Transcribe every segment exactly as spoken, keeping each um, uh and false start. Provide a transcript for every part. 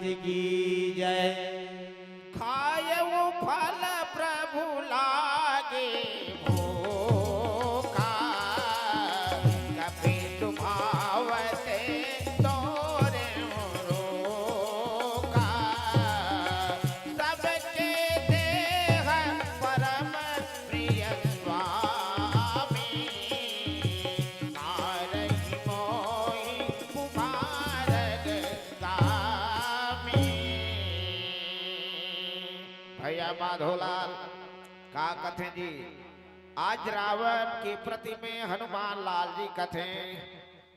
की जय। खायउ फल प्रभु लागे भूखा, कपि सुभाव ते तोरे रोका। सबके देह परम प्रिय स्वामी, मारहि मोहि कुमार स्वामी। भैया माधोलाल का कथे जी, आज रावण के प्रति में हनुमान लाल जी कथे,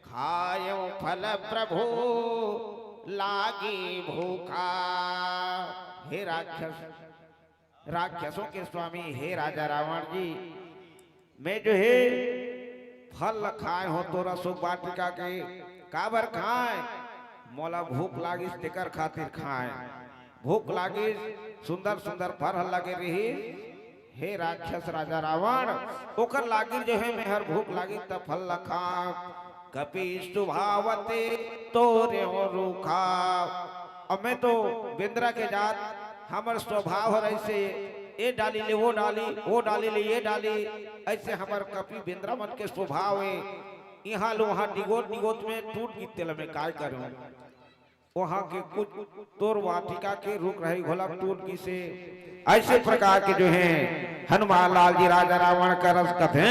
खायउ फल प्रभु लागे भूखा। हे राक्षस, राक्षसों के स्वामी, हे राजा रावण जी, मैं जो हे फल ल खाए हों तोर अशोक वाटिका के। काबर खाए? मोला भूख लागिस, तेकर खातिर खाए। भूख लागिस, सुंदर सुंदर फल ह लगे रहिस। हे राक्षस राजा रावण, ओकर लागिस जो हे, मैं हर भूख लागिस त फल ल खाए। कपि सुभाव ते तोरे रूखा। अब मैं तो बेंदरा के जात, हमर स्वभाव हर ऐसे, ए डाली ले वो डाली, वो डाली ले ये डाली, ऐसे हमर कपि बेंदरा मन के स्वभाव हे। इहाँ ले उहाँ डिगोत डिगोत में टूट गिस, तेला मैं काय करूँ? वहाँ के कुछ तोर वाटिका के रूख रहे घोला टूट गिसे। ऐसे प्रकार के जो हे हनुमान लाल जी राजा रावण का रस कथे,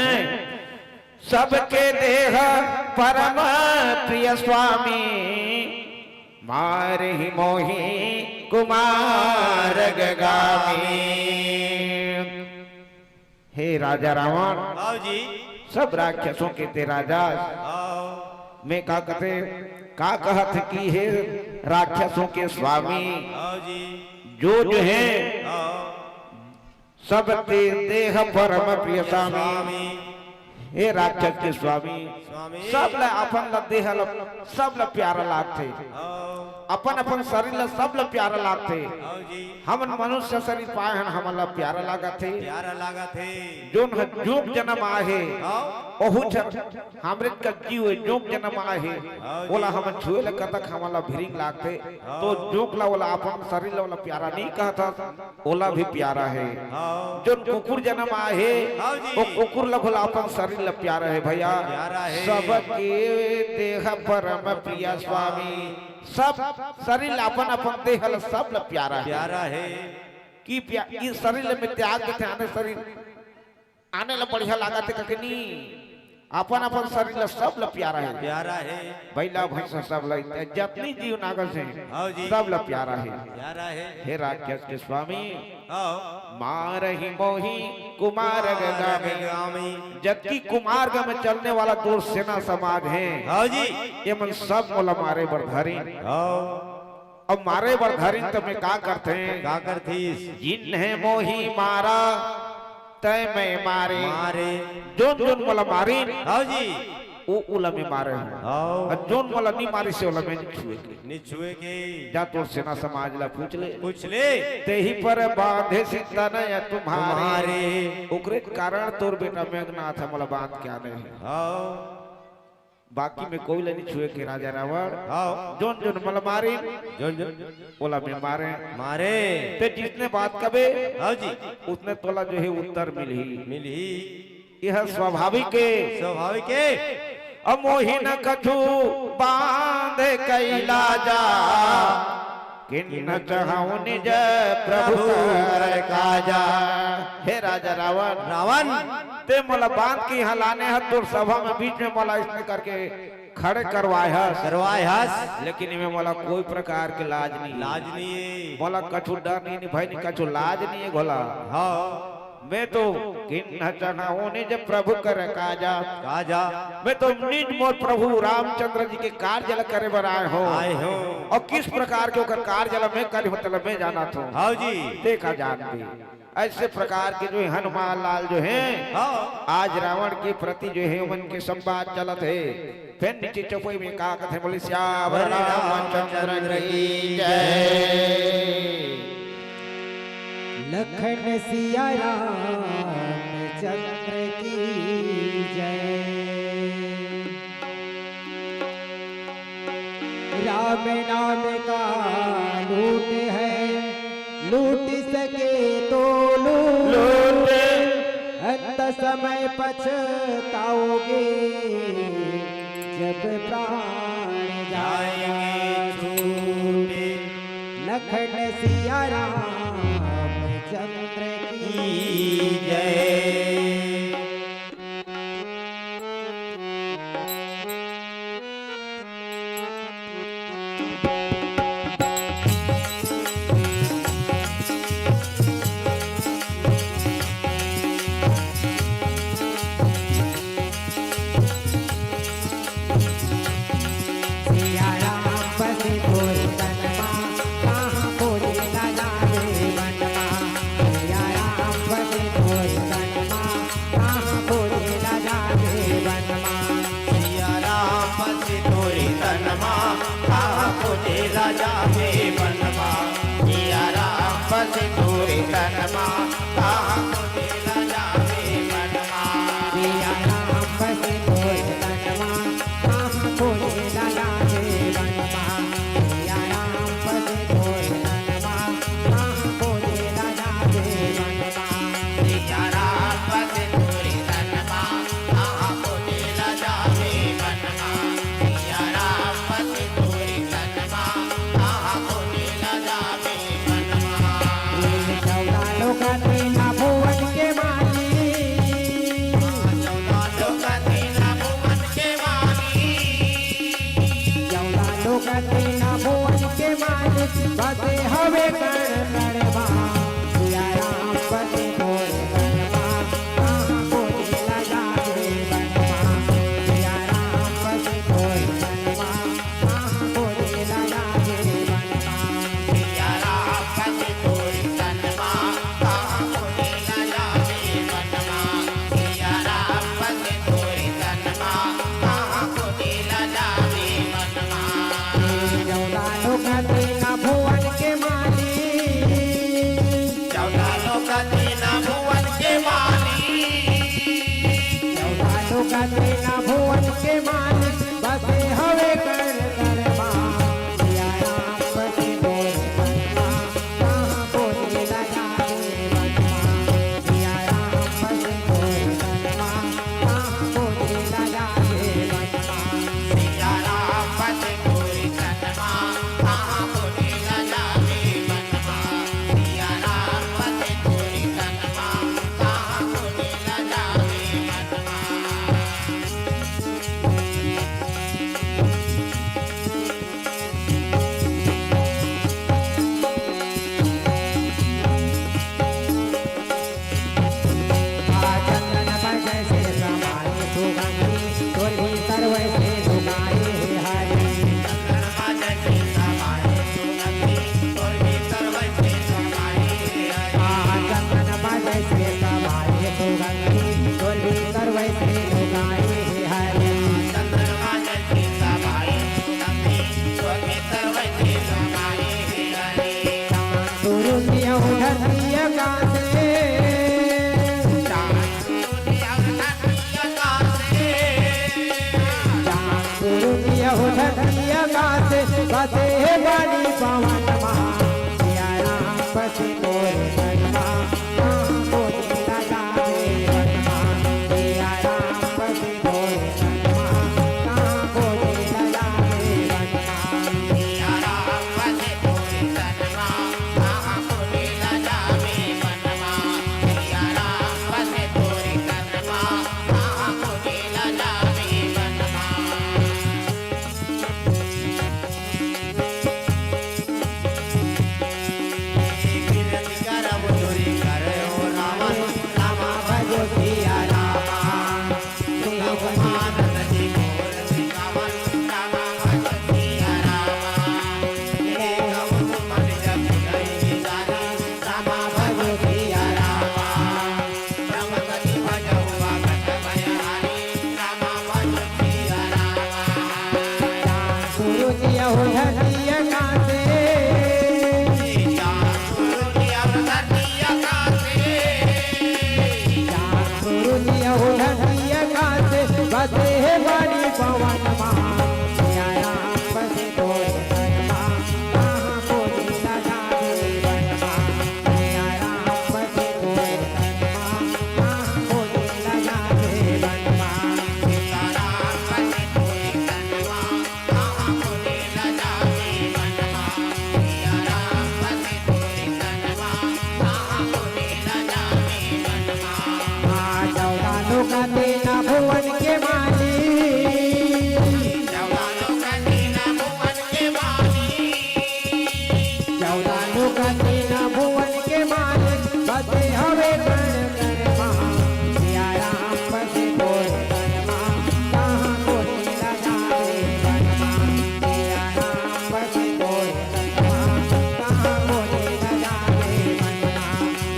सबके देह परम प्रिय स्वामी, मारहि मोहि कुमार गामी। हे राजा रावण, आओ जी। सब राक्षसों के ते राजा। आओ। मैं का कथे, का कहत कि हे राक्षसों के स्वामी, आओ जी। जो जो हे, आओ। सब ते देह परम प्रिय स्वामी। स्वामी। हे राक्षस के स्वामी, स्वामी। सब ला अपन ला देह ला, सब ला प्यारा लागथे। आओ। अपन अपन शरीर ला सब ला प्यारा लागथे। आओ जी। हमन मनुष्य शरीर पाए हन, हमन ला प्यारा लागत हे। प्यारा लागत हे। जोन ह जोंक जनम आए हे, हाँ। ओहू झन हमरे का जीव हे, जोंक जनम आए हे, हाँ जी। ओला हमन छुए ले कतक हमन ला भिरिंग लागथे। हाँ। तो जोंक ला ओला अपन शरीर ला ओला प्यारा नहीं कहत हस, ओला भी प्यारा हे। हाँ। जोन कुकुर जनम आए हे, हाँ जी। ओ कुकुर ला घोला अपन शरीर ला प्यारा हे भैया। प्यारा हे। सबके देह परम प्रिय स्वामी, सब शरीर ला अपन अपन देह ला सब ला प्यारा हे। प्यारा हे। कि प्या-, ई शरीर ला मैं त्याग देथे, आने शरीर, आने ला बढ़िया लागत हे ककनी, अपन अपन शरीर ला सब ला प्यारा हे। प्यारा हे। बइला भैंसा सब ला, जतनी जीव नागस हे, हाँ जी। सब ला प्यारा हे। प्यारा हे। हे राक्षस के स्वामी, हाँ। मारहि मोहि कुमार गामी। गामी। जबकि कुमार गामी में चलने वाला दुर्सेना समाज हे, हाँ जी। ये मन सब मोला मारे बर धरिन। हाँ। अब मारे बर धरिन त मैं का करथे? का करथिस? जिन्हें मोहि मारा, तै मैं मारे। मारे। जोन जोन मोला मारिन, हाँ जी। ओ ओला मैं मारे हूँ। हाँ। अउ जोन मोला नहीं मारिस हे, ओला मैं नहीं छुए के। नहीं छुए के। जा तोर सेना समाज ला पूछ ले। पूछ ले। तेहि पर बांधेसि तनय तुम्हारे। तुम्हारे। ओकरे कारण तोर बेटा मेघनाथ ह मोला बांध के आने हे। हाँ। बाकी में कोई ला नहीं छुए के राजा रावण। हाँ। जोन जोन मोला मारिन, जोन जोन। ओला मैं मारे। मारे। ते जितने बात कबे, हाँ जी। उतने तोला जो हे उत्तर मिलही। मिलही। यह स्वाभाविक हे। स्वाभाविक हे। अब मोहि न कछु बांध कइ लाजा, किन्ह चहउँ निज प्रभु कर काजा। हे राजा रावण, रावण। ते मोला बांध के यहाँ लाने हस, तोर सभा में बीच में मोला इसने करके खड़े करवाए हस। करवाए हस। लेकिन इमे मोला कोई प्रकार के लाज नहीं हे। लाज नहीं हे। मोला कछु डर नहीं, नहीं भय नहीं, कछु लाज नहीं हे घोला। हाँ। मैं तो किन्ह चहउँ निज प्रभु कर काजा। काजा। मैं तो निज मोर प्रभु रामचंद्र जी के कार्य ला करे बर आए हूँ। आए हूँ। अउ किस प्रकार के ओकर कार्य ला मैं करे हूँ, तेला मैं जानत हूँ। हाँ जी। देखा जान भी। ऐसे प्रकार के जो हे हनुमान लाल जो हे, हाँ। आज रावण के प्रति जो हे ओमन के संवाद चलत हे। फेर नीचे चौपाई में का कथे, बोले सियावर रामचंद्र की जय। लखन सिया रामचंद्र की जय। राम नाम का लूटे है, लूट सके तो लूट। लूटे। अंत समय पछताओगे, जब प्राण जाएंगे छूटे। लखन सिया रामचंद्र की जय। सिया राम बसे तोरे तन मा, कहाँ खोजे ला जावे वन मा। सिया राम बसे तोरे तन मा, कहाँ खोजे ला जावे वन मा। सिया राम बसे तोरे तन मा, कहाँ खोजे ला जावे वन मा। सिया राम बसे तोरे तन मा, कहाँ खोजे ला जावे वन मा। सिया राम बसे तोरे तन मा, कहाँ खोजे ला जावे वन मा। सिया राम बसे तोरे तन मा, कहाँ खोजे ला जावे वन मा। सिया राम बसे तोरे तन मा, कहाँ खोजे ला जावे वन मा। सिया राम बसे तोरे तन मा, कहाँ खोजे ला जावे वन मा। चौदह लोक तीन भुवन के मालिक। चौदह लोक तीन भुवन के मालिक। चौदह लोक तीन भुवन के मालिक, बसे हवे कण कण मा। सिया राम बसे तोरे तन मा, कहाँ खोजे ला जावे वन मा। सिया राम बसे तोरे तन मा, कहाँ खोजे ला जावे वन मा। सिया राम बसे तोरे तन मा, कहाँ खोजे ला जावे वन मा। सिया राम बसे तोरे तन मा, कहाँ खोजे ला जावे वन मा। चौदह लोक तीन भुवन के मालिक। चौदह लोक तीन भुवन के मालिक। चौदह लोक तीन भुवन के मालिक, बसे हवे कण कण मा। सिया राम बसे तोरे तन मा, कहाँ खोजे ला जावे वन मा। सिया राम बसे तोरे तन मा, कहाँ खोजे ला जावे वन मा। सिया राम बसे तोरे तन मा, कहाँ खोजे ला जावे वन मा। सिया राम बसे तोरे तन मा, कहाँ खोजे ला जावे वन मा। चंदन पर जैसे समाए सुगंधि, तोर भीतर वैसे लुकाए हे हरि। चंदन पर जैसे समाए सुगंधि, तोर भीतर वैसे लुकाए हे हरि। आ, चंदन पर जैसे समाए सुगंधि, तोर भीतर वैसे लुकाए हे हरि। चंदन पर जैसे समाए सुगंधि, तोर भीतर वैसे लुकाए हे हरि। चांद सूरज अउ धरती आकाश रे। चांद सूरज अउ धरती आकाश रे। चांद सूरज अउ धरती आकाश, बसे हे बानी पवन मा। सिया राम बसे तोरे तन मा, कहाँ खोजे ला जावे वन मा। सिया राम बसे तोरे तन मा, कहाँ खोजे ला जावे वन मा। सिया राम बसे तोरे तन मा, कहाँ खोजे ला जावे वन मा। सिया राम बसे तोरे तन मा, कहाँ खोजे ला जावे वन मा। चौदह लोक तीन भुवन के मालिक, बसे हवे कण कण मा। सिया राम बसे तोरे तन मा, कहाँ कोने ल जावे वन मा। सिया राम बसे तोरे तन मा, कहाँ कोने ल जावे वन मा।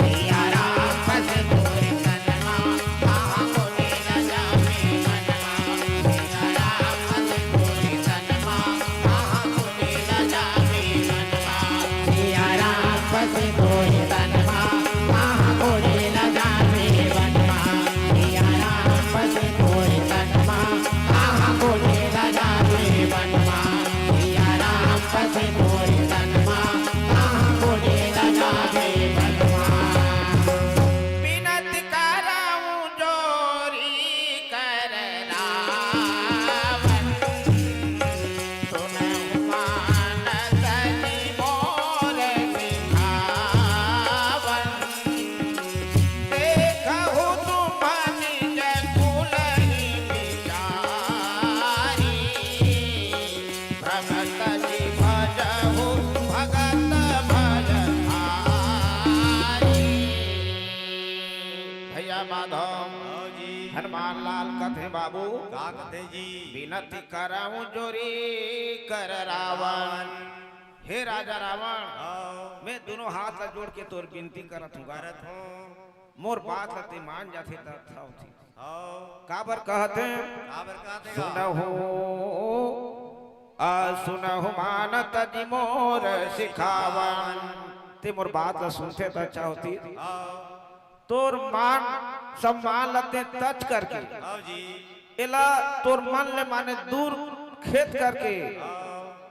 सिया राम बसे तोरे तन मा, कहाँ कोने ल जावे वन मा। सिया राम बसे तोरे तन मा, कहाँ कोने ल जावे वन मा। सिया राम बसे तोरे तन मा, कहाँ कोने ल जावे वन मा। सिया राम बसे तोरे तन मा, कहाँ कोने ल जावे वन मा। सिया राम बसे तोरे तन मा, कहाँ कोने ल जावे वन मा। बिनती करउँ जोरी कर रावण, सुनहु मानत जी मोर सिखावन। देखहु तुम निज कुलहि बिचारी, भ्रमत जी भजहु भगत भय भारी। भैया माधव, हाँ जी। हनुमान लाल कथे बाबू, का कथे जी? बिनती करउँ जोरी कर रावण। हे राजा रावण, हाँ। मैं दोनों हाथ ला जोड़ के तोर बिनती करत हूँ गा। करत हूँ। मोर बात ला ते मान जाथे त अच्छा होथे। हाँ। काबर कहत हे? काबर कहत हे गा? सुनहु, आ, सुनहु मानत जी मोर सिखावन। ते मोर बात ला सुनथे त अच्छा होती। हाँ। तोर मान सम्मान ला ते तच करके, हाँ जी। एला तोर मन ले माने दूर खेत करके, हाँ।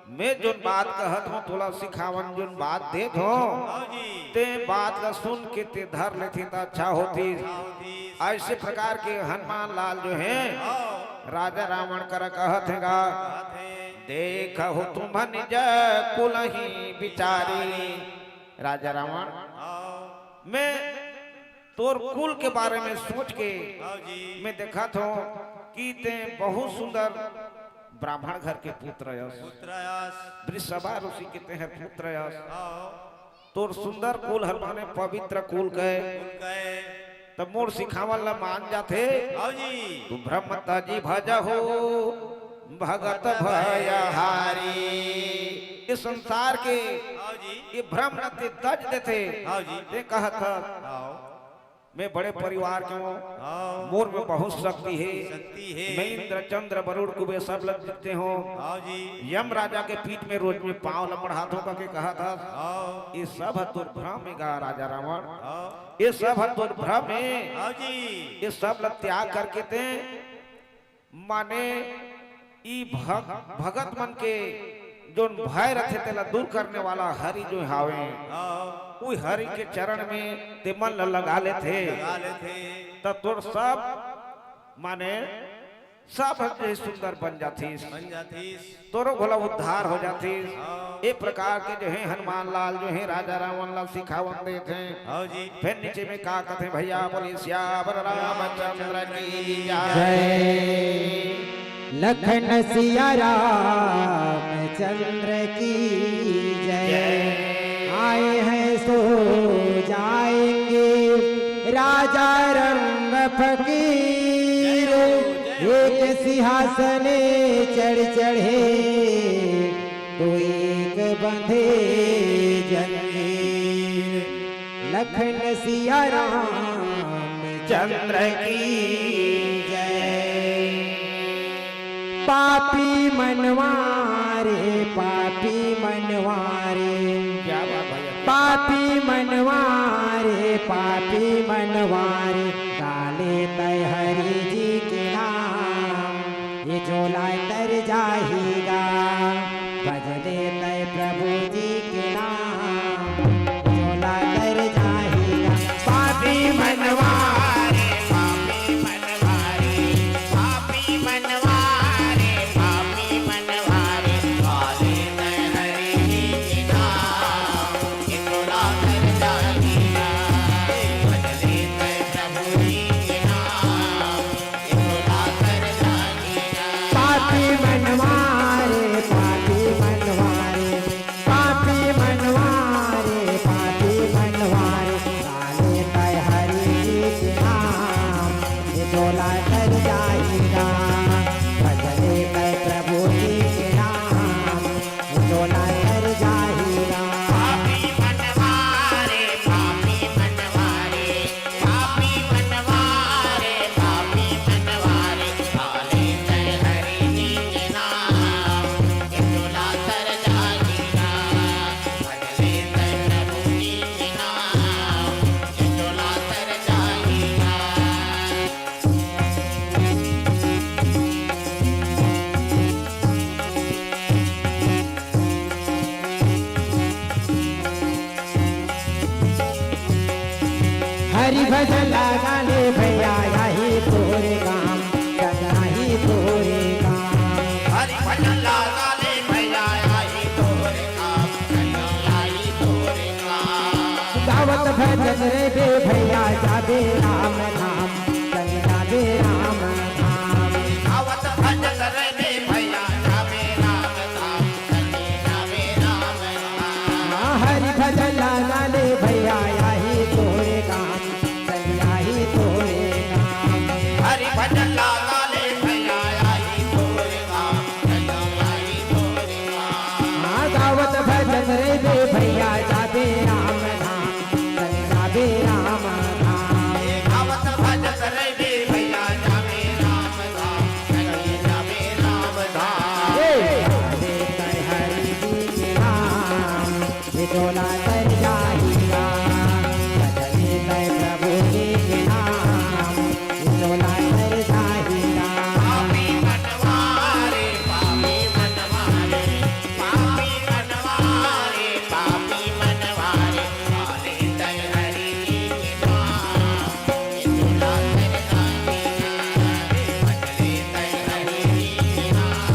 मैं जोन बात कहत हूँ, तोला सिखावन जोन बात देत हूँ, हाँ जी। ते बात ला सुन के ते धर लेथे त अच्छा होती। अच्छा होती। ऐसे प्रकार के हनुमान लाल जो है, हाँ। राजा रावण करा कहत हे गा, कहत हे। देखहु तुम निज कुलहि बिचारी। राजा रावण, हाँ। मैं तोर कुल के बारे में सोच के हाँ जी। मैं देखत हूँ कि ते बहुत सुंदर ब्राह्मण घर के पुत्र अयस। पुत्र अयस। वृषभा ऋषि के ते हर पुत्र अयस। हाँ। तोर सुंदर कुल हर माने पवित्र कुल के। कुल के। त मोर सिखावन ला मान जाथे। हाँ जी। तू भ्रमत जी भजहु भगत भय हारी। ये संसार के हाँ जी। ये भ्रम ला ते तज देथे। हाँ जी। ते कहत हस, हाँ। मैं बड़े परिवार के हूँ, हाँ। मोर में बहुत शक्ति हे। शक्ति हे। मैं इंद्र, चंद्र, वरुण, कुबेर सब ला जीतत हूँ। हाँ जी। यम राजा के पीठ में रोज में पाँव ला मढ़ात हूँ करके कहत हस। हाँ। ये सब ह तोर भ्रम हे गा राजा रावण। हाँ। ये सब ह तोर भ्रम हे। हाँ जी। ये सब ला त्याग करके ते माने ई भग-, भगत मन के जोन भय रथे तेला दूर करने वाला हरि जो हावे, हाँ। उही हरि के चरण में ते मन ल लगा लेथे। लगा लेथे। त तोर सब माने सब ह जे सुंदर बन जाथिस। बन जाथिस। तोरो घोला उद्धार हो जाथिस। हाँ। ए प्रकार के जो हे हनुमान लाल जो हे राजा रावण ला सिखावन देथे। हाँ जी। फिर नीचे में का कथे भैया, बोले सियावर रामचंद्र की जय। जय। लखन सिया रामचंद्र की जय। जय। आए हैं सो जाएंगे राजा रंग फकीर। एक सिंहासने चढ़ चढ़े तो एक बंधे जंजीर। लखन सिया रामचंद्र की जय। पापी मनवा रे, पापी मनवा रे। क्या बात भैया, क्या बात। पापी मनवा रे, पापी मनवा रे, गा ले तैं हरि जी के नाम, ये झोला तर जाही गा। भज ले तैं प्रभु जी के नाम, झोला तर जाही गा। पापी मनवा रे, पापी मनवा रे, पापी मनवा रे, पापी मनवा रे, गा ले तैं हरि जी के नाम, ये झोला तर जाही गा। भज ले तैं हरि भजन लगा ले भैया, आही तोरे काम, चंदा आही तोरे काम। हरि भजन लगा ले भैया, आही तोरे काम, चंदा आही तोरे काम। गावत भजन रे बे भैया, जाबे राम धाम, चंदा जाबे राम धाम। गावत भजन रे बे भैया, जाबे राम धाम, चंदा जाबे राम धाम। हाँ, हरि भजन लगा ले भैया, आही तोरे काम, चंदा आही तोरे काम। हरि भजन लगा ले भैया, आही तोरे काम, चंदा आही तोरे काम। हाँ, गावत भजन रे बे भैया, जाबे राम धाम, चंदा जाबे राम धाम। गावत भजन रे बे भैया, जाबे राम धाम, चंदा जाबे राम धाम। ए, जाबे तै हरि जी के नाम, ये टोला तर जाही राम, बदले तै प्रभु जी के नाम, ये टोला तर जाही राम। पापी मनवा रे, पापी मनवा रे, पापी मनवा रे, पापी मनवा रे, बदले तै हरि जी के नाम, ये टोला तर जाही राम, बदले तै हरि जी के नाम।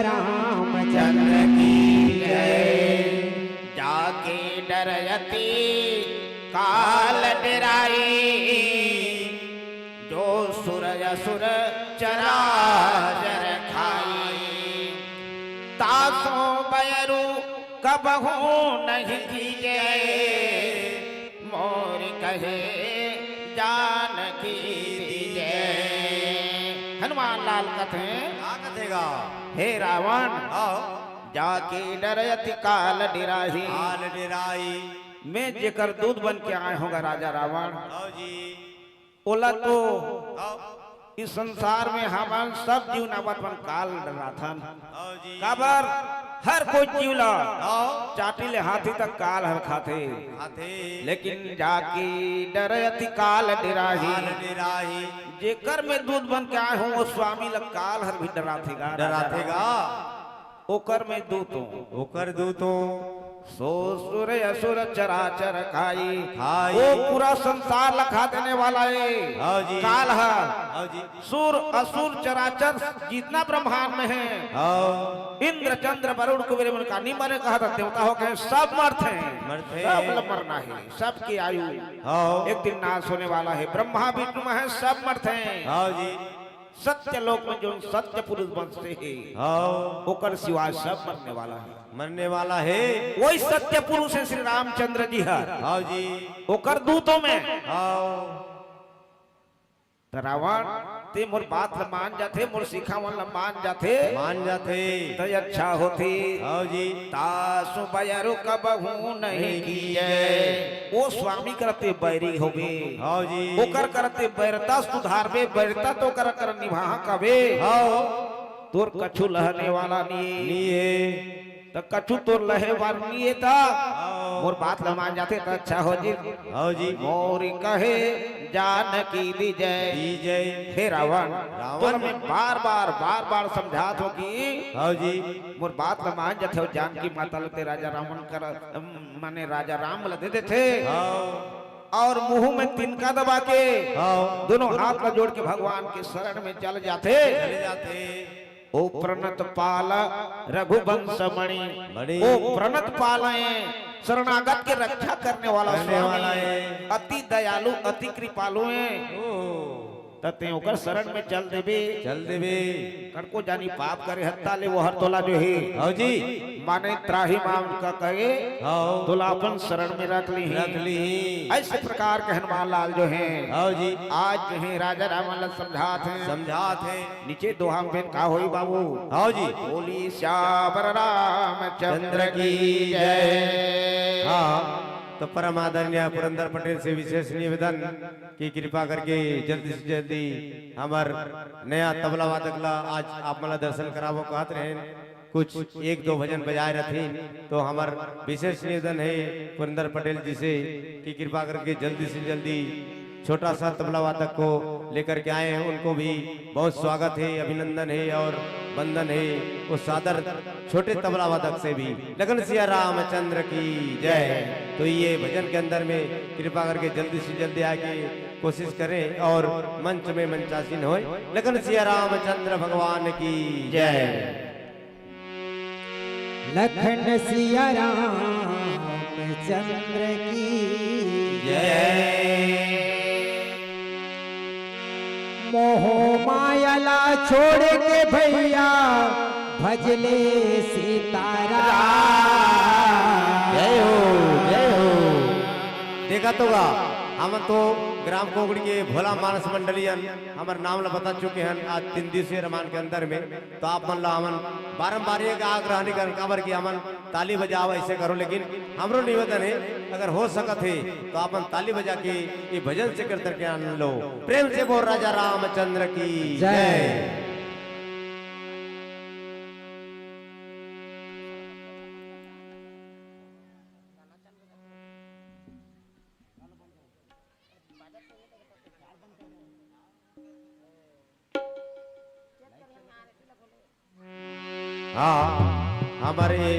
रामचंद्र की जय। जाके डरयति काल डेराई, जो सुर असुर चराचर खाई। तासो बैरु कबहूँ नहीं कीजे, मोर कहे जानकी दीजे। हनुमान लाल कथे। का कथे गा? हे रावण, हाँ। जाके डरयति काल डेराही। काल डेराही। मैं जेकर दूत बन के आए हों गा राजा रावण। हाँ जी। ओला तो हाँ। इस संसार में हमन सब जीव नावत मन काल डराथन। हाँ जी। काबर हर कोई जीव ला हाँ। चाटी ले हाथी तक काल हर खाथे। खाथे। लेकिन जाके डरयति काल डेराही। काल डेराही। जेकर मैं दूत बन के आए हों, वो स्वामी ला काल हर भी डराथे गा। डराथे गा। ओकर मैं दूत हों। ओकर दूत हों। सो सुर असुर चराचर खाई। खाई। वो पूरा संसार ला खा देने वाला है। हाँ जी। काल है। हाँ जी। सुर असुर चराचर जितना ब्रह्मांड में है। हाँ। इंद्र चंद्र वरुण कुबेर मन का नहीं मरे कहा था, देवता हो गए, सब मरते हैं। मरते हैं। सब ला मरना है, सबकी आयु हाँ। एक दिन नाश होने वाला है। ब्रह्मा विष्णु महेश सब मरते हैं। हाँ जी। सत्य लोक में जो सत्य पुरुष बसते हैं, हाँ। ओकर सिवाय सब मरने वाला है। मरने वाला है। वही सत्य पुरुष है श्री रामचंद्र जी हर। हाँ जी। ओकर दूतों में। हाँ। त रावण, ते मोर बात ल मान जाथे, मोर सिखावन ल मान जाथे। मान जाथे। त अच्छा होथे। हाँ जी। तासु बैरु कबहूँ नहीं नहीं कीजे। कीजे। वो स्वामी करते बैरी होबे। हाँ जी। ओकर करते बैरता सुधारबे, बैरता तो कर कर निभाह कबे। हाँ। तोर कछु लहने वाला नहीं। नहीं है। त कछु तोर लहे बर नहीं है त। हाँ। मोर बात ल मान जाथे त अच्छा हो जी। हाँ जी। मोर कहे जानकी दीजे। दीजे। हे रावण, रावण। तोर मैं बार बार, बार बार समझात हों कि हाँ जी। मोर बात ल मान जाथे, जानकी माता ल ते राजा रावण कर, माने राजा राम ल दे देथे। हाँ। और मुंह में तिनका दबा के हाँ। दोनों हाथ ला जोड़ के भगवान के शरण में चल जाथे। चले जाथे। ओ प्रणत पाल रघुवंश मणि। मणि। ओ प्रणत पाल है, शरणागत के रक्षा करने वाला करने स्वामी वाला है। अति दयालु, अति कृपालु है। ओ। त तें ओकर शरण में चल देबे। चल देबे। कड़को जानी पाप करे हत्ता ले वो हर तोला जो है। हाँ जी। माने त्राहि माम का कहे। हाँ। तोला अपन शरण में रख ली। रख ली। ऐसे प्रकार के हनुमान लाल जो है। हाँ जी। आज जो है राजा रावण ला समझात है। समझात है। नीचे दोहा में का होई बाबू। हाँ जी। बोली सियावर रामचंद्र की जय। हाँ। तो परम आदरणीय पुरंदर पटेल से विशेष निवेदन कि कृपा करके जल्दी से जल्दी हमर नया तबला वादक ला आज आप मन ला दर्शन कराबो कहत रहेन। कुछ एक दो भजन बजाए रथिन, तो हमर विशेष निवेदन है पुरंदर पटेल जी से कि कृपा करके जल्दी से जल्दी छोटा सा तबला वादक को लेकर के आए हैं, उनको भी बहुत स्वागत है, अभिनंदन है और वंदन है। वो सादर छोटे तबला वादक से भी। लगन सिया रामचंद्र की जय। तो ये भजन के अंदर में कृपा करके जल्दी से जल्दी आके कोशिश करें और मंच में मंचासीन होए। लगन सिया रामचंद्र भगवान की जय। लखन सिया रामचंद्र की जय। मोह माया ला छोड़ के भैया भजले सीताराम। जय हो, जय हो। देखा तो गा, हमन तो ग्राम कोगड़ी के भोला मानस मंडली अन हमर नाम ला बता चुके हन आज तीन दिवसीय रमान के अंदर में। तो आप मन ला हमन बारंबार ये आग्रह नहीं करन, काबर कि हमन ताली बजाओ ऐसे करो, लेकिन हमरो निवेदन है, अगर हो सकत है तो आप मन ताली बजा के ये भजन से कर करके आनंद लो। प्रेम से बोल राजा रामचंद्र की जय। जय। हाँ, हमर ये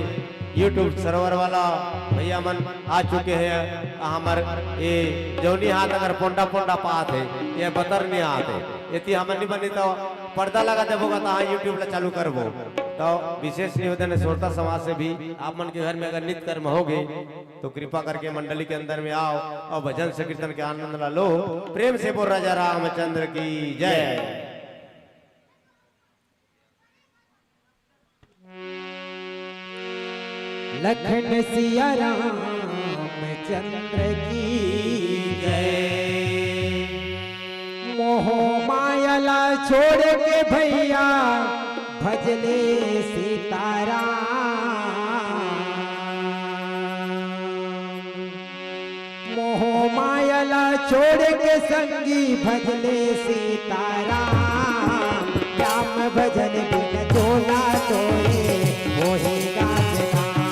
YouTube server वाला भैया मन आ चुके हैं। हमर ये जौनी हाथ अगर पोंडा पोंडा पात है, ये बतर नहीं आत है। यदि हमन नहीं बनी तो पर्दा लगा देबो गा, तो हाँ YouTube ला चालू करबो। तो विशेष निवेदन हे श्रोता समाज से भी, आप मन के घर में अगर नित्य कर्म होगे तो कृपा करके मंडली के अंदर में आओ और भजन संकीर्तन के आनंद ला लो। प्रेम से बोल राजा रामचंद्र की जय। लखन सिया रामचंद्र की जय। मोह माया ला छोड़ के भैया भजले सीताराम। मोह माया ला छोड़ के संगी भजले सीताराम। राम भजन बिन झोला तोरे होही गाज राम।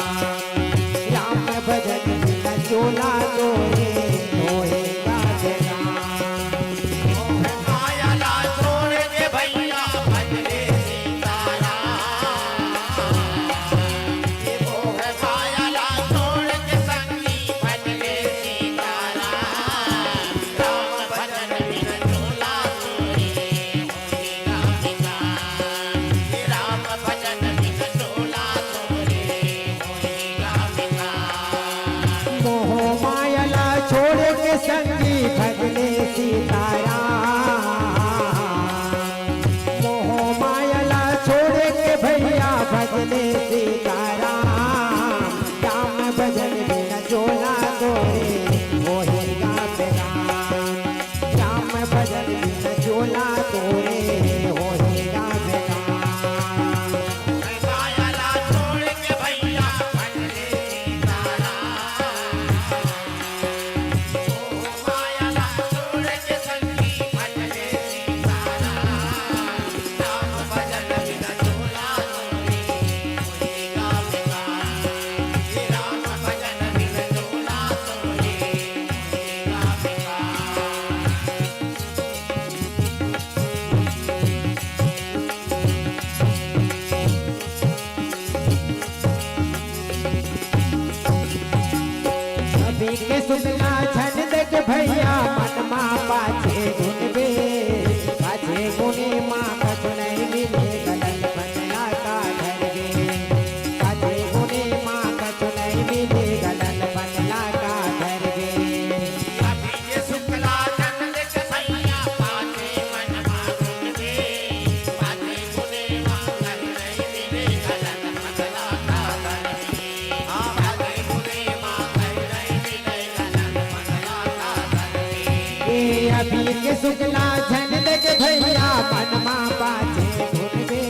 राम भजन बिन झोला तोरे होही गाज राम। मोह माया ला छोड़ के भैया भजले सीताराम। ये मोह माया ला छोड़ के संगी भजले सीताराम। राम भजन बिन झोला तोरे होही गाज राम। ये राम भजन बिन झोला तोरे मोह माया ला छोड़ के संगी भजले सीताराम। मोह माया ला छोड़ के भैया भजले सीताराम। राम भजन बिन झोला तोरे होही गाज राम। राम भजन बिन झोला तोरे होही गाज राम। अभी के सुनना झन देख भैया, मन मा पाछे गुनबे, पाछे गुने मा कछु नहीं मिले, गलत फैसला का धरबे। पाछे गुने मा कछु नहीं मिले, गलत फैसला का धरबे। अभी के सुनना झन देख भैया, पाछे मन मा गुनबे, पाछे गुने मा कछु नहीं मिले, गलत फैसला का धरबे। ए अभी के सुनना झन देख भैया, मन मा पाछे गुनबे,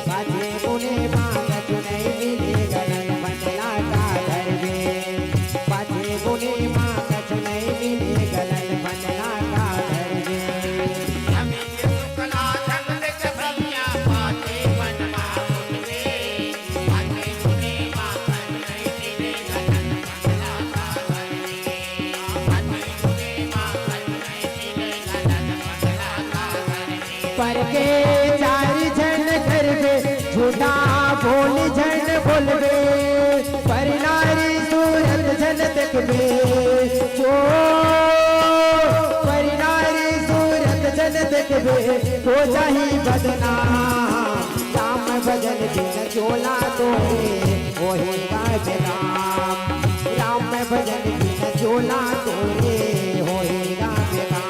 पाछे गुने मा कछु नहीं मिले, गलत फैसला का धरबे। पाछे गुने मा कछु नहीं मिले, गलत फैसला का धरबे। पर के चार झन करबे, झूठा बोल झन बोलबे, पर नारी सूरत झन देखबे, ओ, पर नारी सूरत झन देखबे, हो जाही बदनाम। राम भजन बिन झोला तोरे होही गाज राम। राम भजन बिन झोला तोरे होही गाज राम।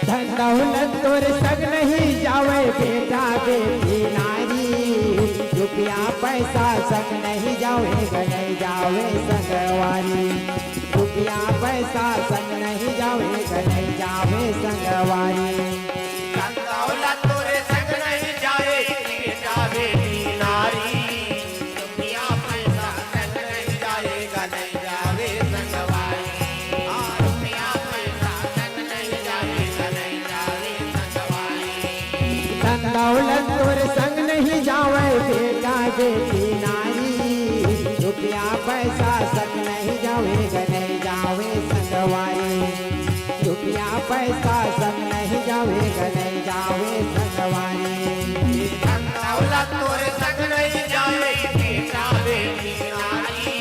धन दौलत तोर संग नहीं जावे बेटा बेटी नारी, रुपया पैसा संग नहीं जावे, नहीं जावे संगवारी। रुपया पैसा संग नहीं जावे, नहीं जावे संगवारी। धन दौलत तोरे संग नहीं जावे, जावे नारी। रुपया पैसा संग नहीं जाएगा, नहीं जावे संगवारी। हाँ, रुपया पैसा संग नहीं जाएगा, नारी, रुपया पैसा संग नहीं जावे ग, नहीं जावे संगवारी। रुपया पैसा संग नहीं जावे ग, नहीं जावे संगवारी। धन दौलत तोरे संग नहीं जावे, बेटा बेटी नारी।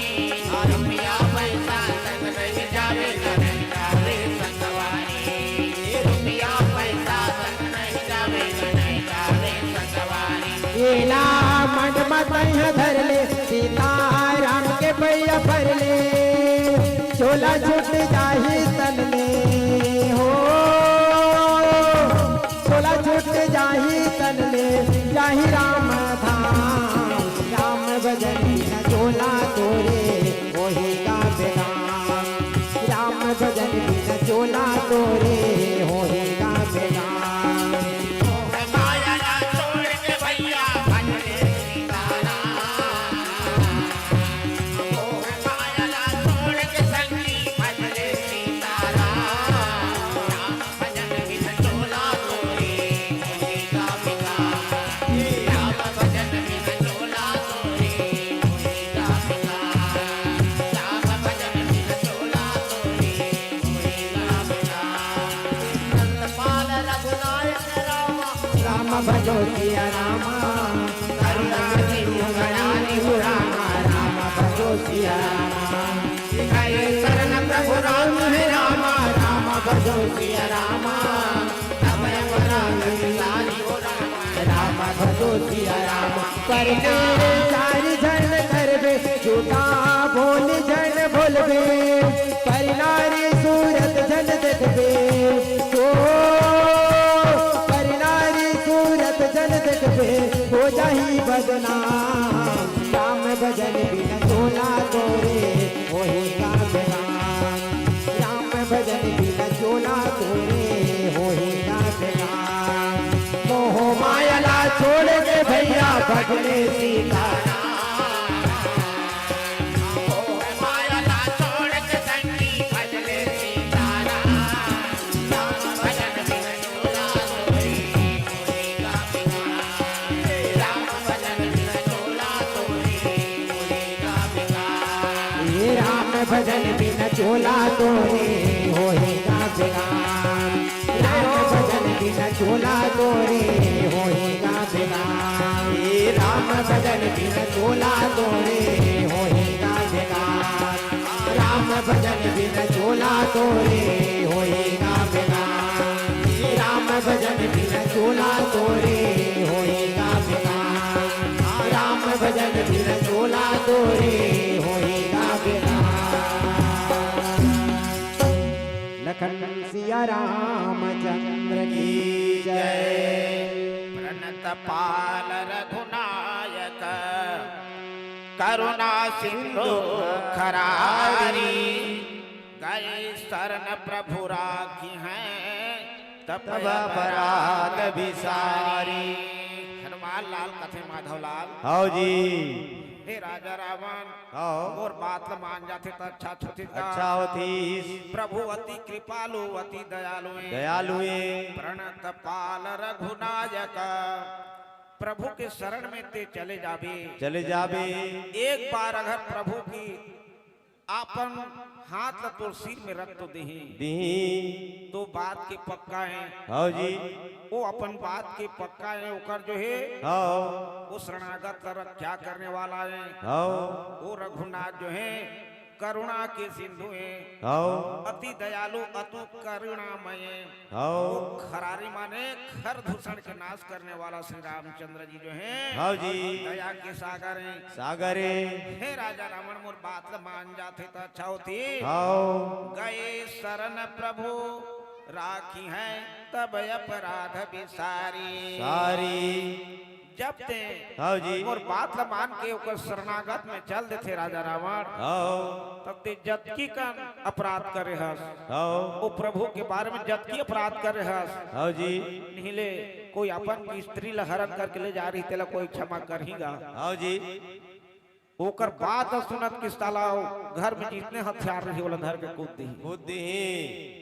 रुपया पैसा संग नहीं जावे ग, नहीं जावे संगवारी। रुपया पैसा संग नहीं जावे ग, नहीं जावे संगवारी। एला मन म तैं धर ले, सीताराम के पैया भर ले। चोला छूट जाही तन ले हो, चोला छूट जाही तन ले, जाही राम धाम। राम भजन बिना चोला तोरे होही का बेगाम। राम भजन बिना चोला तोरे होही का बेगाम। मोह माया ला छोड़ के भैया भज ले सीताराम। मोह माया ला छोड़ के संगी भज ले सीताराम। राम भजन बिन चोला तोरे होही का बेगाम। राम भजन बिन चोला तोरे होही का बेगाम। राम भजन बिन चोला तोरे होही का बेगाम। नंदपाल रघुनायक रामा, राम भजो सिया रामा। करुणा सिंधु गणानि रामा, राम भजो सिया रामा। सिखाए शरण प्रभु राम है रामा, राम भजो सिया रामा। समय पराग विलानी हो रामा, राम भजो सिया रामा। पर तेरे चारि झन करबे, झूठा बोल झन बोलबे। पर नारी सूरत झन देखबे, ओ, पर नारी सूरत झन देखबे, हो जाही बदनाम। राम भजन बिन चोला तोरे होही का बेगाम। राम भजन बिन चोला तोरे होही का बेगाम। मोह माया ला छोड़ के भैया भज ले सीताराम। मोह माया ला छोड़ के संगी भज ले सीताराम। राम भजन बिन चोला तोरे होही का बेगाम। राम भजन बिन चोला तोरे होही का बेगाम। हे राम भजन बिन चोला तोरे होही का बेगाम। राम भजन बिन चोला तोरे होही का बेगाम। हे राम भजन बिन चोला तोरे होही का बेगाम। राम भजन बिन चोला तोरे होही का बेगाम। राम भजन बिन चोला तोरे होही का बेगाम। राम भजन बिन चोला तोरे होही का बेगाम। लखन सिया रामचंद्र की जय। प्रणत पाल रघुनायक करुणा सिंधु खरारी। गए शरण प्रभु राखी हैं तब तब अपराध अपराध बिसारी। हनुमान लाल कथे माधव लाल। हव जी। हे राजा रावण, हव। मोर बात ल मान जाथे त अच्छा होतिस गा। अच्छा होतिस। प्रभु अति कृपालु, अति दयालु हे। दयालु हे। प्रणत पाल रघुनायक, प्रभु के शरण में ते चले जाबे। चले जाबे। एक बार अगर प्रभु की अपन हाथ ल तोर सिर में रख तो देही। देही। तो बात के पक्का हे। हव जी। वो अपन बात के पक्का हे, ओकर जो हे, हव। वो शरणागत ल रक्षा करने वाला हे। हव। वो रघुनाथ जो हे, करुणा के सिंधु हे। हव। अति दयालु, अतु करुणामय। हव। वो खरारी माने खर दूषण के नाश करने वाला श्री रामचंद्र जी जो हे, हव जी। दया के सागर हे। सागर हे। हे राजा रावण, मोर बात ल मान जाथे त अच्छा होतिस। हव। गए शरण प्रभु राखी हैं तब अपराध बिसारी। सारी। जब ते हव जी। मोर बात ल मान के ओकर शरणागत में चल देथे राजा रावण, हव। तब ते जतकी कन अपराध करे हस, हव। वो प्रभु के बारे में जतकी अपराध करे हस, हव जी। निहिले कोई अपन की स्त्री ल हरण करके ले जा रही, तेला कोई क्षमा करही गा? हव जी। ओकर बात सुनत किस्ता ला घर में जितने हथियार रही, ओला धर के कूद दिही। कूद दिही।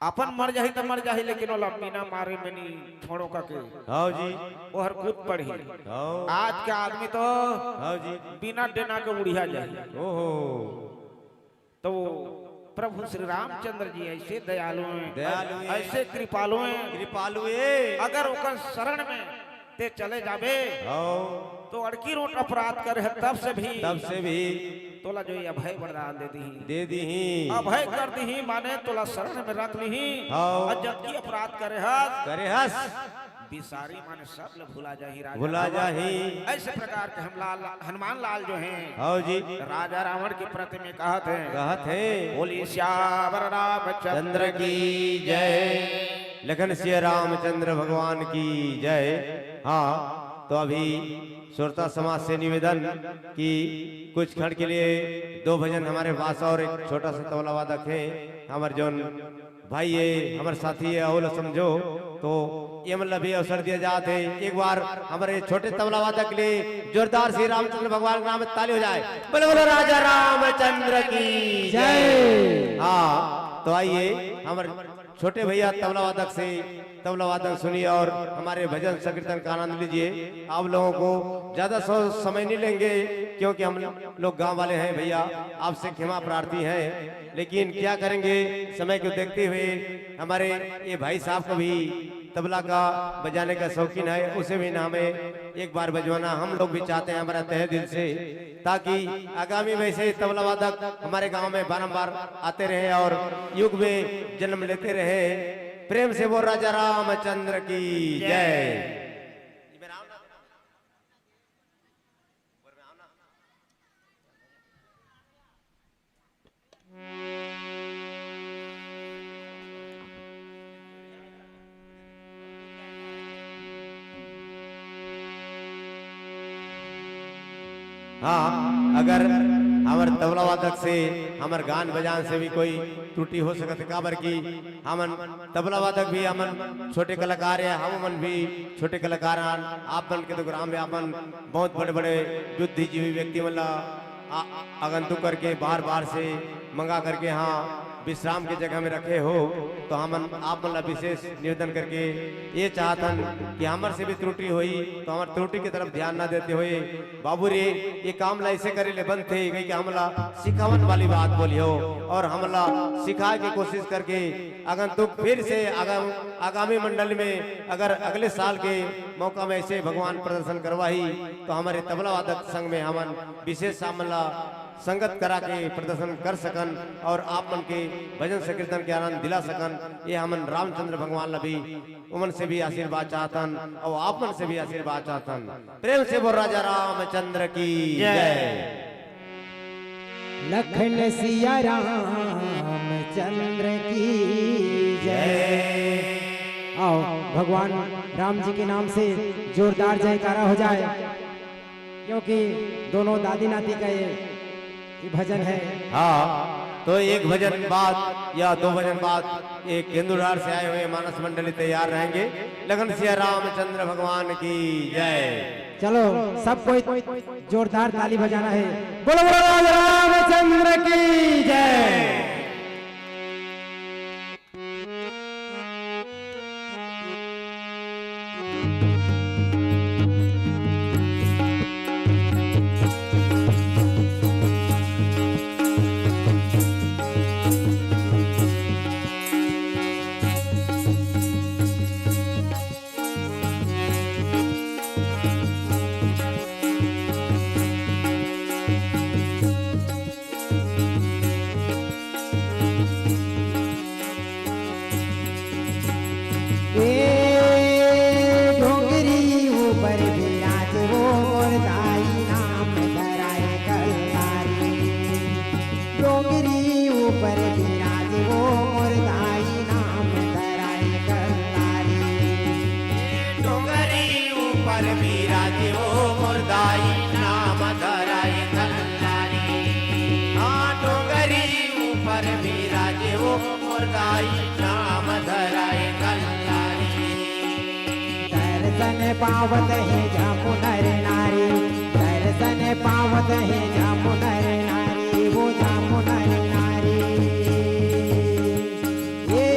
अपन मर जाही त मर जाही, लेकिन ओला बिना मारे में नहीं छोड़ो कके। हाँ जी। ओहर कूद पड़ही। हाँ। आज के आदमी तो हाँ जी। बिना डेना के उड़िया जाही। ओहो। तो प्रभु श्री रामचंद्र जी ऐसे दयालु हैं, दयालु हैं। ऐसे कृपालु हैं। कृपालु हैं। अगर ओकर शरण में ते चले जाबे, हाँ। तो अड़की रोट अपराध करे है, तब से भी, तब से भी तोला जो ये अभय वरदान दे दीही। दे दीही। अभय कर दीही, माने तोला शरण में रख लीही। हाँ। अउ जतकी अपराध करे हस, करे हस। बिसारी माने सब ल भुला जाही राजा भुला रावण। जाही। ऐसे प्रकार के हम लाल, हनुमान लाल जो हैं, हाँ जी। राजा रावण के प्रति में कहत हैं। कहत हैं। बोली सियावर रामचंद्र की जय। लखन सिया रामचंद्र भगवान की जय। हाँ, तो अभी श्रोता समाज से निवेदन कि कुछ क्षण के लिए दो भजन हमारे पास और एक छोटा सा तबला वादक है, हमारे जोन भाई है, हमारे साथी है, अउ ला समझो, तो ये मन ला भी अवसर दिया जात है। एक बार हमारे छोटे तबला वादक के लिए जोरदार श्री रामचंद्र भगवान के नाम में ताली हो जाए। बोलो, बोलो राजा रामचंद्र की जय। हाँ, तो आइए हमारे छोटे भैया तबला वादक से तबला वादन सुनिए और हमारे भजन संकीर्तन का आनंद लीजिए। आप लोगों को ज्यादा स-, समय नहीं लेंगे, क्योंकि हम लोग गांव वाले हैं भैया, आपसे क्षमा प्रार्थी हैं, लेकिन क्या करेंगे, समय को देखते हुए हमारे ये भाई साहब को भी तबला का बजाने का शौकीन है, उसे भी ना हमें एक बार बजवाना हम लोग भी चाहते हैं हमारा तहे दिल से, ताकि आगामी में ऐसे तबला वादक हमारे गांव में बारंबार आते रहे और युग में जन्म लेते रहे। प्रेम से बोल राजा रामचंद्र की जय। हाँ, अगर हमर तबला वादक से, हमर गान बजान से भी कोई त्रुटि हो सकत है, काबर कि हमन तबला वादक भी, हमन छोटे कलाकार हैं, हम मन भी छोटे कलाकार हैं। आप मन के तो ग्राम में अपन बहुत बड़े-बड़े बुद्धिजीवी व्यक्ति मन ला आ-, आगंतुक करके बाहर-बाहर से मंगा करके यहाँ विश्राम के जगह में रखे हो, तो हमन आप मन ला विशेष निवेदन करके ये चाहथन कि हमर से भी त्रुटि होई, तो हमर त्रुटि की तरफ ध्यान न देते हुए, "बाबू रे, ये काम ला ऐसे करे ले बनथे," कहिके हमला सिखावन वाली बात बोली हो और हमला सिखाए के कोशिश करके आगंतुक फिर से आगाम-, आगामी मंडल में अगर अगले साल के मौका में ऐसे भगवान प्रदर्शन करवाही, तो हमारे तबला वादक संघ में हमन विशेष हमन ला संगत करा के प्रदर्शन कर सकन और आप मन के भजन संकीर्तन के आनंद दिला सकन। ये हमन रामचंद्र भगवान ला भी, उमन से भी आशीर्वाद चाहतन और आप मन से भी आशीर्वाद चाहतन। प्रेम से बोल राजा रामचंद्र की जय। जय। लखन सिया रामचंद्र की जय। आओ, भगवान राम जी के नाम से जोरदार जयकारा हो जाए, क्योंकि दोनों दादी नाती का ये, ये भजन है। हाँ, तो एक भजन बाद या दो भजन बाद एक केंदुधार से आए हुए मानस मंडली तैयार रहेंगे। लखन सिया रामचंद्र भगवान की जय। चलो, सब कोई जोरदार ताली बजाना है। बोलो, बोलो, राम रामचंद्र की जय। ए डोंगरी ऊपर विराज वो मोर दाई नाम धराए कल्लारी। डोंगरी ऊपर विराज वो मोर दाई नाम धराए कल्लारी। डोंगरी ऊपर विराज वो मोर दाई नाम धराए कल्लारी। हाँ, डोंगरी ऊपर विराज वो मोर दाई नाम धराए कल्लारी। दर्शन पावत हे जामु नर नारी, दर्शन पावत हे जामु नर नारी, वो जामु नर नारी। ये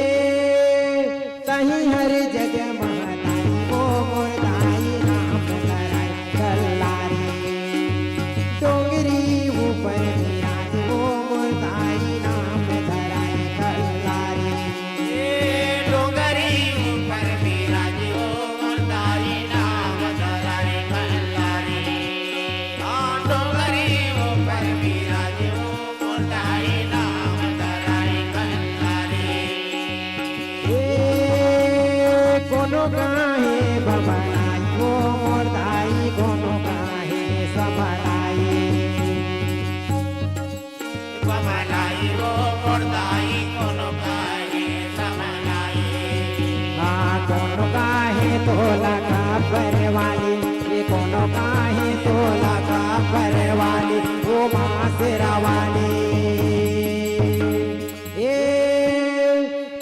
कोनो काहे बबलाई वो मोर दाई, कोनो काहे सबलाई। बबलाई वो मोर दाई, कोनो काहे सबलाई। हाँ, कोनो काहे तोला खबर वाली, ये कोनो काहे तोला खबर वाली, वो माँ शेरा वाली। ए,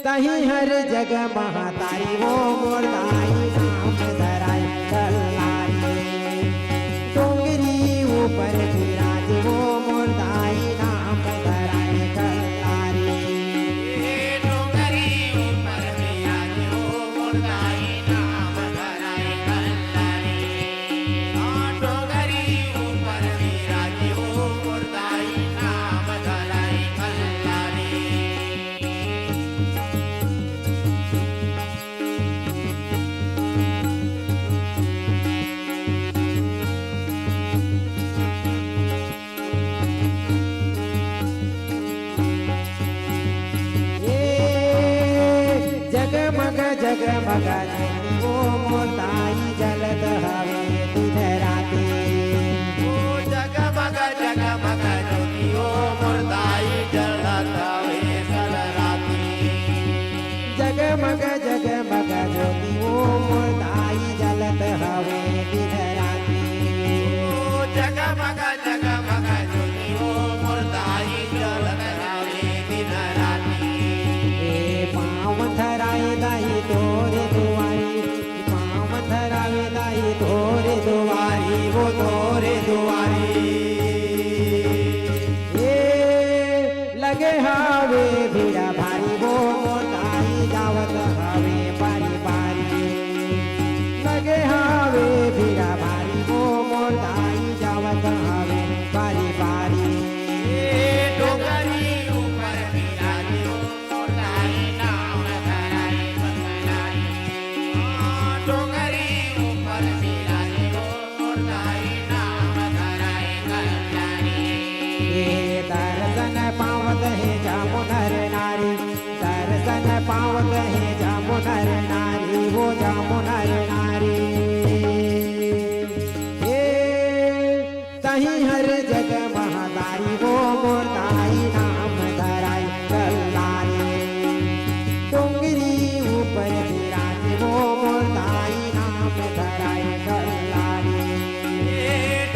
तहीं हर जग महतारी वो मोर दाई, नाम धराई कल्लारी। डोंगरी ऊपर विराज वो मोर दाई, नाम धराई कल्लारी। ए, डोंगरी ऊपर विराज वो मोर दाई, नाम धराई कल्लारी। हाँ, डोंगरी ऊपर विराज वो मोर दाई, नाम धराई कल्लारी। ए, जगमग जगमग ज्योति वो मोर दाई जलत हवे दिन राती। ओ जगमग जगमग ज्योति वो मोर दाई जलत हवे दिन राती। जगमग जगमग ज्योति वो मोर दाई जलत हवे दिन राती। ओ जगमग जगमग ज्योति वो मोर दाई जलत हवे दिन राती। ए पाँव धराए दाई तोरे दुआरी, पाँव धराए दाई तोरे दुआरी, वो तोरे दुआरी। ए लगे हवे भीड़ भारी वो मोर दाई जावत हवे बारी बारी। लगे हवे भीड़ भारी वो मोर दाई जावत हवे बारी बारी। ए डोंगरी ऊपर विराजे वो मोर दाई नाम धराई बतलाई। हाँ, डोंगरी ऊपर विराजे वो मोर दाई नाम धराई कल्याणी। ए दर्शन पावत हे जम्मो नर नारी, दर्शन पावत हे जम्मो नर नारी, वो जम्मो नर नारी। ए तहीं हर जग महतारी वो मोर दाई नाम धराई कल्लारी। डोंगरी ऊपर विराजे वो मोर दाई नाम धराई कल्लारी।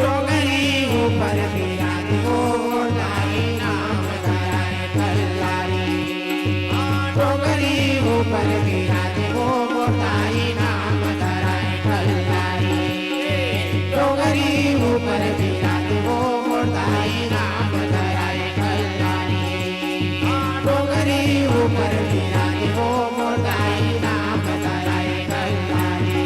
डोंगरी ऊपर विराजे वो मोर दाई नाम धराई कल्लारी। हाँ, डोंगरी ऊपर विराजे वो मोर दाई नाम धराई कल्लारी। डोंगरी ऊपर विराजे वो मोर दाई नाम धराई कल्लारी। हाँ, डोंगरी ऊपर विराजे वो मोर दाई नाम धराई कल्लारी।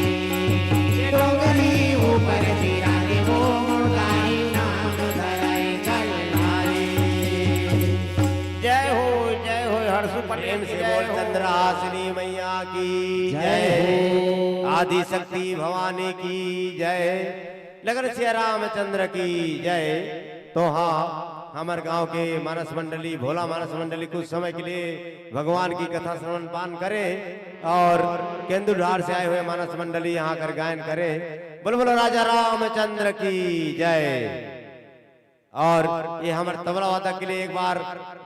डोंगरी ऊपर विराजे वो मोर दाई नाम धराई कल्लारी। जय हो, जय हो, हरसू पटेल प्रेम की से जय बोल हो। चंद्रहासिनी मैया की जय जय हो। हो। आदि शक्ति भवानी की जय। नगर सिया रामचंद्र की जय। तो हाँ, हमर गांव के मानस मंडली, भोला मानस मंडली कुछ समय के लिए भगवान की कथा श्रवण पान करे और केंदुधार से आए हुए मानस मंडली यहाँ कर गायन करे। बोलो, बोलो राजा रामचंद्र की जय। और ये हमर तबला वादक के लिए एक बार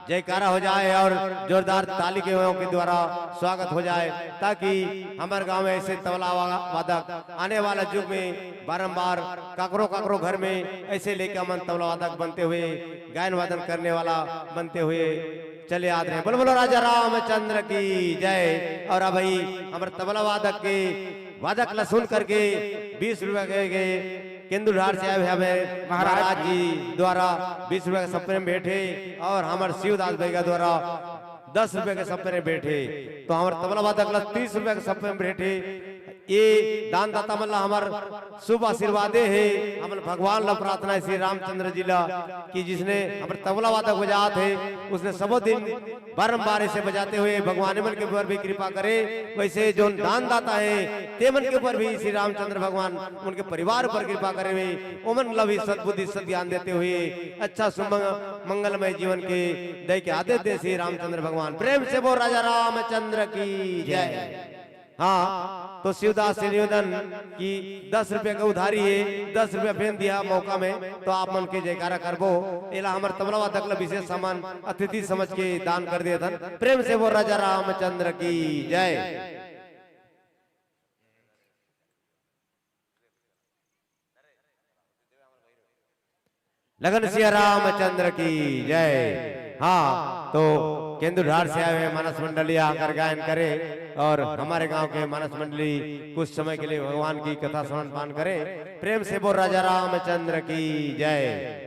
जयकारा हो जाए और जोरदार ताली के, के द्वारा स्वागत हो जाए, ताकि हमर गांव में ऐसे तबला वा-, वादक आने वाला युग में बारंबार काकरो काकरो घर में ऐसे लेके हमन तबला वादक बनते हुए, गायन वादन करने वाला बनते हुए चले आत रहे। बोलो, बोलो राजा रामचंद्र की जय। और अब भाई हमर तबला वादक के वादक ला सुन करके बीस रुपया के, के केंदुधार से आए हुए हमें महाराज महाराज जी द्वारा बीस रुपया के सप्रे में भेंटे और हमर शिवदास भैया द्वारा दस रुपया के सप्रे में भेंटे। तो हमर तबला वादक ला तीस रुपया के सप्रे में भेंटे। ये दानदाता मन ला हमर शुभ आशीर्वादे हे। हमर भगवान ला प्रार्थना हे श्री रामचंद्र जी ला कि जिसने हमर तबला वादक बजात हे, उसने सबो दिन बारंबार ऐसे बजाते हुए भगवान मन के ऊपर भी कृपा करे। वैसे जोन दानदाता हे, ते मन के ऊपर भी श्री रामचंद्र भगवान उनके परिवार ऊपर कृपा करे हुए, ओमन ला भी सद्बुद्धि सद्ज्ञान देते हुए अच्छा सुमंग-, मंगलमय जीवन के दे के आदेश दे श्री रामचंद्र भगवान। प्रेम से बोल राजा रामचंद्र की जय। हाँ, तो शिवदास से निवेदन कि दस रुपया के उधारी हे, दस रुपया फेन दिया मौका में, तो आप मन के जयकारा करबो। एला हमर तबला वादक ला विशेष सम्मान अतिथि समझ के दान कर देथन। प्रेम से बोल राजा रामचंद्र की जय। लगन सिया रामचंद्र की जय। हाँ, तो केंदुधार से आए हुए मानस मंडली आकर गायन करे और हमारे गांव के मानस मंडली कुछ समय के लिए भगवान की कथा श्रवण पान करे। प्रेम से बोल राजा रामचंद्र की जय।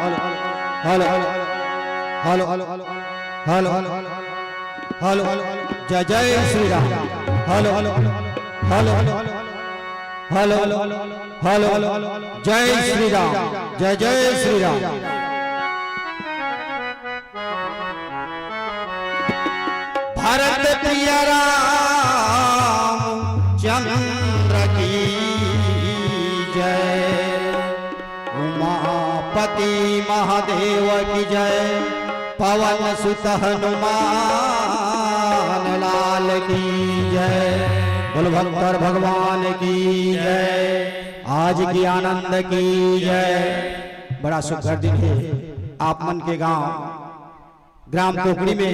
Hello, hello, hello, hello, hello, hello, जय जय Shri Ram. Hello, hello, hello, hello, जय श्री राम, जय जय श्री राम। भरत प्रिय राम चंद्र की जय। उमापति महादेव की जय। पवन सुत हनुमान लाल की जय। बोल भक्तर भगवान की जय। आज की आनंद की जय। बड़ा सुघर दिन हे। आप मन के गांव ग्राम कोकड़ी में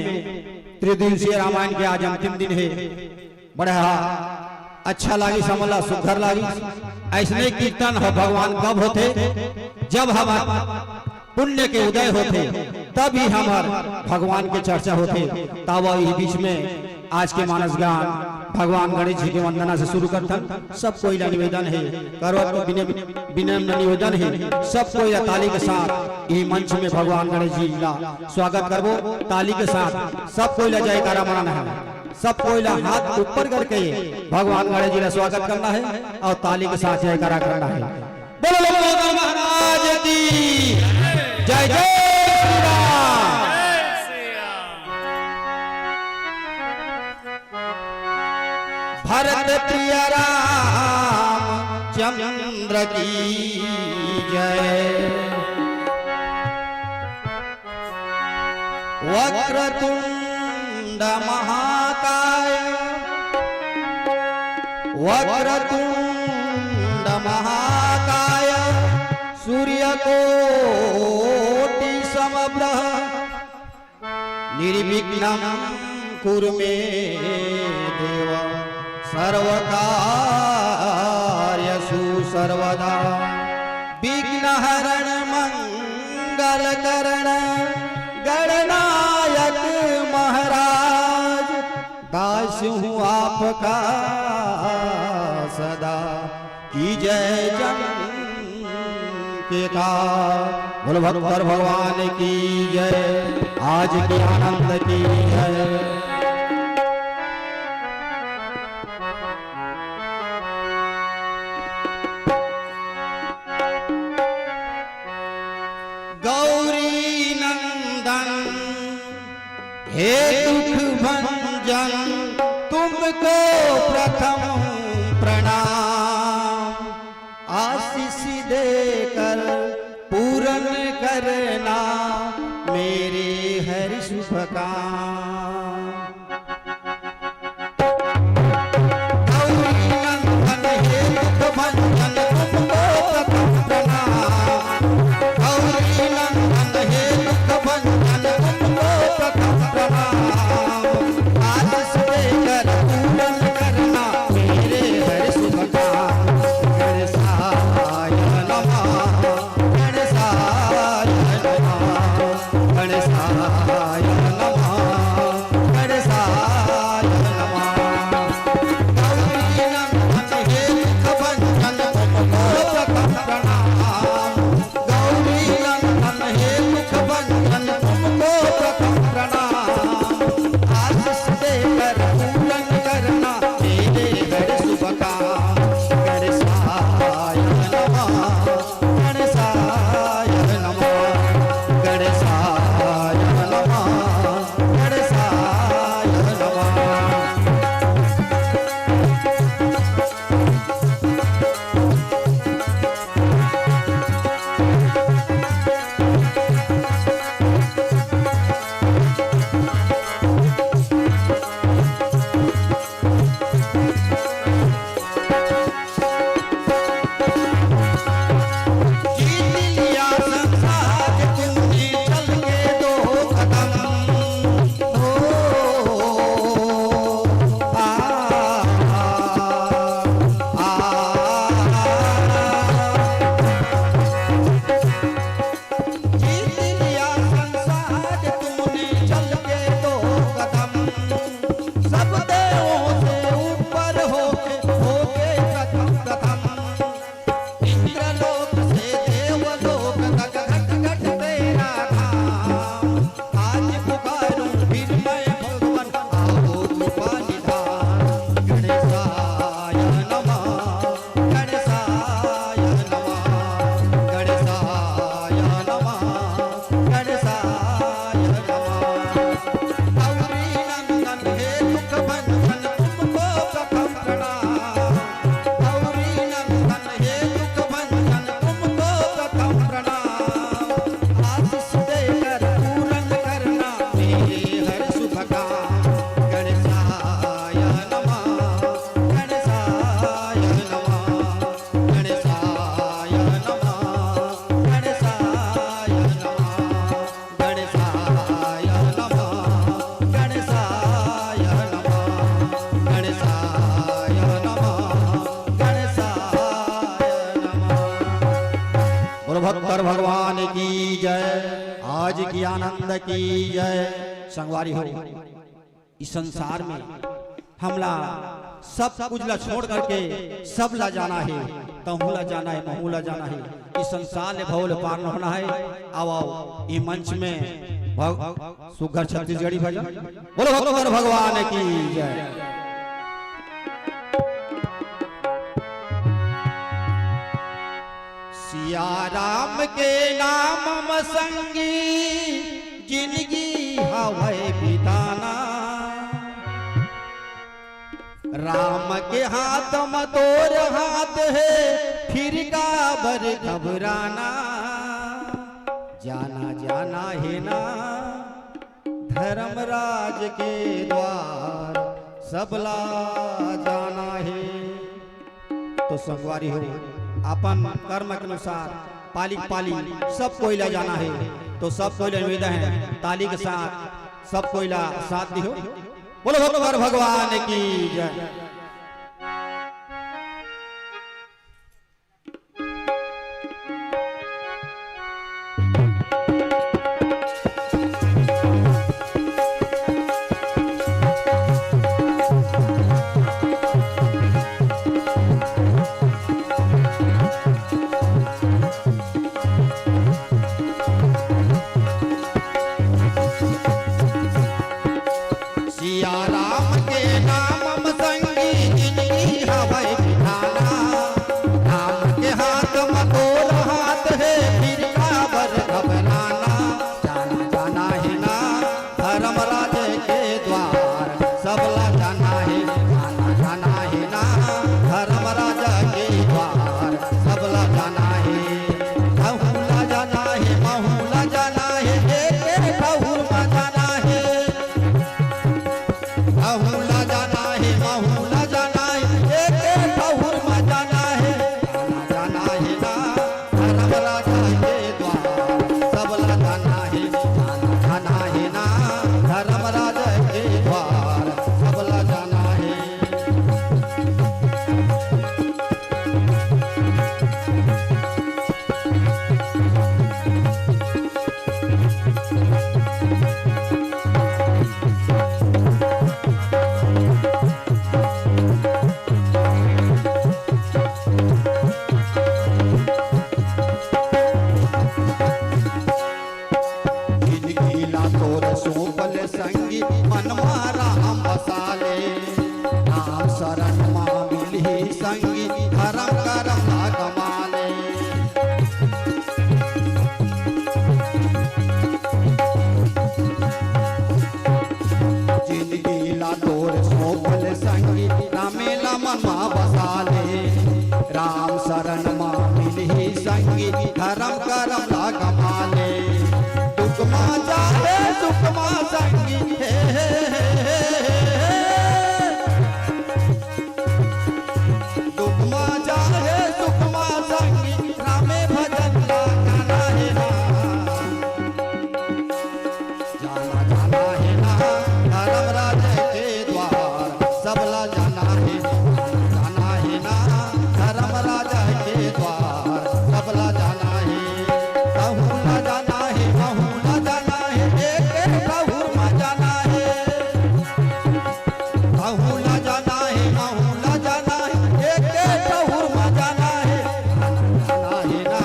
त्रिदिवसीय रामायण के आज अंतिम दिन हे। बड़ा अच्छा लागिस, हमन ला सुघर लागिस। अइसने कीर्तन ह भगवान कब होथे? जब हमर पुण्य के उदय होथे, तब ही हमर भगवान के चर्चा होथे। तब इही बीच में आज के मानस गान भगवान गणेश जी के वंदना से शुरू करथन। सब कोई ला निवेदन हे, करवत तो विनय, विनम्र निवेदन हे, सब कोई ला ताली के साथ इही मंच में भगवान गणेश जी ला स्वागत करबो। ताली के साथ सब कोई ला जयकारा मनाना हे। सब कोई ला हाथ ऊपर करके भगवान गणेश जी ला स्वागत करना हे अउ ताली के साथ जयकारा करना हे। बोलो लंबोदर महाराज की जय, जय श्री राम। भरत प्रिय राम चंद्र की जय। वक्रतुंड महाकाय, वक्रतुंड महाकाय, सूर्यकोटि समप्रभ, निर्विघ्नं कुरु मे देव, सर्वकार्यसु सर्वदा। विघ्नहरण मंगल करण गणनायक महाराज, दास हूँ आपका सदा, कीजय जन के काज। बोलो भक्तर भगवान की जय, आज की आनंद की जय। गौरी नंदन हे दुख भंजन, तुमको प्रथम प्रणाम। आशीष देकर पूर्ण करना मेरे हर शुभ काम। गौरी नंदन हे दुख भंजन, तुमको प्रथम प्रणाम। गौरी नंदन हे दुख भंजन, तुमको प्रथम प्रणाम। आशीष देकर पूर्ण करना मेरे हर शुभ काम। गणेशाय नमः, गणेशाय नमः, गणेशाय नमः। आज की आनंद की जय। संगवारी हो, इस संसार में हमला सब कुछ ला छोड़ करके सब ला जाना हे। तहूँ ला जाना हे, महूँ ला जाना हे। इस संसार ले भव ले पार न होना हे। आओ, आओ, ये मंच में भग-, सुघर छत्तीसगढ़ी भजन। बोलो भगवान भगवान की जय। सिया राम के नाम म संगी जिनगी हवय बिताना। राम के हाथ म तोर हाथ हे, फिर काबर घबराना। जाना जाना हे ना धर्मराज के द्वार, सबला जाना हे। तो संगवारी हो, अपन कर्म के अनुसार पाली पाली सब कोई ला जाना हे। तो सब कोई ला निवेदन हे, ताली के साथ सब कोई ला साथ दिहो। बोलो भगवान भगवान की जय। सिया राम के नाम म संगी जिनगी हवय बिधाना। राम के हाथ म तोर हाथ हे, फिर काबर घबराना। जाना जाना हे ना धर्मराज के द्वार, सबला जाना हे। जाना जाना हे ना धर्मराज के द्वार, सबला जाना हे। तहूँ ला जाना हे, महूँ ला जाना हे, एक एक ठउर म जाना हे। तहूँ ला जाना हे, महूँ ला जाना हे, एक एक ठउर म जाना हे। जाना जाना हे ना धर्मराज के द्वार, सबला जाना हे। जाना जाना हे ना धर्मराज के द्वार, सबला जाना हे। जिनगी ला तोर सौंपल संगी, मन मा राम बसा ले। राम शरण मा मिलही संगी, धरम करम ला कमा ले। जिनगी ला तोर सौंपल संगी, रामे ला मन मा बसा ले। राम शरण मा मिलही संगी, धरम करम ला कमा ले। दुख मा चाहे सुख मा संगी, हे, हे, हे, हे, हे। दुख मा चाहे सुख मा संगी, रामे भजन ला गाना हे ना। जाना जाना हे ना धर्मराज के द्वार, सबला जाना हे। जाना जाना हे ना धर्मराज के द्वार, सबला जाना हे। तहूँ ला जाना हे, महूँ ला जाना हे, एक एक ठउर म जाना हे। तहूँ ला जाना हे, महूँ ला जाना हे, एक एक ठउर म जाना हे। जाना हे ना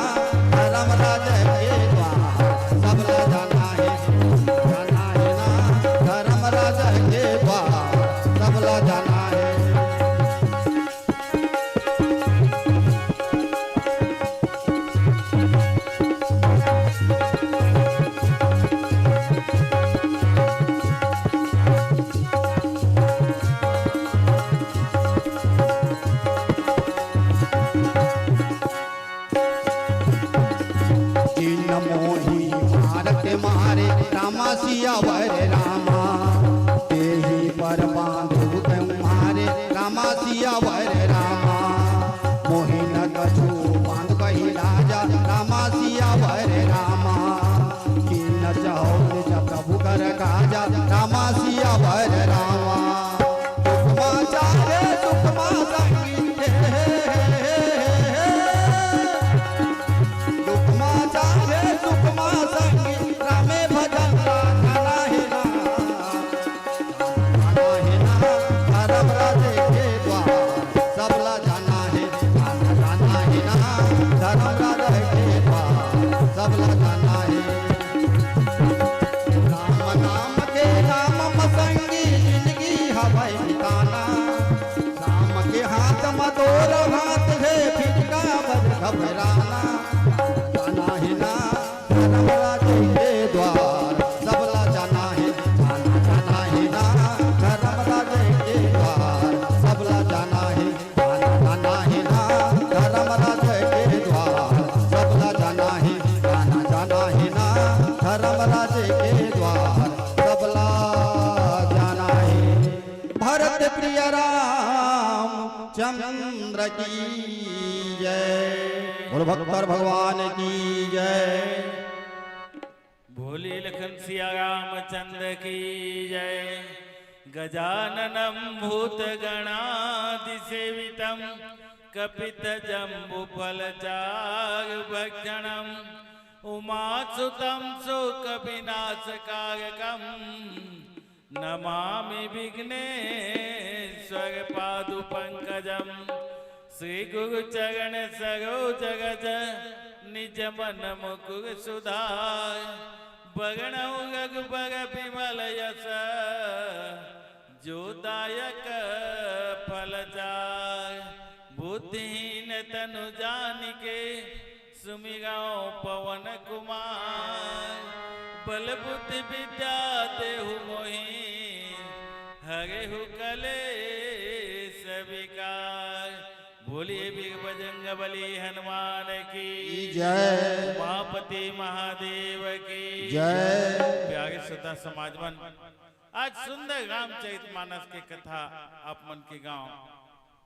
धर्मराज के द्वार, सबला जाना हे। जाना हे ना धर्मराज के द्वार, सबला जाना हे। जिन मोहि मारत मारे रामा सियावर रामा, तेहि पर बांधु तुम्हारे रामा सियावर रामा। मोहि न कछु बांध कहि लाजा रामा सियावर रामा, कीन चहुर जग प्रभु कर काजा रामा सियावर रामा। दुख मा चाहे सुख मा संगी, हे, हे, हे। दुख मा चाहे सुख मा संगी, की जय। बोल भक्तर भगवान की जय। भोले लखन सिया रामचंद्र की जय। गजाननं भूतगणादिसेवितं कपित्थजम्बूफलचारुभक्षणं उमासुतं शोकविनाशकारकं नमामि विघ्नेश्वर पादुपंकजं। श्री गुरु चरण सरोज रज निज मन मुकुर सुधार। बरनउँ रघुबर विमल यश जो दायक फलचार। बुद्धिहीन तनु जानिके सुमिरउँ पवन कुमार। बल बुद्धि विद्या देहु मोहि हरहु कलेस विकार। बोलिए वीर बजरंग बली हनुमान की जय। उमापति महादेव की जय। प्यारे श्रोता समाज मन, आज सुंदर रामचरित मानस के कथा आप मन के गांव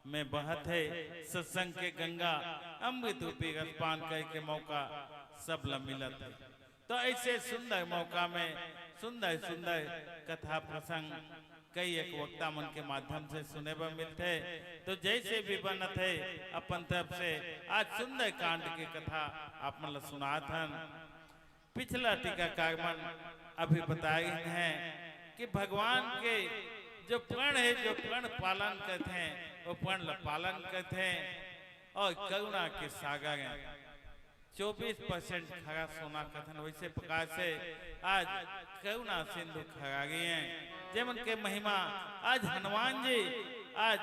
में बहत हे। सत्संग के गंगा अमृत रूपी रसपान करे के मौका सब ला मिलत हे। तो ऐसे सुंदर मौका में सुंदर सुंदर कथा प्रसंग कई एक वक्ता मन के माध्यम से सुने बर मिलथे। तो जैसे भी बनत हे, अपन तरफ से आज सुंदर कांड के कथा आप मन ला सुनात हन। पिछला टीकाकार मन अभी बताए हैं कि भगवान के जो प्रण हे, जो प्रण पालन करथे, वो प्रण ला पालन करथे और करुणा के सागर हैं। चौबीस परसेंट खरा सोना कथन, वैसे प्रकार से आज करुणा सिंधु खरा गे हैं, जेमन के महिमा आज हनुमान जी आज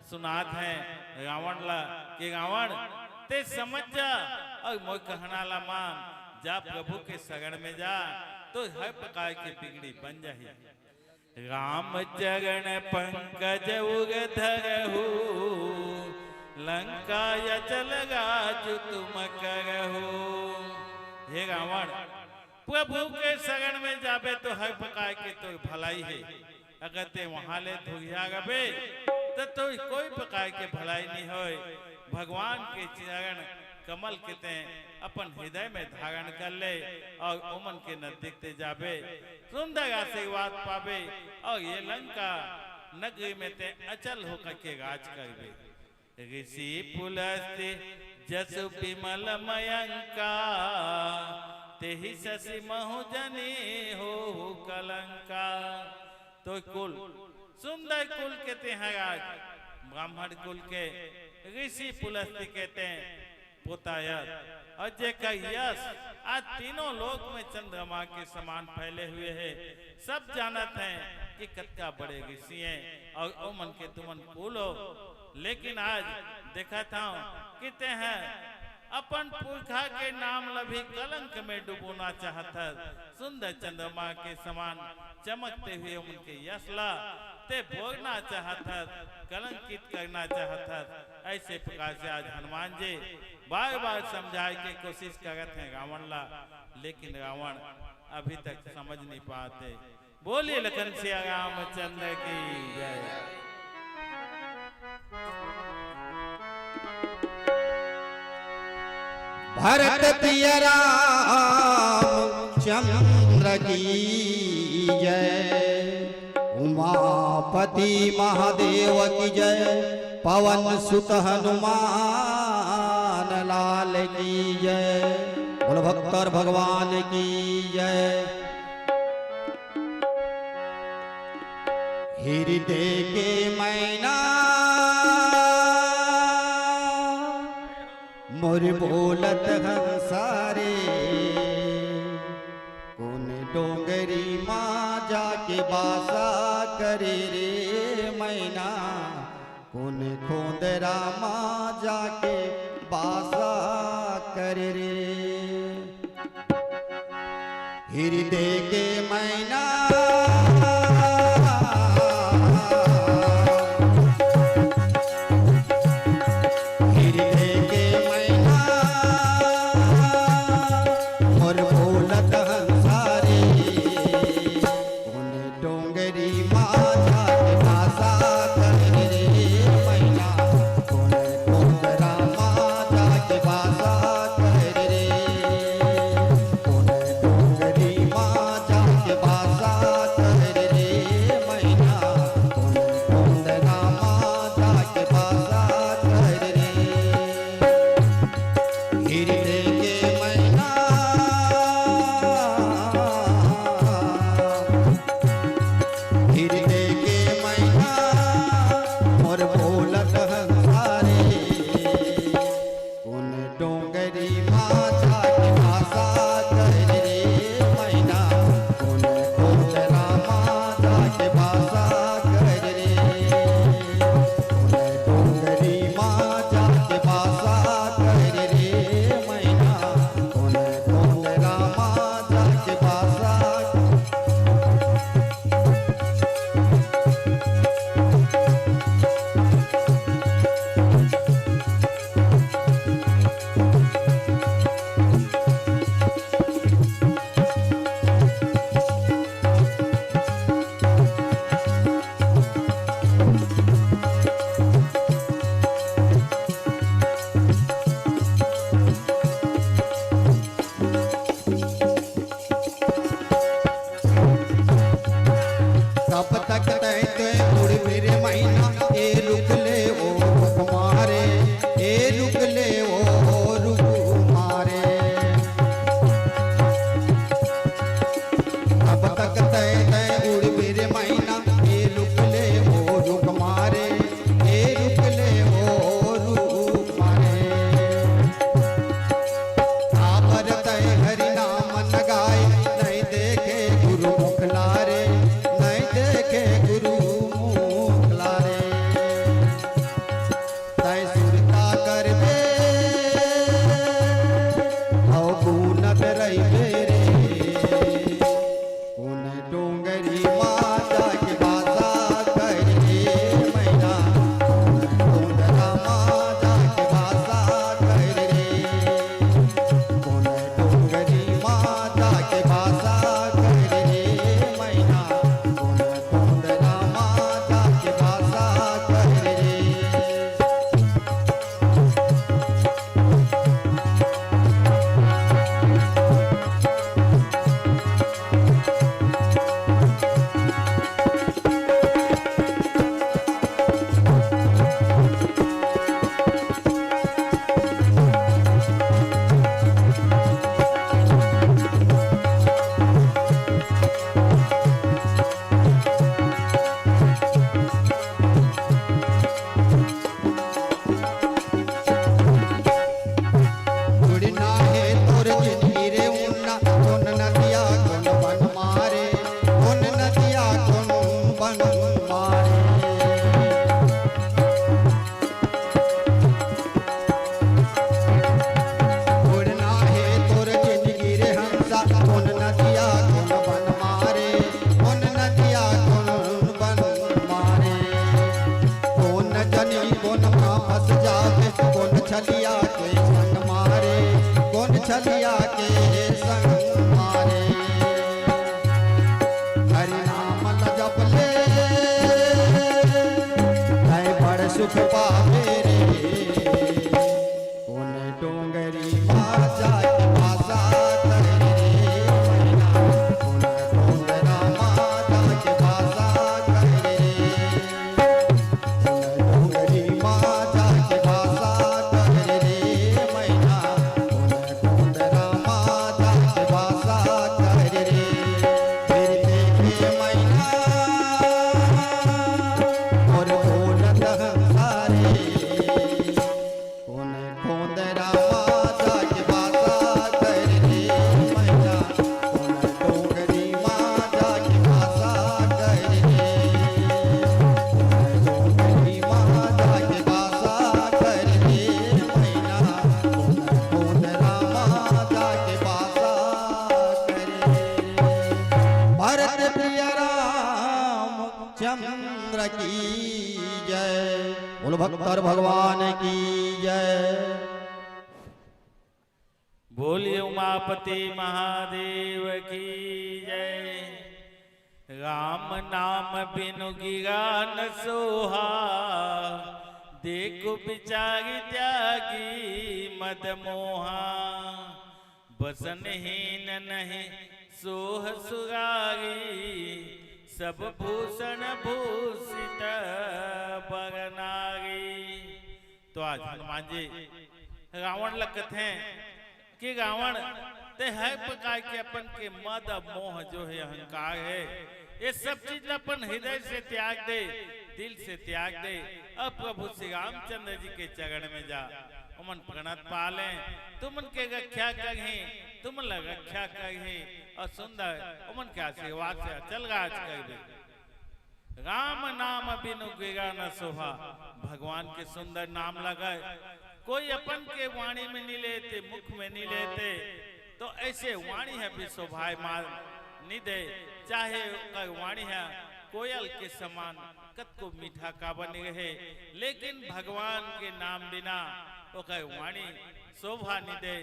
सुनात हैं रावण ला कि रावण, ते समझ जा और मोर कहना ला मान, जा प्रभु के शरण में जा, तो हर प्रकार की बिगड़ी बन जाही। राम चरण पंकज उर धरहु, लंका अचल राज तुम करहु। हे रावण, प्रभु के शरण में जाबे तो हर प्रकार के तोर भलाई हे। अगर ते वहां ले धुरिहा रबे, त तोर कोई प्रकार के भलाई नहीं होय। भगवान के चरण कमल के ते अपन हृदय में धारण कर ले और ओमन के नजदीक ते जाबे, सुंदर आशीर्वाद पाबे और ये लंका नगरी में ते अचल होकर के राज करबे। ऋषि पुलस्त्य जसु विमल मयंका, तेहि शशि महु जनि होहु कलंका। तो कुल, सुंदर कुल के तें ह आज, ब्राह्मण कुल के, ऋषि पुलस्त्य के तें पोता यश, और जेकर यश आज तीनों लोक में चंद्रमा के समान फैले हुए हे। सब जानत हैं कि कतका बड़े ऋषि हैं और ओमन के तुमन कुल हो, लेकिन आज देखत हंव कि तें ह अपन पुरखा के नाम ल भी कलंक में डुबोना चाहत हस। सुंदर चंद्रमा के समान चमकते हुए ओमन के यश ला ते बोरना चाहत हस, कलंकित करना चाहत हस। ऐसे प्रकार से आज हनुमान जी बार-बार समझाए के कोशिश करत हैं रावण ला, लेकिन रावण अभी तक समझ नहीं पाते। बोलिए लखन सिया रामचंद्र की जय। भरत प्रिय रामचंद्र की जय, उमापति महादेव की जय, पवन सुत हनुमान लाल की जय, बोल भक्तर भगवान की जय। हृदय के मैना मोर बोलत हंसा रे, कोन डोंगरी मा जाके बासा करे रे मैना, कोन खोंदरा मा जाके बासा करे रे। हृदय के मैना, हृदय के मैना, मोर बोलत हंसा रे, कोन डोंगरी मा जाके बासा करे रे मैना, कोन कोन नदिया कोन बन मारे, कोन नदिया कोन बन मारे, कोन जनी कोन मा फंस जावे, कोन छलिया के संग मारे, कोन छलिया के संग मारे। हरि नाम ल जप ले, तै बड़ सुख पावे रे। कोन डोंगरी मा जाके बासा करे रे मैना, कोन डोंगरा मा जाके बासा करे रे। कोन डोंगरी मा जाके बासा करे रे मैना, कोन डोंगरा मा जाके बासा करे रे। फिर देखे मैना और बोलत हंसा रे। कोन कोंदरा मा जाके बासा करे रे मैना, कोन डोंगरी मा जाके बासा करे रे, कोन डोंगरी मा जाके बासा करे रे मैना, कोन कोंदरा मा जाके बासा करे रे। भरत प्रिय राम चंद्र की जय। बोलो भक्तर भगवान की जय। बोलिए उमापति महादेव की जय। राम नाम बिनु गिरा न सोहा, देखो बिचारी त्यागी मद मोहा। बसन हीन नहीं सोह सुरारी, सब भूषण भूषित बर नारी। तो आज हनुमान जी रावण ल कथे कि रावण, ते हर प्रकार के अपन के मद मोह जो है, अहंकार है, ये सब चीज ल अपन हृदय से त्याग दे, दिल से त्याग दे, और प्रभु श्री रामचंद्र जी के चरण में जा। ओमन प्रणत पाले, तुमन के रक्षा करही, तुमन ला रक्षा करही, और सुंदर ओमन के आशीर्वाद से अचल राज कर दे। राम नाम बिनु गिरा न सोहा, भगवान के सुंदर नाम लगे। कोई अपन के वाणी में नहीं लेते, मुख में नहीं लेते, तो ऐसे वाणी ह भी शोभायमान नहीं दे। चाहे ओकर वाणी ह कोयल के समान कतको मीठा काबर नहीं रहे, लेकिन भगवान के नाम बिना ओकर वाणी शोभा नहीं दे।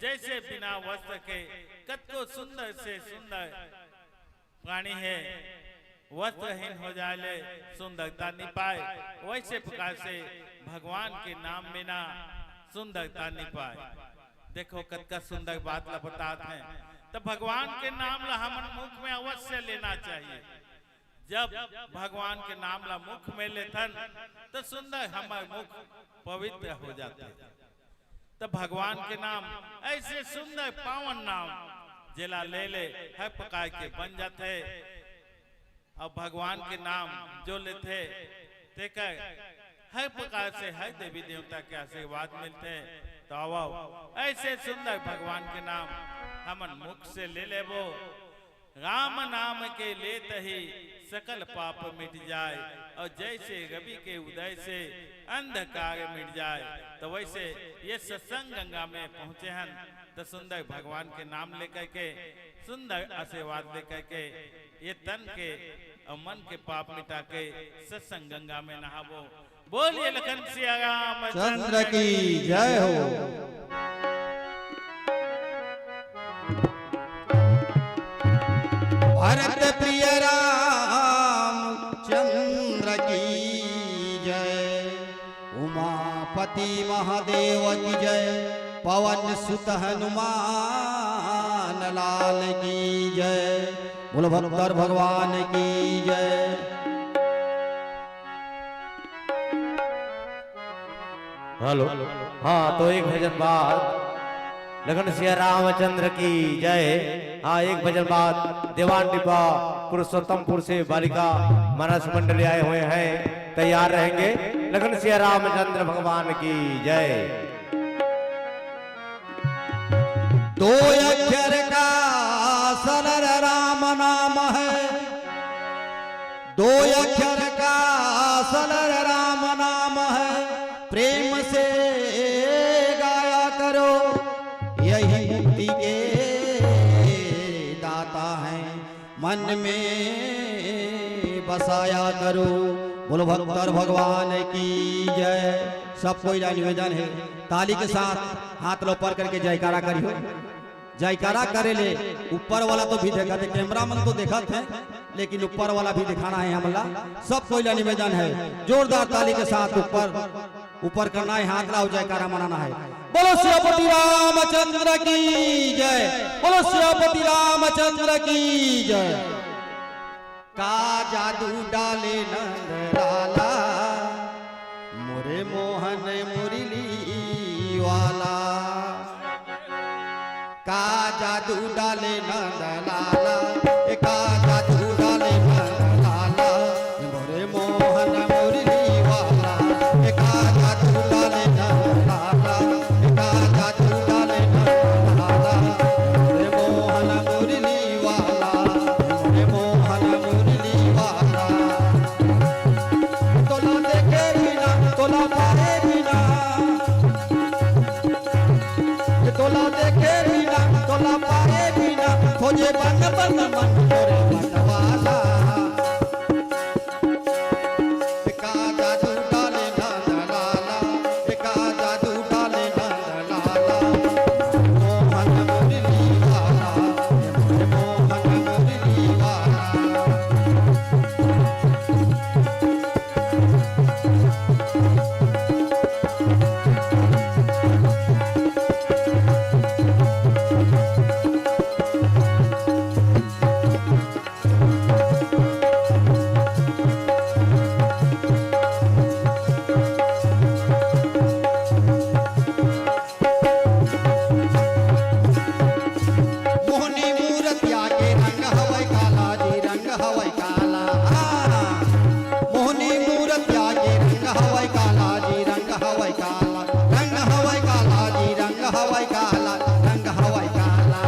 जैसे बिना वस्त्र के कतको सुंदर से सुंदर प्राणी है, वस्त्रहीन हो जाए ले सुंदरता नहीं पाए, वैसे प्रकार से भगवान के नाम बिना सुंदरता नहीं पाए। देखो, कतका सुंदर बात ला बतात हे। तो भगवान के नाम ला हमन मुख में अवश्य लेना चाहिए। जब भगवान के नाम ला मुख में लेथन, तो सुंदर हमर मुख पवित्र हो जाथे। तो भगवान के नाम ऐसे सुंदर पावन नाम, जेला ले ले हर प्रकार के बन जाथे। अब भगवान के नाम जो लेथे, तेकर हर प्रकार से हर देवी देवता के आशीर्वाद मिलथे। तो आवव, ऐसे सुंदर भगवान के नाम हमन मुख से ले लेबो। राम नाम के लेत ही सकल पाप मिट जाए, और जैसे रवि के उदय से अंधकार मिट जाए, तो वैसे ये सत्संग गंगा में पहुंचे हन, तो सुंदर भगवान के नाम लेकर के, सुंदर आशीर्वाद लेकर के, ये तन के और मन के पाप मिटा के सत्संग गंगा में नहाबो। बोलिए लखन सिया राम चंद्र की जय हो। भरत प्रिय राम चंद्र की जय। उमापति महादेव की जय। पवन सुत हनुमान लाल की जय। बोलो भक्तर भगवान की जय। हेलो। हाँ, तो एक भजन बाद लखन सिया रामचंद्र की जय। हाँ, एक भजन बाद दीवान डिब्बा पुरुषोत्तमपुर से बालिका मानस मंडली आए हुए हैं, तैयार रहेंगे। लखन सिया रामचंद्र भगवान की जय। दो अक्षर का सरल राम नाम है, दो अक्षर का सरल राम नाम है, प्रेम से गाया करो यही मुक्ति के मन में बसाया करो। बोलो भक्तर भगवान की जय। सब कोई ला निवेदन है, ताली के साथ हाथ ला ऊपर करके जयकारा करियो। जयकारा करे ले ऊपर वाला तो भी देखत है, कैमरा मन तो देखत है, लेकिन ऊपर वाला भी दिखाना है हमला। सब कोई ला निवेदन है, जोरदार ताली के साथ ऊपर ऊपर करना है, हाथ ला अउ जयकारा मनाना है। बोलो सियापति रामचंद्र की जय, बोलो सियापति रामचंद्र की जय। का जादू डाले नंद लाला, मोरे मोहन मुरली वाला। का जादू डाले नंद लाला, ए का जादू डाले नंद लाला, मोरे मोहन मुरली वाला। ए का जादू डाले नंद लाला, ए का जादू डाले नंद लाला, मोरे मोहन मुरली वाला, मोरे मोहन मुरली वाला। तोला देखे बिना, तोला पाए बिना, तोला देखे बिना, तोला पाए बिना, खोजे बन बन मन मोरे मतवाला। का जादू डाले नंद लाला, का जादू डाले नंद लाला, मोहन मुरली वाला, मोहन मुरली वाला। मोहनी मूरतिया के रंग हवय काला जी, रंग हवय काला। हाँ। मोहनी मूरतिया के रंग हवय काला जी, रंग हवय काला, रंग हवय काला जी, रंग हवय काला, रंग हवय काला।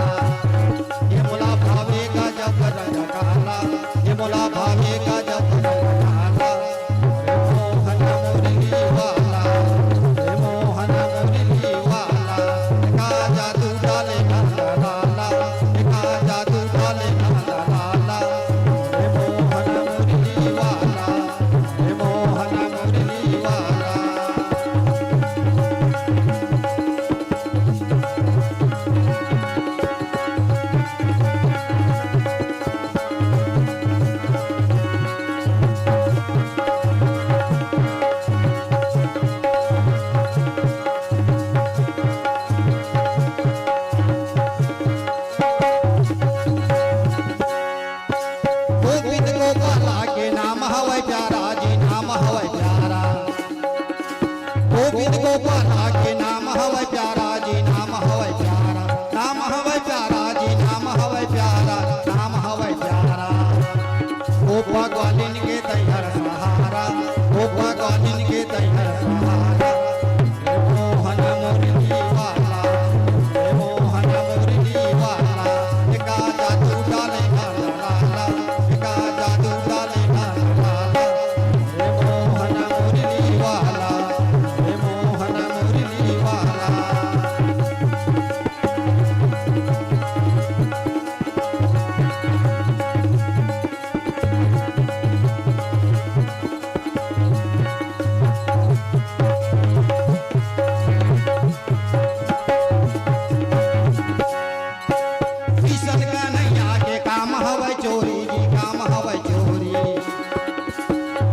ये मोला भावे गजब रंग काला, ये मोला भावे गजब रंग काला। मोहन मुरली वाला, मोहन मुरली वाला, का जादू डाले नंद लाला, का जादू डाले नंद लाला, मोहन मुरली वाला, मोहन मुरली वाला। गोविंद गोपाला के नाम हवय प्यारा जी, नाम हवय प्यारा। गोविंद गोपाला के नाम हवय प्यारा जी, नाम हवय प्यारा, नाम हवय प्यारा जी, नाम हवय प्यारा, नाम हवय प्यारा। गोपा ग्वालिन के तैहर सहारा, गोपा ग्वालिन के तैहर सहारा। मोहन मुरली वाला, मोहन मुरली वाला, का जादू डाले नंद लाला, का जादू डाले नंद लाला। हे मोहन मुरली वाला, हे मोहन मुरली वाला। किशन कन्हैया के काम हवय चोरी जी, काम हवय चोरी।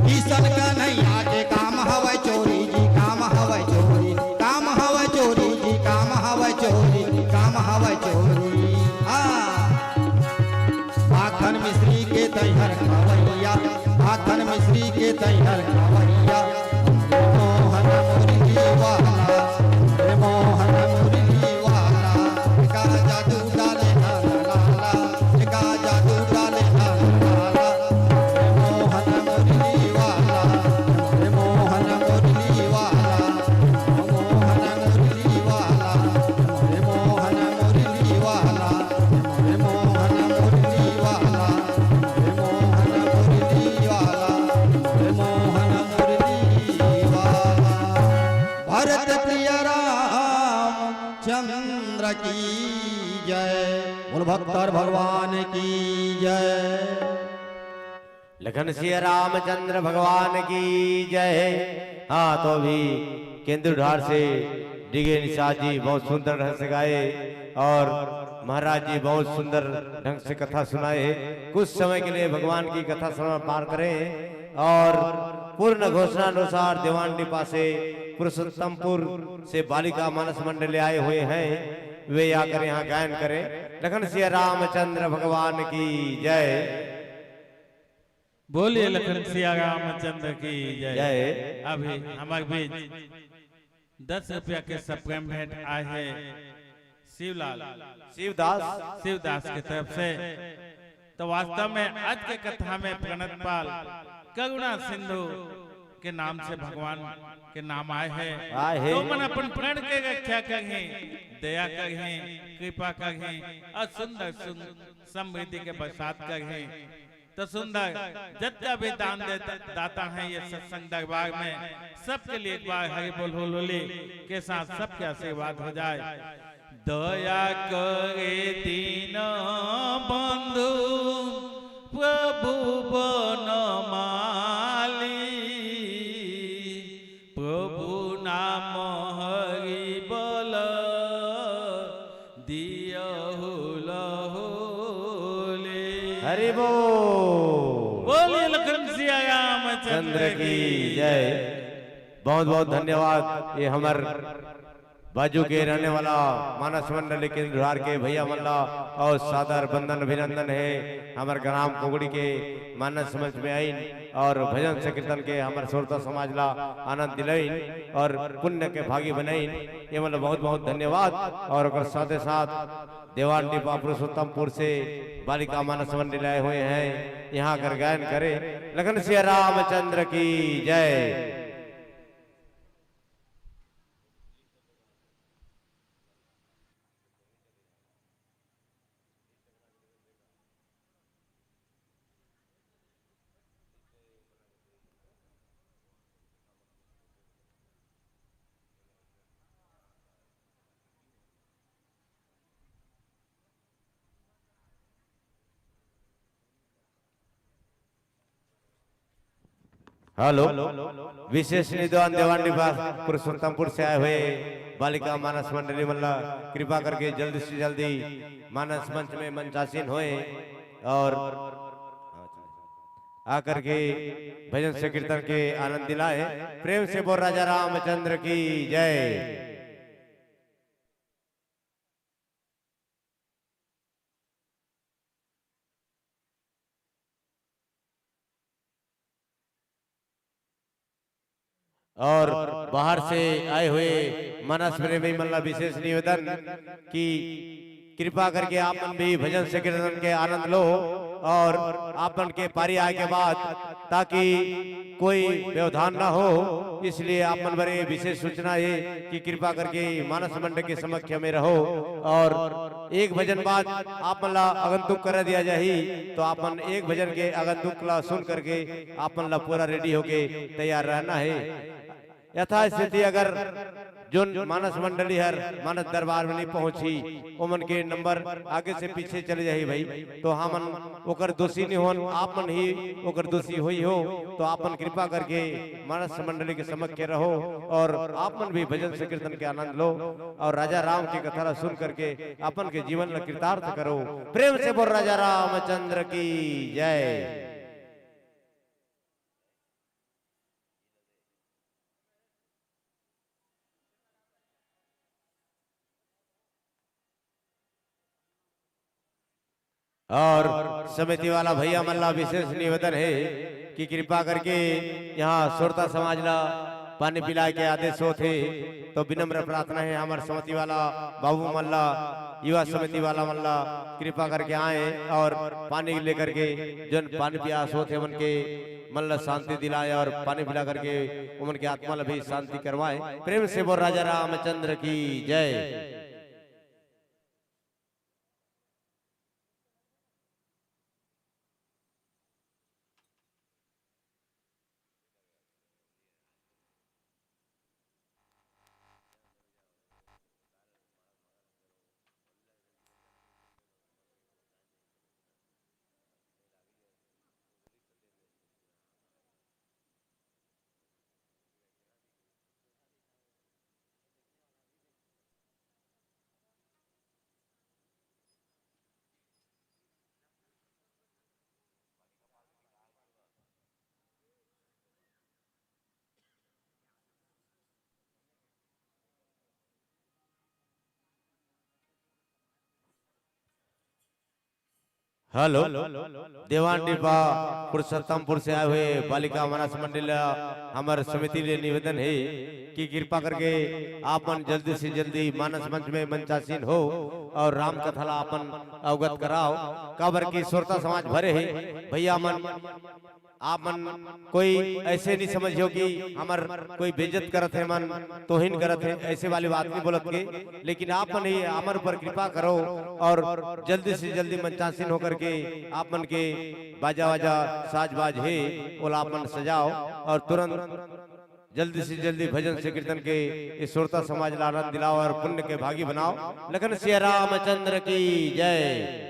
किशन कन्हैया के काम हवय चोरी जी, काम हवय चोरी, काम हवय चोरी जी, काम हवय चोरी, काम हवय चोरी। हाँ। माखन मिश्री के तैहर खवैया, माखन मिश्री के तैहर खवैया। मोहन मुरली वाला, मोहन मुरली वाला, का जादू डाले नंद लाला, का जादू डाले नंद लाला। मोहन मुरली वाला, मोहन मुरली वाला, मोहन मुरली वाला, मोहन मुरली वाला। मोरे मोहन मुरली वाला, मोरे मोहन मुरली वाला, मोरे मोहन मुरली शंकर भगवान की जय। लखन सिया रामचंद्र भगवान की जय। हाँ, तो अभी केंद्र ढार से डीगे निषाद जी बहुत सुंदर ढंग से गाए और महाराज जी बहुत सुंदर ढंग से कथा सुनाए। कुछ समय के लिए भगवान की कथा श्रवण पार करें और पूर्ण घोषणा अनुसार दीवान डिपा से पुरुषोत्तमपुर से बालिका मानस मंडली आए हुए हैं, वे आकर यहाँ गायन करें। लखन सिया रामचंद्र भगवान की जय। बोलिए लखन सिया रामचंद्र की जय। जय। अभी हमारे बीच दस रुपया के सप्रेम भेंट आए हैं शिवलाल, शिवदास। शिवदास की तरफ से। तो वास्तव में आज के कथा में प्रणत पाल करुणा सिंधु के नाम से भगवान के नाम आए हैं। आए हैं। तो मन अपन प्रण के रक्षा करही, दया करही, कृपा करही और सुंदर सुंदर समृद्धि के बरसात करही। तो सुंदर, जतका भी दान देता, दाता है ये सत्संग दरबार में, सबके लिए एक बार हरि बोल होली के साथ सबके आशीर्वाद हो जाए। दया करे दीन बंधु प्रभु बनमाली, प्रभु नाम हरि बल दियहु लहोले। हरि बोल। बोलिए लखन सिया रामचंद्र चंद्र की की जय। बहुत बहुत धन्यवाद। ये हमर बाजू के रहने वाला मानस मंडली केंद्र ढार के भैया मन ला और सादर बंदन अभिनंदन है। हमर ग्राम कोगड़ी के मानस मंच में आइन और भजन संकीर्तन के हमर श्रोता समाज ला आनंद दिलाइन और पुण्य के भागी बनाइन। ये मतलब बहुत बहुत धन्यवाद। और ओकर साथे साथ देवान डिपा पुरुषोत्तमपुर से बालिका मानस मंडली आए हुए हैं, यहाँ कर गायन करे। लखन सिया रामचंद्र की जय। हेलो, विशेष निदान देवान डिपा पुरुषोत्तमपुर से आए हुए बालिका मानस मंडली मन ला कृपा करके जल्दी से जल्दी मानस मंच में मंचासीन होए और आकर के भजन संकीर्तन के आनंद दिलाए। प्रेम से बोल राजा रामचंद्र की जय। और बाहर से आए हुए मानस प्रेमी मन ला विशेष निवेदन कि कृपा करके आप मन भी भजन संकीर्तन के आनंद लो और आप मन के पारी आए के बाद, ताकि कोई व्यवधान ना हो, इसलिए आप मन बर ये विशेष सूचना है कि कृपा करके मानस मंडल के समक्ष में रहो और एक भजन बाद आप मन ला आगंतुक करा दिया जाही। तो आप मन एक भजन के आगंतुक ला सुन करके आप मन ला पूरा रेडी होके तैयार रहना है। यथास्थिति अगर जोन मानस मंडली हर मानस दरबार में नहीं पहुंची, ओमन के नंबर आगे से पीछे चले जाही भाई, तो हमन ओकर दोषी नहीं होन, आप मन ही ओकर दोषी होई हो। तो आप मन कृपा करके मानस मंडली के समक्ष रहो और आप मन भी भजन संकीर्तन के आनंद लो और राजा राम की कथा ला सुन करके अपन के जीवन ला कृतार्थ करो। प्रेम से बोल राजा रामचंद्र की जय। और समिति वाला भैया मन ला विशेष निवेदन है कि कृपा करके यहाँ श्रोता समाज ला पानी पिलाए के आदेश होत हे, तो विनम्र प्रार्थना है हमर समिति वाला बाबू मन ला, युवा समिति वाला मन ला कृपा करके आए और पानी लेकर के जोन पानी प्यास होत हे मन के मन ला शांति दिलाए और पानी पिला करके उमन के आत्मा ला भी शांति करवाए। प्रेम से बोल राजा रामचंद्र की जय। हेलो, देवान डिब्बा पुरुषोत्तमपुर से आए हुए बालिका मानस मंडल ला हमर समिति ले निवेदन हे कि कृपा करके आप मन जल्दी से जल्दी मानस मंच में मंचासीन हो और राम कथा ला अपन अवगत कराओ, काबर कि श्रोता समाज भरे हे। भैया मन, आप मन कोई ऐसे नहीं समझियो कि हमर कोई बेइज्जत करत हे, मन तोहिन करत हे, ऐसे वाली बात नहीं बोलत के, लेकिन आप मन ही हमर ऊपर कृपा करो और जल्दी से जल्दी मंचासीन होकर के आप मन के बाजा वाजा साज बाज हे, ओला आप मन सजाओ और तुरंत जल्दी से जल्दी भजन से कीर्तन के इस श्रोता समाज ला आनंद दिलाओ और पुण्य के भागी बनाओ। लखन सिया रामचंद्र की जय।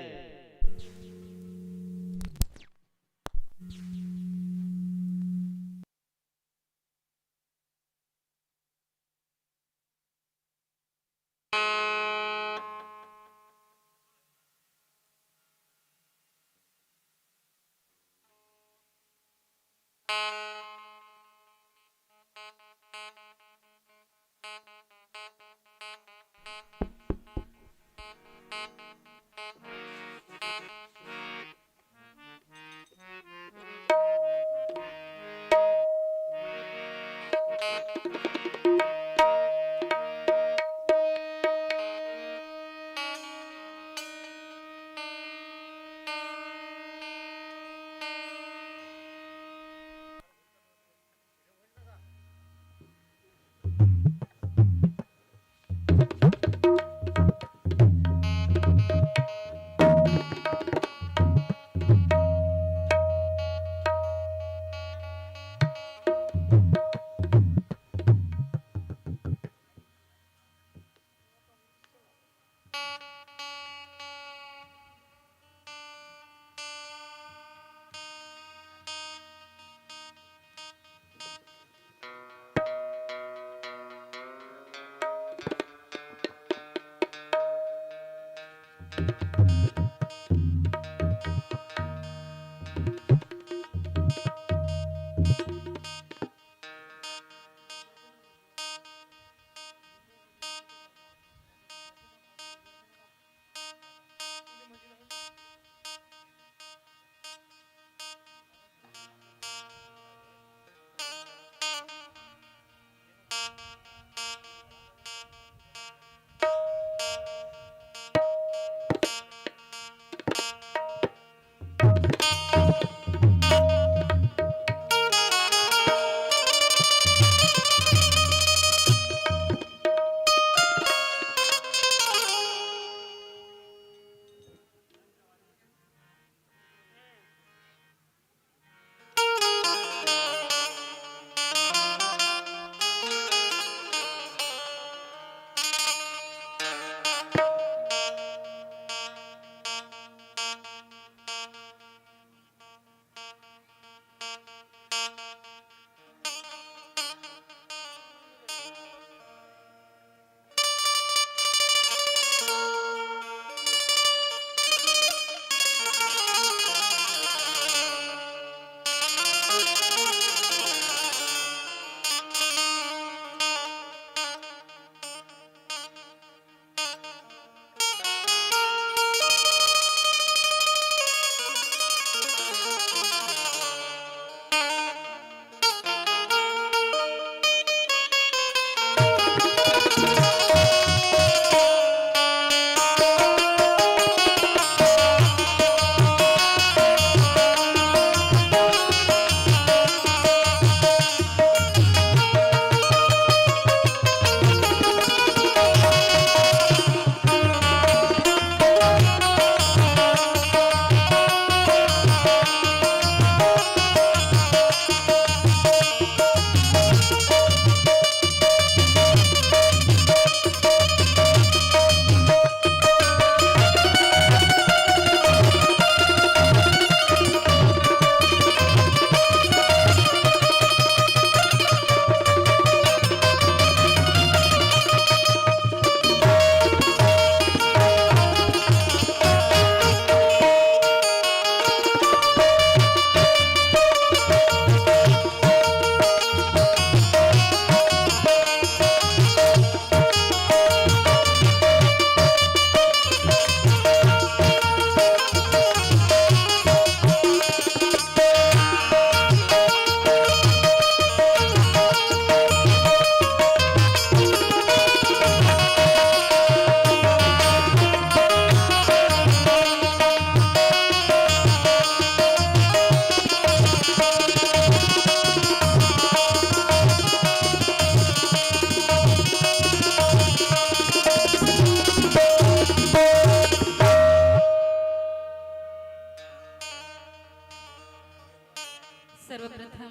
सर्वप्रथम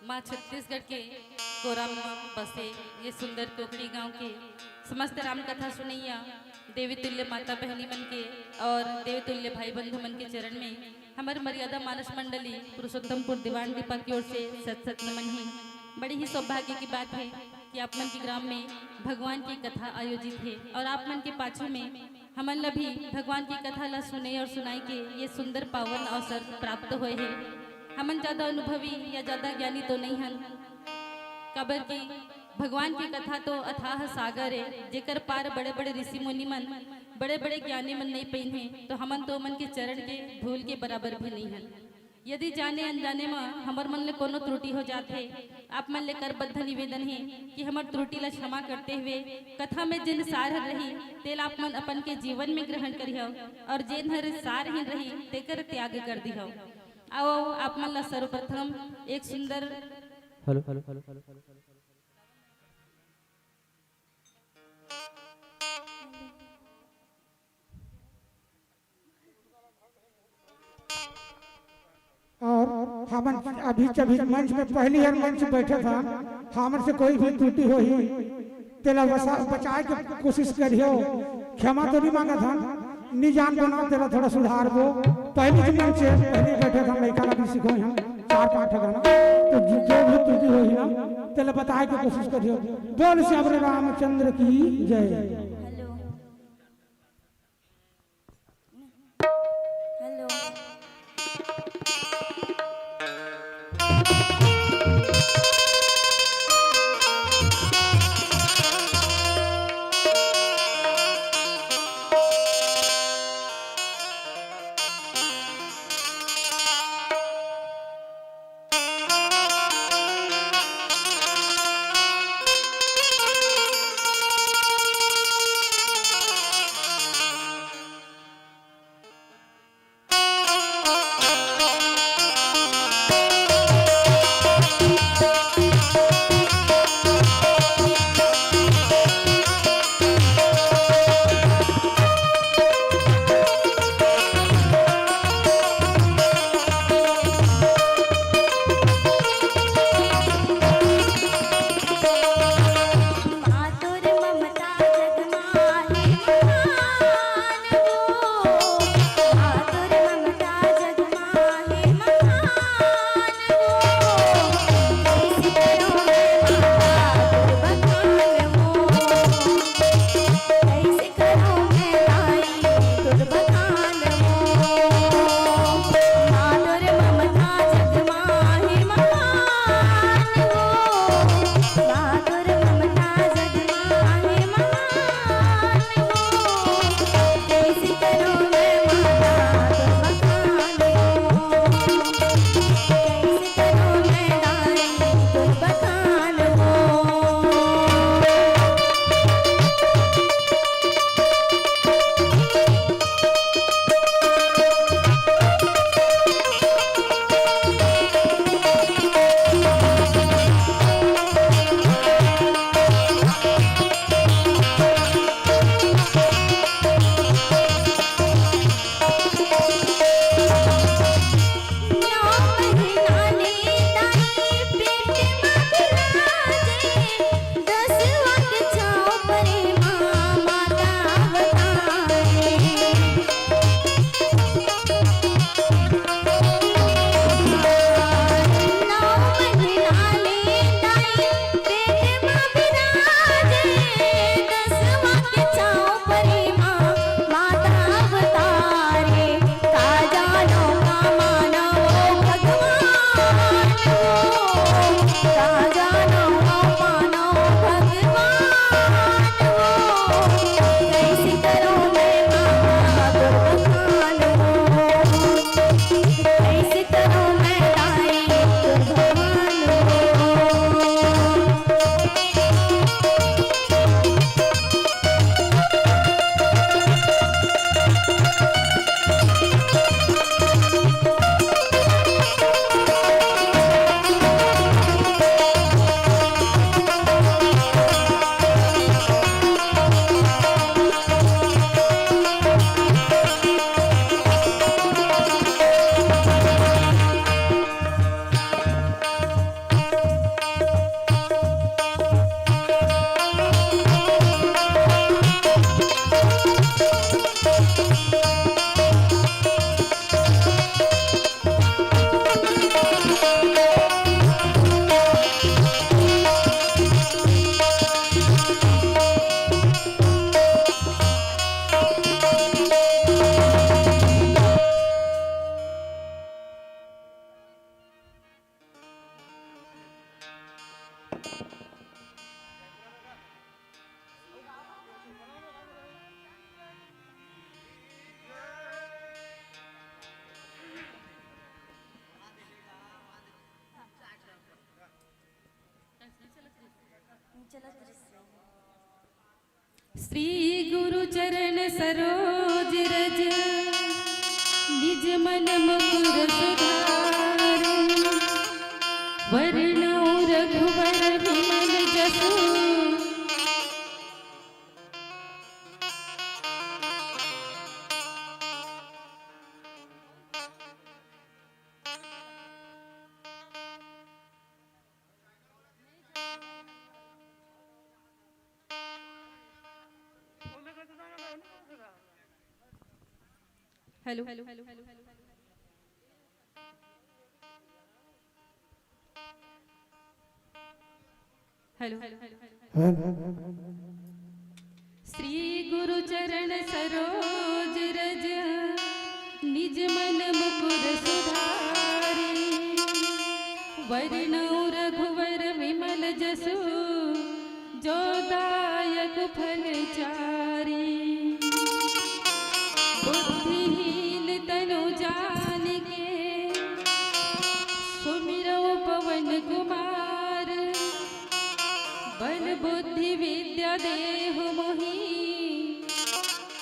माँ छत्तीसगढ़ के कोरबा म बसे ये सुंदर कोकड़ी गांव के समस्त राम कथा सुनैया देवी तुल्य माता बहनी मन के और देवी तुल्य भाई बंधु मन के चरण में हमर मर्यादा मानस मंडली पुरुषोत्तमपुर दीवान दीपा की ओर से सत सत नमन हे। बड़ी ही सौभाग्य की बात है कि आप मन के ग्राम में भगवान की कथा आयोजित है और आप मन के पाछू में हमन ला भी भगवान की कथा ला सुने और सुनाए के ये सुंदर पावन अवसर प्राप्त होए हे। हमन ज्यादा अनुभवी या ज्यादा ज्ञानी तो नहीं हन, काबर कि भगवान की कथा तो अथाह सागर है, जेकर पार बड़े-बड़े ऋषि मुनि मन, बड़े-बड़े ज्ञानी मन नहीं पइन हे, तो हमन तो ओमन के चरण के धूल के बराबर भी नहीं हन। यदि जाने अनजाने म हमर मन ले कोनो त्रुटि हो जात हे, आप मन ले करबद्ध निवेदन हे कि हमर त्रुटि ला क्षमा करते हुए कथा में जेन सार हर रही, तेला आप मन अपन के जीवन में ग्रहण करिहव और जेन हर सारहीन रही, तेकर त्याग कर दिहव। आओ, आप मन ला सर्वप्रथम एक सुंदर हेलो। और हमन अभी, अभी मंच में पहली हर मंच बैठे था, हमन से कोई भी त्रुटि होही, तेला बसा-, बचाए के कोशिश करियो। क्षमा तो नहीं मांगत हन, निजान बनाओ, तेला थोड़ा सुधार दो। पहली जो मंच है, पहली बैठे था, लइका ला भी सिखोए हम चार पांच ठो गाना, तो जो, जो भी त्रुटि होही ना, तेला बताए के कोशिश करियो। बोल श्री रामचंद्र की जय। हेलो। हेलो। श्री गुरु चरण सरोज रज, निज मन मुकुर सुधार। वरण रघुवर विमल जसु। हेलो। हेलो। श्री गुरु चरण सरोज रज, निज मन मुकुर सुधारी। वरण रघुवर विमल जसु, जो दायक फल चारी। बुद्धिहीन तनु जानिके, सुमिरौ पवन कुमार। बल बुद्धि विद्या देहु मोहि,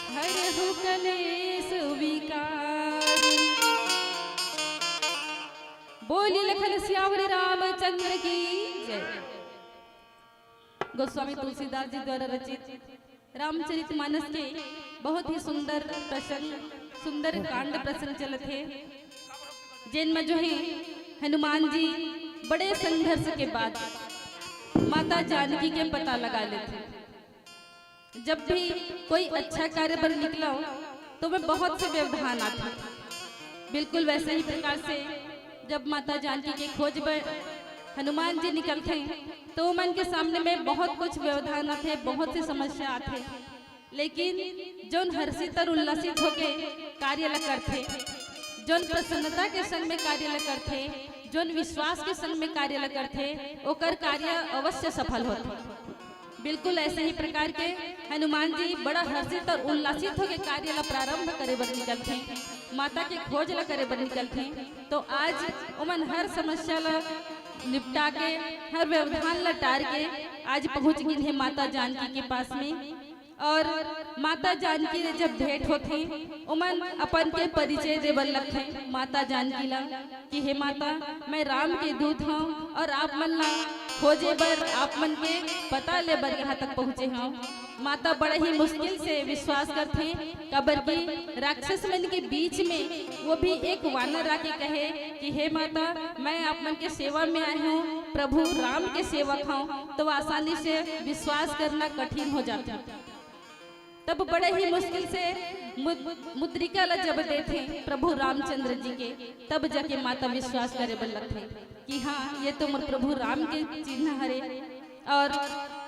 हरहु कलेस विकार। बोली लखन सियावर रामचंद्र की जय। गोस्वामी तुलसीदास जी द्वारा रचित रामचरित मानस के बहुत ही सुंदर प्रसंग, सुंदर कांड प्रसंग चलत हे, जेन म जो है हनुमान जी बड़े संघर्ष के बाद माता जानकी के पता लगा लेथे। जब भी कोई अच्छा कार्य बर निकलो तो मैं बहुत से व्यवधान आते। बिल्कुल वैसे ही प्रकार से जब माता जानकी के खोज बर हनुमान जी निकलते हैं तो मन के सामने में बहुत कुछ व्यवधान आते, बहुत सी समस्या आते, लेकिन जोन हर्षित और उल्लासित होके कार्य ल करथे, जोन प्रसन्नता के संग में कार्य ल करथे, जोन विश्वास के संग में कार्य ल करथे, ओकर कार्य अवश्य सफल होथे। बिल्कुल ऐसे ही प्रकार के हनुमान जी बड़ा हर्षित और उल्लासित होके कार्य ला प्रारंभ करे बर निकलथे, माता के खोज ला करे बर निकलथे। तो आज ओमन हर समस्या ला निपटा के, हर व्यवधान ला टार के आज पहुंच गिन हे माता जानकी के पास में। और माता जानकी ले जब भेंट होथे, ओमन अपन के परिचय दे बर लगथे माता जानकी ला। कि हे माता, मैं राम के दूत हौं और आप मन ला खोजे बर, आप मन के पता ले बर यहाँ तक पहुँचे हौं। माता बड़े ही मुश्किल से विश्वास करथे, काबर कि राक्षस मन के बीच में वो भी एक वानर आके कहे कि हे माता, मैं आप मन के सेवा में आए हौं, प्रभु राम के सेवक हौं। तो आसानी से विश्वास करना कठिन हो जाथे। तब बड़े ही मुश्किल से मुद-, मुद्रिका ला जब देथे प्रभु रामचंद्र जी के, तब जाके माता विश्वास करे बर लगथे कि हाँ, ये तो मोर प्रभु राम के चिन्ह हरे और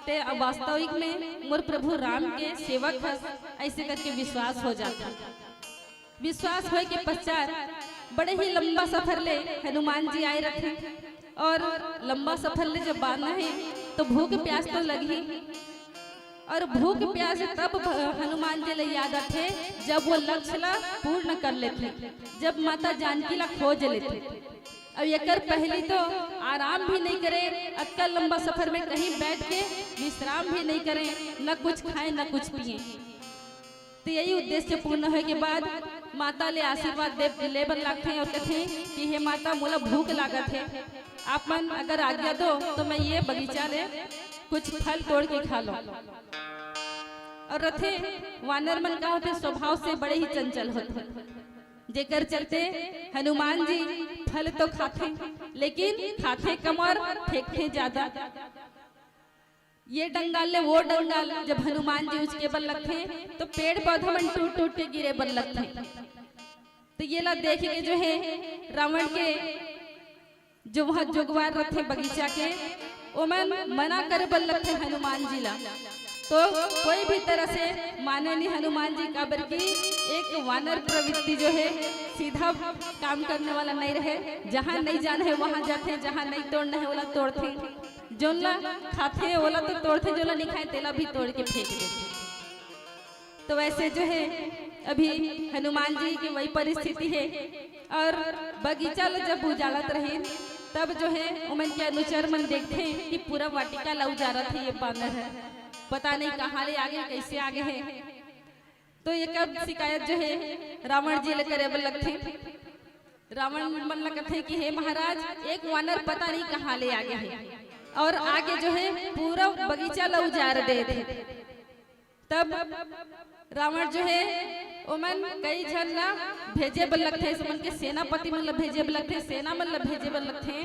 ते वास्तविक में मोर प्रभु राम के सेवक हस, ऐसे करके विश्वास हो जाथे। विश्वास होए के पश्चात बड़े ही लंबा सफर ले हनुमान जी आए रथे और लंबा सफर ले जब आना है तो भूख प्यास तो लगही। और भूख प्यास तब भ-, हनुमान जी ला याद आथे जब वो लक्ष्य ला पूर्ण कर लेथे, जब माता जानकी ला खोज लेथे। अब एकर पहली तो आराम भी नहीं करे, अतका लंबा सफर में कहीं बैठ के विश्राम भी नहीं करे, न कुछ खाए न कुछ पिए। तो यही उद्देश्य पूर्ण होए के बाद माता ले आशीर्वाद दे, ले बर लागथे और कथे कि हे माता, मोला भूख लागत हे, आप मन अगर आज्ञा दो तो मैं ये बगीचा ले कुछ फल तोड़ के खा लूं। और रथे वानर मन का होथे, स्वभाव से बड़े ही चंचल होथे, जेकर चलते हनुमान जी फल तो खाथे, लेकिन खाथे कम और फेंकथे ज्यादा। ये डंगाल ले वो डंगाल, जब हनुमान जी उचके बर लगथे तो पेड़ पौधा मन टूट टूट के गिरे बर लगथे। तो ये ला देख के जो है रावण के जो वहाँ जोगवार रथे बगीचा के, ओमन मना करे बर लगथे हनुमान जी ला। तो कोई भी तरह से माने नहीं हनुमान जी, काबर कि एक वानर प्रवृत्ति जो है सीधा काम करने वाला नहीं रहे। जहाँ नहीं जाना है वहाँ जाथे, जहाँ नहीं तोड़ना है ओला तोड़थे, जोन ला खाथे ओला तो तोड़थे, जोन ला नहीं खाए तेला भी तोड़ के फेंक देथे। तो वैसे जो है अभी हनुमान जी की वही परिस्थिति है। और बगीचा ला जब उजालत रहिन तब जो है ओमन के अनुचर मन देखथे कि पूरा वाटिका ला उजारत हे ये बानर हे, पता नहीं कहाँ ले आगे, कैसे आगे हे। तो एकर शिकायत जो है रावण जी ले करे बर लगथे। रावण मन ला कथे कि हे महाराज, एक वानर पता नहीं कहाँ ले आगे हे और आगे जो है पूरा बगीचा ला उजार देत हे। तब रावण जो है ओमन कई झन ला भेजे बर लगथे, ओमन के सेनापति मन ला भेजे बर लगथे, सेना मन ला भेजे बर लगथे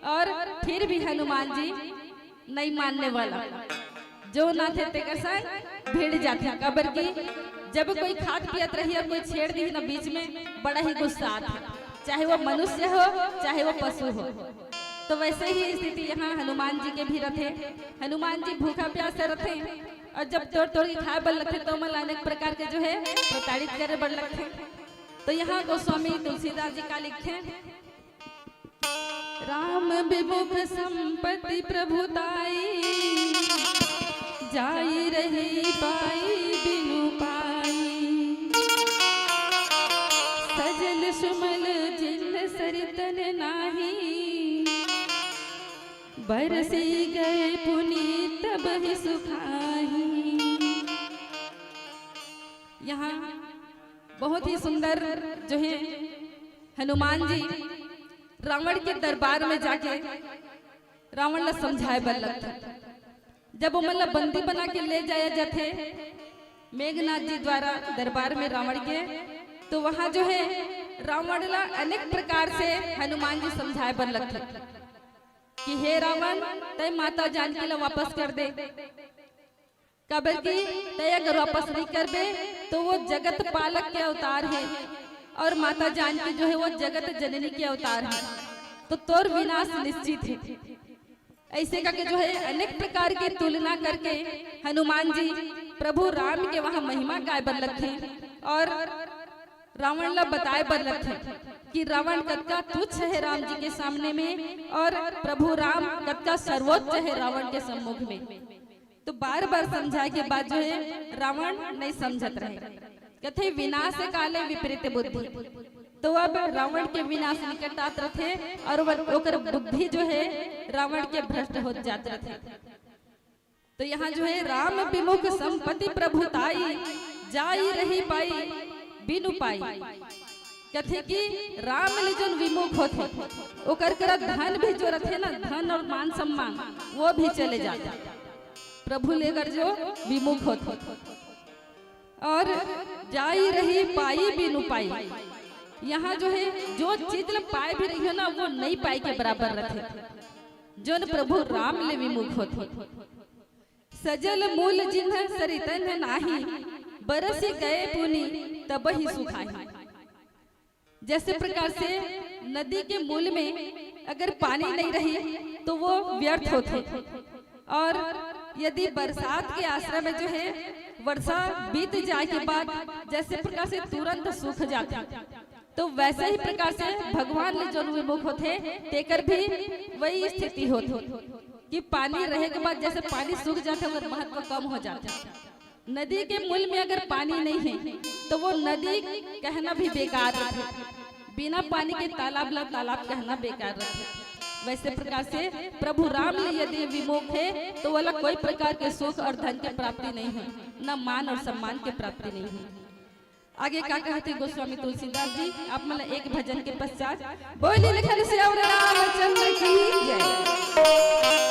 और फिर भी हनुमान जी नहीं मानने वाला, जो ना थे तेकर संग भिड़ जाथे। काबर कि जब कोई खात पियत रही और कोई छेड़ दी ना बीच में, बड़ा ही गुस्सा आथे, चाहे वो मनुष्य हो, चाहे वो पशु हो। तो वैसे ही स्थिति यहाँ हनुमान जी के भी रथे। हनुमान जी भूखा प्यासा रथे और जब तोड़ तोड़ के खाए बर लगथे तो ओमन ला अनेक प्रकार के जो है प्रताड़ित करे बर लगथे। तो यहाँ गोस्वामी तुलसीदास जी का लिखथे, राम विमुख संपत्ति प्रभु ताई, जाई रही पाई बिनु पाई। सजल सुमल जिन सरितन नाही, बरसी गए पुनीत तब ही सुखाही। यहाँ बहुत ही सुंदर जो है हनुमान जी रावण के दरबार में जाके रावण ला समझाए बर लगथे। जब ओमन ला बंदी बना के ले जाया जाथे मेघनाथ जी द्वारा दरबार में रावण के, तो वहां जो है रावण ला अनेक प्रकार से हनुमान जी समझाए बर लगथे कि हे रावण, तय माता जानकी ला वापस कर दे। काबर कि तय अगर वापस नहीं करबे तो वो जगत पालक के अवतार है और माता जानकी जो है वो जगत जननी के अवतार है, तो तोर विनाश निश्चित है। ऐसे करके जो है अनेक प्रकार के तुलना करके हनुमान जी प्रभु राम के वहां महिमा गाय बर लगथे और रावण ला बताए बर लगथे कि रावण कतका तुच्छ है राम जी के सामने में और प्रभु राम कतका सर्वोच्च है रावण के सम्मुख में। तो बार बार समझाए के बाद जो है रावण नहीं समझत रहे, कथे विनाश काले विपरीत बुद्धि। तो अब रावण के विनाश निकट आत रथे और ओकर बुद्धि जो है रावण के भ्रष्ट हो जात रथे। तो यहाँ जो है राम विमुख संपत्ति प्रभु ताई, जाई रही पाई बिनु पाई। कथे कि राम ले जन विमुख होथे ओकर करा धन भी जो रथे ना, धन और मान सम्मान वो भी चले जाथे। प्रभु लेकर जो विमुख होथे और जाई रही पाई बिनु पाई। यहाँ जो है जो चीज ल पाए भी रही हो ना वो नहीं पाए के बराबर रथे। जोन प्रभु राम ले विमुख होथे। सजल मूल जिन्ह सरितन नाही, बरसी गए पुनि तब ही सुखाही। जैसे प्रकार से नदी के मूल में अगर पानी नहीं रही तो वो व्यर्थ होथे और यदि बरसात के आश्रय में जो है वर्षा बीत जाए के बाद जैसे प्रकार से तुरंत सूख जाथे, तो वैसे ही प्रकार से भगवान ले जोन विमुख होथे तेकर भी वही स्थिति होथे कि पानी रहे के बाद जैसे पानी सूख जाथे ओकर महत्व कम हो जाथे। नदी के मूल में अगर पानी नहीं है तो वो नदी कहना भी बेकार रथे। बिना पानी के तालाब ला तालाब कहना बेकार रथे। वैसे प्रकार से प्रभु राम ले यदि विमुख है तो वाला कोई प्रकार के सुख और धन के प्राप्ति नहीं है, न मान और सम्मान के प्राप्ति नहीं है। आगे का कहते गोस्वामी तुलसीदास जी, आप मन एक भजन के पश्चात बोली लखन सियावर रामचंद्र की जय।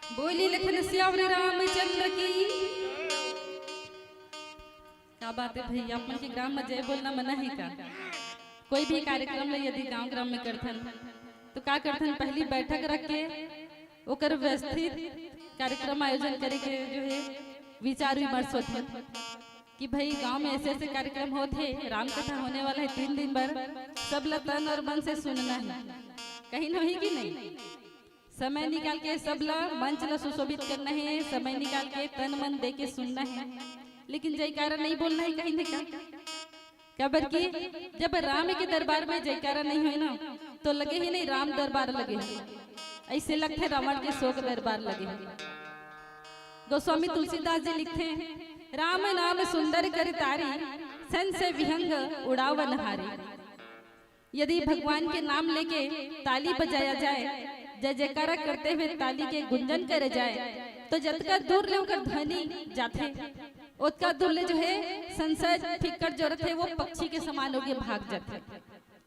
बोली लखन सियावर रामचंद्र की। का बात है भैया, आप मन के ग्राम में जय बोलना मना है का? कोई भी कार्यक्रम ले यदि गांव ग्राम में करथन तो का करथन, पहली बैठक रख के ओकर व्यवस्थित कार्यक्रम आयोजन करे के जो है विचार विमर्श होथे कि भाई गांव में ऐसे ऐसे कार्यक्रम होथे, राम कथा होने वाला है तीन दिन बर, सब ला तन और मन से सुनना है। कहीं नहीं कि नहीं? समय निकाल के सब ला मंच ला सुशोभित करना है, समय निकाल के तन मन दे के सुनना है, लेकिन जयकारा नहीं बोलना है कहीं नहीं का। काबर कि जब राम के दरबार में जयकारा नहीं होय ना तो लगे ही नहीं राम दरबार लगे है, ऐसे लगथे रावण के शोक दरबार लगे है। गोस्वामी तुलसीदास जी लिखथे, राम नाम सुंदर कर तारी, संशय विहंग उड़ावन हारी। यदि भगवान के नाम लेके ताली बजाया जाए, जय जयकारा करते हुए ताली के गुंजन करे जाए तो जतका दूर ले ओकर ध्वनि जाथे, ओतका दूर ले जो है संशय फिकर जो रथे वो पक्षी के समान होके भाग जाथे।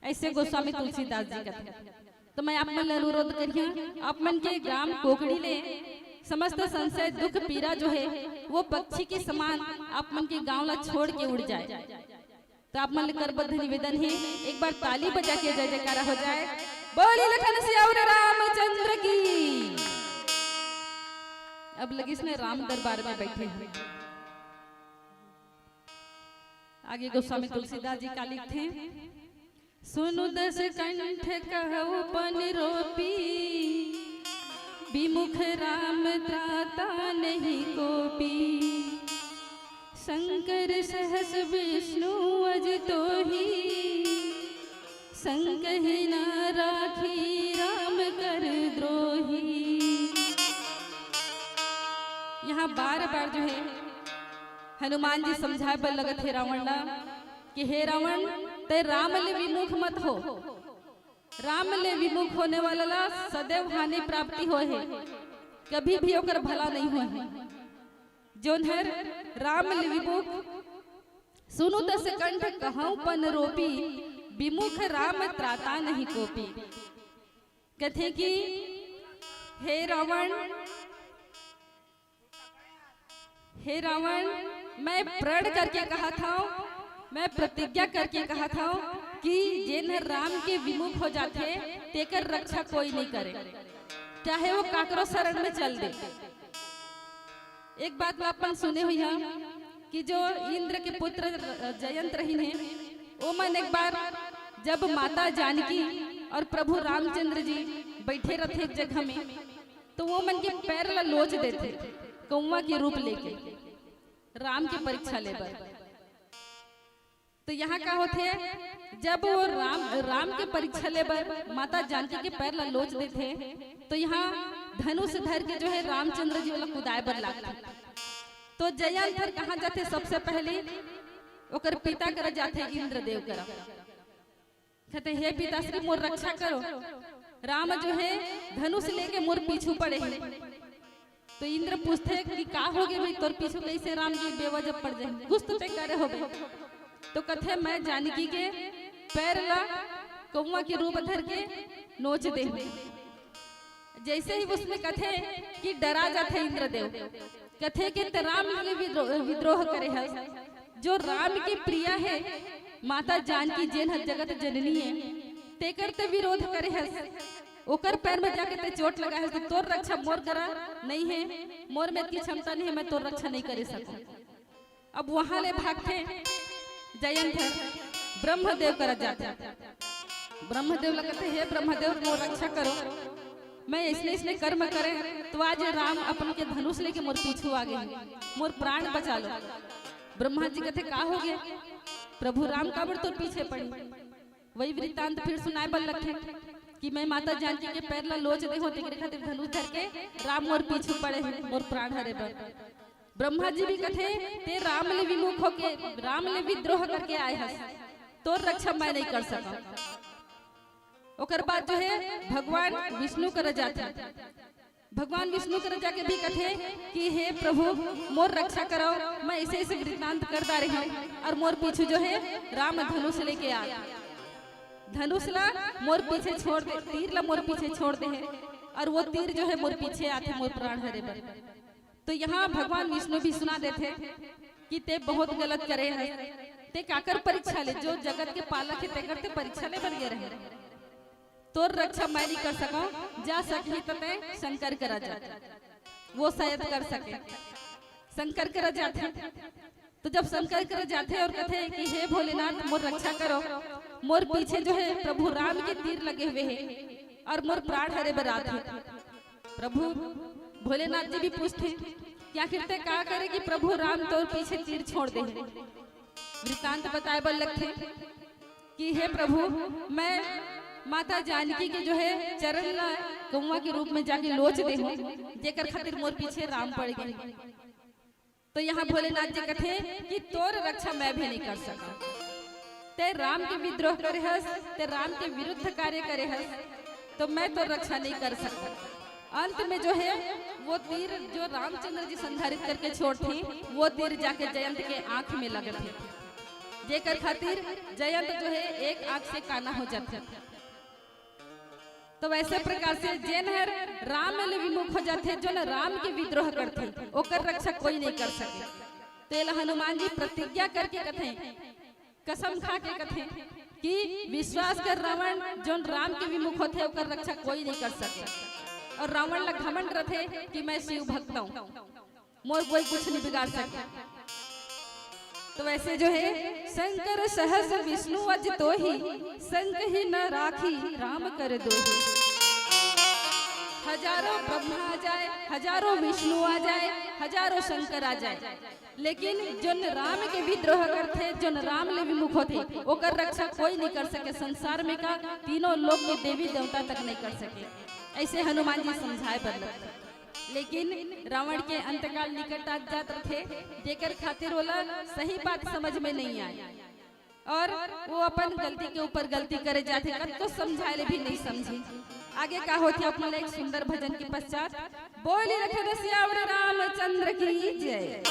ऐसे गोस्वामी तुलसीदास जी कथे। तो मैं आप मन ले अनुरोध करिया, आप मन के ग्राम कोकड़ी ले समस्त संशय दुख पीरा जो है वो पक्षी के समान आप मन के गांव ला छोड़ के उड़ जाए। तो आप मन ले करबद्ध निवेदन है, एक बार ताली बजा के जय जयकारा हो जाए। बोली लखन सियावर रामचंद्र की। अब लगिस ने राम दरबार में बैठे हैं। आगे गोस्वामी तुलसीदास जी का लिखथे, सुनु दस कंठ कहउ पन रोपी, विमुख राम त्राता नहीं कोपी। शंकर सहस विष्णु अज तोही, संकहि ना राखी राम कर द्रोही। यहाँ बार बार जो है हनुमान जी समझाए बर लगत हे रावण ला कि हे रावण, ते राम ले विमुख मत हो। राम ले विमुख होने वाला ला सदैव हानि प्राप्ति होय हे, कभी भी ओकर भला नहीं होय हे। जोन हर राम ले विमुख, सुनु दस कंठ कहउँ पन रोपी, विमुख राम त्राता नहीं कोपी। कथे कि हे रावण, हे रावण, मैं प्रण करके कहा था, मैं प्रतिज्ञा करके कहा था कि जेन हर राम के विमुख हो जाथे, तेकर रक्षा कोई नहीं करे, चाहे वो काकरो शरण में चल दे। एक बात ला अपन सुने हुई है कि जो इंद्र के पुत्र जयंत रहिन हे, ओमन एक बार जब माता जानकी और प्रभु रामचंद्र जी बैठे रथे एक जगह में, तो वो मन के पैर ला लोच देथे कौवा के रूप लेके राम के परीक्षा ले बर। तो यहाँ का होथे, जब वो राम, राम के परीक्षा ले बर माता जानकी के पैर ला लोच देथे, तो यहाँ धनुष धर के जो है रामचंद्र जी वाला कुदाए बर लागथे। तो जयंत हर कहाँ जाथे? सबसे पहले ओकर पिता करा जाथे, इंद्रदेव करा। कहते, हे पिताश्री, मोर रक्षा करो, राम जो है धनुष लेके मोर पीछू पड़े हे। तो इंद्र पूछथे कि का होगे भाई, तोर पीछू कैसे राम जी बेवजह पड़ जाए, कुछ तो ते करे होबे। तो कथे, मैं जानकी के पैर ला कौवा के रूप धर के नोच दे। जैसे ही उसमें कथे कि डरा जाथे इंद्रदेव, कथे कि ते राम ले विद्रो-, विद्रोह करे हस, जो राम के प्रिय हे, माता जानकी जेन ह जगत जननी हे, तेकर ते विरोध करे हस, ओकर पैर में जाके ते चोट लगा हस, तो तोर रक्षा मोर करा नहीं हे, मोर में इतनी क्षमता नहीं हे, मैं तोर रक्षा नहीं करे सकूं। अब वहां ले भागथे जयंत ह ब्रह्मदेव करा जाथे। ब्रह्मदेव ला कथे, हे ब्रह्मदेव, मोर रक्षा करो, मैं इसने इसने कर्म करे तो आज राम अपन के धनुष लेके मोर पीछू आ गए, मोर प्राण बचा लो। ब्रह्मा जी कथे, का हो गया प्रभु राम, काबर तोर पीछे पड़ी? वही वृत्तांत फिर सुनाए बर लगथे कि मैं माता जानकी के पैर ला लोच दे हो, तेकरे खातिर धनुष धर के राम मोर पीछू पड़े हे, मोर प्राण हरे बर। ब्रह्मा जी भी कथे, ते राम ले विमुख होके, राम ले विद्रोह करके आए हस, तोर रक्षा मैं नहीं कर सका। ओकर बाद जो है भगवान विष्णु कर जाथे। भगवान विष्णु कर जाके भी कथे कि हे प्रभु, मोर रक्षा कराओ, मैं ऐसे ऐसे वृत्तांत कर डारे हूँ और मोर पीछू जो है राम धनुष लेके आ, धनुष ला मोर पीछे छोड़ दे, तीर ला मोर पीछे छोड़ दे है। और वो तीर जो है मोर पीछे आथे मोर प्राण हरे बर। तो यहाँ भगवान विष्णु भी सुना देथे कि ते बहुत गलत करे है, ते काकर परीक्षा ले, जो जगत के पालक है तेकर ते परीक्षा ले बर गे रहे। तोर रक्षा मैं नहीं कर सकूं, जा सकही तो ते शंकर करा जा, वो शायद कर सके। शंकर करा जाथे, तो जब शंकर करा जाथे और कथे कि हे भोलेनाथ मोर रक्षा करो, मोर पीछे जो है प्रभु राम के तीर लगे हुए हैं और मोर प्राण हरे बर आथे। प्रभु भोलेनाथ जी भी पूछथे कि आखिर ते का करे कि प्रभु राम तोर पीछे तीर छोड़ दे। वृत्तांत बताए बर लगथे कि हे प्रभु, मैं माता जानकी के जो है चरण ला कौवा के रूप में जाके लोच दे हूँ, जेकर खातिर मोर पीछे राम पड़ गए। तो यहाँ भोलेनाथ जी कथे कि तोर रक्षा मैं भी नहीं कर सका, ते राम के विद्रोह करे हस, ते राम के विरुद्ध कार्य करे हस, तो मैं तोर रक्षा नहीं कर सकता। अंत में जो है वो तीर जो रामचंद्र जी संधारित करके छोड़थे, वो तीर जाके जयंत के आंख में लगथे, जेकर खातिर जयंत जो है एक आंख से काना हो जाथे। तो वैसे प्रकार से जेन हर राम ले विमुख हो जाथे, जो न राम के विद्रोह करथे, ओकर रक्षा कोई नहीं कर सके। तेला हनुमान जी प्रतिज्ञा करके कथे, कसम खा के कथे कि विश्वास कर रावण, जोन राम के विमुख होथे ओकर रक्षा कोई नहीं कर सके। और रावण ला घमंड रथे कि मैं शिव भक्त हूँ, मोर कोई कुछ नहीं बिगाड़ सके। तो वैसे जो है शंकर सहस विष्णु अज तोही, संग ही न राखी राम कर दोही। हजारों ब्रह्मा आ जाए, हजारों विष्णु आ जाए, हजारों शंकर आ जाए, लेकिन जोन राम के विद्रोह करथे, जोन राम ले विमुख होथे, ओकर रक्षा कोई नहीं कर सके। संसार में का तीनों लोक के देवी देवता तक नहीं कर सके। ऐसे हनुमान जी समझाए बर लगथे। लेकिन रावण के अंतकाल निकट आ जात रथे, जेकर खातिर ओला सही बात समझ में नहीं आए और वो अपन गलती के ऊपर गलती करे जाथे, कतको समझाए ले भी नहीं समझे। आगे का होथे, अपन एक सुंदर भजन के पश्चात। बोली लखन सियावर रामचंद्र की जय।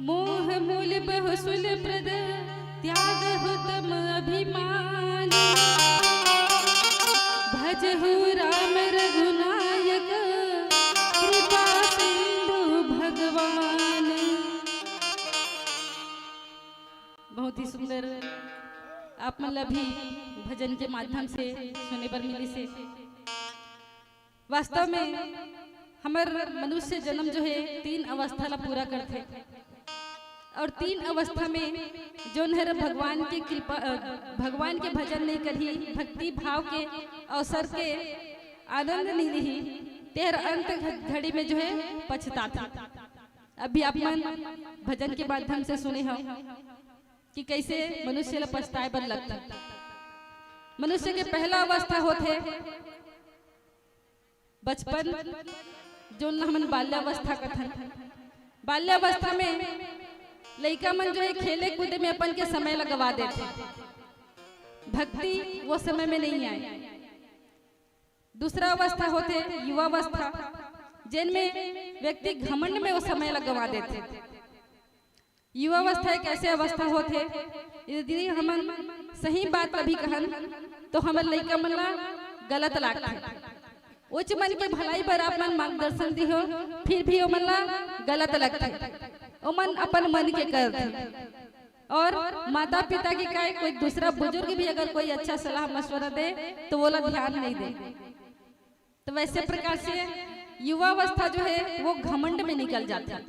मोह मूल बहु सुल प्रद त्यागहु तम अभिमान। भजहु राम रघुनायक कृपा सिंधु भगवान। बहुत ही सुंदर। आप मन ला भी भजन के माध्यम से सुने बर मिलिस हे। वास्तव में हमर मनुष्य जन्म जो हे, तीन अवस्था ला पूरा करथे, और तीन अवस्था में जोन हर भगवान के कृपा, अ, भगवान के भजन नहीं करही, भक्ति भाव के अवसर के आनंद नहीं लिही, तेहर अंत घ-, घड़ी में जो हे पछताथे। अभी आप मन भजन के माध्यम से सुने हो कि कैसे मनुष्य ला पछताए बर लगता। मनुष्य के पहला अवस्था होथे बचपन, जोन ला हमन बाल्यावस्था कथन। बाल्यावस्था में लइका मन जो हे खेले कूदे में अपन के समय ला गवा देथे, भक्ति वो समय में नहीं आए। दूसरा अवस्था होथे युवावस्था, जेन में व्यक्ति घमंड में वो समय ला गवा देथे। युवावस्था एक ऐसे अवस्था होथे, यदि हमन सही बात अभी कहन, तो हमर लइका मन ला गलत लागथे। उच मन के भलाई बर आप मन मार्गदर्शन दिहो, फिर भी ओमन ला गलत लगथे, ओमन अपन मन के करथे। और माता पिता के काय, कोई दूसरा बुजुर्ग भी अगर कोई अच्छा सलाह मशवरा दे, तो वो ला ध्यान नहीं दे। तो वैसे प्रकार से युवावस्था जो हे, वो घमंड में निकल जाता है।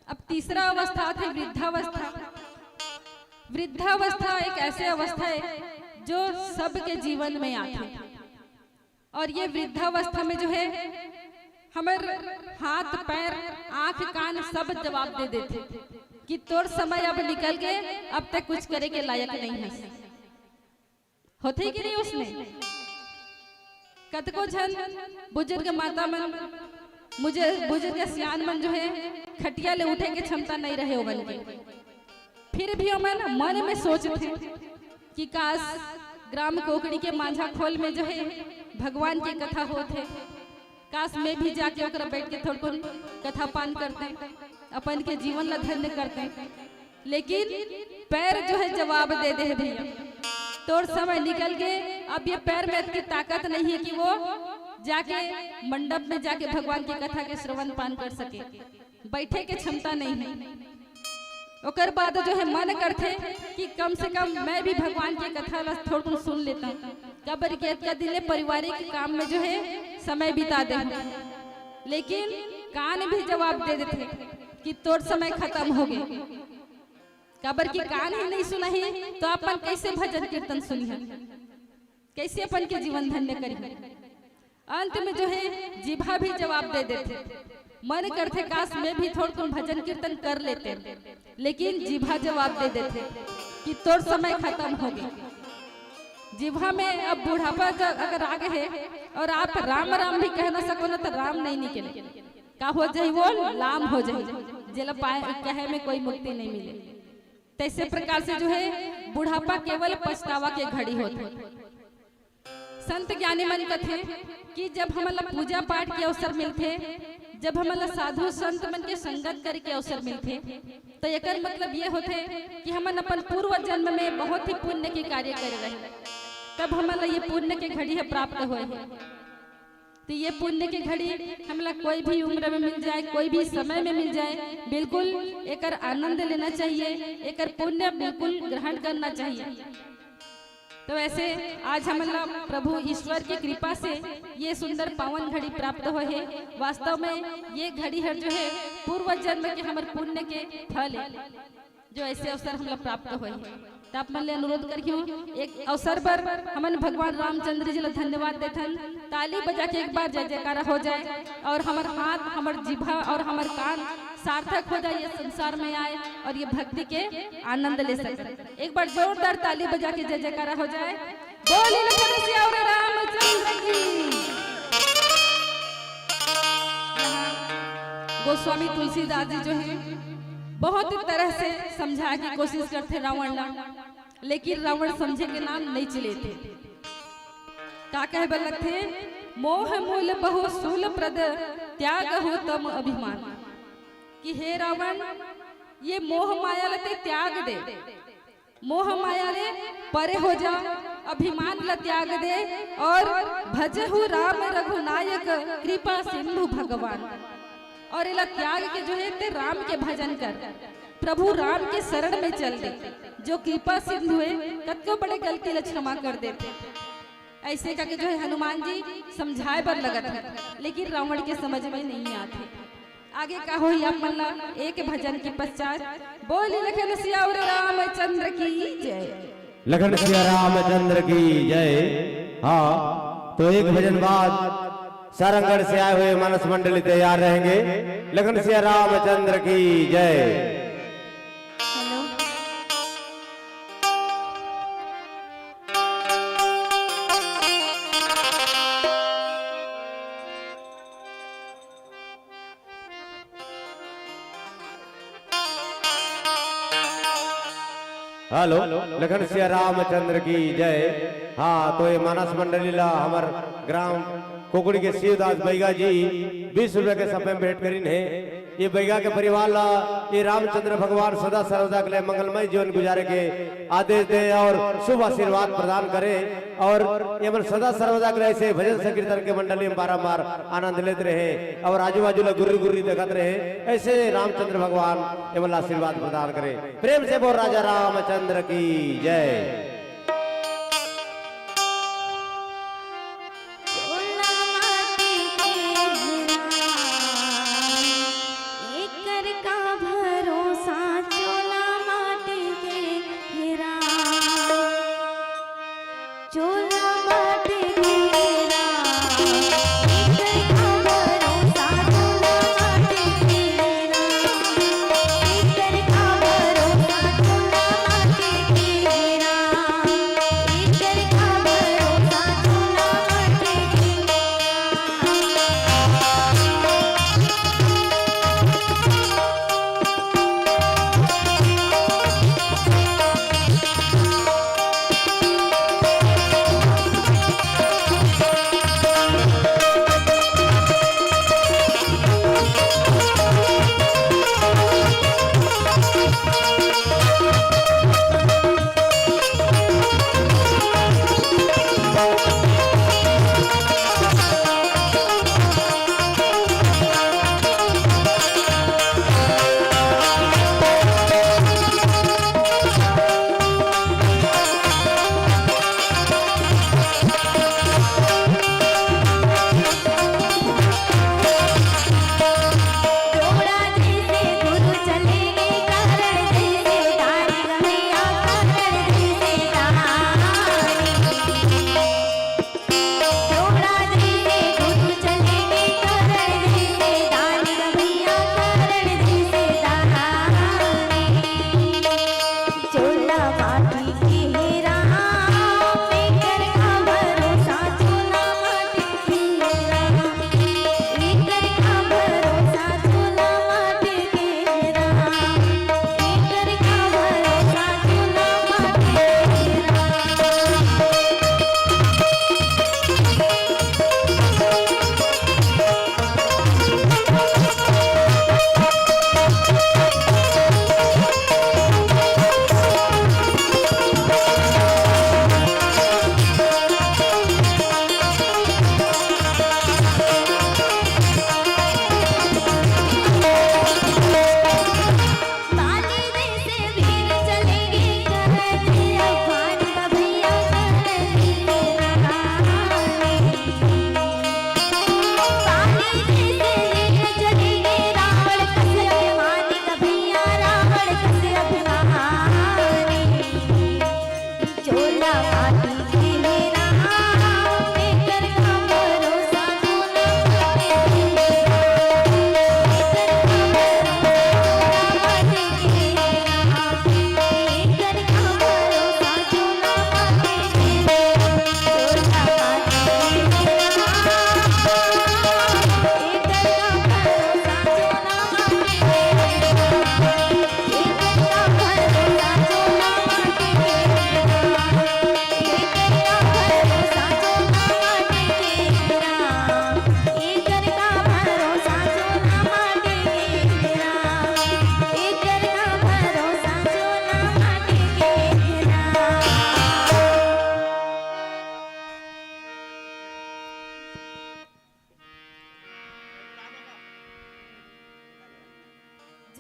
अब तीसरा अवस्था आथे वृद्धावस्था। वृद्धावस्था एक ऐसे अवस्था हे, जो सबके जीवन में आथे, और ये वृद्धावस्था में जो हे, हमर हाथ पैर, आंख कान सब जवाब दे देथे कि तोर समय अब निकल गे, अब तैं कुछ करे के लायक नहीं हस। होथे कि नहीं उसने? कतको झन बुजुर्ग माता मन, मुझे बुजुर्ग सियान मन जो हे, खटिया ले उठे के क्षमता नहीं रहे ओमन के, फिर भी ओमन मन में सोचथे कि काश ग्राम कोकड़ी के मांझा खोल में जो हे, भगवान के कथा होत हे, काश मैं भी जाके ओकरा बैठ के थोड़कुन कथा पान करते, अपन के जीवन ला धन्य करते। लेकिन पैर जो हे जवाब दे दे हे, भैया तोर समय निकल गे, अब ये पैर में इतनी ताकत नहीं हे कि वो जाके मंडप में जाके भगवान की कथा के श्रवण पान कर सके, बैठे के क्षमता नहीं हे। ओकर बाद जो हे मन करथे कि कम से कम मैं भी भगवान के कथा ला थोड़कुन सुन लेता, काबर कि अतका दिन ले पारिवारिक काम में जो हे समय बिता दे हूँ। लेकिन कान भी जवाब दे देथे कि तोर समय खत्म हो गे, काबर कि कान ही नहीं सुनही तो अपन कैसे भजन कीर्तन सुनिहन, कैसे अपन के जीवन धन्य करिहन? अंत में जो हे जीभा भी जवाब दे देथे। मन करथे काश मैं भी थोड़कुन भजन कीर्तन कर लेते, लेकिन जीभा जवाब दे देथे कि तोर समय खत्म हो गे। जीभा में अब बुढ़ापा ज-, अगर आ गे हे और आप राम राम भी कह ना सको ना, तो राम नहीं निकले। का हो जाही? वो लाम हो जाही, जेला पाए कहे में कोई मुक्ति नहीं मिले। तैसे प्रकार से जो हे बुढ़ापा केवल पछतावा के घड़ी होथे। संत ज्ञानी मन कथे कि जब हमन ला पूजा पाठ के अवसर मिलथे, जब हमन ला साधु संत मन के संगत करे के अवसर मिलथे, तो एकर मतलब ये होथे कि हमन अपन पूर्व जन्म में बहुत ही पुण्य के कार्य करे रहे, तब हमन ला ये पुण्य के घड़ी ह प्राप्त होए हे। तो ये पुण्य के घड़ी हमला कोई भी उम्र में मिल जाए, कोई भी समय में मिल जाए, बिल्कुल एकर आनंद लेना चाहिए, एकर पुण्य बिल्कुल ग्रहण करना चाहिए। तो ऐसे आज हमला प्रभु ईश्वर की कृपा से ये सुंदर पावन घड़ी प्राप्त होए हे। वास्तव में ये घड़ी हर जो हे पूर्व जन्म के हमर पुण्य के फल हे, जो ऐसे अवसर हमला प्राप्त होए हे। त आप मन ले अनुरोध करही हूँ, एक अवसर पर हमन भगवान रामचंद्र जी ला धन्यवाद देथन। ताली बजा के एक बार जय जयकारा हो जाए और हमर हाथ, हमर जिभा और हमर कान सार्थक हो जाए, ये संसार में आए और ये भक्ति के आनंद ले सके। एक बार जोरदार ताली बजा के जय जयकारा हो जाए। बोल लखन सियावर रामचंद्र की। यहाँ गोस्वामी तुलसीदास जी जो हे बहुत तरह से समझाए की कोशिश करथे रावण ला, लेकिन रावण समझे के नाम नहीं लेथे। का कहे बर लगथे? मोह मूल बहु सुल प्रद त्यागहु तम अभिमान। कि हे रावण, ये मोह माया ल ते त्याग दे, मोह माया ले परे हो जा, अभिमान ल त्याग दे और भजहु राम रघुनायक कृपा सिंधु भगवान। और एला त्याग के जो है ते राम के भजन कर, प्रभु राम के शरण में चल दे। जो कृपा सिंधु है, कतको बड़े गलती ल क्षमा कर देथे। ऐसे करके जो है हनुमान जी समझाए बर लगत है, लेकिन रावण के समझ में नहीं आते। आगे का होही आप मन ला एक भजन के पश्चात। बोली लखन सियावर रामचंद्र की जय। लखन सिया रामचंद्र की जय। हाँ, तो एक भजन बाद सारंगढ़ से आए हुए मानस मंडली तैयार रहेंगे। लखन सिया रामचंद्र की जय। हेलो। हेलो, लखन सिया रामचंद्र की जय। हाँ, तो ये मानस मंडली ला हमर ग्राम कोकड़ी के शिवदास बैगा जी बीस रुपया के सपे में भेंट करिन हे। ये बैगा के परिवार ला ये रामचंद्र भगवान सदा सर्वदा के लिए मंगलमय जीवन गुजारे के आदेश दे और शुभ आशीर्वाद प्रदान करे और ये मन सदा सर्वदा के लिए ऐसे भजन संकीर्तन के मंडली में बारंबार आनंद लेत रहे और आजू बाजू ला गुर्री गुर्री देखत रहे। ऐसे रामचंद्र भगवान ये मन ला आशीर्वाद प्रदान करे। प्रेम से बोल राजा रामचंद्र की जय। चोला माटी के घेरा, एकर का भरोसा, चोला माटी के घेरा। चोला माटी के घेरा, एकर का भरोसा, चोला माटी के घेरा। एकर का भरोसा, चोला माटी के घेरा।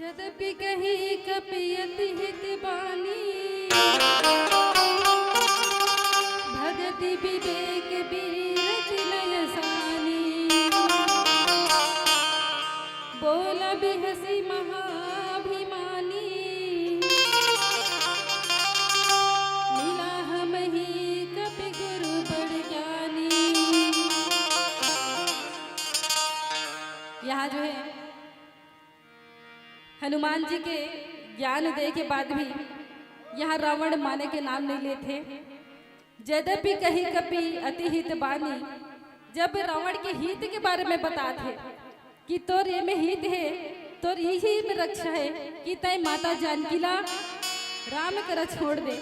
जदपि कही कपि अति हित बानी, भगति विवेक बीरति नय सानी। बोला बिहसी महाभिमानी, मिला हमहि कपि गुरु बड़ ज्ञानी। यहाँ जो है हनुमान जी के ज्ञान दे के बाद भी यहाँ रावण माने के नाम नहीं लेते। जदपि कही कपि अति हित बानी, जब रावण के हित के बारे में बताथे कि तोर ये में हित है, तोर यही में रक्षा है कि तय माता जानकी ला राम करा छोड़ दे,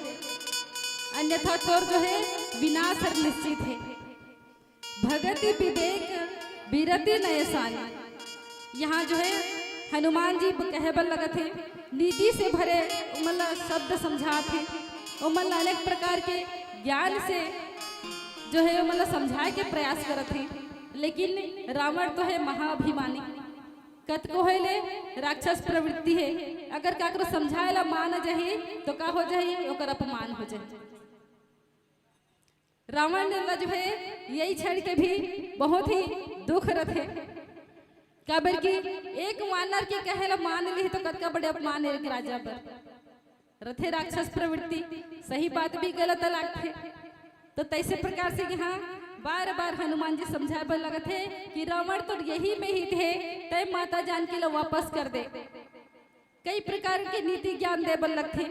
अन्यथा तोर जो है विनाश हर निश्चित है। भगति विवेक बीरति नय सानी। यहाँ जो है हनुमान जी कहे बर लगत हे, नीति से भरे ओमन ला शब्द समझात हे, ओमन ला अनेक प्रकार के ज्ञान से जो है ओमन ला समझाए के प्रयास करत हे, लेकिन रावण तो है महाअभिमानी, कतको होय ले राक्षस प्रवृत्ति है। अगर काकरो समझाए ला मान जाही तो का हो जाही, ओकर अपमान हो जाही। रावण ला जो है यही छड़ के भी बहुत ही दुख रथे, काबर कि एक वानर के कहे ला मान लिही तो कतका बड़े अपमान है एक राजा बर। रथे राक्षस प्रवृत्ति, सही बात भी गलत लागथे। तो तैसे प्रकार से यहाँ बार बार हनुमान जी समझाए बर लगत हे कि रावण तो यही में हित है, तय माता जानकी ला वापस कर दे। कई प्रकार के नीति ज्ञान दे बर लगथे।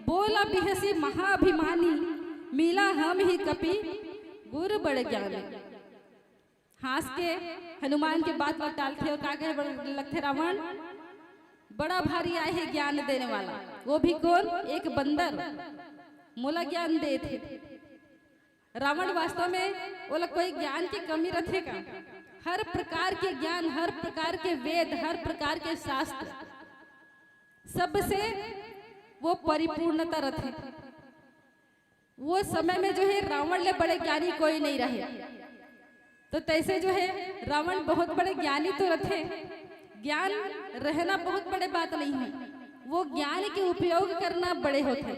बोला बिहसी महाअभिमानी, मिला हमहि कपि गुरु बड़ ज्ञानी। हाँस के हनुमान के बात ला टालथे और का कहे बर लगथे रावण, बड़ा भारी आए है ज्ञान देने वाला, वो भी कौन, एक बंदर मोला ज्ञान देथे। रावण वास्तव में ओला कोई ज्ञान की कमी रथे का? हर प्रकार के ज्ञान, हर प्रकार के वेद, हर प्रकार के शास्त्र, सबसे वो परिपूर्णता रथे। वो समय में जो है रावण ले बड़े ज्ञानी कोई नहीं रहे। तो तैसे जो है रावण बहुत बड़े ज्ञानी तो रथे, ज्ञान रहना बहुत बड़े बात नहीं है, वो ज्ञान के उपयोग करना बड़े होथे।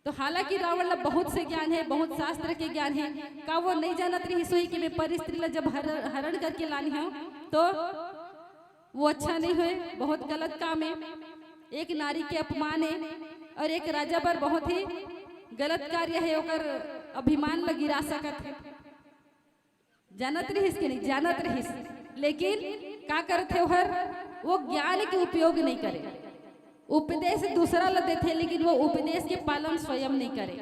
तो हालांकि रावण ला बहुत से ज्ञान है, बहुत शास्त्र के ज्ञान है, का वो नहीं जानत रहिस होही कि मैं पर स्त्री ला जब हर-, हरण करके लानी हूँ तो वो अच्छा नहीं होय, बहुत गलत काम है, एक नारी के अपमान है और एक राजा बर बहुत ही गलत कार्य है, ओकर अभिमान ला गिरा सकत है। जानत रहिस कि नहीं? जानत रहिस, लेकिन का करथे ओहर? वो ज्ञान के उपयोग नहीं करे, उपदेश दूसरा ला देथे, लेकिन वो उपदेश के पालन स्वयं नहीं करे।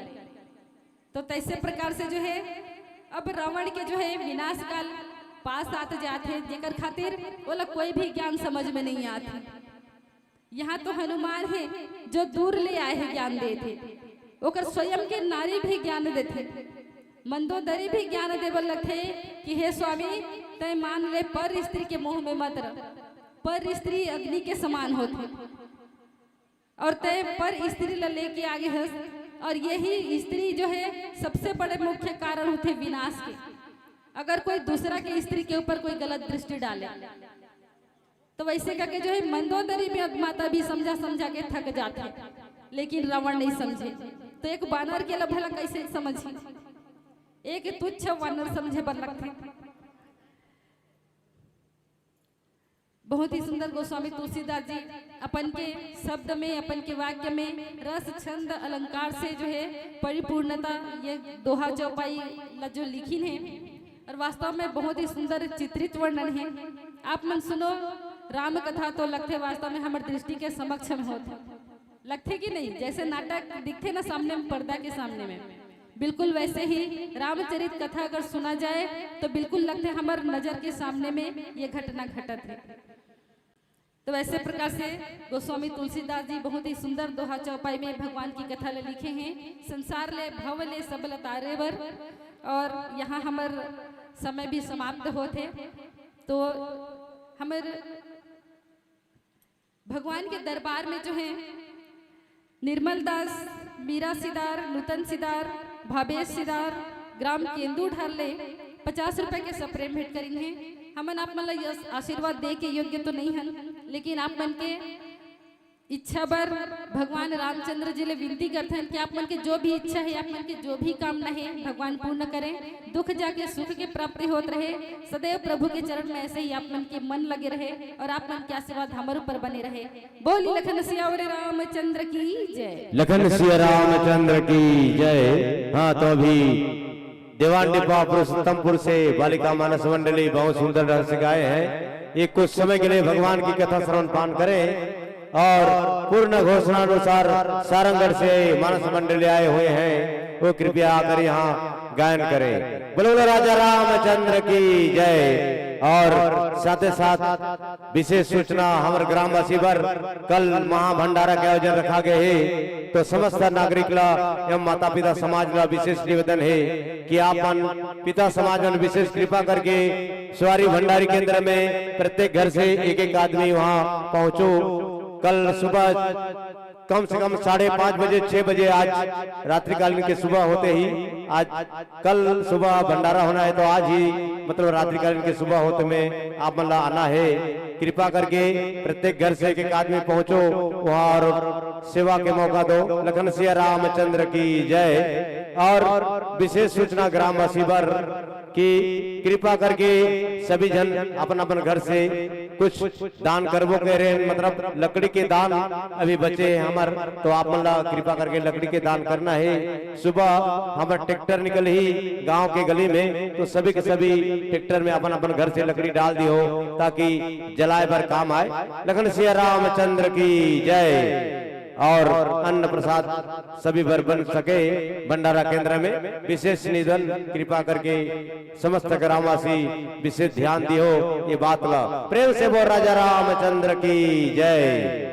तो तैसे प्रकार से जो है अब रावण के जो है विनाश काल पास आत जात है, जेकर खातिर ओला कोई भी ज्ञान समझ में नहीं आत है। यहाँ तो हनुमान है जो दूर ले आए हैं ज्ञान देत है, ओकर स्वयं के नारी भी ज्ञान देथे। मंदोदरी भी ज्ञान देवल लगथे कि हे स्वामी, तय मान ले पर स्त्री के मोह में मत रह, पर स्त्री अग्नि के समान होथे। और तय पर स्त्री ला लेके आगे हस, और यही स्त्री जो है सबसे बड़े मुख्य कारण होथे विनाश के। अगर कोई दूसरा के स्त्री के ऊपर कोई गलत दृष्टि डाले, तो वैसे करके जो है मंदोदरी भी माता भी समझा समझा के थक जाथे, लेकिन रावण नहीं समझे। तो एक बानर के ला भला कैसे समझी? एक तुच्छ वानर समझे बर लगथे। बहुत ही सुंदर गोस्वामी तुलसीदास जी अपन के शब्द में, अपन के वाक्य में रस, छंद, अलंकार से जो है परिपूर्णता ये दोहा चौपाई ला जो लिखिन है, और वास्तव में बहुत ही सुंदर चित्रित वर्णन है। आप मन सुनो राम कथा तो लगथे वास्तव में हमर दृष्टि के समक्ष में होत है। लगथे कि नहीं? जैसे नाटक दिखथे ना सामने में, पर्दा के सामने में, बिल्कुल वैसे ही रामचरित कथा अगर सुना जाए तो बिल्कुल लगथे हमर नजर के सामने में ये घटना घटत है। तो वैसे प्रकार से गोस्वामी तुलसीदास जी बहुत ही सुंदर दोहा चौपाई में भगवान की कथा ले लिखे हैं, संसार ले भव ले सब लतारे बर। और यहाँ हमर समय भी समाप्त होत है, तो हमर भगवान के दरबार में जो है निर्मल दास, मीरा सिदार, नूतन सिदार, भावेश सिदार, ग्राम केंदू ढाल ले पचास रुपए के स्प्रे भेंट करिन हे। हमन आप मन ला यस-, आशीर्वाद दे के योग्य तो नहीं हन, लेकिन आप मन के इच्छा बर भगवान रामचंद्र जी ले विनती करथन कि आप मन के जो भी इच्छा हे, आप मन के जो भी कामना हे, भगवान पूर्ण करें। दुख जाके सुख के प्राप्ति होत रहे। सदैव प्रभु के चरण में ऐसे ही आप मन के मन लगे रहे और आप मन के आशीर्वाद हमर ऊपर बने रहे। बोली लखन सियावर रामचंद्र की जय। लखन सिया रामचंद्र की जय। हाँ, तो अभी दीवान डिब्बा पुरुषोत्तमपुर से बालिका मानस मंडली बहुत सुंदर ढंग से गाए हैं। ये कुछ समय के लिए भगवान की कथा श्रवण पान करें और पूर्ण घोषणा अनुसार सारंगढ़ से मानस मंडली आए हुए हैं, वो कृपया आकर यहाँ गायन करें। बोलो, बोलो राजा रामचंद्र की जय। और साथ ही साथ विशेष सूचना हमर ग्रामवासी बर, कल महाभंडारा के आयोजन रखा गए हे, तो समस्त नागरिक ला एवं माता पिता समाज ला विशेष निवेदन हे कि आप मन पिता समाज मन विशेष कृपा करके सुवारी भंडारी केंद्र में प्रत्येक घर से एक एक आदमी वहाँ पहुँचो। कल सुबह कम से कम साढ़े पाँच बजे, छह बजे आज रात्रिकालीन के सुबह होते ही आज कल सुबह भंडारा होना है, तो आज ही मतलब रात्रिकालीन के सुबह होते में आप मन ला आना है। कृपा करके प्रत्येक घर से एक एक आदमी पहुंचो वहाँ और सेवा के मौका दो। लखन सिया रामचंद्र की जय। और विशेष सूचना ग्रामवासी बर कि कृपा करके सभी जन अपन अपन घर से कुछ दान करबो कह रहे हैं, मतलब लकड़ी के दान अभी बचे हैं हमर, तो आप मन ला कृपा करके लकड़ी के दान करना है। सुबह हमर ट्रैक्टर निकल ही गांव के गली में, तो सभी के सभी ट्रैक्टर में अपन अपन घर से लकड़ी डाल दियो, ताकि जलाए बर काम आए। लखन सिया रामचंद्र की जय। और अन्न प्रसाद सभी बर बन सके भंडारा केंद्र में। विशेष निवेदन, कृपा करके समस्त ग्रामवासी विशेष ध्यान दियो ये बात ला। प्रेम से बोल राजा रामचंद्र की जय।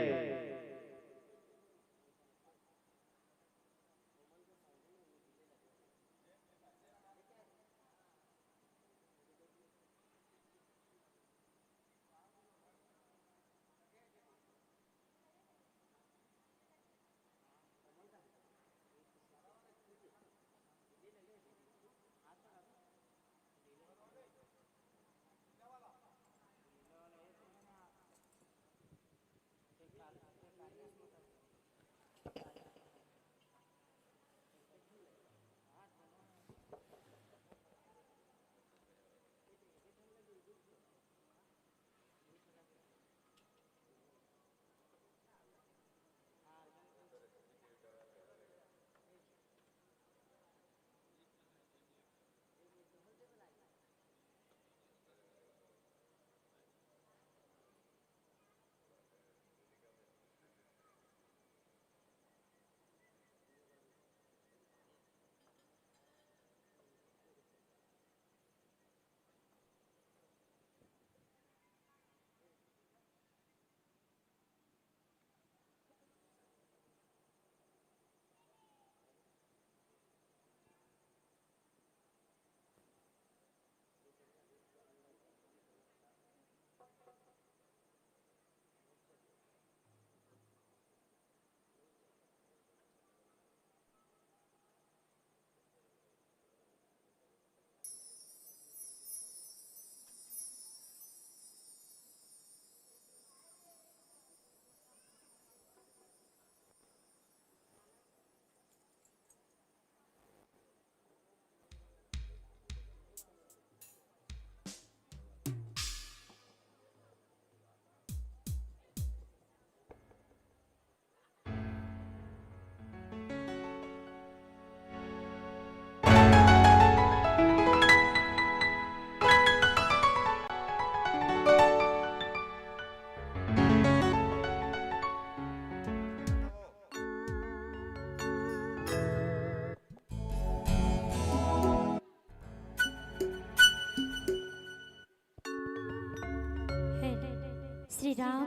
श्री राम,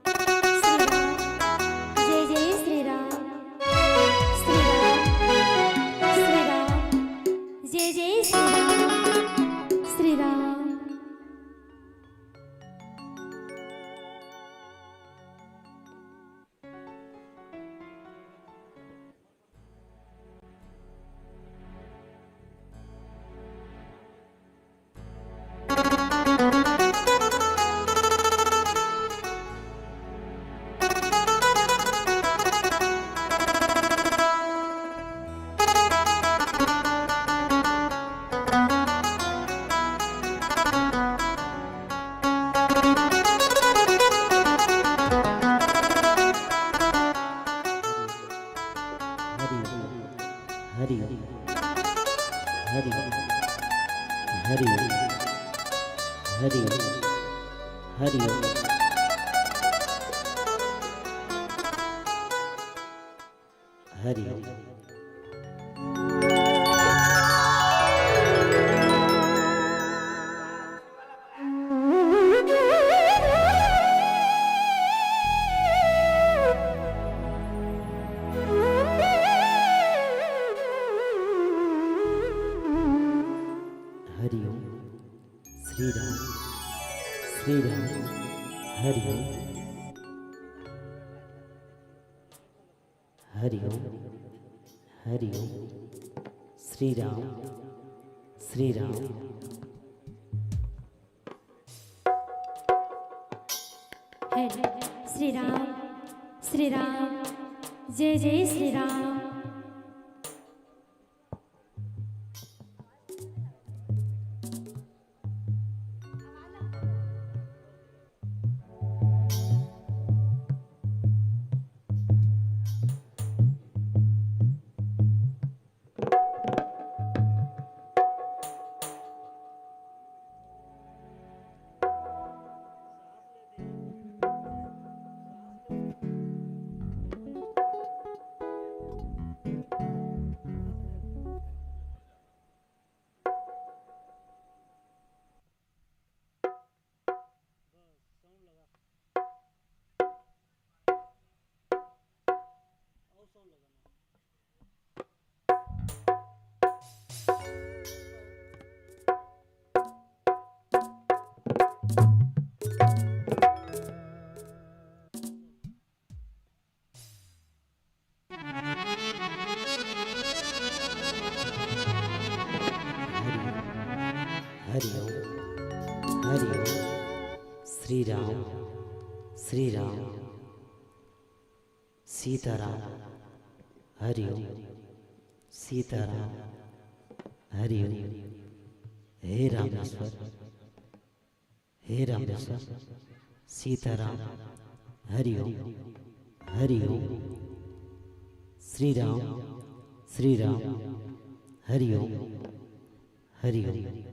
श्री राम, जय जय श्री राम, श्री राम, श्री राम, जय जय श्री राम, श्री राम। हरि ओम, हरि ओम, हरि ओम, हरि ओम। हरि ओम। श्री राम, श्री राम, हरि ओम। हरि ओम, हरि ओम। श्री राम, श्री राम। हरि श्री राम, श्री राम, जय जय श्री राम। हरि ओम, हरि ओम। श्री राम, श्री राम, सीताराम, हरि ओम, सीताराम, हरि ओम। हे रामेश्वर, हे रामेश्वर, सीताराम, हरि ओम, हरि ओम। श्री राम, श्री राम, हरि ओम, हरि ओम।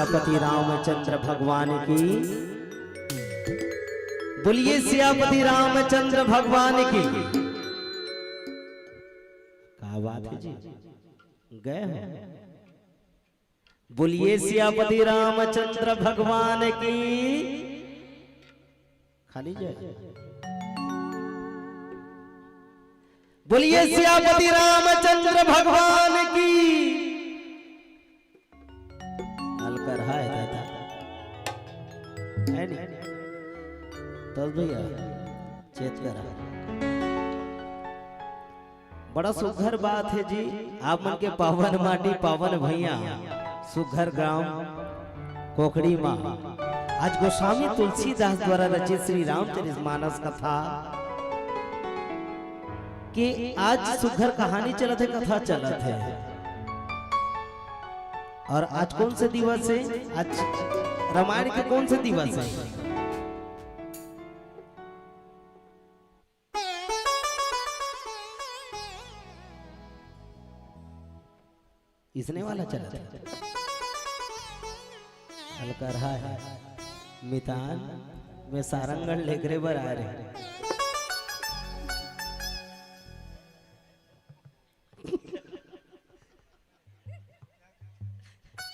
सियापति रामचंद्र भगवान की। बोलिए सियापति रामचंद्र भगवान की। का बात है जी, गए हो? बोलिए सियापति रामचंद्र भगवान की। खाली जय। बोलिए सियापति रामचंद्र भगवान की। अलकरहा है दादा, है नी? तो भैया, चेत करा। बड़ा सुघर बात है जी, आप मन के पावन माटी, पावन भुइयां, सुघर ग्राम कोकड़ी मा आज गोस्वामी तुलसीदास द्वारा रचित श्री रामचरित मानस कथा के आज सुघर कहानी चलत है, कथा चलत है। और आज कौन से दिवस है? आज रामायण के कौन से दिवस है? इसने वाला चलत है। अलकरहा है। मितान, मैं सारंगढ़ लेकरे बर आ रहे।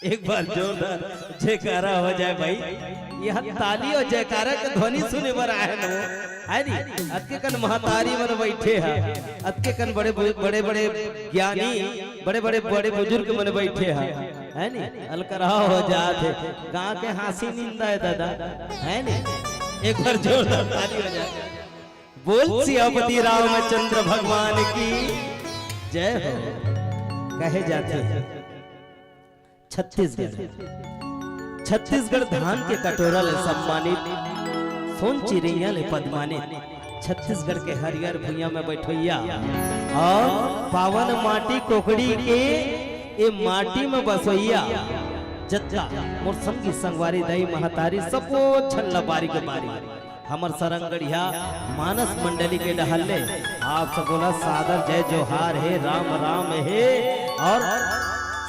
एक बार जोरदार जयकारा हो जाए भाई। यह ताली और जयकारा के ध्वनि सुने बर आए न, है नी? अतके कन महतारी मन बैठे हैं, अतके कन बड़े बड़े बड़े ज्ञानी, बड़े बड़े बड़े बुजुर्ग मन बैठे हैं, है नी? अलकरहा हो जात है। गाँव के हाँसी निंदा है दादा, है नी? एक बार जोरदार ताली हो जाए। बोल सियापति रामचंद्र भगवान की जय हो। कहे जाथे छत्तीसगढ़, छत्तीसगढ़ धान के कटोरा ले सम्मानित, सोन चिरैया ले पदमानित, छत्तीसगढ़ के हरियर भुइयां में बैठोइया और पावन माटी कोकड़ी के ए माटी में बसोइया जतका मोर संगी संगवारी दाई महतारी सबो झन ल बारी के बारी हमर सरंगढ़िया मानस मंडली के डहर ले आप सबो ला सादर जय जोहार हे, राम राम हे। और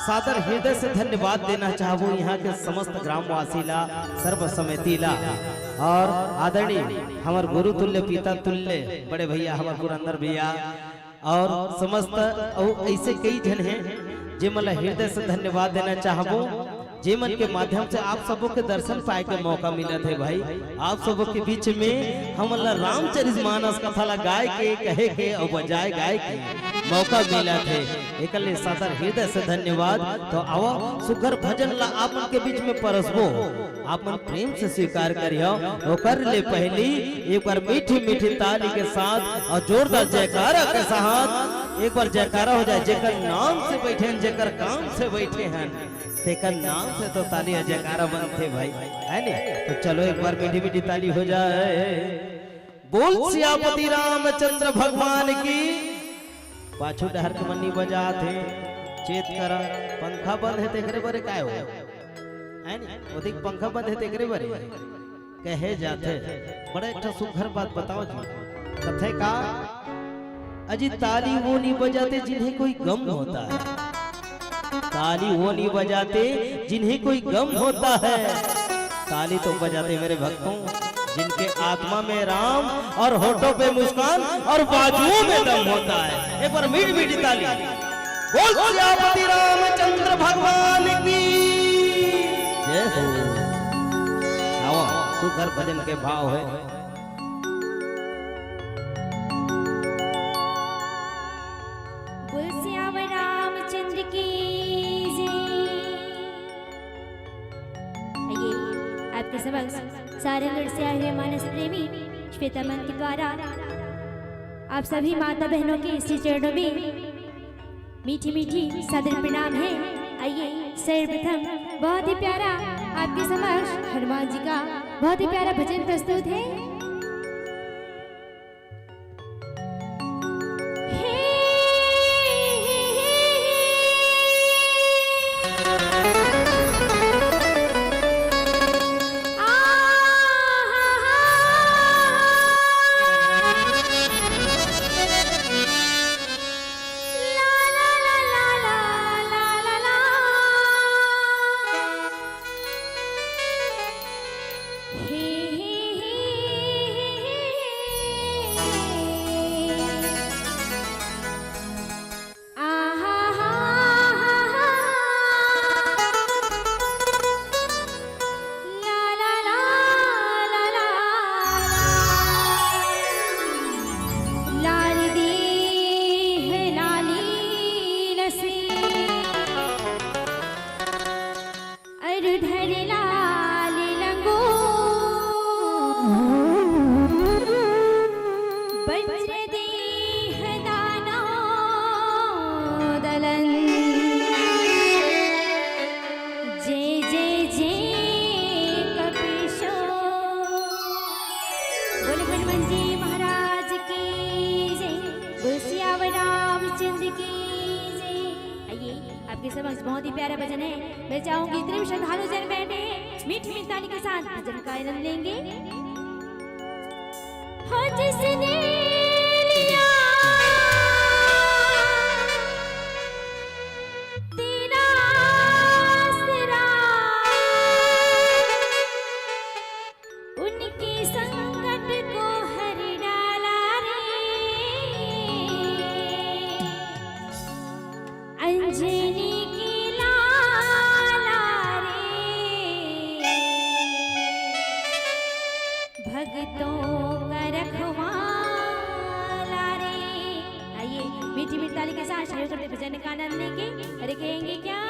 सादर हृदय से धन्यवाद देना चाहबो यहाँ के समस्त ग्रामवासी ला, सर्व समिति ला और आदरणीय हमर गुरु तुल्य, पिता तुल्य बड़े भैया हमर पुरंदर भैया और समस्त अउ ऐसे कई झन हे, जेमन ला हृदय से धन्यवाद देना चाहबो, जेमन के माध्यम से आप सबो के दर्शन पाए के मौका मिलत हे भाई। आप सबो के बीच में हमन ला रामचरित मानस कथा ला गाए के, कहे के अउ बजाए गाए के मौका मिलत हे, एकर ले सादर हृदय से धन्यवाद। तो आवा सुघर भजन ला आप मन के बीच में परसबो। आप मन प्रेम से स्वीकार करिहो। ओकर ले पहली एक बार मीठी मीठी ताली के साथ और जोरदार जयकारा के साथ एक बार जयकारा हो जाए। जेकर नाम से बैठे हैं, जेकर काम से बैठे हैं, तेकर नाम से तो ताली और जयकारा बनथे भाई, है नी? तो चलो एक बार मीठी मीठी ताली हो जाए। बोल सियापति रामचंद्र भगवान की। पाछू डहर के मन नी बजात हे, चेत करा, पंखा बंद हे, तेकरे बरे काय हो? है नी? ओदिक पंखा बंद हे, तेकरे बरे। कहे जाथे, बड़ा एक ठो सुघर बात बताओ जी। कथे का, अजी ताली वो नी बजाते जिन्हें कोई गम होता है। ताली वो नहीं बजाते जिन्हें कोई गम होता है। ताली तो बजाते मेरे भक्तों, जिनके आत्मा में राम और होठों पे मुस्कान और बाजुओं में दम होता है। एक बार मीठी मीठी ताली। बोल सियापति रामचंद्र भगवान की जय हो। आवा, सुघर भजन के भाव है। बोल सियावर रामचंद्र की जय। आइए, आपके समक्ष सारंगढ़ से आए हुए मानस प्रेमी श्वेता मन के द्वारा आप सभी माता बहनों के श्री चरणों में मीठी मीठी सादर प्रणाम है। आइए, सर्वप्रथम बहुत ही प्यारा आपके समक्ष हनुमान जी का बहुत ही प्यारा भजन प्रस्तुत है। अरु धरि लाल लंगो, वज्र देह दाना दलन। जय जय जय कपीशो। बोले हनुमान जी महाराज की जय। बोले सियावर रामचंद्र की जय। आइए, आपके समक्ष बहुत ही प्यारा भजन है। मैं चाहूंगी जितने भी श्रद्धालु जन बैठे हैं, मीठी मीठी ताली के साथ भजन का आनंद लेंगे। हो जिसने लिया तेरा आसरा, उनके संकट को हर डाला रे। अंजनी के लाला रे, भक्तों का रखवाला रे। आइए, मीठी मीठी ताली के साथ सहयोग करते भजन का आनंद लेंगे। अरे कहेंगे क्या?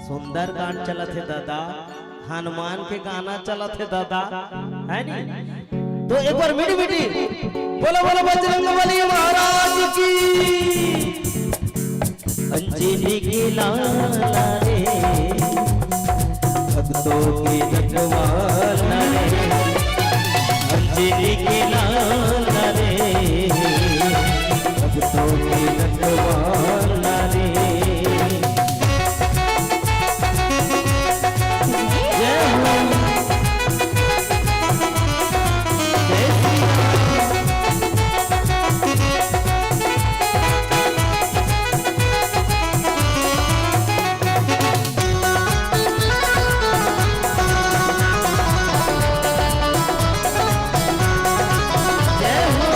सुंदर गान चलत हे दादा, हनुमान के गाना चलत हे दादा, है नी? तो एक बार मीठी मीठी बोलो, बोलो बजरंग बली महाराज की। अंजनी के लाला रे, भक्तों के रखवाला रे, अंजनी के लाला रे, भक्तों के रखवाला रे। जय हो।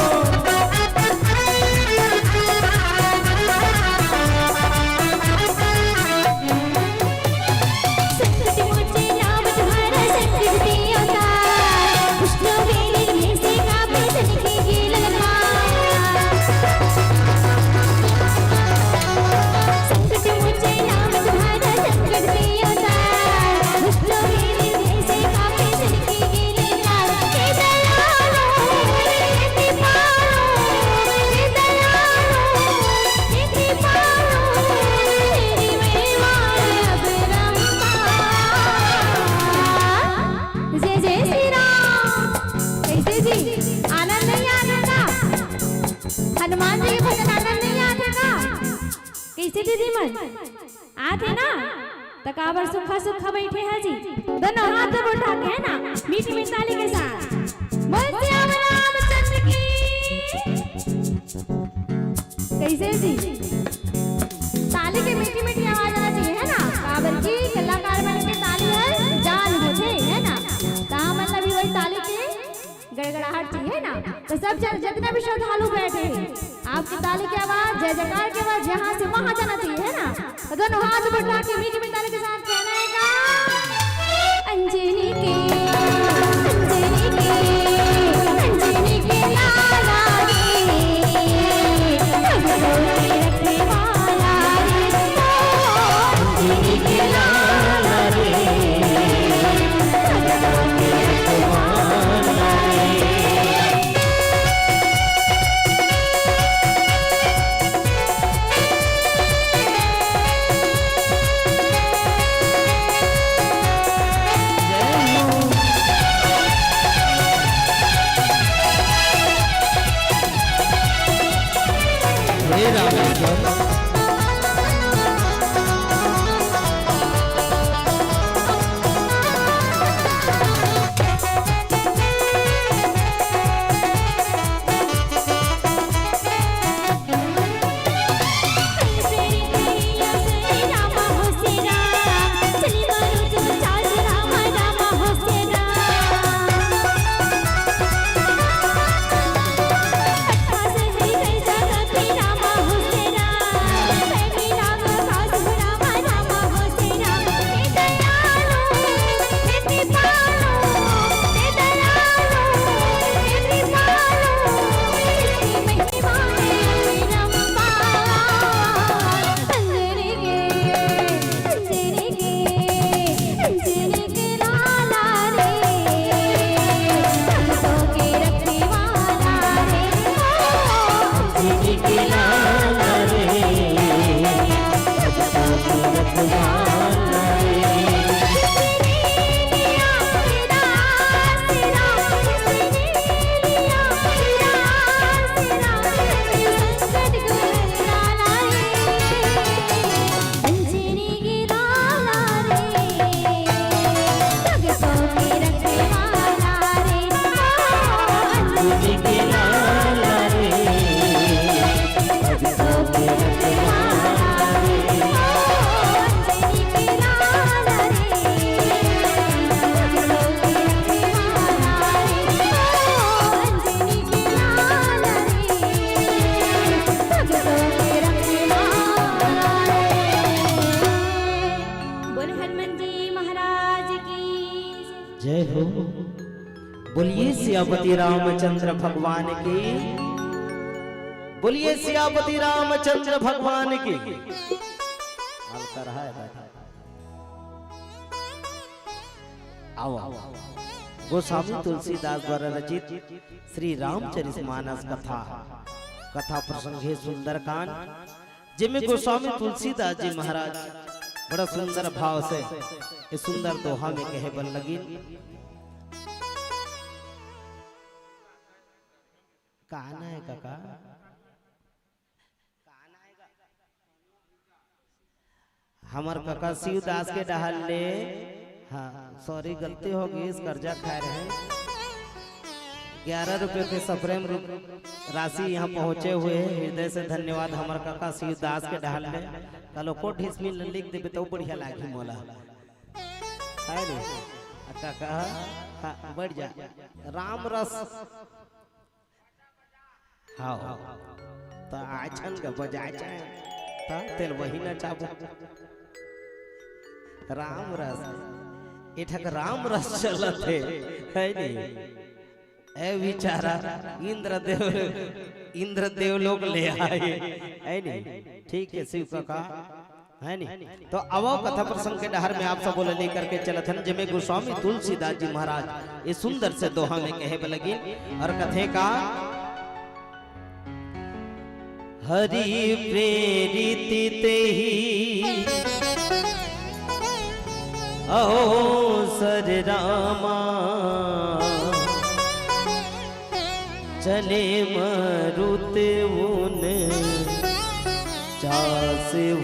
जय श्री राम। जय जय श्री राम। कैसे जी, आनंद नहीं आथे का? हनुमान जी के भजन आनंद नहीं आथे का? कैसे दीदी मन, आथे ना? त काबर सुक्खा सुक्खा बैठे हा जी? दोनों हाथ ऊपर उठा के, है ना, मीठी मीठी ताली के साथ। बोल सियावर रामचंद्र की। कैसे जी? ताली के मीठी मीठी आवाज आना चाहिए, चल, जितने भी श्रद्धालु बैठे हैं, आपकी ताली की आवाज, जय जयकार की आवाज यहाँ से वहां जाना चाहिए, है ना? तो दोनों हाथ उठा के मीठे मीठे ताली के साथ कहना है का? अंजनी के, अंजनी के, अंजनी के लाला रे, सबको रखने वाला रे, ओ अंजनी के लाला रे, सबको रखने वाला रे। बोले हनुमान जी महाराज की। जय हो। बोलिए सियापति रामचंद्र भगवान की। बोलिए सियापति रामचंद्र भगवान की। हल्का रहा है बैठा। आओ, आओ। गोस्वामी तुलसीदास द्वारा रचित श्री रामचरित मानस कथा, कथा प्रसंग हे सुंदरकांड, जेमे गोस्वामी तुलसीदास जी महाराज बड़ा सुंदर भाव से इस सुंदर दोहा में कहे बर लगिन। कहाँ ना है काका? हमर कका शिवदास के डहार ले, हाँ, सॉरी, गलती हो गई, इस कर्जा खाए रहे। ग्यारह रुपये के सप्रेम रु-, राशि यहाँ पहुँचे हुए हैं। हृदय से धन्यवाद हमर कका शिवदास के डहार ले। कल ओको ढिसमिन ल लिख देबे तो बढ़िया लागही मोला। है रे? आ काका, हाँ, बढ़ जा। राम रस। हाँ। त आछन के बजाय चाहे। त तेल वही नचाबो। राम रस। एठक राम रस चलत हे, है नी? ए बेचारा इंद्रदेव, इंद्रदेव लोग ले आए, है नी? ठीक है शिव काका, है नी? तो आवो कथा प्रसंग के डहर में आप सब बोले लेकर के चलत हन, जेमे गोस्वामी तुलसीदास जी महाराज ये सुंदर से दोहा में कहे बर लगिन और कथे का, हरि प्रेरित तेहि अवसर रामा, चले मरुत उनचास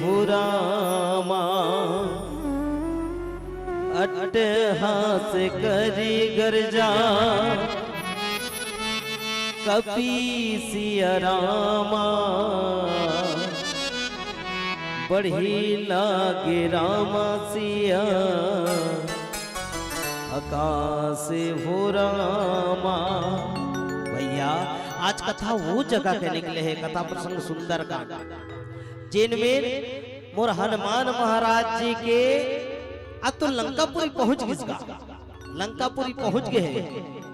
हु रामा। अट्टहास करि गर्जा कपि सिया रामा, बढ़ी लागे रामा सिया अकास हु रामा। भैया, आज कथा वो जगह के निकले हे, कथा प्रसंग सुंदरकांड, जेन में मोर हनुमान महाराज जी के, आ तो लंकापुरी पहुंच गिस गा, लंकापुरी पहुंच गे हे।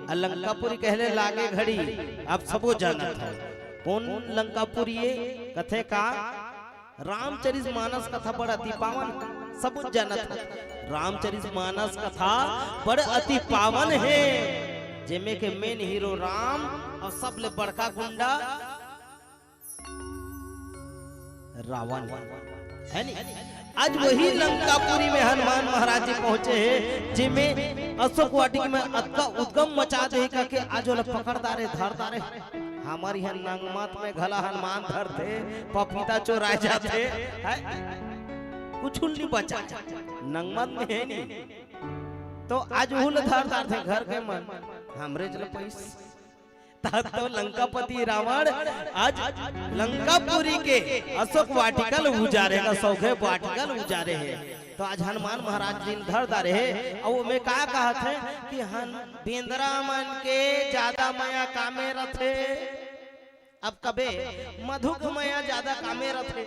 आ लंकापुरी कहले लागे घड़ी, अब सबो जानत हे कोन लंकापुरी हे। कथे का, रामचरित मानस कथा बड़ अति पावन, सब जानत हे। रामचरित मानस कथा बड़ अति पावन हे, जेमे के main hero राम अउ सबले बड़का गुंडा रावण हे, हे नी? आज वही लंकापुरी में हनुमान महाराज जी पहुंचे हे, जेमे अशोक वाटिका में अतका उद्गम मचा दे हे, कहिके आज ओला पकड़ डारे, धर डारे। हमर इहाँ नंगमत में घला हनुमान धरथे, पपीता चोराय जाथे, हे? कुछु नइ बचा, नंगमत में हे नी। तो आज उहू ल धर डारथे घर के मन, हमरे जल पैस। तब तो लंकापति रावण आज लंकापुरी के अशोक वाटिका ल उजारे, अशोक वाटिका ल उजारे हे। तो आज हनुमान महाराज जी ल धर डारे हे, अउ ओमे का कहत हे कि हन-, बेंदरा मन के जादा मया कामे रथे। अब कबे मधु के मया जादा कामे रथे,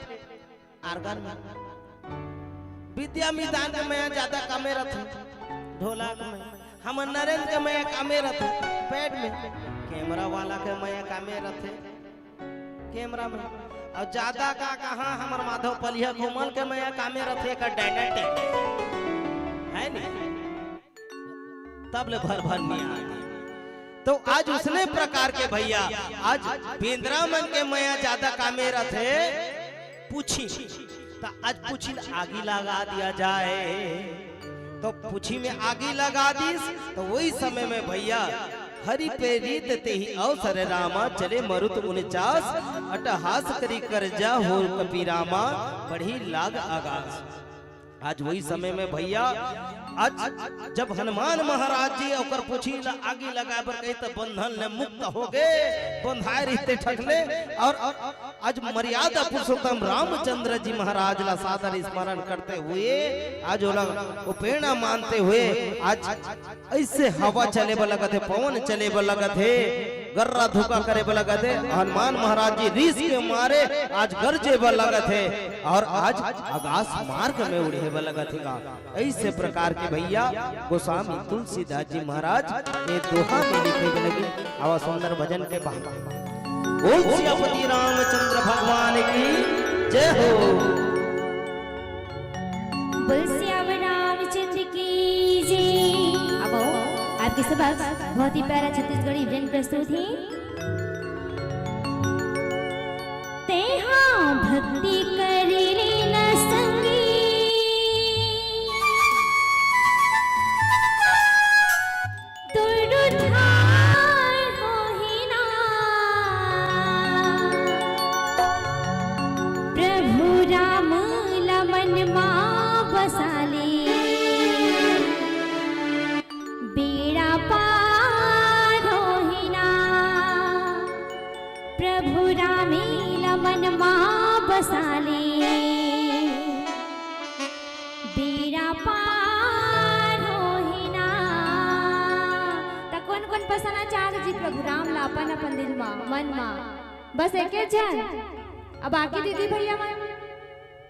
organ में। विद्या मितान के मया जादा कामे रथे, ढोलक में। हमर नरेंद्र के मया कामे रथे, pad में। camera वाला के मया कामे रथे, camera में। अउ जादा का कहा, हमर माधव पलिया घूमल के मया कामे रथे, एकर dynamic। हे नी? तब ले भर भर मिया आगे। तो आज उसने प्रकार के भैया, आज बेंदरा मन के मया जादा कामे रथे, पूछी। त आज पूछी ल आगी लगा दिया जाए। तो पूछी में आगी लगा दीस, तो वही समय में भैया, हरि प्रेरित तेहि अवसर रामा, चले मरुत उनचास, अट्टहास करि करजा हो कपि रामा, बढ़ी लाग आगास। आज वही समय में भैया, आज जब हनुमान महाराज जी ओकर पूछी ला आगी लगाए बर कही, त बंधन ले मुक्त हो गे, बंधाए रहिथे ठकले। अउ आज मर्यादा पुरुषोत्तम रामचंद्र जी महाराज ला सादर स्मरण करते हुए, आज ओला ओ प्रेरणा मानते हुए, आज अइसे हवा चले बर लगत हे, पवन चले बर लगत हे, गर्रा धुका करे बर लगत हे। हनुमान महाराज जी रीस के मारे आज गरजे बर लगत हे अउ आज आकाश मार्ग में उड़े बर लगत हे गा। अइसे प्रकार के भैया गोस्वामी तुलसीदास जी महाराज ये दोहा में लिखे बर लगिन। आवा सुंदर भजन के बहार। बोल सियापति रामचंद्र भगवान की जय हो। बोल सियावर रामचंद्र की जय। अब आओ, आपके समक्ष बहुत ही प्यारा छत्तीसगढ़ी भजन प्रस्तुत है। तेहा भक्ति कर लेना संगी, दुर्धार होही ना। प्रभु राम ल मन मा बसा ले, बेड़ा पार होही ना। प्रभु राम ल मन मा बसा ले, बेड़ा पार होही ना। त कोन कोन बसाना चाहत जी प्रभु राम ला अपन अपन दिल मा, मन मा? बस एके झन। अब बाकी दीदी भैया मन,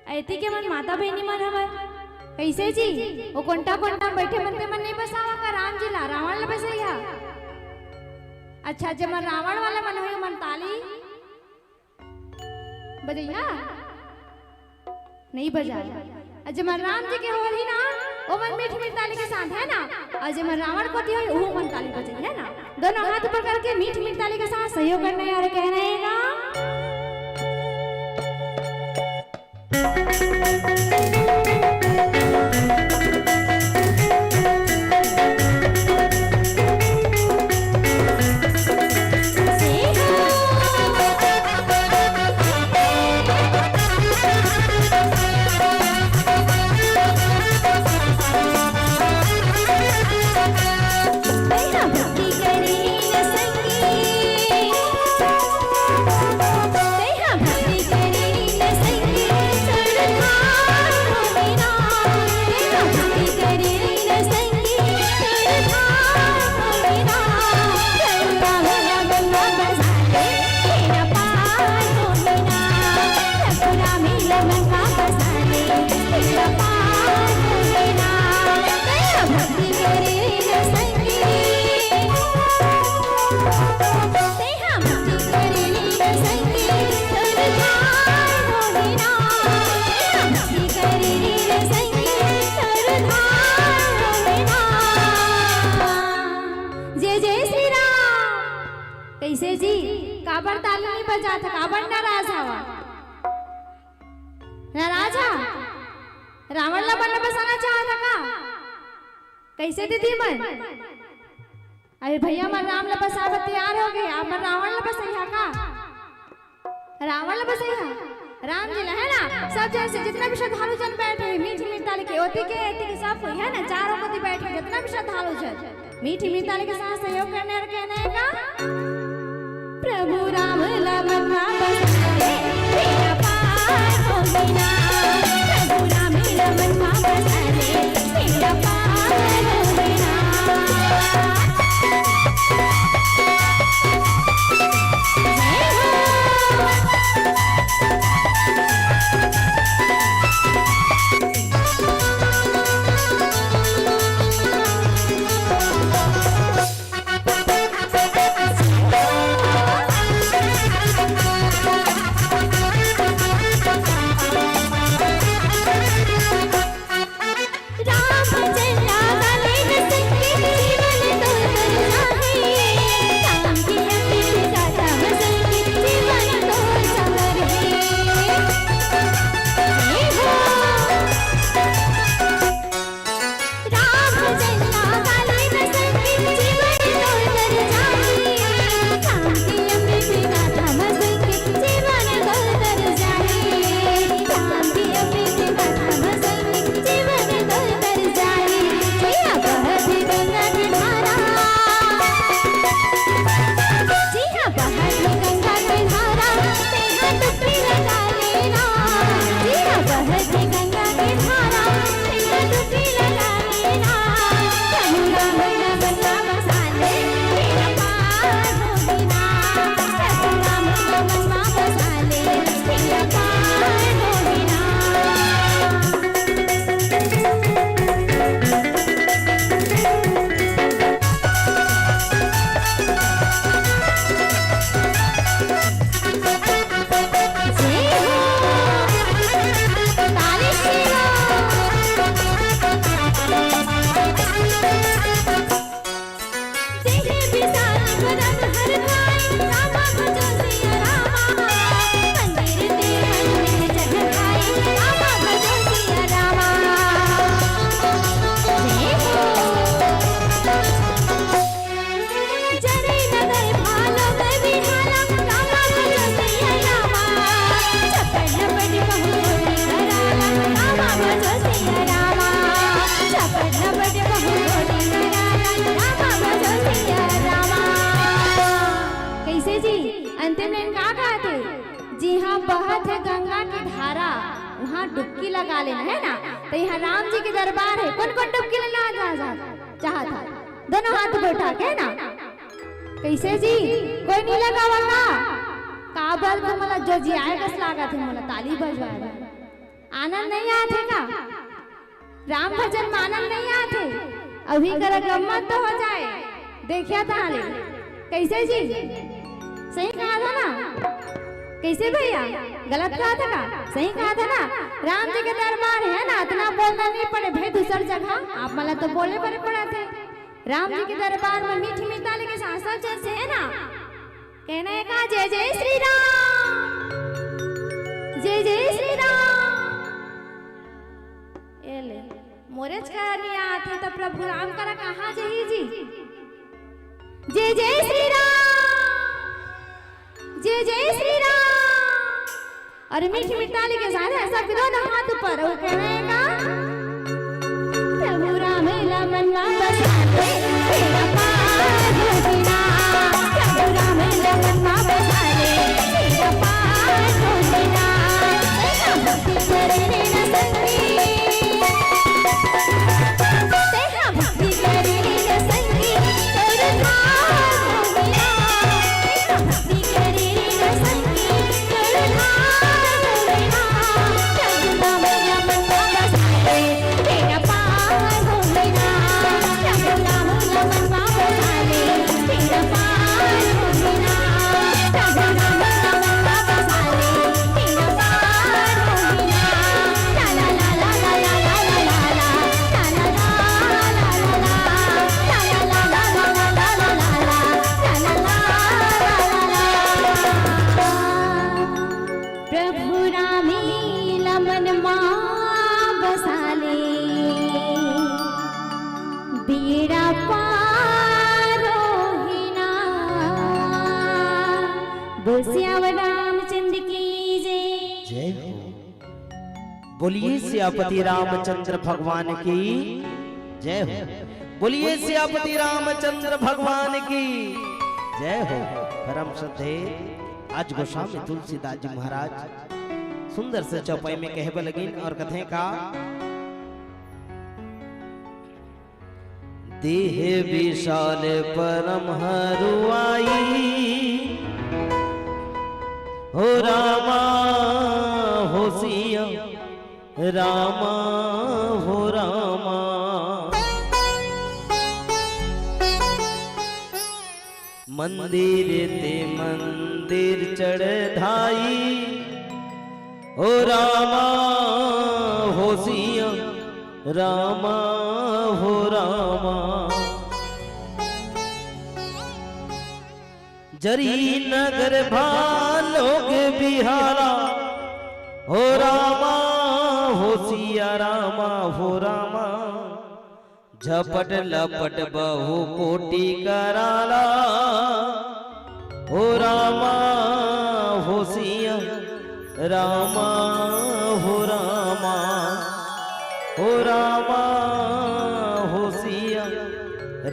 अइती के मन माता बहिनी मन हमर, कइसे जी? ओ कोंटा कोंटा म बइठे मन, ते मन नइ बसावा का राम जी ला, रावण ला बसइया। अच्छा, जेमन रावण वाला मन होही, ओमन ताली बजइया? नइ बजाय। अउ जेमन राम जी के होही ना, ओमन मीठ मीठ ताली के साथ, है ना? अउ जेमन रावण कोती होही, ओमन ताली बजइया, है ना? दोनों हाथ ऊपर करके मीठ मीठ ताली के साथ सहयोग करना है अउ कहना है ना। चाहत हे, काबर नाराज हवा? नाराज हा? रावण ला बन म बसाना चाहत हा का? कइसे दीदी मन? अरे भइया मन राम ला बसाए बर तैयार हो गे, आप मन रावण ला बसइहा का? रावण ला बसइहा? राम जी ला, है ना? सब जन से जितना भी श्रद्धालु जन बैठे हे, मीठी मीठी ताली के, ओती के, एती के, सब कोई, है ना? चारों कोती बैठे, जितना भी श्रद्धालु जन, मीठी मीठी ताली के साथ सहयोग करने और कहना हे का? प्रभु राम ला मन मा बसा ले, बेड़ा पार होगे ना। प्रभु राम ला मन मा बसा ले, बेड़ा पार होगे ना। जय हो। कइसे जी? अंतिम में का कहत हे? जिहाँ बहत हे गंगा के धारा, उहाँ डुबकी लगा लेना, है ना? त इहाँ राम जी के दरबार हे, कोन कोन डुबकी लेना चाहत हा? दोनों हाथ उठा के, है ना? कइसे जी? कोई नइ लगावा का? काबर तो मोला जोजियाए कस लागत हे, मोला ताली बजवाए बर। आनंद नइ आत हे का? राम भजन म आनंद नइ आत हे? अभी करा गम्मत तो हो जाए। देखिया ताले। कइसे जी? सही कहा था ना? कइसे भइया? गलत कहा था का? सही कहा था ना? राम जी के दरबार हे ना, अतना बोलना नइ पड़े भाई, दूसर जगह आप मन ला तो बोले बर पड़त हे। राम जी के दरबार म मीठी मीठी ताली के साथ सब जन से, है ना, कहना हे का, जय जय श्री राम, जय जय श्री राम। ए ले, मोरेच करा नइ आत हे त प्रभु राम करा कहाँ जही जी? जय जय श्री राम, जय जय श्री राम। अउ मीठी मीठी ताली के साथ सब दोनों हाथ ऊपर, अउ कहना हे का, प्रभु राम ला मन मा बसा ले, बेड़ा पार होगे ना। प्रभु राम ला मन मा बसा ले, बेड़ा पार होगे ना। तेहा भक्ति करे रे न संगी, तेहा भक्ति करे रे न संगी, तोर भाग होगे ना। तेहा भक्ति करे रे न संगी, बोलिए सियापति रामचंद्र भगवान की जय हो। बोलिए सियापति रामचंद्र भगवान की जय हो। परम श्रद्धेय आज गोस्वामी तुलसीदास जी महाराज सुंदर से चौपाई में कहबे लगिन और कथे का, देह विशाल परम हरुआई, हो रामा, हो सिया रामा, हो रामा। मंदिर ते मंदिर चढ़ाई, हो रामा, हो सिया रामा, हो रामा। जरी नगर भालोग बिहाला, हो रामा, हो सिया रामा, हो रामा। झपट लपट बहु कोटि कराला, हो रामा, हो सिया रामा, हो रामा, हो रामा, हो सिया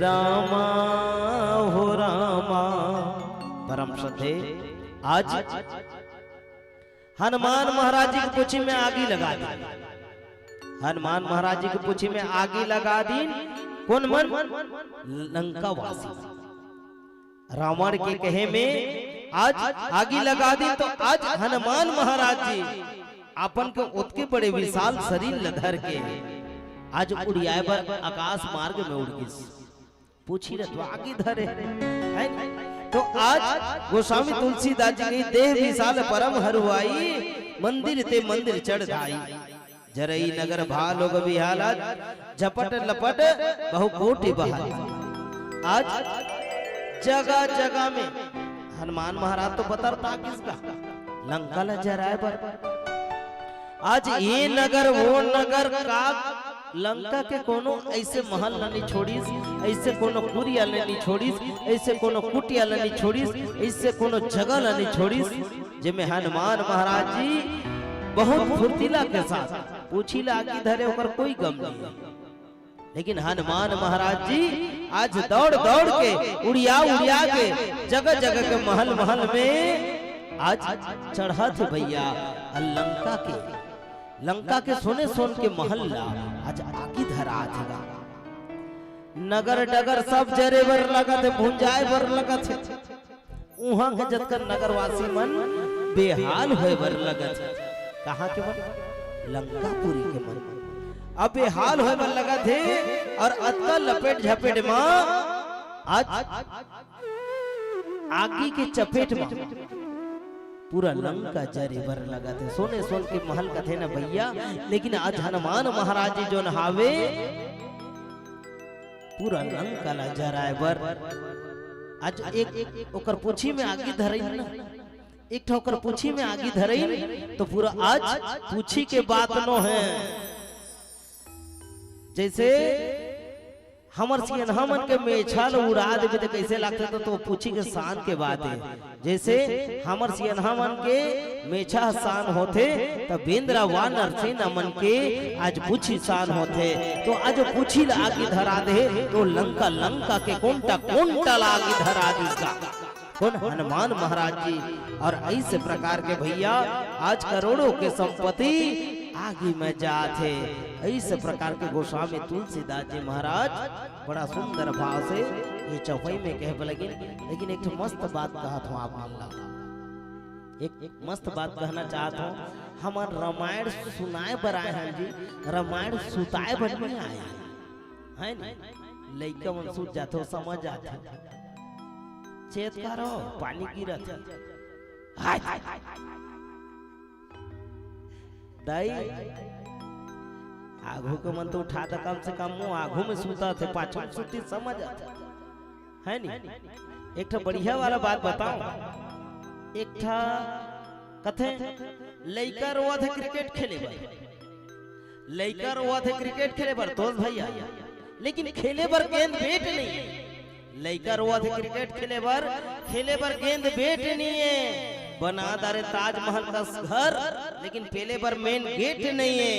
रामा, हो रामा। परम श्रद्धेय आज हनुमान महाराज जी के पूछी में आगी लगा दी। हनुमान महाराज जी के पूछी में आगी लगा दी। कोन मन? लंका वासी। रावण के कहे में आज आगी लगा दी, तो आज हनुमान महाराज जी अपन के ओतके बड़े विशाल शरीर ल धर के आज उड़ियाए बर आकाश मार्ग में उड़ गिस। पूछी रथ आगी धरे, है न? तो आज गोस्वामी तुलसीदास जी की देह विशाल परम हरुआई, मंदिर ते मंदिर चढ़ धाई। जरई नगर भालोग बिहाला, झपट लपट बहु कोटि बहाला। आज जगह जगह में हनुमान महाराज तो बतरता किसका लंका ल जराए बर। आज ये नगर वो नगर का लंका के कोनो ऐसे महल ल नी छोड़िस, ऐसे कोनो कुरिया ल नी छोड़िस, ऐसे कोनो कुटिया ल नी छोड़िस, ऐसे कोनो जगह ल नी छोड़िस, जेमे हनुमान महाराज जी बहुत फुर्तीला के साथ पूछी ला आगी धरे, ओकर कोई गम नहीं। लेकिन हनुमान महाराज जी आज दौड़ दौड़ के, उड़िया उड़िया के, जगह जगह के महल महल में आज चढ़त हे भैया। अउ लंका के, लंका के सोने सोन के महल ला आज आगी धरात हे गा। नगर डगर सब जरे बर लगत हे, भुंजाए बर लगत हे। उहाँ के जतका नगरवासी मन बेहाल होए बर लगत हे। कहाँ के मन? लंकापुरी के मन। अब बेहाल होए बर लगत हे अउ अतका लपेट झपेट म आज आगी के चपेट म पूरा लंका जरे बर लगत हे। सोने सोन के महल कथे न भैया, लेकिन आज हनुमान महाराज जी जोन हावे पूरा लंका ला जराए बर। आज एक ओकर पूछी में आगी धरइन न, एक ठो ओकर पूछी में आगी धरइन, तो पूरा आज पूछी के बात नो हे। जैसे हमर सियनहा मन के मेछा ल उड़ा देबे त कैसे लागथे, तो, तो पूछी के शान के बात हे। जैसे हमर सियनहा मन के मेछा शान होथे, त बेंदरा वा नरसेना मन के आज पूछी शान होथे। तो आज पूछी ल आगी धरा दे, तो लंका, लंका के कोंटा, कोंटा ल आगी धरा दिस गा। कोन? हनुमान महाराज जी। अउ ऐसे प्रकार के भैया आज करोड़ों के संपत्ति आगी में जात हे। ऐसे प्रकार के गोस्वामी तुलसीदास जी महाराज बड़ा सुंदर भाव से ये चौपाई में कहे लगिन। लेकिन एक ठो मस्त बात कहत हूँ आप मन ला, एक, एक मस्त बात कहना चाहत हूँ। हमन रामायण सुनाए बर आए हन जी, रामायण सुताए बर नहीं आए हन, है न? लइका मन सुत जाथे, समझ जाथे। चेत करो, पानी गिरत हे। हाय, हाय, हाय, हाय। दाई, आघू के मन तो उठा द, कम से कम वो आघू में सुतत हे, पाछू में सुती समझ आथे, है नी? एक ठो बढ़िया वाला बात बताओ, एक ठा कथे लइका रोवत हे क्रिकेट खेले बर, लइका रोवत हे क्रिकेट खेले बर, तोस भैया, लेकिन खेले बर गेंद बैट नहीं हे। लइका रोवत हे क्रिकेट खेले बर, खेले बर गेंद बैट नहीं हे। बना डारे ताजमहल कस घर, लेकिन पेले बर मेन गेट नइये।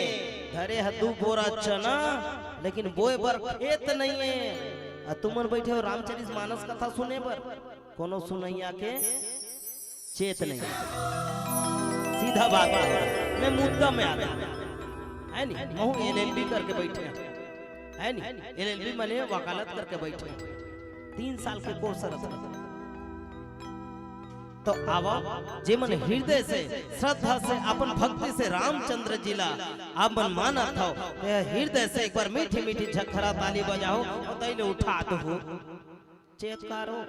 धरे ह दू बोरा चना, लेकिन बोए बर खेत नइये। अउ तुमन बइठे हो रामचरित मानस कथा सुने बर, कोनो सुनइया के चेत नइये। सीधा बात हे, मैं मुद्दा में आता हूँ, है नी? महूँ एल एल बी करके बइठे हँव, है नी? एल एल बी मने वकालत करके बइठे हँव, तीन साल के कोर्स रहिथे। तो आवा, जे मन हृदय से, श्रद्धा से, अपन भक्ति से रामचंद्र जी ला आप मन मानत हव, ते हृदय से एक बार मीठी मीठी झखरा ताली बजाओ अउ तइले उठा दो। चेत करो,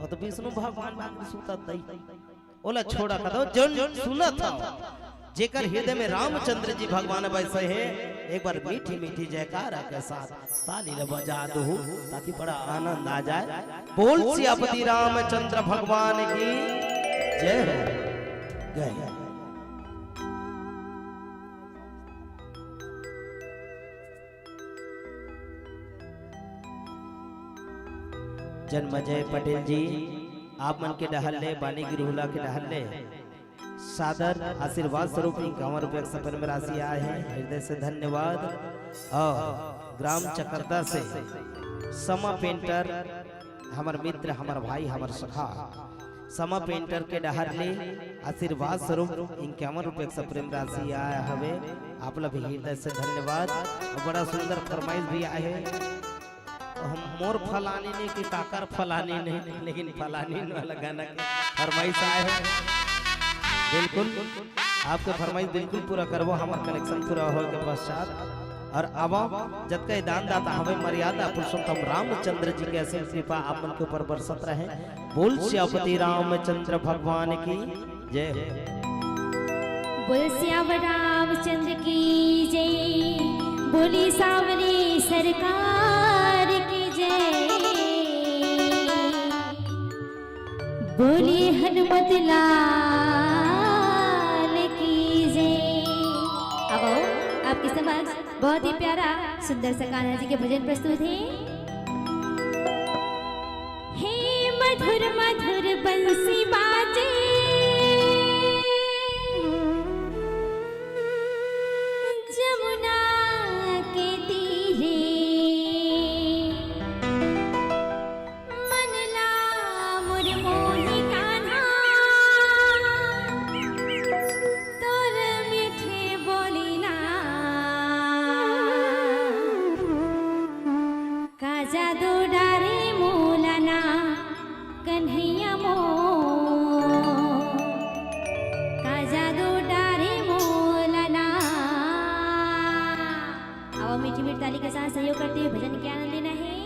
वो तो विष्णु भगवान बाकी सुतत दई, ओला छोड़ा कदो, जउन सुनत हव, जेकर हृदय में रामचंद्र जी भगवान बसे हे, एक बार मीठी मीठी जयकारा के साथ ताली ल बजा दो, ताकि बड़ा आनंद आ जाए। बोल सियापति रामचंद्र भगवान की जय हो। जय हो। जन्मजय पटेल जी, आप मन के डहर ले, बानी गिरहुला के डहर ले सादर आशीर्वाद स्वरूप इक्यावन रुपया के सफल में राशि आए हे, हृदय से धन्यवाद। अउ ग्राम चकरदा से समा पेंटर, हमर मित्र, हमर भाई, हमर सखा, समा पेंटर के डहर ले आशीर्वाद स्वरूप इक्यावन रुपया के सफल में राशि आए हवे। आप ला भी हृदय से धन्यवाद। अउ बड़ा सुंदर फरमाइश भी आए हे। हम मोर फलानी नहीं कि काकर फलानी नहीं, लेकिन फलानी वाला गाना के फरमाइश आए हे। बिल्कुल, आपके फरमाइश बिल्कुल पूरा करबो हमर कलेक्शन पूरा होए के पश्चात। अउ अब जतका दान दाता हवे, मर्यादा पुरुषोत्तम रामचंद्र जी के असीम कृपा आप मन के ऊपर बरसत रहे। बोल सियापति रामचंद्र भगवान की जय हो। बोल सियावर रामचंद्र की जय, बोली सांवरी सरकार की जय, बोली हनुमत लाल की जय। अब आओ, आपके समक्ष बहुत ही प्यारा सुंदर सा कान्हा जी के भजन प्रस्तुत हे। हे मधुर मधुर बंसी बाजे जमुना के तीरे, मन ला मोर मोहे कान्हा तोर मीठे बोली ना। का जादू डारे मोला ना कन्हैया मोर, का जादू डारे मोला ना। अब मीठी मीठी ताली के साथ सहयोग करते हुए भजन के आनंद लेना हे।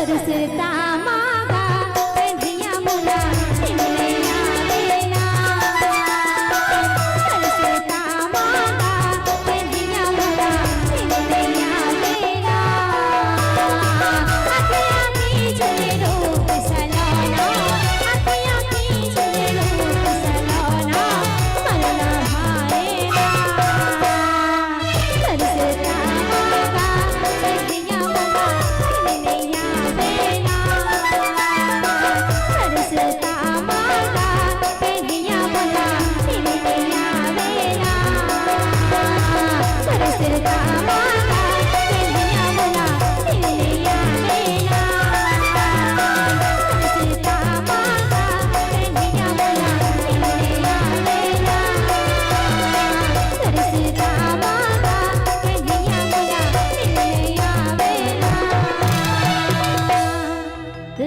रसता मांगा कन्हैया मोला, मिलने आवेला। रसता मांगा कन्हैया मोला, मिलने आवेला। अखियाँ की झुलरो सलोना, अखियाँ की झुलरो सलोना, मरना भाएला। रसता मांगा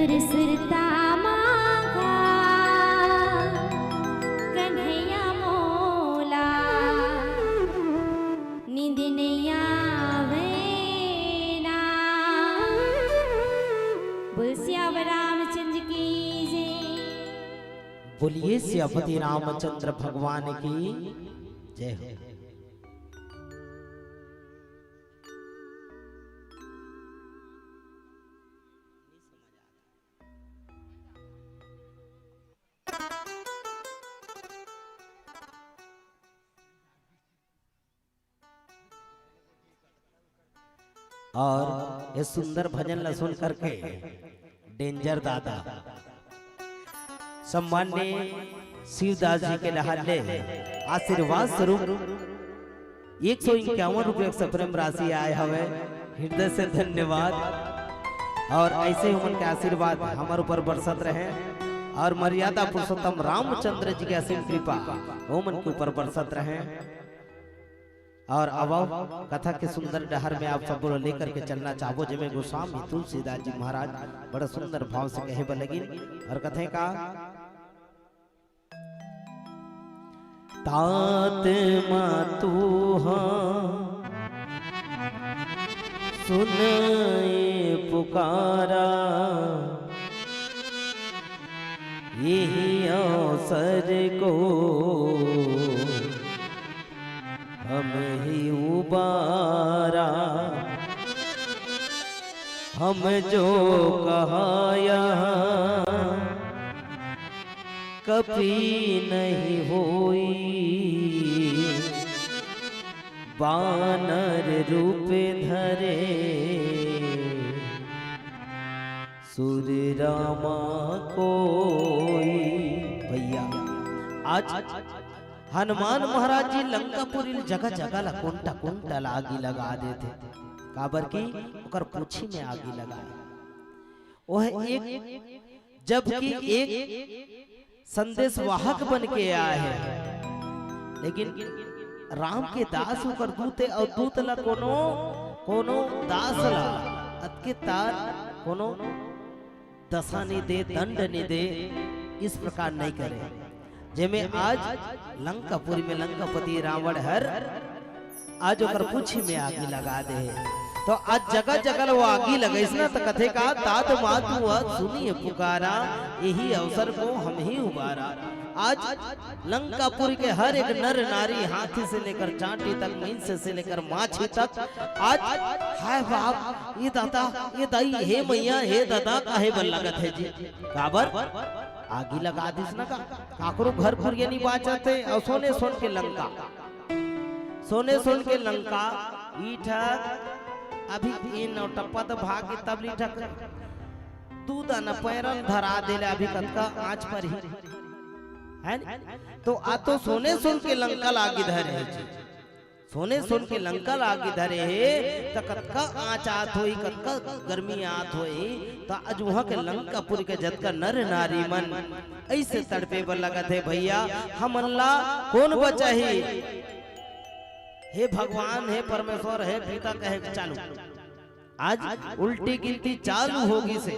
रसता मांगा कन्हैया मोला, नींद नइ आवे ना। बोल सियावर रामचंद्र की जय। बोलिए सियापति रामचंद्र भगवान की जय हो। और ये सुंदर भजन ला सुन करके डेंजर दादा सम्मान्य शिवदास जी के डहार ले आशीर्वाद स्वरूप एक सौ इक्यावन रुपये के सप्रेम राशि आए हवे। हृदय से धन्यवाद। और ऐसे ही उमन के आशीर्वाद हमर ऊपर बरसत रहे और मर्यादा पुरुषोत्तम रामचंद्र जी के असीम कृपा उमन के ऊपर बरसत रहे। और अब कथा के सुंदर डहर में आप सब लोग लेकर के चलना चाहबो, जेमे गोस्वामी तुलसीदास जी महाराज बड़ा सुंदर भाव से कहे बर लगिन और कथे का, तात मातु हा सुन ए पुकारा, यही अवसर को हम ही उबारा। हम जो कहा यहाँ कपि नहीं होई, बानर रूप धरे सुर रामा कोई। भैया, आज हनुमान महाराज जी लंकापुरी ल जगह जगह ला कोंटा कोंटा ला आगी लगा देथे, काबर कि ओकर पूछी में आगी लगाए। ओह एक, जबकि एक संदेशवाहक बन के आए हे, लेकिन राम के दास ओकर दूत हे, अउ दूत ला कोनो, कोनो दास ला अतके तार कोनो दशा नहीं दे, दंड नहीं दे, इस प्रकार नहीं करे। जेमे आज लंकापुरी में लंकापति रावण हर आज ओकर पूछी में आगी लगा दे हे। तो आज जगह जगह वो आगी लगइस ना, तो कथे का, तात मातु हा सुन ए पुकारा, यही अवसर को हम ही उबारा। आज लंकापुरी के हर एक नर नारी, हाथी से लेकर चांटी तक, मइनसे से लेकर माछी तक, आज हाय बाप, ये दादा, ये दाई, हे मैया, हे दादा, काहे बर लगत हे जी? काबर? आगी लगा दिस ना का? काकरो घर कुरिया नहीं बाचत हे, अउ सोने सोन के लंका, सोने सोन के लंका, ईठक अभी ई नौटप्पा तो भाग के तब ईठक दूध न पैरन धरा देले, अभी कतका आँच पर ही, है न? तो आ तो सोने सोन के लंका लागी धरे हे जी। सोने सोन के लंका लागी धरे हे, त कतका आँच आत होही, कतका गर्मी आत होही। त आज उहाँ के लंकापुर के जतका नर नारी मन अइसे तड़पे बर लगत हे, भैया, हमन ला कोन बचाही? हे भगवान, हे परमेश्वर, हे पिता, कहे के चालू। आज उल्टी गिनती चालू हो गिस हे।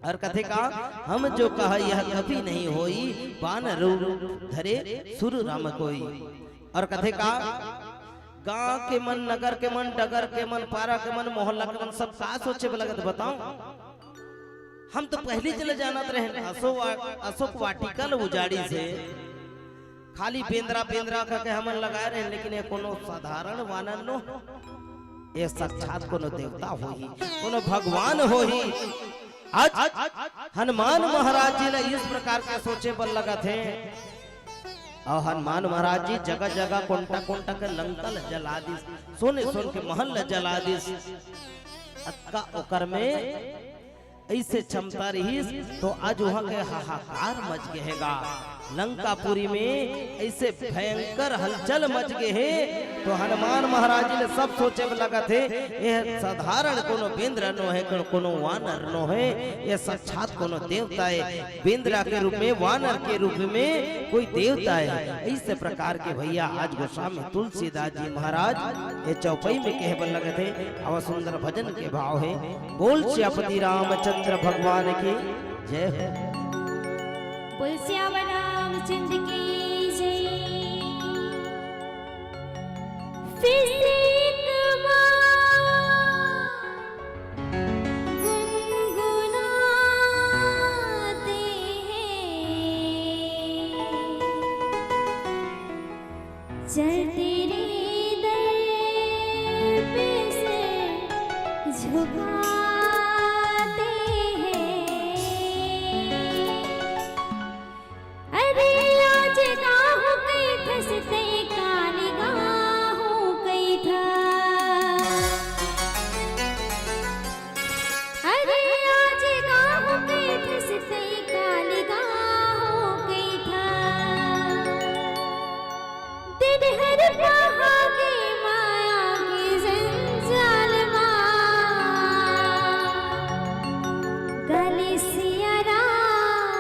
अउ कथे का, हम जो कहा यह कभी नहीं होई, बानर रूप धरे सुर राम कोई। अउ कथे का, गांव के मन, नगर के मन, डगर के मन, पारा के मन, मोहल्ला के मन, सब का सोचे बर लगत बताओ। हम तो पहली चले जानत रहे, अशोक वा-, अशोक वाटिका ल उजाड़ी से खाली बेंदरा बेंदरा करके हमन लगाए रहे, लेकिन ये कोनो साधारण वानर नो, ये साक्षात कोनो देवता होही, कोनो भगवान होही। आज हनुमान महाराज जी ला इस प्रकार के सोचे बर लगत हे। अउ हनुमान महाराज जी जगह जगह कोंटा कोंटा के लंका ल जला दिस, सोने सोन के महल ल जला दिस। अतका ओकर में अइसे क्षमता रहिस, तो आज वहां के हाहाकार मच गे हे गा। लंकापुरी में अइसे भयंकर हलचल मच गे हे, तो हनुमान महाराज जी ल सब सोचे बर लगत हे, ये साधारण कोनो बेंदरा नो हे, कोनो वानर नो हे, ये साक्षात कोनो देवता हे। बेंदरा के रूप में, वानर के रूप में कोई देवता हे। इस प्रकार के भैया आज गोस्वामी तुलसीदास जी महाराज ये चौपाई में कहे बर लगत हे। अउ सुंदर भजन के भाव हे। बोल सियापति रामचंद्र भगवान की जय हो। बोल सियावर रामचंद्र की जय। फिर से एक बार गुनगुनाते हैं, चल तेरे दर पे सिर झुकाते हैं। अरे आज गाहूं कइथस ते काली गाहूं कइथा। अरे आज गाहूं कइथस ते काली गाहूं कइथा। दिन हर पहा के माया के जंजाल मा। काली सिया राम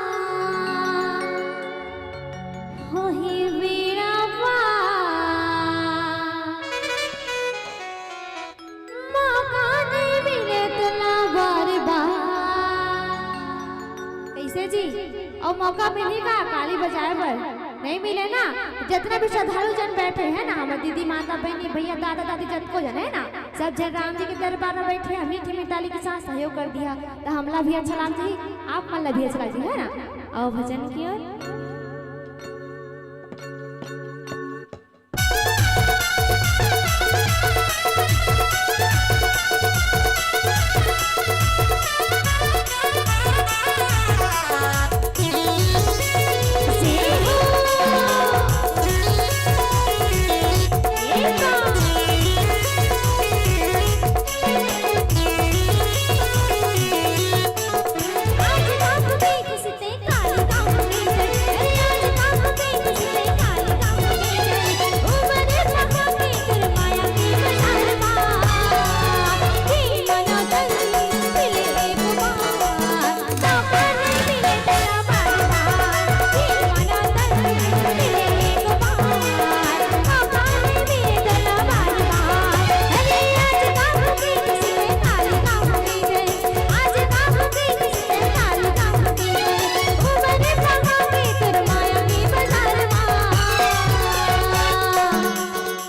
होही बेड़ा पार। मौका नहीं मिले तोला बार बार। कइसे जी? अउ मौका मिलही का काली बजाए बर? नहीं मिले ना। जतना भी श्रद्धालु जन बैठे हे ना, हमर दीदी, माता, बहिनी, भैया, दादा, दादी, जतको जन हे ना, सब जन राम जी के दरबार में बैठे हे, मीठी मीठी ताली के साथ सहयोग कर दिहा, त हमला भी अच्छा लाग जाही, आप मन ला भी अच्छा लाग जाही, हे ना? अउ भजन की ओर।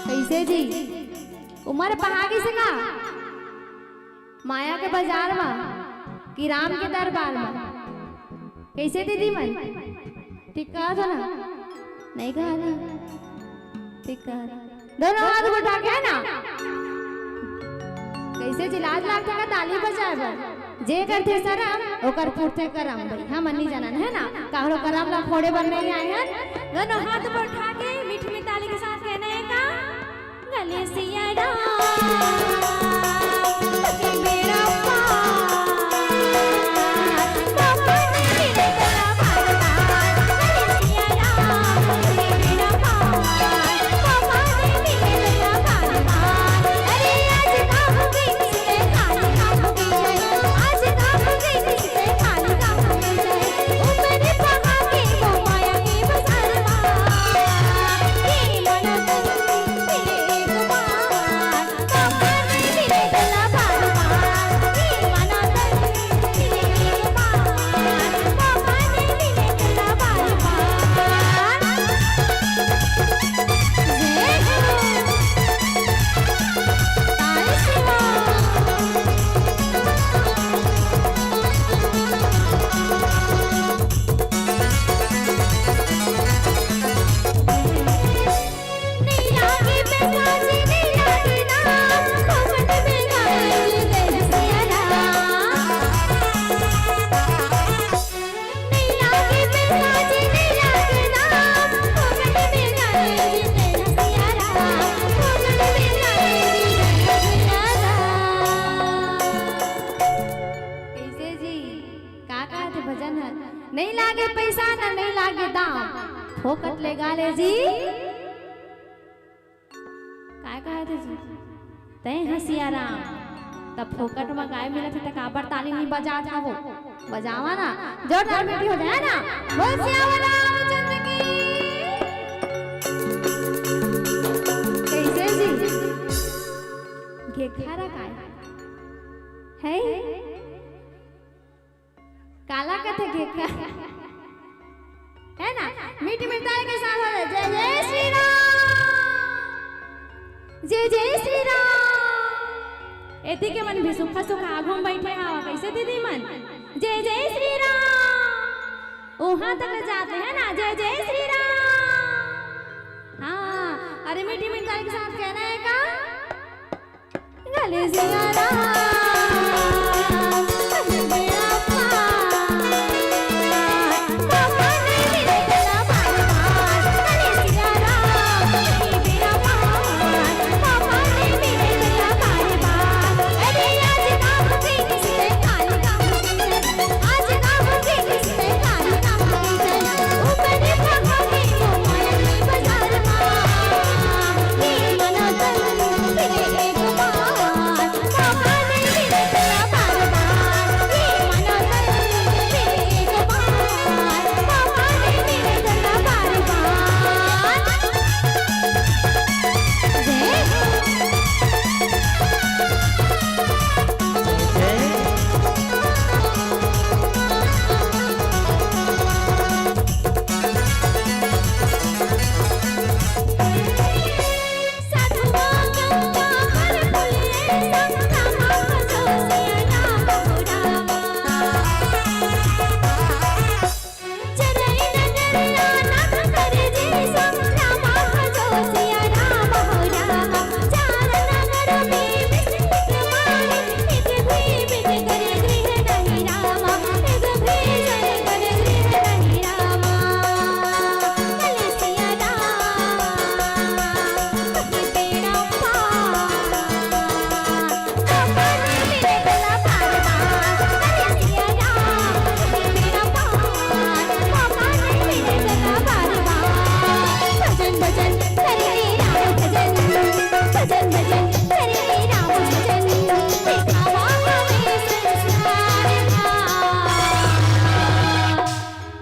कइसे जी? उमर पहा गिस का? माया के बजार मा कि राम के दरबार मा? कइसे दीदी मन? ठीक कहा था ना? नहीं कहा था? ठीक कहा था। दोनों हाथ उठा के, हे ना? कइसे जी, लाज लागथे का ताली बजाए बर? जे करथे सरम, ओकर पुरथे करम भाई। हमन नइ जानन, हे ना? काकरो करम ला फोड़े बर नइ आए हन। दोनों हाथ ऊपर उठा के मीठ मीठ ताली के साथ कहना हे का? गले सिया राम, के बेड़ा पार। नहीं लागे पैसा ना नहीं लागे दाम, फोकट ले गा ले जी। काय कहा थे जी? तय हसिया राम, तब फोकट में गाय मिलत है, त काबर ताली नहीं बजात हवो? बजावा ना, जोरदार बेटी हो जाए ना। बोल सियावर रामचंद्र की। कैसे जी? घेखारा काय है? काला कथे घेखा, है ना? मीठी मिठाई के साथ हो जाए, जय जय श्री राम, जय जय श्री राम। एती के मन भी सुखा सुखा आगू में बैठे हवा, कैसे दीदी मन? जय जय श्री राम। वहां तक जाते हैं ना, जय जय श्री राम। हाँ, अरे मीठी मिठाई के साथ कहना है का? गले सिया राम, बेड़ा पार। पापा ने मेरे गला बार बार। गले सिया राम, बेड़ा पार। पापा ने मेरे गला बार बार। अरे आज काम के किसने काल काम के। आज काम के किसने काल काम के। ऊपर पहाड़ी को मायने बाजार मा। ये मना कर, फिर एक बार।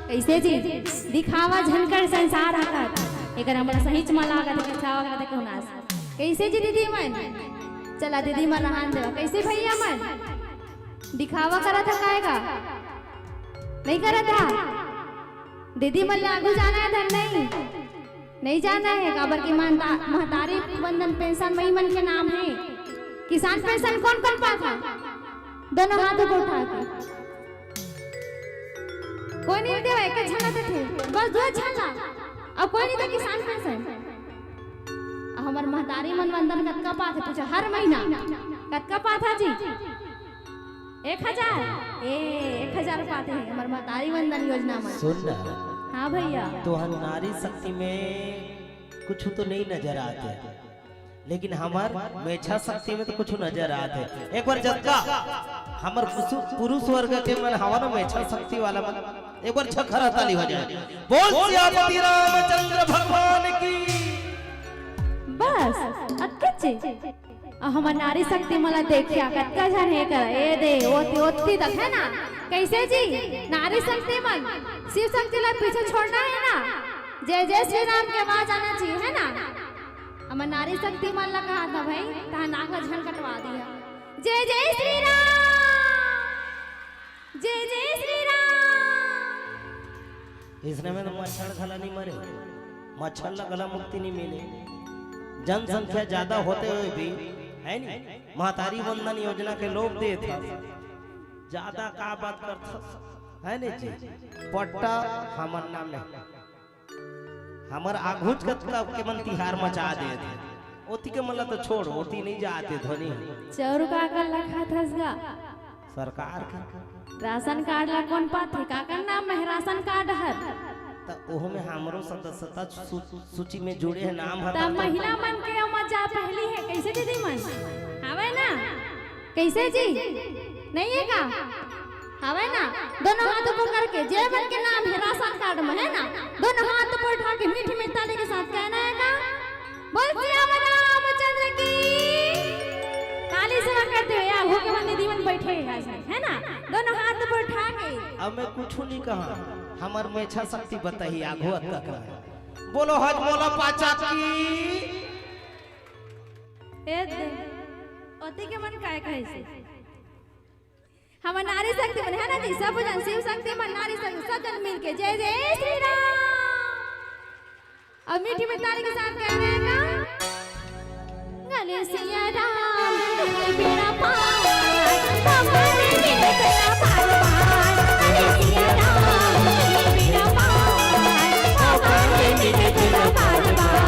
कैसे जी? दिखावा झन कर संसार आकर, एकर हमला सहीच म लागत, दिखावा करत के हुनास। कैसे जी दीदी मन? चला दीदी मन रहन देवा। कैसे भैया मन? दिखावा करत ह काय गा? नहीं करत ह? दीदी मन लागू जाना है धन नहीं? नहीं जाना है, काबर के महता-, महतारी वंदन पेंशन मई मन के नाम है। किसान पेंशन कौन कौन पाता? दोनों हाथ ऊपर उठा के। कोई नहीं देवा, एक झन देथे, बस दो झन ला। अब कोई नहीं दे किसान पेंशन। अब हमर महतारी मन वंदन कतका पाथे पूछा हर महीना, कतका पाथा जी? एक हजार। ए, एक हजार पाथे हमर महतारी वंदन योजना में। सुन ना। हाँ भैया। तोहर नारी शक्ति में कुछ तो नहीं नजर आते, लेकिन हमर मेछा शक्ति में तो कुछ नजर आते। एक बार जतका हमर पुसु-, पुरुष वर्ग के मन हवा ना मेछा शक्ति वाला मन, एक बार छखरा ताली हो जाए। बोल सियापति रामचंद्र भगवान की। बस, अतके चीज। अ, हमर नारी शक्ति मन ला देखिया, कतका झन हे कर, ए दे, ओती, ओती तक है ना? कैसे जी? नारी शक्ति मन, शिव शक्ति ला पीछे छोड़ना है ना? जय जय श्री राम के आवाज आना चाहिए, है ना? हमर नारी शक्ति मन ला कहा था भाई, तहा नाक ला झन कटवा दिया। जय जय श्री राम, जय जय श्री राम। इसने में तो मच्छर घला नहीं मरे, मच्छर ला घला मुक्ति नहीं मिले। जनसंख्या ज्यादा होते हुए भी, है नी, महतारी वंदन योजना के लोग देत हस, ज्यादा का बात करथस, है नी जी? पट्टा हमर नाम है, हमर आघुच कतका के मन तिहार मचा देत हे। ओती के मन ला तो छोड़, ओती नहीं जाते धोनी। चौरू काकर ला खात हस गा? सरकार के। राशन कार्ड ला कौन पाथे? काकर नाम में है राशन कार्ड हर? त ओह में हमरो सदस्यता सू-, सूची में जुड़े है नाम हर त त महिला मन के ओमा जा पहली है। कैसे दीदी मन? हवे ना? कैसे जी? नहीं है का? हवय ना, दोनों हाथ ऊपर करके, जे मन के नाम हे राशन कार्ड में, है ना, दोनों हाथ ऊपर उठा के मीठी मीठी ताली के साथ कहना है का? बोल सियावर रामचंद्र की। ताली सेवा करते हुए आघू के मन दीदी मन बैठे हे, है ना, दोनों हाथ ऊपर उठा के। अब मैं कुछ नहीं कहा, हमर मेछा शक्ति बताही आघू अतका कहा। बोलो हजमोला पाचा की। ए दे, ओती के मन काय कहे से? हमर नारी शक्ति मन है ना जी, सब जन शिव शक्ति मन, नारी शक्ति, सब जन मिलके जय जय श्री राम। अब मीठी मीठी ताली के साथ कह रहे हैं का? गले सिया राम, बेड़ा पार, भगवान ने बेड़ा पार पार। गले सिया राम, बेड़ा पार, भगवान ने बेड़ा पार पार।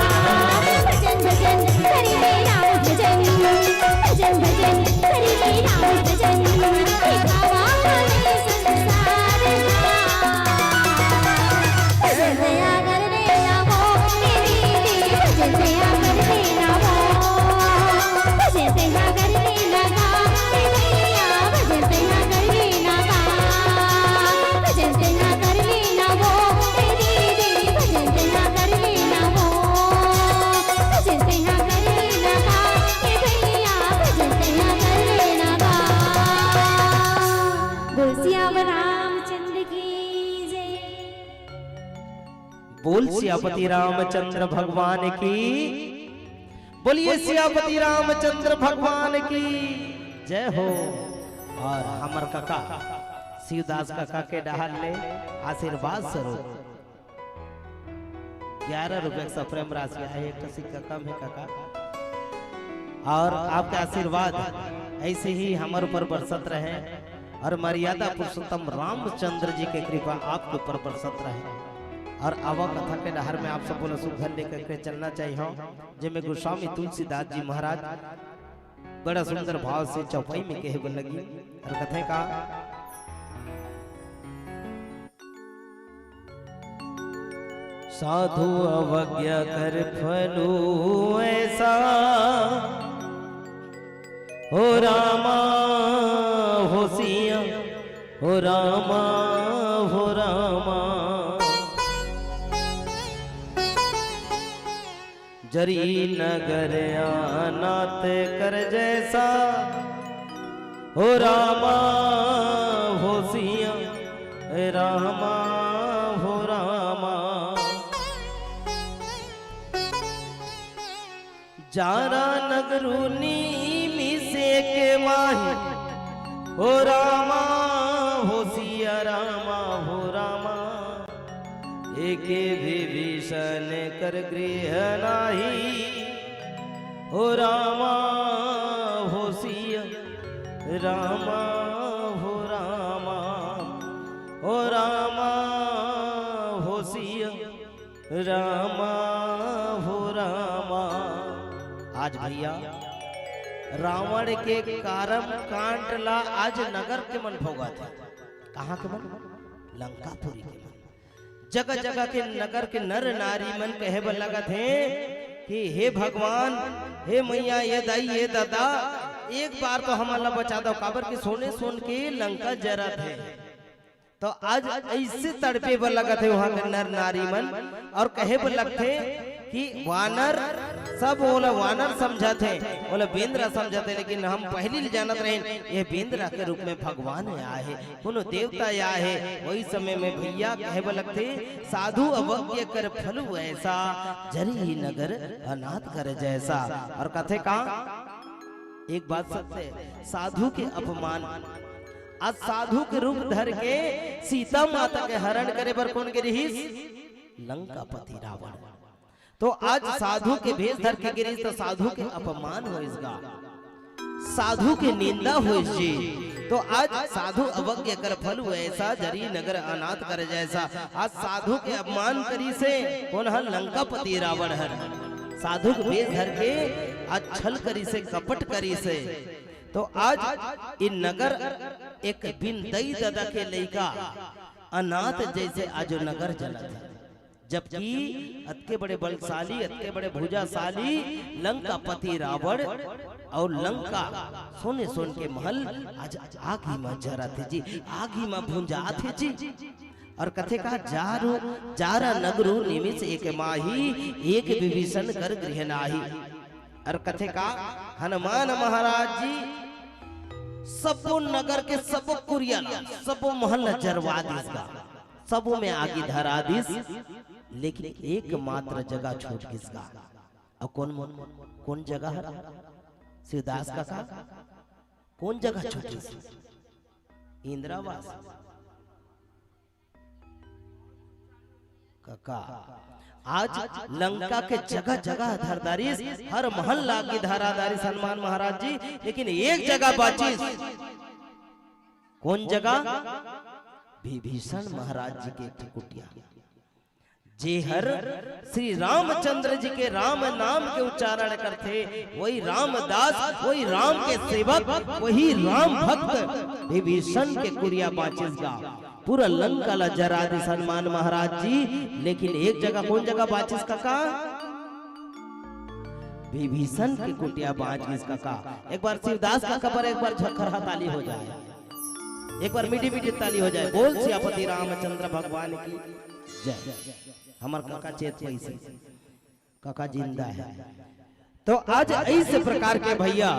भजन भजन करी ले राम भजन, भजन भजन करी ले राम भजन। दिखावा हमें संसार का। भजन दया कर ले राम, भजन दया कर ले राम। भजन दया कर ले राम, भजन दया कर ले राम। भजन दया कर ले राम, भजन दया कर ले राम। भजन तेहा कर लेना बा। बोल सियावर रामचंद्र की जय। बोल सियापति रामचंद्र भगवान की। बोलिए सियापति रामचंद्र भगवान की जय हो। और हमर कका शिवदास कका के डहार ले आशीर्वाद स्वरूप ग्यारह रुपया के सप्रेम राशि आहे, एक ठो सिक्का कम हे कका। और आपके आशीर्वाद ऐसे ही हमर ऊपर बरसत रहे और मर्यादा पुरुषोत्तम रामचंद्र जी के कृपा आपके ऊपर बरसत रहे। और आवा कथा के डहर में आप सब बोला सुघर लेकर के चलना चाहिए हो, जेमे गोस्वामी तुलसीदास जी महाराज बड़ा सुंदर भाव से चौपाई में कहे बर लगी और कथे का। साधु अवज्ञा कर फलू ऐसा, हो रामा होशिया, हो रामा, हो रामा। जरी नगर अनाथ कर जैसा, हो रामा होशिया, रामा हो रामा। जारा नगरू नीमी से के माही, हो रामा होशिया, रामा हो रामा। एके विभीषण कर गृह नाही, हो रामा होशिया, रामा हो रामा, हो रामा होशिया, रामा हो रामा। आज भैया रावण के कारम कांड ला आज नगर के मन भोगत हे। कहाँ के मन? लंकापुरी के मन। जगह जगह के नगर के नर नारी मन कहे बर लगत हे कि हे भगवान, हे मैया, ये दाई, ये दादा, एक बार तो हमन ला बचा दो, काबर कि सोने सोन के लंका जरत हे। तो आज ऐसे तड़पे बर लगत हे वहां के नर नारी मन और कहे बर लगथे कि वानर, सब ओला वानर समझत हे, ओला बेंदरा समझत हे, लेकिन हम पहली ले जानत रहेन ये बेंदरा के रूप में भगवान आए हे। कोनो देवता आए हे, वही समय में भैया कहे बर लगथे, साधु अवज्ञ कर फलू ऐसा, जरी नगर अनाथ कर जैसा। और कथे का, एक बात सत्य हे, साधु के अपमान, आज साधु के रूप धर के सीता माता के हरण करे बर कोन गे रिहिस? लंकापति रावण। तो आज साधु के भेष धर के गे रिहिस तो साधु के अपमान होइस गा, साधु के निंदा होइस जी। तो आज साधु अवज्ञ कर फलू ऐसा, जरी नगर अनाथ कर जैसा। आज साधु के अपमान करिस हे कोन हर? लंकापति रावण हर। साधु के भेष धर के आज छल करिस हे, कपट करिस हे। तो आज इन नगर एक बिन दई ददा के लइका अनाथ जैसे आज नगर जलत हे। जबकि अतके बड़े बलशाली, अतके बड़े भुजाशाली लंकापति रावण अउ लंका सोने सोन के महल आज आगी म जरत हे जी, आगी म भुंजात हे जी। अउ कथे का, जारु जारा नगरु निमिष एक माही, एक विभीषण कर गृह नाही। अउ कथे का, हनुमान महाराज जी सबो नगर के सबो कुरिया ला, सबो महल ला जरवा दिस गा, सबो में आगी धरा दिस, लेकिन एकमात्र जगह छूट गिस गा। अउ कौन, कौन जगह हरे शिवदास काका? कौन जगह छूट गिस? इंदिरा आवास। काका, आज लंका के जगह जगह धर डारिस, हर महल ला आगी धरा डारिस हनुमान महाराज जी, लेकिन एक जगह बाचिस। कौन जगह? विभीषण महाराज जी के एक ठो कुटिया, जेहर श्री रामचंद्र जी के राम नाम के उच्चारण करथे, वही रामदास, वही राम के सेवक, वही राम भक्त विभीषण के कुरिया बाचिस गा। पूरा लंका ला जरा दिस हनुमान महाराज जी, लेकिन एक जगह, कौन जगह बाचिस काका? विभीषण के कुटिया बाच गिस काका। एक बार शिवदास काका बर एक बार झखरहा ताली हो जाए, एक बार मीठी मीठी ताली हो जाए। बोल सियापति रामचंद्र भगवान की जय। हमर काका चेत पैसे, काका जिंदा है। तो आज ऐसे प्रकार के भैया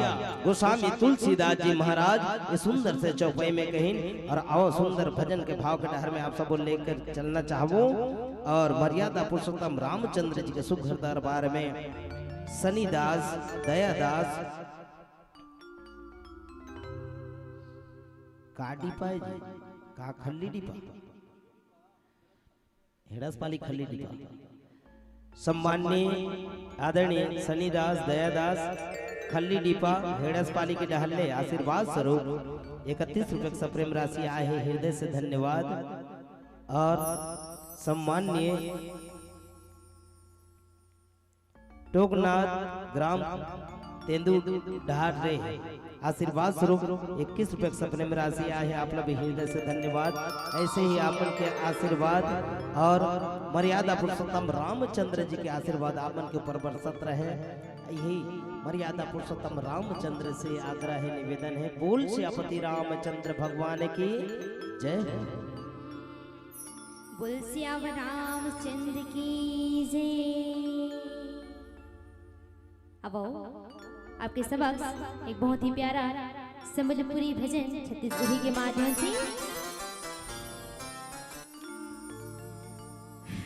गोस्वामी तुलसीदास जी महाराज ये सुंदर से चौपाई में कहिन, अउ आओ सुंदर भजन के भाव के डहर में आप सब लेकर चलना चाहबो। अउ मर्यादा पुरुषोत्तम रामचंद्र जी के सुघर दरबार में सनीदास, दयादास, का डीपा है जी? का खल्ली डीपा? हेड़ास पाली खल्ली डीपा। सम्माननीय आदरणीय सनीदास, दयादास, खल्ली डीपा, हेड़ास पाली के डहर ले आशीर्वाद स्वरूप इकतीस रुपये के सप्रेम राशि आए हे, हृदय से धन्यवाद। अउ सम्माननीय टोकनाथ ग्राम तेंदू डहार ले आशीर्वाद स्वरूप इक्कीस रुपये के सप्रेम राशि आए हे, आप ला भी हृदय से धन्यवाद। ऐसे ही आपन के आशीर्वाद अउ मर्यादा पुरुषोत्तम रामचंद्र जी के आशीर्वाद आपन के ऊपर बरसत रहे। यही मर्यादा पुरुषोत्तम रामचंद्र से आग्रह है, निवेदन है, बोल सियापति रामचंद्र भगवान की जय हो। बोल सियावर रामचंद्र की जय। अब आओ, आपके समक्ष एक बहुत ही प्यारा संबलपुरी भजन छत्तीसगढ़ी के माध्यम से।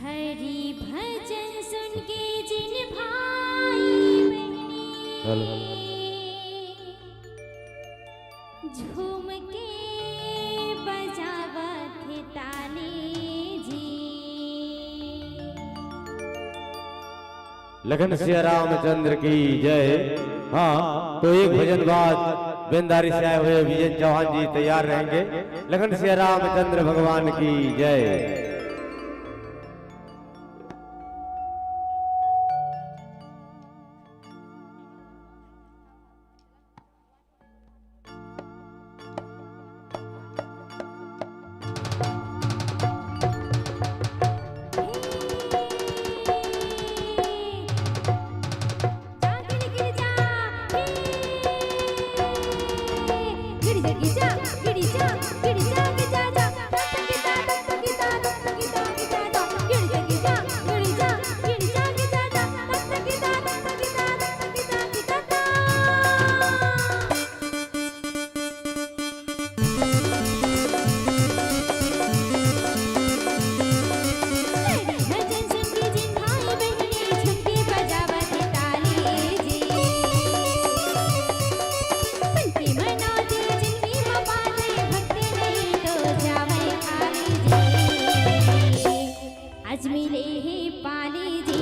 हरि भजन सुन के जिन भाई बहिनी हेलो। झूम के बजावत हे ताली जी। लखन सिया रामचंद्र की जय। हाँ, तो एक भजन बाद बेंदारी से आए हुए विजय चौहान जी तैयार रहेंगे। लखन सिया रामचंद्र भगवान की जय। आज मिले हे पाली जी,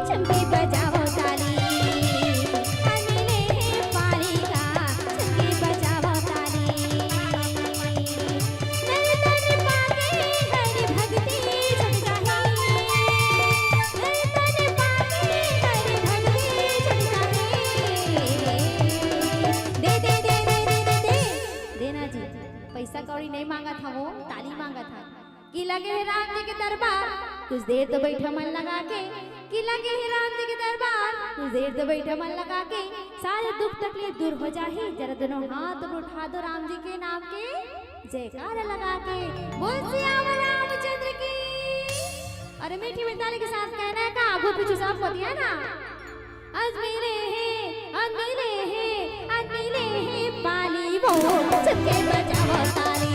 चंपी बजाओ ताली। आज मिले हे पाली का, चंपी बजाओ ताली। नर तन पाके हरि भक्ति जग जाहे। नर तन पाके हरि भक्ति जग जाहे। दे, दे, दे। देना जी, पैसा कौड़ी नहीं मांगत हवो, ताली मांगत हवो। कि लगे हे राम जी के दरबार, कुछ देर तो बइठा मन लगा के। कि लगे हे राम जी के दरबार, कुछ देर तो बइठा मन लगा के। सारे दुख तकलीफ दूर हो जाही, जरा दोनों हाथ ऊपर उठा दो राम जी के नाम के जयकारा लगा के। बोल सियावर रामचंद्र की। अरे मीठी मिताली के साथ कहना है का, आगू पीछू सब को दिया ना। आज मिले हे, आज मिले हे, आज मिले हे पाली वो, चमके बजावो ताली।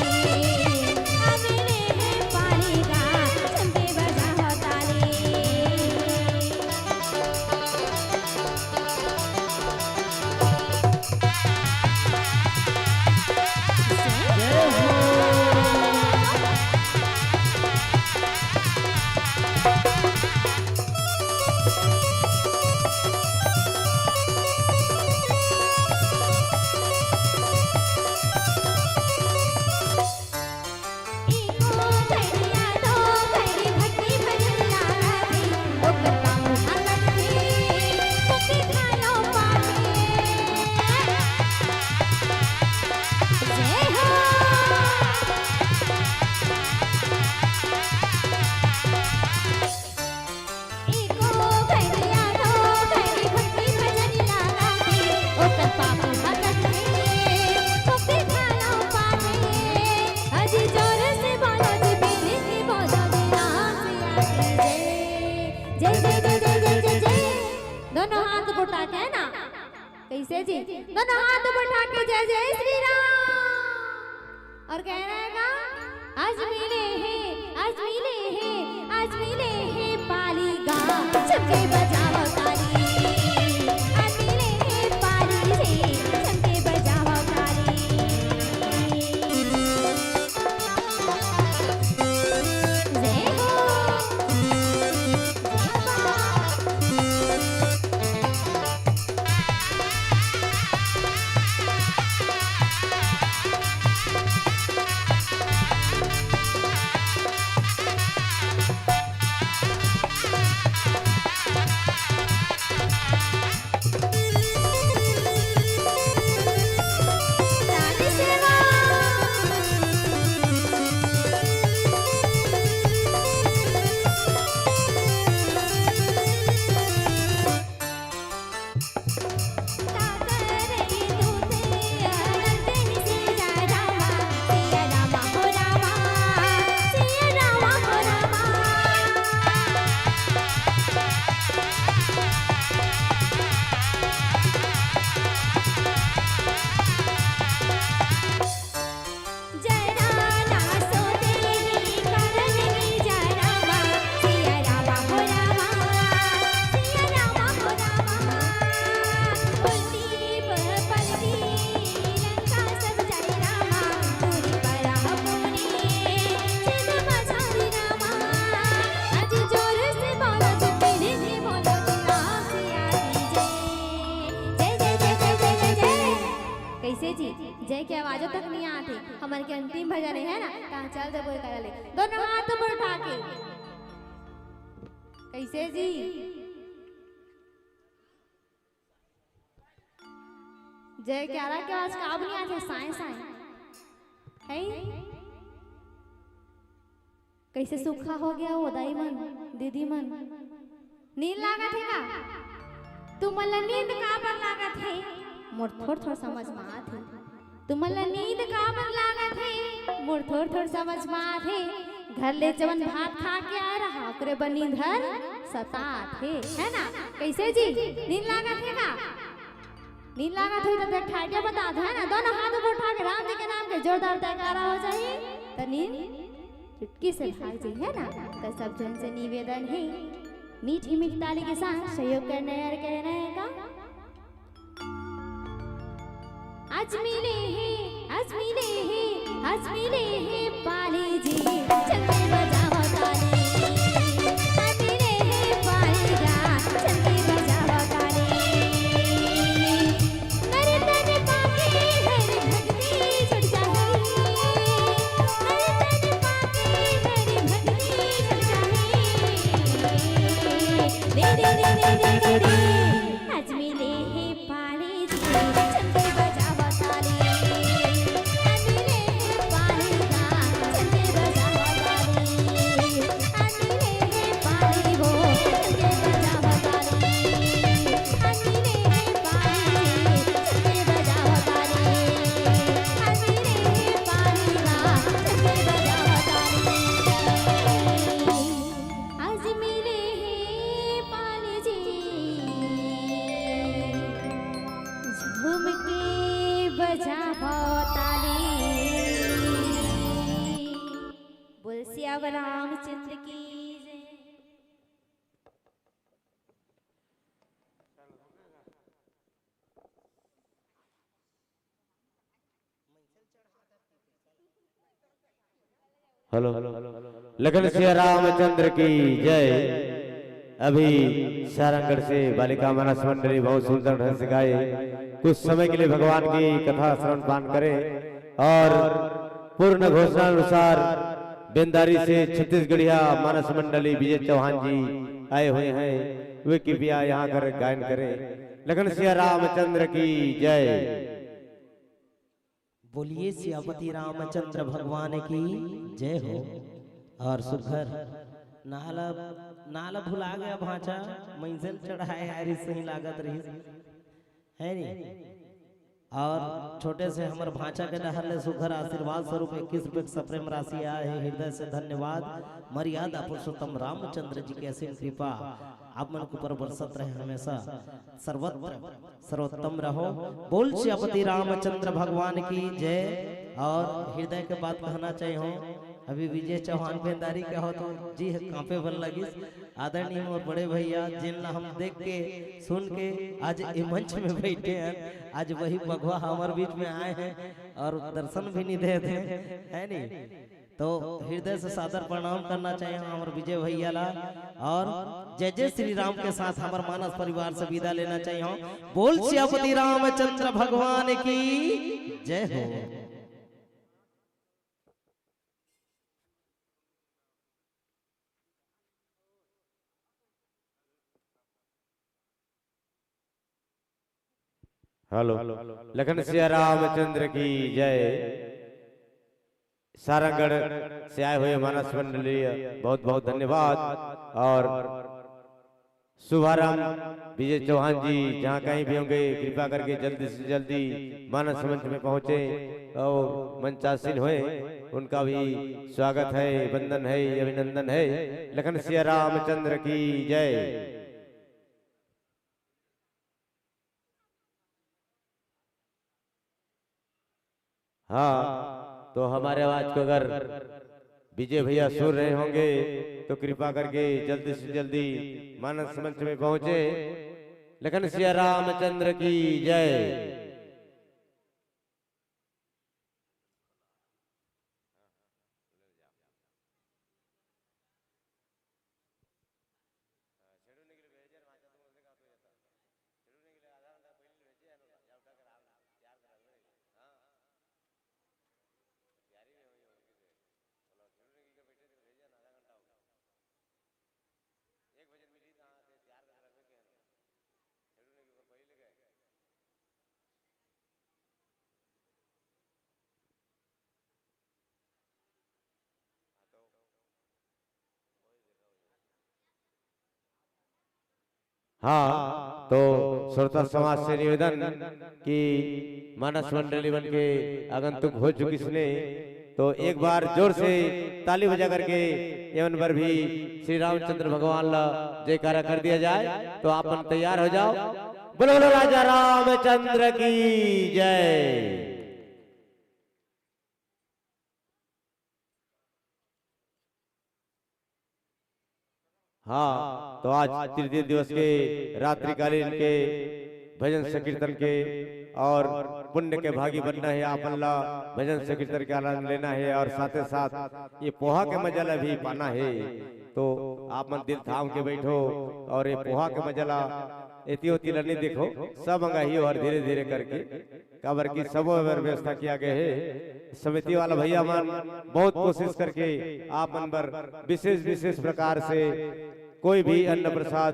आज मिले हे पाली गा, चमके बजावो ताली। दोनों हाथ उठा के, है ना? कैसे जी? दोनों हाथ उठा के जय जय श्री राम। और कह रहा है गा, आज मिले हे, आज मिले हे, आज मिले हे पाली गा, चमके बजावो ताली। आज मिले हे पाली रे, चमके बजावो ताली। जय हो। कैसे जी? जय के आवाजो तक नहीं आते। हमर के अंतिम भजन है ना, कहाँ चल देबो एकरा ले। दोनों हाथ ऊपर उठा के। कैसे जी? जय क्यारा के आवाज का अब नहीं आते, साए साए। है? कैसे सुक्खा हो गया वो दाई मन, दीदी मन? नींद लागत हे का? तुमन ला नींद काबर लागत हे? मोर थोर थोर समझ म आत हे। तुमन ला नींद काबर लागत हे? मोर थोर थोर समझ म आत हे। घर ले जवन भात खा के आए रहा, ओकरे बर नींद हर सतात हे, है ना? कैसे जी? नींद लागत हे का? नींद लागत होही त फेर ठाटिया बता दो, है ना? दोनों हाथ ऊपर उठा के राम जी के नाम के जोरदार जयकारा हो जाही, त नींद चुटकी से भाग जाही, है ना? त सब झन से निवेदन हे, मीठी मीठी ताली के साथ सहयोग करना हे अउ कहना हे का? आज मिले हे, आज मिले हे, आज मिले हे पाली जी, चल के बजावो ताली। आज मिले हे पाली गा, चल के बजावो ताली। नर तन पाके हर भक्ति जुड़ जाही। नर तन पाके हर भक्ति जुड़ जाही। रे रे रे रे रे रे रे। आज मिले हे पाली जी, चल के बजावो ताली। आज मिले हे पाली गा, सियावर रामचंद्र की जय। हेलो, लखन सिया रामचंद्र की जय। अभी सारंगढ़ से बालिका मानस मंडली बहुत सुंदर ढंग से गाए। कुछ समय के लिए भगवान की कथा श्रवण पान करें और पूर्ण घोषणा अनुसार बेंदारी से छत्तीसगढ़िया मानस मंडली विजय चौहान जी आए हुए हैं, वे कृपया यहाँ कर गायन करें। लखन सिया रामचंद्र की जय। बोलिए सियापति रामचंद्र भगवान की जय हो। और सुघर नाला, नाला भुला गया भांचा, मंजिल चढ़ाए आए रही, सही लागत रही, है नी? और छोटे से हमर भांचा के डहर ले सुघर आशीर्वाद स्वरूप इक्कीस रुपये के सप्रेम राशि आए है, हृदय से धन्यवाद। मर्यादा पुरुषोत्तम रामचंद्र जी की असीम कृपा आप मन के ऊपर बरसत रहे हमेशा, सर्वत्र सर्वोत्तम रहो। बोल सियापति रामचंद्र भगवान की जय। और हृदय के बात कहना चाहिए हो, अभी विजय चौहान बेंदारी के हो तो जी ह कांपे बर लगिस। आदरणीय मोर बड़े भैया, जिन ला हम देख के, सुन के आज ए मंच में बैठे हैं, आज वही बघवा हमर बीच में आए हैं और दर्शन भी नहीं देते हैं, है नी? तो हृदय से सादर प्रणाम करना चाहिए हमर विजय भैया ला, और जय जय श्री राम के साथ हमर मानस परिवार से विदा लेना चाहिए। बोल सियापति रामचंद्र भगवान की जय हो। हेलो, लखन सिया रामचंद्र की जय। सारंगढ़ से आए हुए मानस मंडली, बहुत बहुत धन्यवाद। और शुभारंभ विजय चौहान जी जहाँ कहीं भी होंगे, कृपा करके जल्दी से जल्दी मानस मंच में पहुँचे और मंचासीन हुए। उनका भी स्वागत है, वंदन है, अभिनंदन है। लखन सिया रामचंद्र की जय। हाँ, तो हमारे आवाज को अगर विजय भैया सुन रहे होंगे तो कृपा करके जल्दी से जल्दी मानस मंच में पहुंचे। लखन सिया रामचंद्र की जय। हाँ, तो श्रोता समाज से निवेदन कि मानस मंडली बन के आगंतुक हो चुकी इसने, तो एक बार जोर से ताली बजा करके एमन बर भी श्री रामचंद्र भगवान ला जयकारा कर दिया जाए। तो आप मन तैयार हो जाओ। बोलो, बोलो राजा रामचंद्र की जय। हाँ, तो आज तृतीय दिवस के रात्रिकालीन के भजन संकीर्तन के और पुण्य के भागी बनना है, आपन ला भजन संकीर्तन के आनंद लेना है और साथे साथ ये पोहा के मजा ला भी पाना है। तो आप मन दिल थाम के बैठो और ये पोहा के मजा ला एती ओती ला नहीं देखो, सब अंगाही और धीरे धीरे करके, काबर कि सबो बर व्यवस्था किया गया है। समिति वाला भैया मन बहुत कोशिश करके आप मन बर विशेष विशेष प्रकार से कोई भी अन्न प्रसाद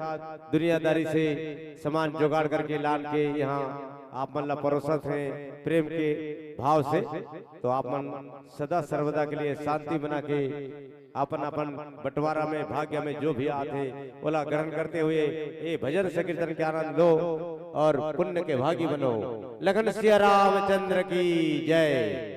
दुनियादारी से सामान जुगाड़ करके लान के यहाँ आप मन ला परोसत हैं प्रेम के भाव से। तो आप मन सदा सर्वदा के लिए शांति बना के अपन अपन बंटवारा में, भाग्य में जो भी आथे, ओला ग्रहण करते हुए ये भजन संकीर्तन के आनंद लो और पुण्य के भागी बनो। लखन सिया रामचंद्र की जय।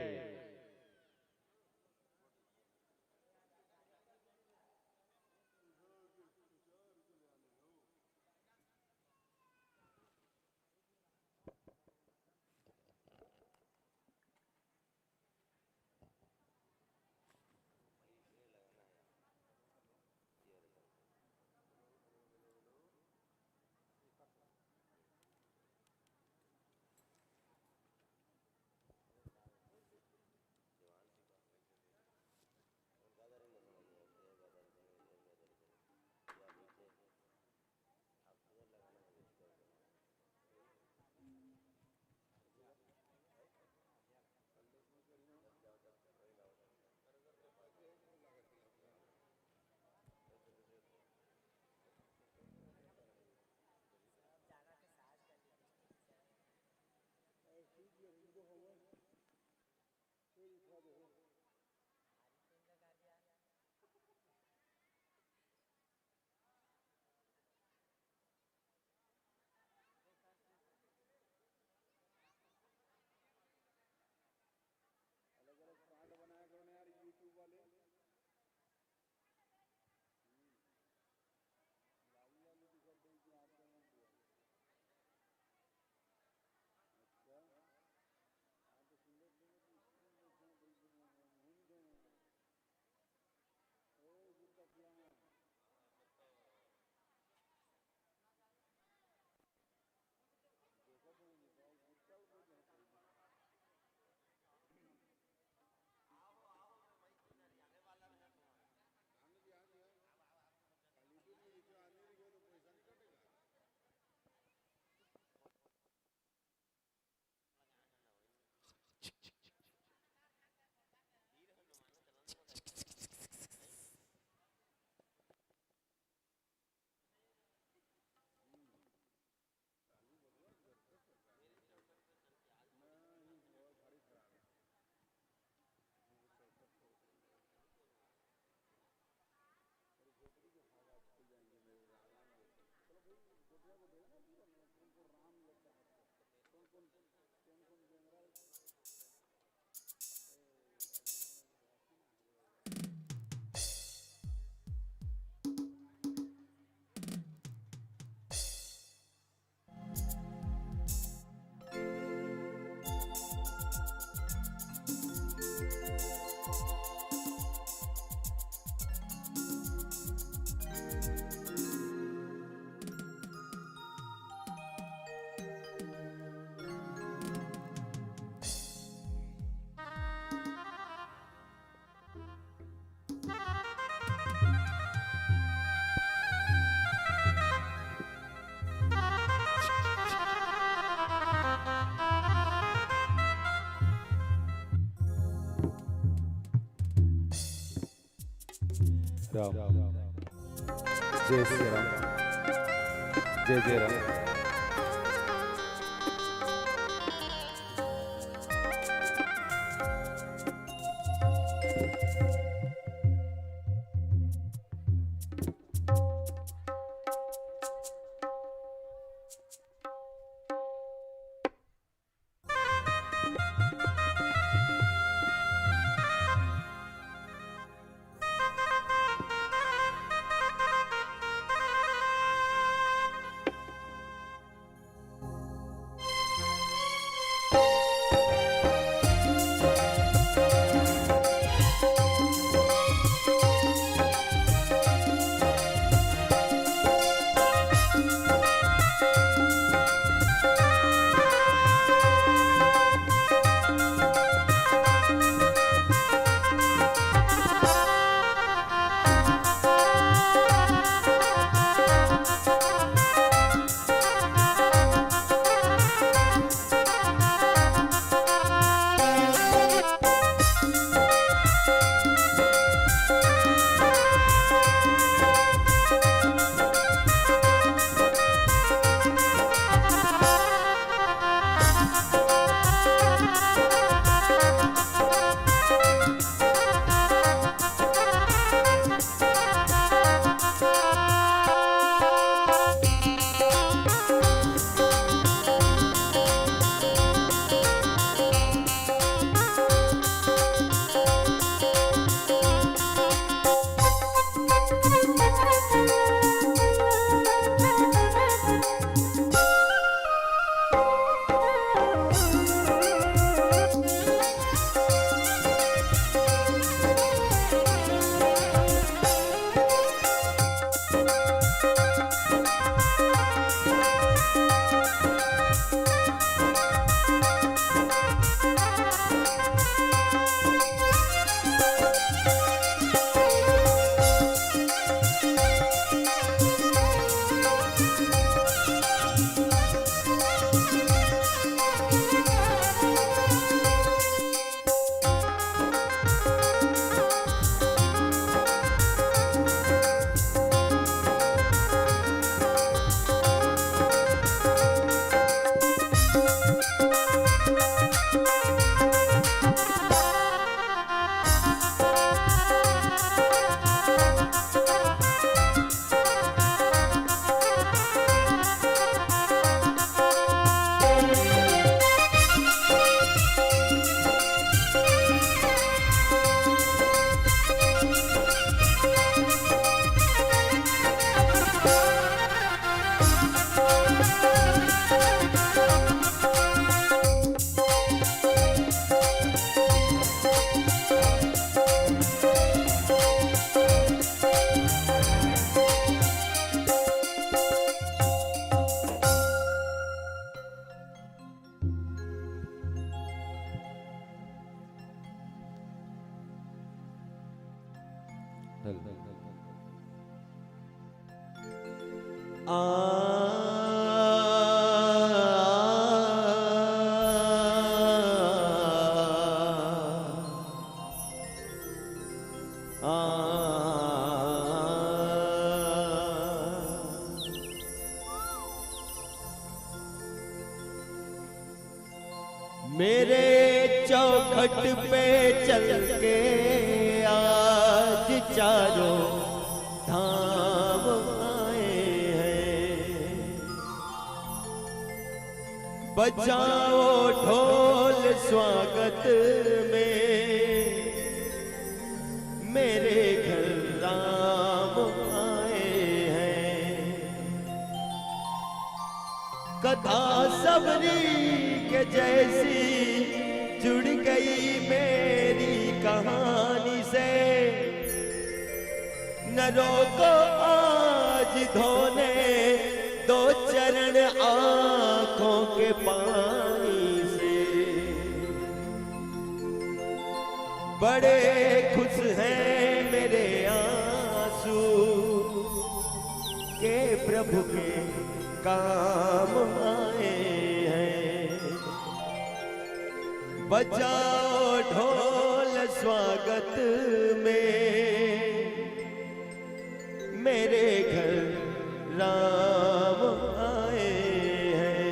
राम। जय श्री राम। जय जय राम। मेरे चौखट पे चल के आज चारों धाम आए हैं। बजाओ ढोल स्वागत में, मेरे घर राम आए हैं। कथा सबरी के जैसी जुड़ गई मेरी कहानी से। न रोको आज धोने दो चरण आंखों के पानी से। बड़े खुश हैं मेरे आंसू के प्रभु के काम आए हैं। बजाओ ढोल स्वागत में, मेरे घर राम आए हैं।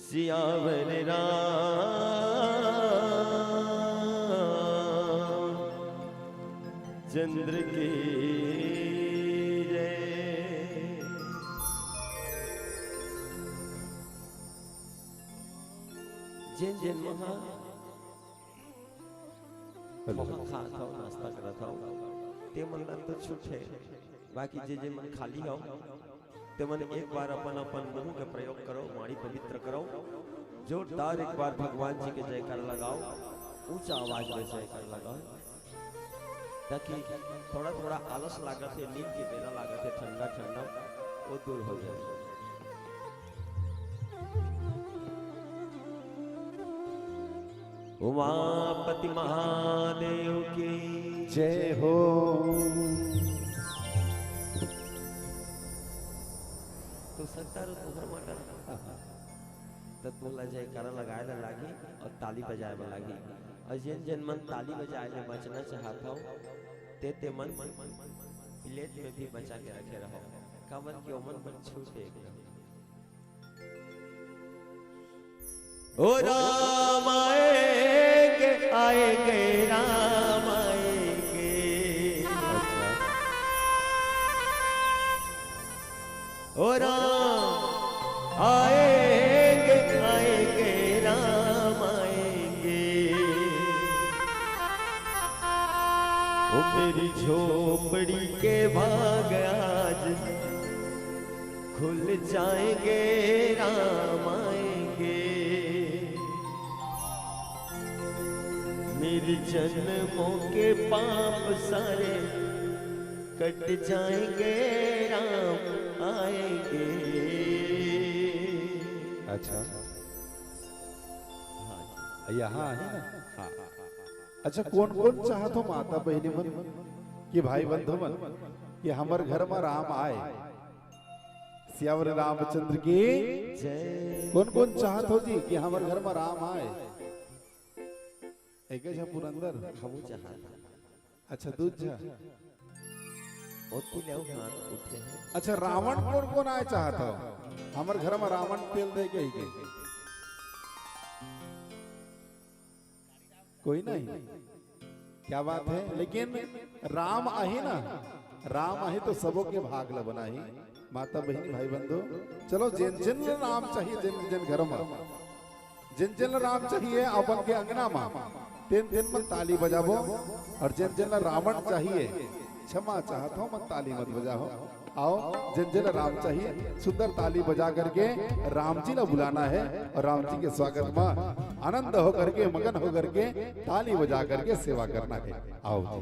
सियावर राम चंद्र की जय। जेन जेन महा हेलो। खात हव, नाश्ता करत हव, ते मन ला तो छूट हे, बाकी जे जे मन खाली हव, ते मन एक बार अपन अपन मुंह के प्रयोग करो, वाणी पवित्र करो, जोरदार एक बार भगवान जी के जयकार लगाओ, ऊंचा आवाज में जयकार लगाओ, ताकि थोड़ा थोड़ा आलस लागत हे, नींद के बेरा लागत हे, ठंडा ठंडा, वो दूर हो जाए। उमापति महादेव की जय हो। तो सकता रो तुम्हर माटा, त तोला जयकारा लगाए ला लागी और ताली बजाए ला लागी। और जेन जेन मन ताली बजाए ले बचना चाहत हव, ते ते मन प्लेट में भी बचा के रखे रहो, काबर कि ओमन मन छूट हे एकदम। ओ राम आएंगे, आएंगे, राम आएंगे। ओ राम आएंगे, आएंगे, राम आएंगे। ओ मेरी झोपड़ी के भाग आज खुल जाएंगे, राम आएंगे। मेरे जन्मों के पाप सारे कट जाएंगे, राम आएंगे। अच्छा, हाँ जी। यहाँ आहे ना? हाँ। अच्छा, कोन कोन चाहत हो माता बहिनी मन कि भाई बंधु मन कि हमर घर में राम आए? सियावर रामचंद्र की जय। कोन कोन चाहत हो जी कि हमर घर में राम आए? एक झा पुरंदर। हमू चाहत। अच्छा, दूध झा। ओती ले हाथ उठे हैं। अच्छा, रावण कोन कोन आए चाहत हो? हमर घर में रावण पेल दे गई के। कोई नहीं। क्या बात है? लेकिन राम आही ना, राम आही तो सबो के भाग ल बनाही। माता बहिनी भाई बंधु, चलो, जेन जेन ल राम चाहिए, जेन जेन घर में, जेन जेन ल राम चाहिए अपन के अंगना में, तेन तेन मन ताली बजाबो। और जेन जेन ल रावण चाहिए, क्षमा चाहत हो, मन ताली मत बजाओ। आओ, जेन जेन ल राम चाहिए, सुंदर ताली बजा करके राम जी ला बुलाना है और राम जी के स्वागत में आनंद होकर के, मगन होकर के, ताली बजा करके सेवा करना है। आओ जी।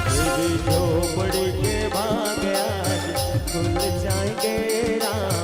तेरी झोपड़ी के भाग आज खुल जाएंगे, राम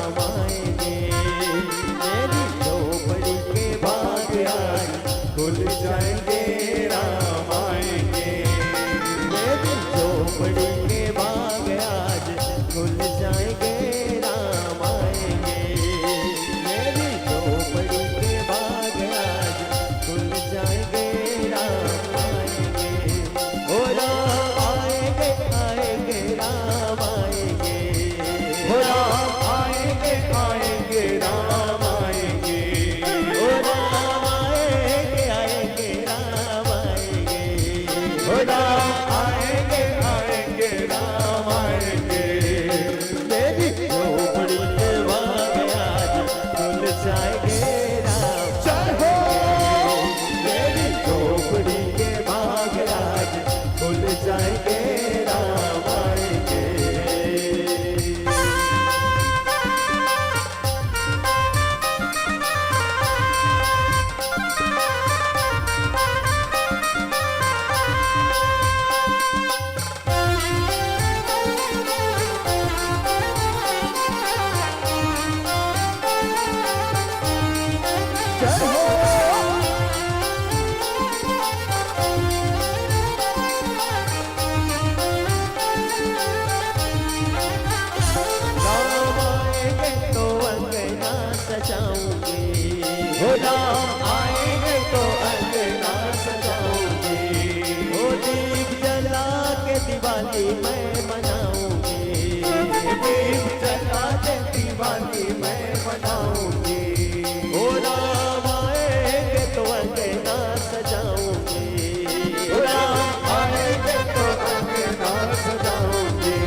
सजाऊंगी। हो राम आएंगे तो अंगना सजाऊंगी। हो दीप जला के दिवाली मैं मनाऊंगी। दीप जला के दिवाली मैं मनाऊंगी। हो राम आएंगे तो अंगना सजाऊंगी। हो राम आएंगे तो अंगना सजाऊंगी।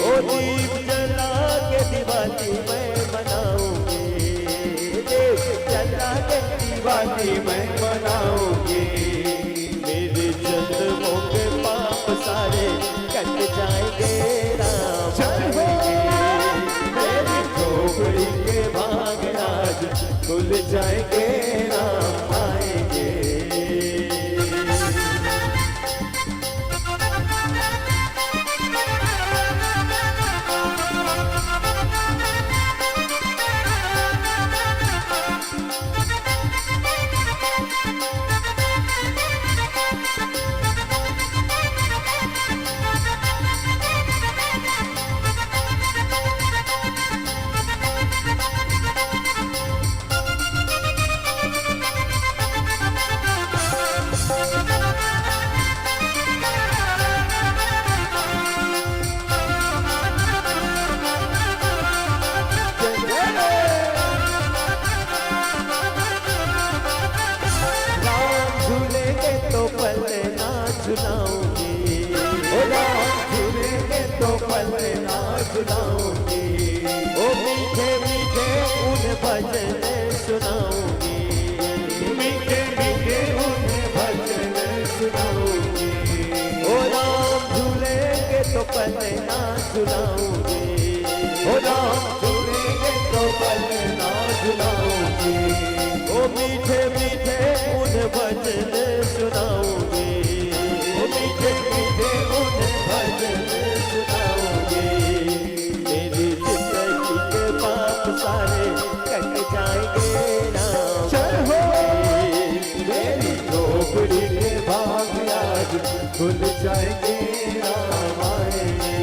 ओ दीप जला के दिवाली मैं मनाऊंगी। दीप जला के दिवाली मैं मनाऊंगी। मेरे जन्मों के पाप सारे कट जाएंगे राम आएंगे। मेरी झोपड़ी के भाग आज खुल जाएंगे राम आएंगे। राम झूलेंगे तो पलना झुलाऊंगी। ओ राम झूलेंगे तो पलना झुलाऊंगी। ओ मीठे मीठे उन भजन सुनाऊंगी। मीठे मीठे उन भजन सुनाऊंगी। ओ राम झूलेंगे तो पलना झुलाऊंगी। ओ राम झूलेंगे तो पलना झुलाऊंगी। ओ मीठे मीठे उन भजन सुनाऊंगी। ओ मीठे मीठे उन भजन सुनाऊंगी। मेरी जिंदगी के पाप सारे कट जाएंगे राम। जय हो। मेरी झोपड़ी के भाग आज खुल जाएंगे राम आएंगे।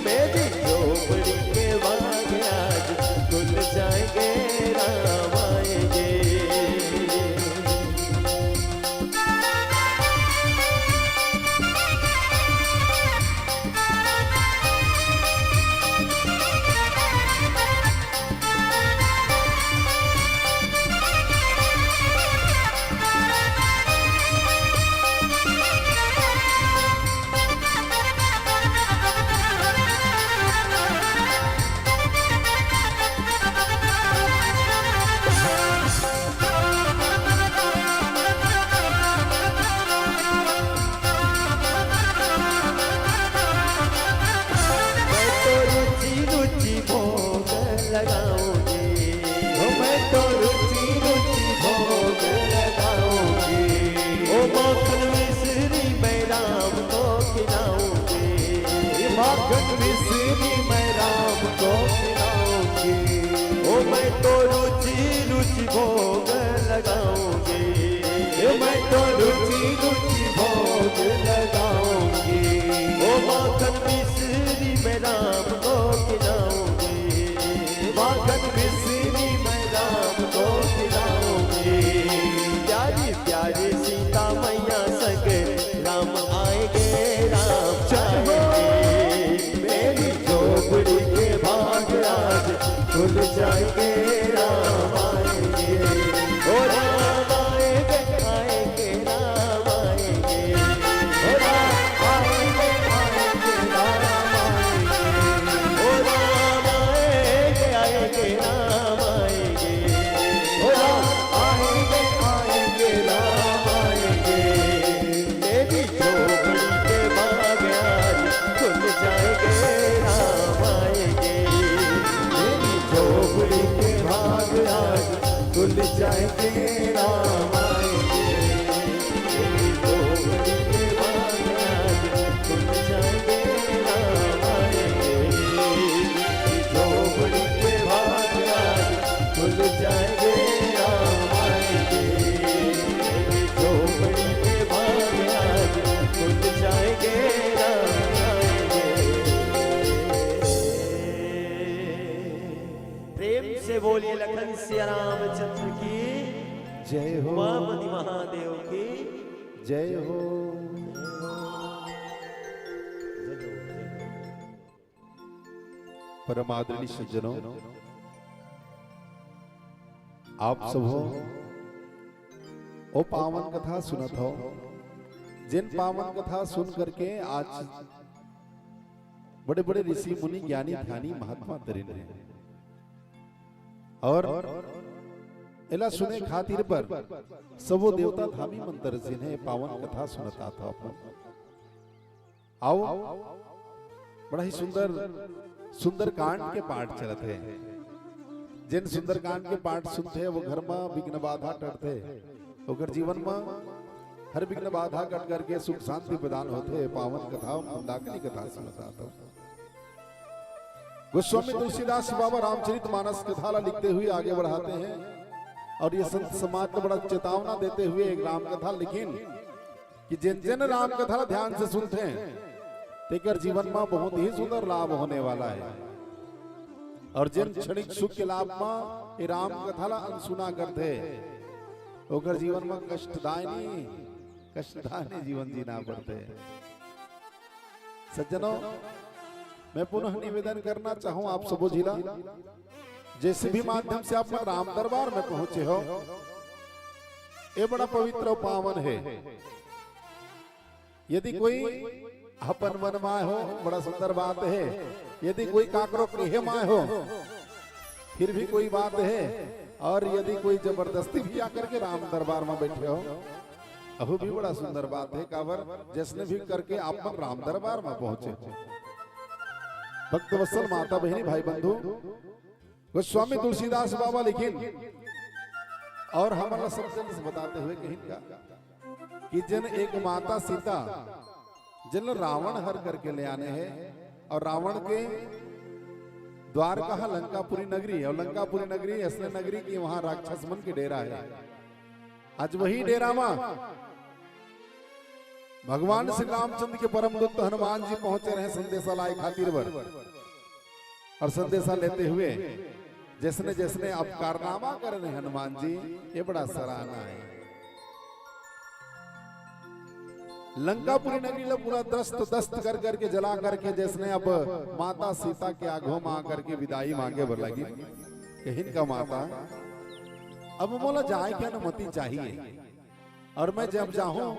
मेरी झोपड़ी के भाग आज खुल जाएंगे राम आएंगे। मैं तो रुचि रुचि भोग लगाऊंगी। ओ मैं तो रुचि रुचि भोग लगाऊंगी। ओ माखन मिश्री मैं राम को खिलाऊंगी। ये माखन मिश्री मैं राम को खिलाऊंगी। ओ मैं तो रुचि रुचि भोग लगाऊंगी। ए मैं तो रुचि रुचि भोग लगाऊंगी। ओ माखन मिश्री मैं राम को खिलाऊंगी। माखन मिश्री मैं राम को खिलाऊंगी। प्यारी प्यारी सीता मैया संग राम आएंगे, राम जय हो। आएंगे। मेरी झोपड़ी के भाग आज खुल जाएंगे, राम आएंगे। ओ राम आएंगे, आएंगे, राम आएंगे। ओ राम आएंगे, आएंगे, राम आएंगे। ओ राम आएंगे, आएंगे, राम आएंगे। ओ राम आएंगे, आएंगे, राम आएंगे। मेरी झोपड़ी के भाग आज खुल जाएंगे, राम आएंगे। मेरी झोपड़ी के भाग आज खुल जाएंगे, राम आएंगे। मेरी झोपड़ी के भाग आज खुल जाएंगे, राम आएंगे। मेरी झोपड़ी के भाग आज खुल जाएंगे, राम आएंगे। मेरी झोपड़ी के भाग आज खुल जाएंगे, राम आएंगे। प्रेम से बोलिए लखन सिया रामचंद्र की, जय हो। उमापति महादेव की जय हो। परम आदरणीय सज्जनों, आप सब हो ओ पावन कथा सुनत हो, जिन पावन कथा सुन करके आज बड़े बड़े ऋषि मुनि ज्ञानी ध्यानी महात्मा तरिन हे। और एला सुने खातिर बर सबो देवता धामी मन तरसिन हे, पावन कथा सुनत आत हो अपन। आओ, बड़ा ही सुंदर सुंदरकांड के पाठ चलत हे। जेन सुंदरकांड के पाठ सुनथे, वो घर म विघ्न बाधा टरथे, ओकर जीवन म हर विघ्न बाधा कट करके सुख शांति प्रदान होथे। पावन कथा मंदाकिनी कथा सुनत आत हो। गोस्वामी तुलसीदास बाबा रामचरित मानस कथा ला लिखते हुए आगे बढ़ाते हैं और ये संत समाज को बड़ा चेतावना देते हुए एक राम कथा लिखिन कि जेन जेन राम कथा ला ध्यान से सुनथे, तेकर जीवन म बहुत ही सुंदर लाभ होने वाला है। और जेन क्षणिक सुख के लाभ म ये राम कथा ला अनसुना करथे, ओकर जीवन म कष्टदायनी, कष्टदायनी जीवन जीना पड़थे। सज्जनों, मैं पुनः निवेदन करना चाहूं आप सबो झिला, जैसे भी माध्यम से आप मन राम दरबार में पहुंचे हो, ये बड़ा पवित्र और पावन है। यदि कोई अपन मन माय हो, बड़ा सुंदर बात है। यदि कोई काकरो कहे माय हो, फिर भी कोई बात है। और यदि कोई जबरदस्ती भी आकर के राम दरबार में बैठे हो, अहू भी बड़ा सुंदर बात है। काबर जैसने भी करके आप मन राम दरबार में पहुंचे हो। भक्त वत्सल माता बहिनी भाई बंधु, गोस्वामी तुलसीदास बाबा लिखिन और हमन ला सब जन से बताते हुए कहिन का कि जेन एक माता सीता, जेन ला रावण हर करके ले आने हे और रावण के द्वारका ह लंकापुरी नगरी हे और लंकापुरी नगरी ऐसने नगरी कि वहां राक्षस मन के डेरा हे। आज वही डेरा म भगवान श्री रामचंद्र के परम दूत हनुमान जी पहुंचे रहे संदेशा लाए खातिर बर। और संदेशा लेते हुए जैसने जैसने अब कारनामा करे रहे हनुमान जी, ये बड़ा सराहना है। लंकापुरी नगरी ला पूरा ध्वस्त ध्वस्त कर करके जला करके जैसने अब माता सीता के आगो में आकर के विदाई मांगे बर लगी, कहिन का माता, अब मोला जाए के अनुमति चाहिए। और मैं जब जाहूं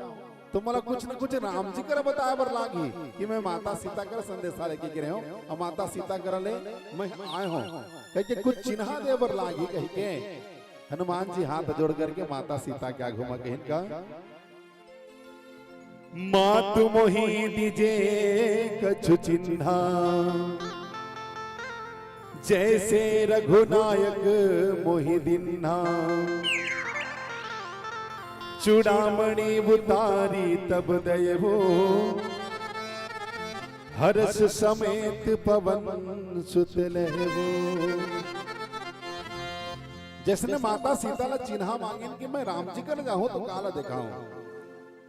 तो मोला कुछ न कुछ राम जी करा बताए बर लागही कि मैं माता सीता करा संदेशा लेके गे रहेंव और माता सीता करा ले मैं आए हंव, कहिके कुछ चिन्हा दे बर लागही कहिके हनुमान जी हाथ जोड़ करके माता सीता के आगू म कहिन का, मात मोहि दीजे कछु चिन्हा, जैसे रघुनायक मोहि दिन्हा। चूड़ामणि उतारी तब दयवो, हर्ष समेत पवन सुत लहवो। जैसने माता सीता ला चिन्हा मांगिन कि मैं राम जी करा जाहूं तो काला देखाऊं,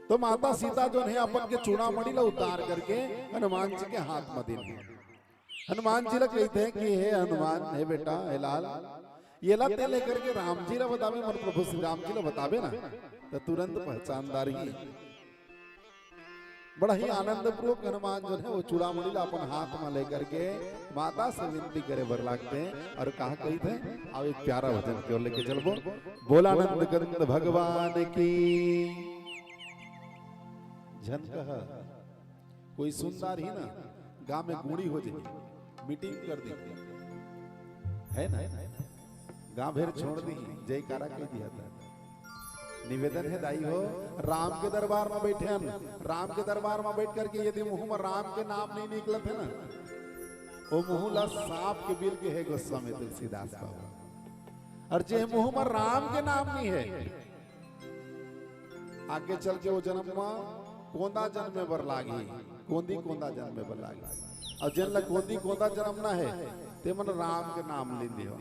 तो माता सीता जोन हे अपन के चूड़ामणि ला उतार करके हनुमान जी के हाथ म दिन हे। हनुमान जी ला कहिथे कि हे हनुमान, हे बेटा, हे लाल, ये ला ते लेकर के राम जी ला बताबे, मोर प्रभु श्री राम जी ला बताबे ना, तो तुरंत पहचान डारही। बड़ा ही आनंद पूर्वक हनुमान जोन हे वो चूड़ामणि ला अपन हाथ म लेकर के माता से विनती करे बर लागथे और कहा कहिथे, आओ एक प्यारा भजन के ओर लेके चलबो। बोला नंद कंद भगवान की। झन कहा कोई सुन डारही ना, गांव में गुड़ी हो जाही, मीटिंग कर दी, है ना? गांव भेर छोड़ दी, जयकारा कह दिया था। निवेदन हे दाई हो, राम के दरबार में बैठे हन, राम के दरबार में बैठ करके यदि मुंह में राम के नाम नहीं निकलत हे ना, वो मुंह ला सांप के बिल के हे गोस्वामी तुलसीदास बाबा। और जे मुंह में राम के नाम नहीं हे, आगे चल के वो जन्म में कोंदा जन्मे बर लागही, कोंदी कोंदा जन्मे बर लागही। और जेन ला कोंदी कोंदा जन्मना हे, ते मन राम के नाम ले लियो।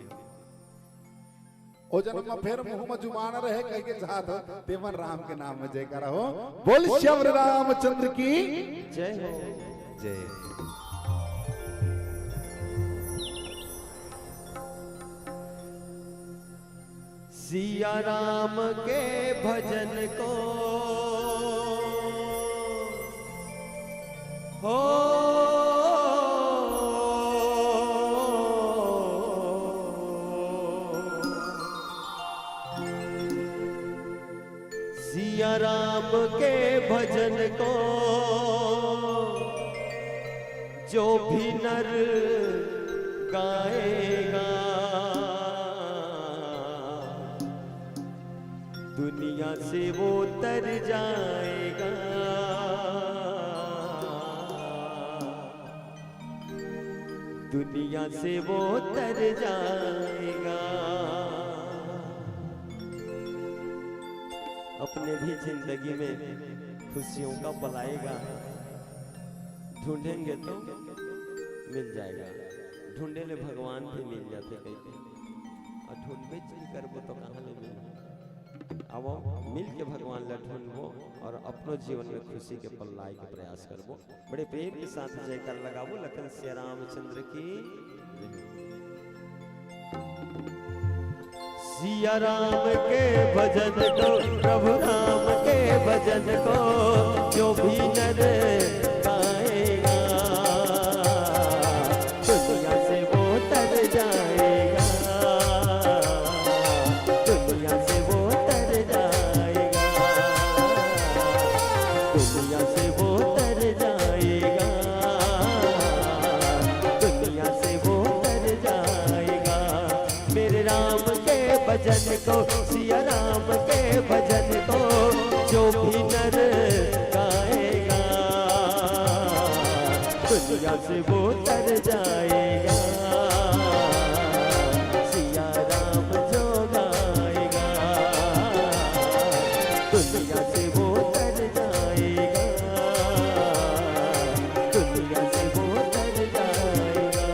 ओ जन्म में फेर मुंह में जुबान रहे कह के चाहत हो, ते मन राम के नाम में जयकारा हो। बोल श्याम रामचंद्र की जय हो। जय। सिया राम के भजन को हो। सिया राम के भजन को जो भी नर गाएगा, दुनिया से वो तर जाएगा, दुनिया से वो तर जाएगा। अपने भी जिंदगी में खुशियों का पल आएगा, ढूंढेंगे तो मिल जाएगा, ढूंढे ले भगवान भी मिल जाथे कहिथे, अउ ढूंढबेच नइ करबो तो कहाँ ले मिलही? आवो, मिल के भगवान ला ढूंढबो अउ अपनो जीवन में खुशी के पल लाए के प्रयास करबो। बड़े प्रेम के साथ जयकार लगाबो लखन सिया रामचंद्र की। सिया राम के भजन को, प्रभु राम के भजन को जो भी नर गाएगा, दुनिया से वो तर जाएगा, दुनिया से वो तर जाएगा, दुनिया से वो तर जाएगा, दुनिया से वो तर जाएगा। मेरे राम के भजन को, सिया राम के भजन को जो भी नर गाएगा, दुनिया से वो तर जाएगा। सिया राम जो गाएगा, दुनिया से वो तर जाएगा, दुनिया से वो तर जाएगा।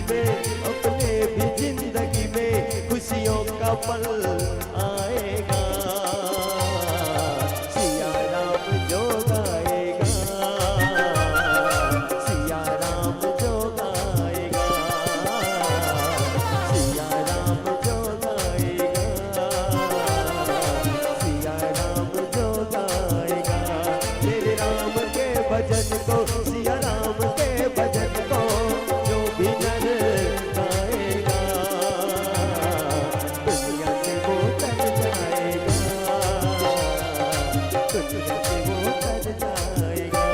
में अपने भी जिंदगी में खुशियों का पल आएगा। सिया राम जो गाएगा, सिया राम जो गाएगा, सिया राम जो गाएगा, सिया राम जो गाएगा। मेरे राम के भजन को, सिया राम के भजन को जो भी नर गाएगा, दुनिया से वो तर जाएगा, दुनिया से वो तर जाएगा,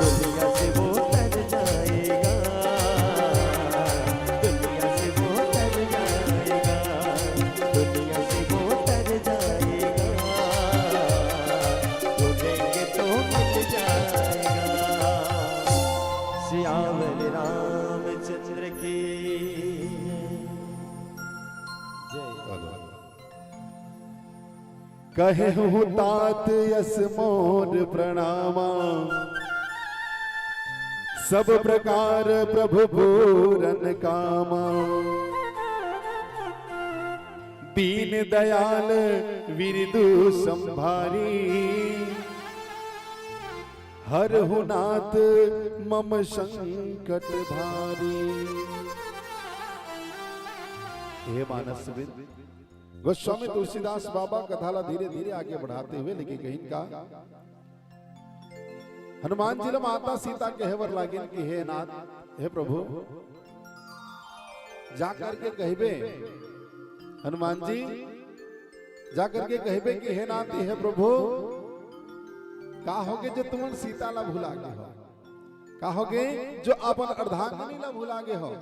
दुनिया से वो तर जाएगा, दुनिया से वो तर जाएगा, दुनिया से वो तर जाएगा, बोलेंगे तो मिट जाएगा। सियावर रामचंद्र की जय। कहे हूँ तात यस मोर प्रणामा, सब प्रकार प्रभु पूरन कामा। दीन दयाल विरदु संभारी, हरहु नाथ मम संकट भारी। हे मानस बिंद, गोस्वामी तुलसीदास बाबा कथा ला धीरे धीरे आगे बढ़ाते हुए लेके कहिन का, हनुमान जी ला माता सीता कहे बर लागिन कि हे नाथ, हे प्रभु, जा करके कहिबे, हनुमान जी, जा करके कहिबे कि हे नाथ, हे प्रभु, का होगे जो तुमन सीता ला भुला गे हो? का होगे जो अपन अर्धांगिनी ला भुला गे हो?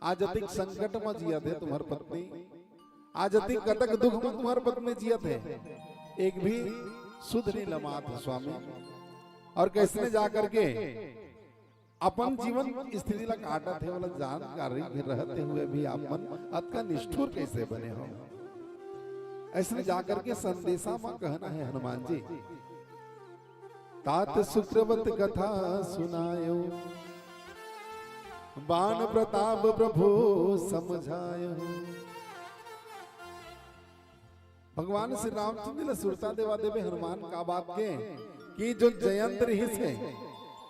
आज अतिक संकट म जियत हे तुम्हर पत्नी, आज अतिक कतक दुख म तुम्हर पत्नी जियत हे, एक भी सुध नहीं लमात हे स्वामी। और कइसने जा करके अपन जीवन स्थिति ला काटत हे, ओला जानकारी भी रहते हुए भी आप मन अतका निष्ठुर कइसे बने हो? अइसने जा करके संदेशा म कहना हे हनुमान जी, तात सुग्रीव कथा सुनायो, बान प्रताप प्रभु समझायो। भगवान श्री रामचंद्र ला सुरता देवा देबे हनुमान का बात के कि जो जयंत रहिस हे,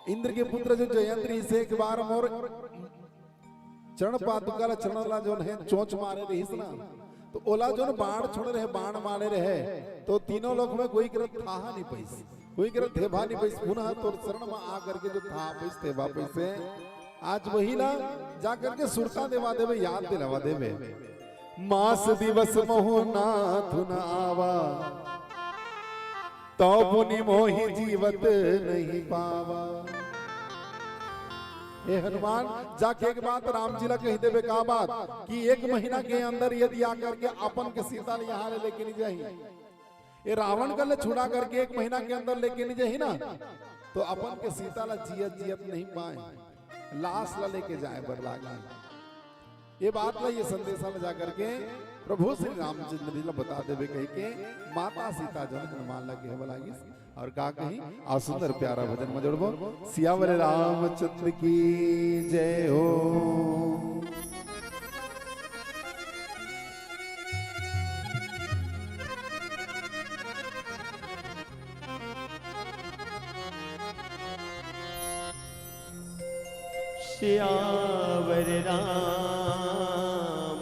इंद्र के पुत्र जो जयंत रहिस हे, एक बार मोर चरण पादुका ला, चरण ला जोन हे चोंच मारे रहिस ना, तो ओला जोन बाण छोड़े रहे, बाण मारे रहे, तो तीनों लोक में कोई करा थाहा नहीं पाइस, कोई करा धेभा नहीं पाइस, पुनः तोर शरण में आ करके जो थाहा पाइस, धेभा पाइस हे। आज वही ला जा करके सुरता देवा देबे, याद दिलावा देबे। मास दिवस महु नाथ न आवा, तो पुनि मोहि जीवत नहीं पावा। हे हनुमान, जाके एक बात राम जी ला कहि देबे, का बात कि एक महीना के अंदर यदि आकर के अपन के सीता ला यहाँ ले लेके नहीं जाही, ये रावण का ले छुड़ा करके एक महीना के अंदर लेके नहीं जाही ना, तो अपन के सीता ला जियत जियत नहीं पाए, लाश ला लेके जाए बर लागे। ये बात ला, ये संदेशा ला जा करके प्रभु श्री रामचंद्र जी ला बता देबे कहि के माता सीता जन हनुमान ला कहे बर लागिस। और का कही, आ सुंदर प्यारा भजन में जोड़बो। सियावर रामचंद्र की जय हो। सियावर राम,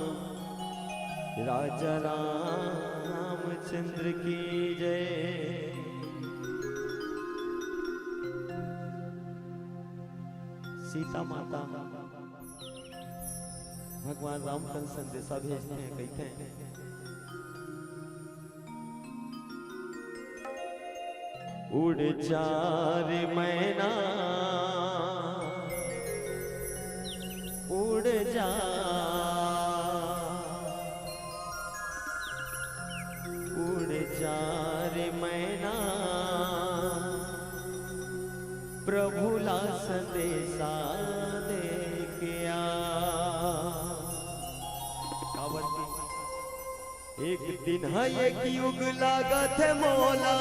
राजा रामचंद्र की जय। सीता माता भगवान राम कन संदेशा भेजथे, कहिथे, उड़ जा रे मैना, उड़ जा, उड़ जा रे मैना, प्रभु ला संदेशा दे के आ। काबर कि एक दिन ह एक युग लागत हे मोला,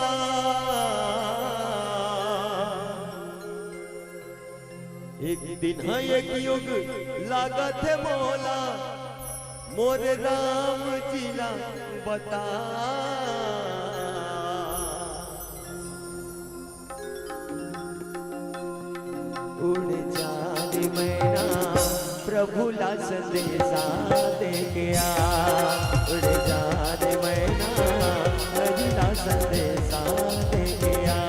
एक दिन ह एक युग लागत हे मोला, मोर राम जी ला बता। उड़ जा रे मैना, प्रभु ला संदेशा दे के आ। उड़ जा रे मैना, हरि ला संदेशा दे के आ।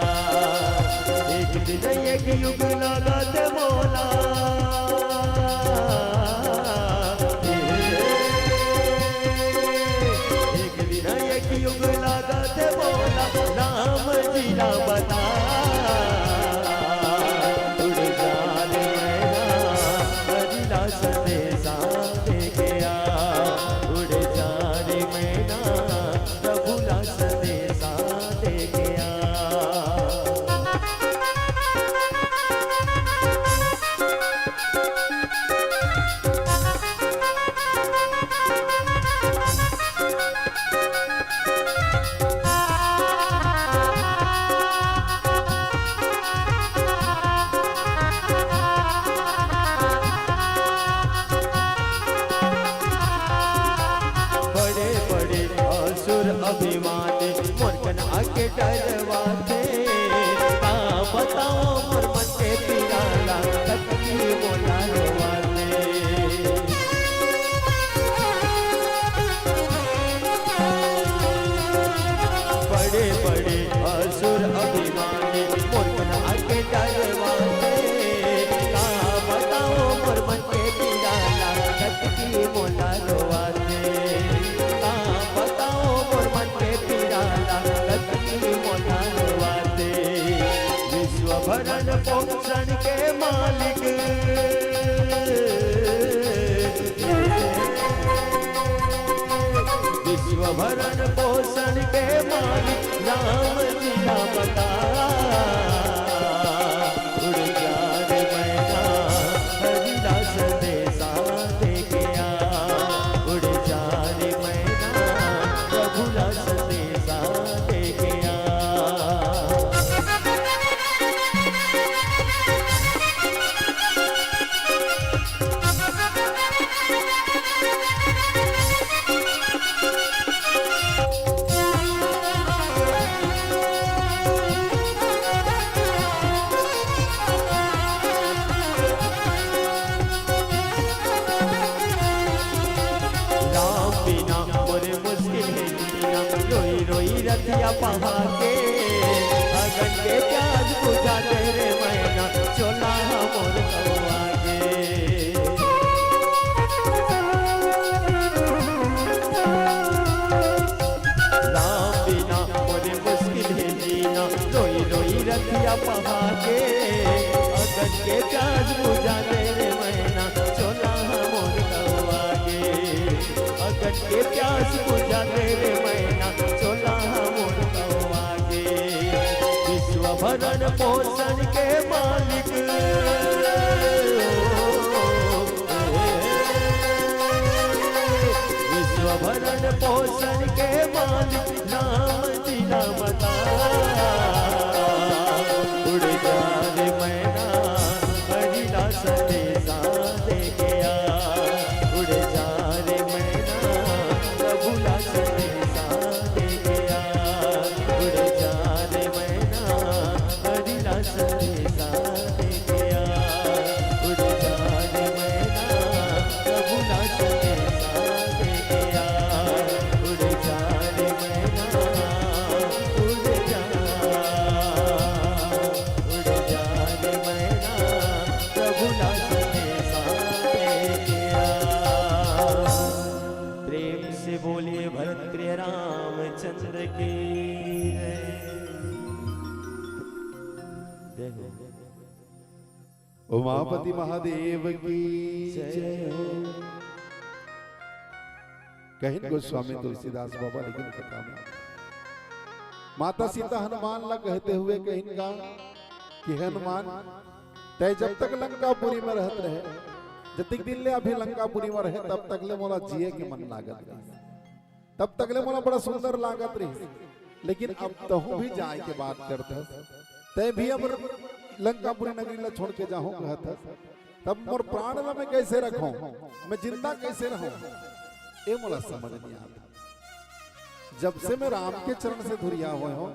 एक दिन एक युग लागत मोला, एक दिन एक युग लागत मोला, राम जी ला बता। उड़ जा रे मैना, हरि ला संदेशा दे के आ। उड़ जा रे मैना, प्रभु ला संदेशा दे के आ। बड़े बड़े असुर अभिमानी, मोर कन आके डरवाथे। का बताओ मोर मन के पीरा ला, कतकी मोला रोवाथे। बड़े बड़े असुर अभिमानी, मोर कन आके डरवाथे। का बताओ मोर मन के पीरा ला, कतकी मोला रोवाथे। का बताओ मोर मन के पीरा ला, कतकी मोला रोवाथे। विश्व भरण पोषण के मालिक, विश्व भरण पोषण के मालिक राम जी ला बता। उड़ जा रे मैना, हरि ला संदेशा दे के आ। उड़ जा रे मैना, प्रभु ला संदेशा दे के आ। राम बिना मोरे मुश्किल हे जीना, रोई रोई रतिया पहा के। अगन के प्यास बुझा दे रे मैना, चोला मोर कौआ गे। राम बिना मोरे मुश्किल हे जीना, रोई रोई रतिया पहा के। अगन के प्यास बुझा दे रे मैना, चोला मोर कौआ गे। अगन के प्यास बुझा दे रे मैना, चोला मोर कौआ गे। विश्व भरण पोषण के मालिक, विश्व भरण पोषण के मालिक राम जी ला बता। उड़ जा रे मैना, हरि ला संदेशा दे के आ। उड़ जा रे मैना, प्रभु ला संदेशा दे के आ। उड़ जा रे मैना, हरि ला संदेशा दे के आ। उड़ जा रे मैना, प्रभु ला संदेशा दे के आ। उड़ जा रे मैना, उड़ जा, उड़ जा रे मैना, प्रभु ला संदेशा दे के आ। प्रेम से बोलिए भरत प्रिय रामचंद्र की जय। जय हो। उमापति महादेव की जय हो। कहिन गोस्वामी तुलसीदास बाबा, लेकिन कथा में माता सीता हनुमान ला कहते हुए कहिन का कि हनुमान, तै जब तक लंकापुरी में रहत रहे, जतिक दिन ले अभी लंकापुरी में रहे, तब तक ले मोला जिए के मन लागत रहे, तब तक ले मोला बड़ा सुंदर लागत रहे। लेकिन अब तहूं भी जाए के बात करथस, तैं भी अब लंकापुरी नगरी ला छोड़ के जाहूं कहथस, तब मोर प्राण ला मैं कैसे रखूं, मैं जिंदा कैसे रहूं, ये मोला समझ नहीं आता। जब से मैं राम के चरण से धुरिया होय हों,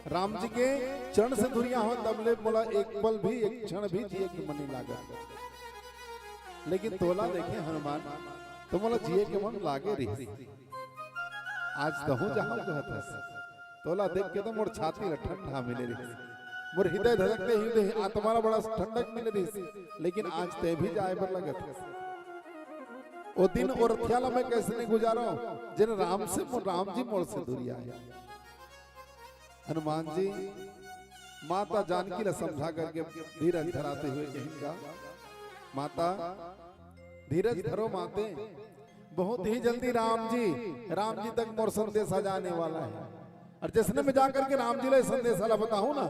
राम जी के चरण से धुरिया हों, तब ले मोला एक पल भी, एक क्षण भी जिए के मन नहीं लागत। लेकिन तोला देखे हनुमान, तो मोला जिए के मन लागे रहिस। आज तहूं जाहूं कहत हस। तोला देख के तो मोर छाती ला ठंडा मिले रहिस, मोर हृदय धड़कते हृदय आत्मा ला बड़ा ठंडक मिले रहिस। लेकिन आज तैं भी जाए बर लगत हस। ओ दिन ओ रतिया ला मैं कैसने गुजारंव, जेन राम से मोर, राम जी मोर से दूरिया हे। हनुमान जी माता जानकी ला समझा करके धीरज धराते हुए कहिन का, माता धीरज धरो माते, बहुत ही जल्दी राम जी, राम जी तक मोर संदेशा जाने वाला हे। अउ जइसने मैं जा करके राम जी ला संदेशा ला बताहूं ना,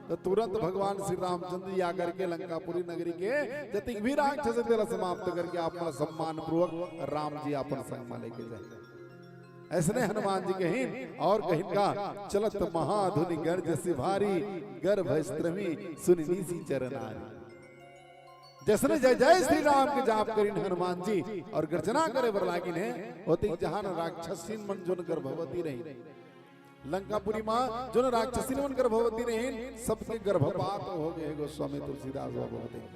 त तुरंत भगवान श्री रामचंद्र जी आ करके लंकापुरी नगरी के जतिक भी राक्षस हे तेला समाप्त करके आप मन ला सम्मान पूर्वक राम जी अपन संग मा लेके जाही। अइसने हनुमान जी कहिन अउ कहिन का, चलत महाधुनि गर्जसि भारी, गर्भ स्त्रमी सुनि निसि चर नारी। जइसने जय जय श्री राम के जाप करिन हनुमान जी अउ गर्जना करे बर लागिन हे, ओती जहान राक्षसिन मन जोन गर्भवती रहिन, लंकापुरी मा जोन राक्षसिन मन गर्भवती रहिन, सबके गर्भपात हो गे हे। गोस्वामी तुलसीदास बाबा बताइन,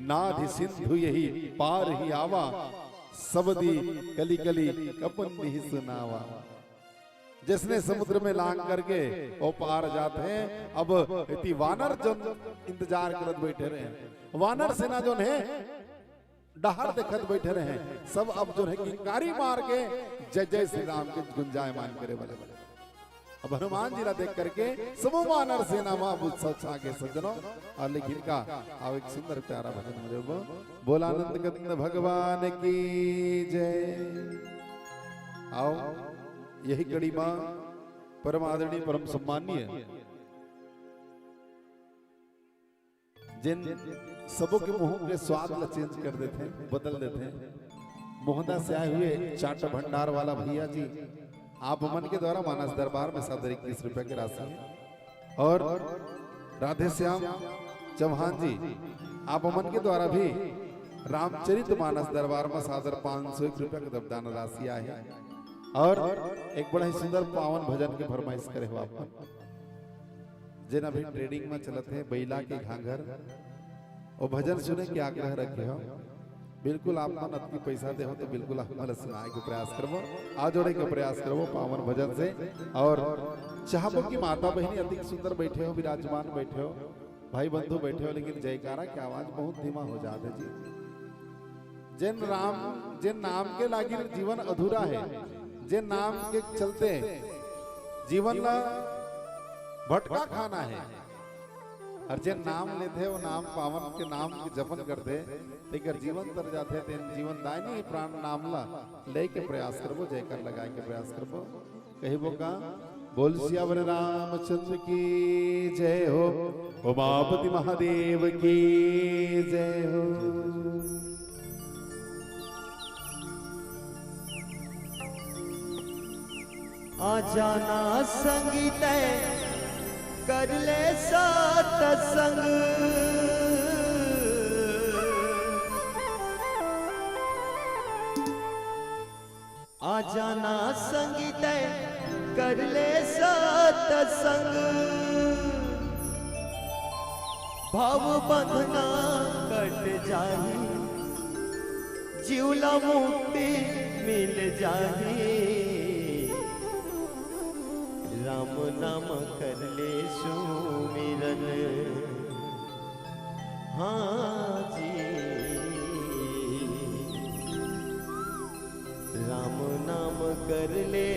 नाधि सिंधु यहि पारहि आवा, सबदि कलि कलि कपि निहिसु नावा। जइसने समुद्र में लांग करके ओ पार जात हे, अब एती वानर जोन इंतजार करत बइठे रहे, वानर सेना जोन हे डहर देखत बइठे रहे, सब अब जोन हे किंकारी मार के जय जय श्री राम के गुंजायमान करे वाला। अब हनुमान जी ला देख करके समूह वानर सेना मा अब उत्सव छा गे सज्जनों। अउ लेकिन का, अउ एक सुंदर प्यारा भजन हो जाए। बोला नंद कंद भगवान की जय। अउ यही कड़ी मा परम आदरणीय, परम सम्माननीय, जेन सबो के मुंह के स्वाद ला change कर देथे, बदल देथे, मोहदा से आए हुए चाट भंडार वाला भैया जी, आप मन के द्वारा मानस दरबार में सादर इक्कीस रुपया के राशि हे। अउ राधेश्याम चौहान जी, आप मन के द्वारा भी रामचरित मानस दरबार में सादर पाँच सौ एक रुपया के दान राशि आए हे। अउ एक बड़ा ही सुंदर पावन भजन के फरमाइश करे हो आप मन। जेन अभी trending में चलत हे, बइला के घाघर, ओ भजन सुने के आग्रह रखे हो। बिल्कुल आप मन अतकी पैसा दे हो तो बिल्कुल आप मन ला सुनाए के प्रयास करबो, आ जोड़े के प्रयास करबो पावन भजन से। अउ चाहबो कि माता बहिनी अतिक सुंदर बइठे हो, विराजमान बइठे हो, भाई बंधु बइठे हो, लेकिन जयकारा के आवाज बहुत धीमा हो जात हे जी। जेन राम, जेन नाम के लागिन जीवन अधूरा हे, जेन नाम के चलते जीवन ला भटका खाना हे, अउ जेन नाम लेथे, ओ नाम पावन के नाम के जपन करथे, तेकर जीवन तर जाथे। तेन जीवन दायनी हे, प्राण नाम ला लेके प्रयास करबो, जयकार लगाए के प्रयास करबो। कहिबो का, बोल सियावर रामचंद्र की जय हो, उमापति महादेव की जय हो। आ जाना संगी तैं कर ले सतसंग। आ जाना संगी तैं कर ले सतसंग। भव बंधना कट जाही, जीव ला मुक्ति मिल जाही। राम नाम कर ले सुमिरन। हाँ जी, राम नाम कर ले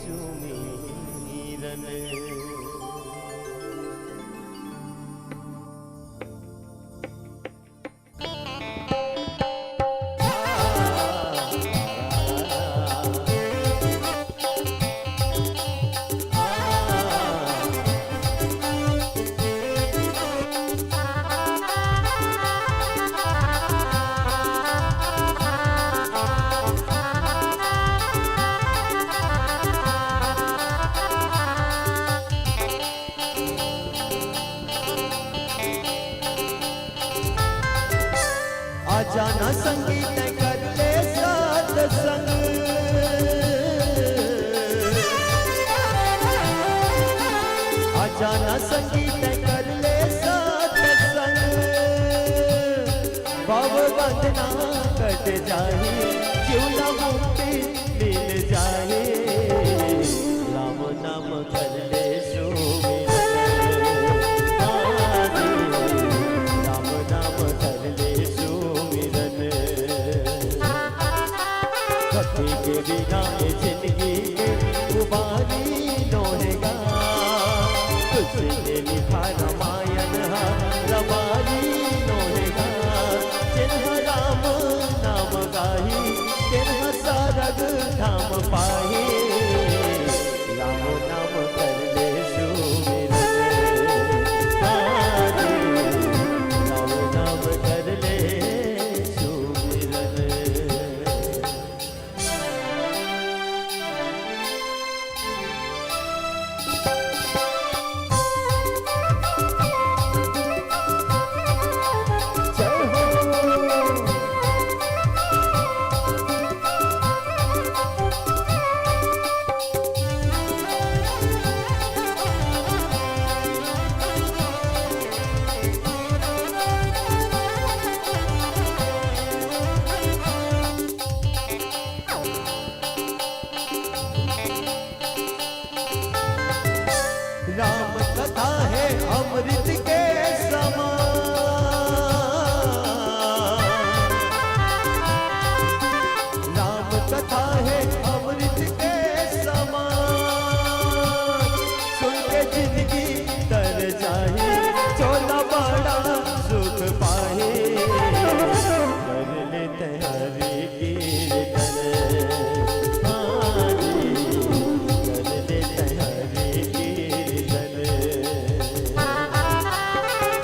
सुमिरन। जाना संगी तैं कर ले सत्संग, आ जाना संगी तैं कर ले सत्संग। भव बंधना कट जाही, जीव ला मुक्ति मिल जाही। राम नाम कर ले सुमिरन, राम नाम कर ले सुमिरन। भक्ति के बिना ये जिंदगी के उबारी नोहे गा। तुलसी के लिखा रामायण हा रबारी नोहे गा। जेन ह राम नाम गाही, तेन ह सरग धाम पाही। राम नाम कर ले सुमिरन, हाँ जी, राम नाम कर ले सुमिरन। राम कथा हे अमृत के समान, राम कथा हे अमृत के समान। सुन के जिंदगी तर जाही, चोला बड़ा सुख पाही। कर ले तैं हरि कीर्तन, हाँ जी, कर ले तैं हरि कीर्तन।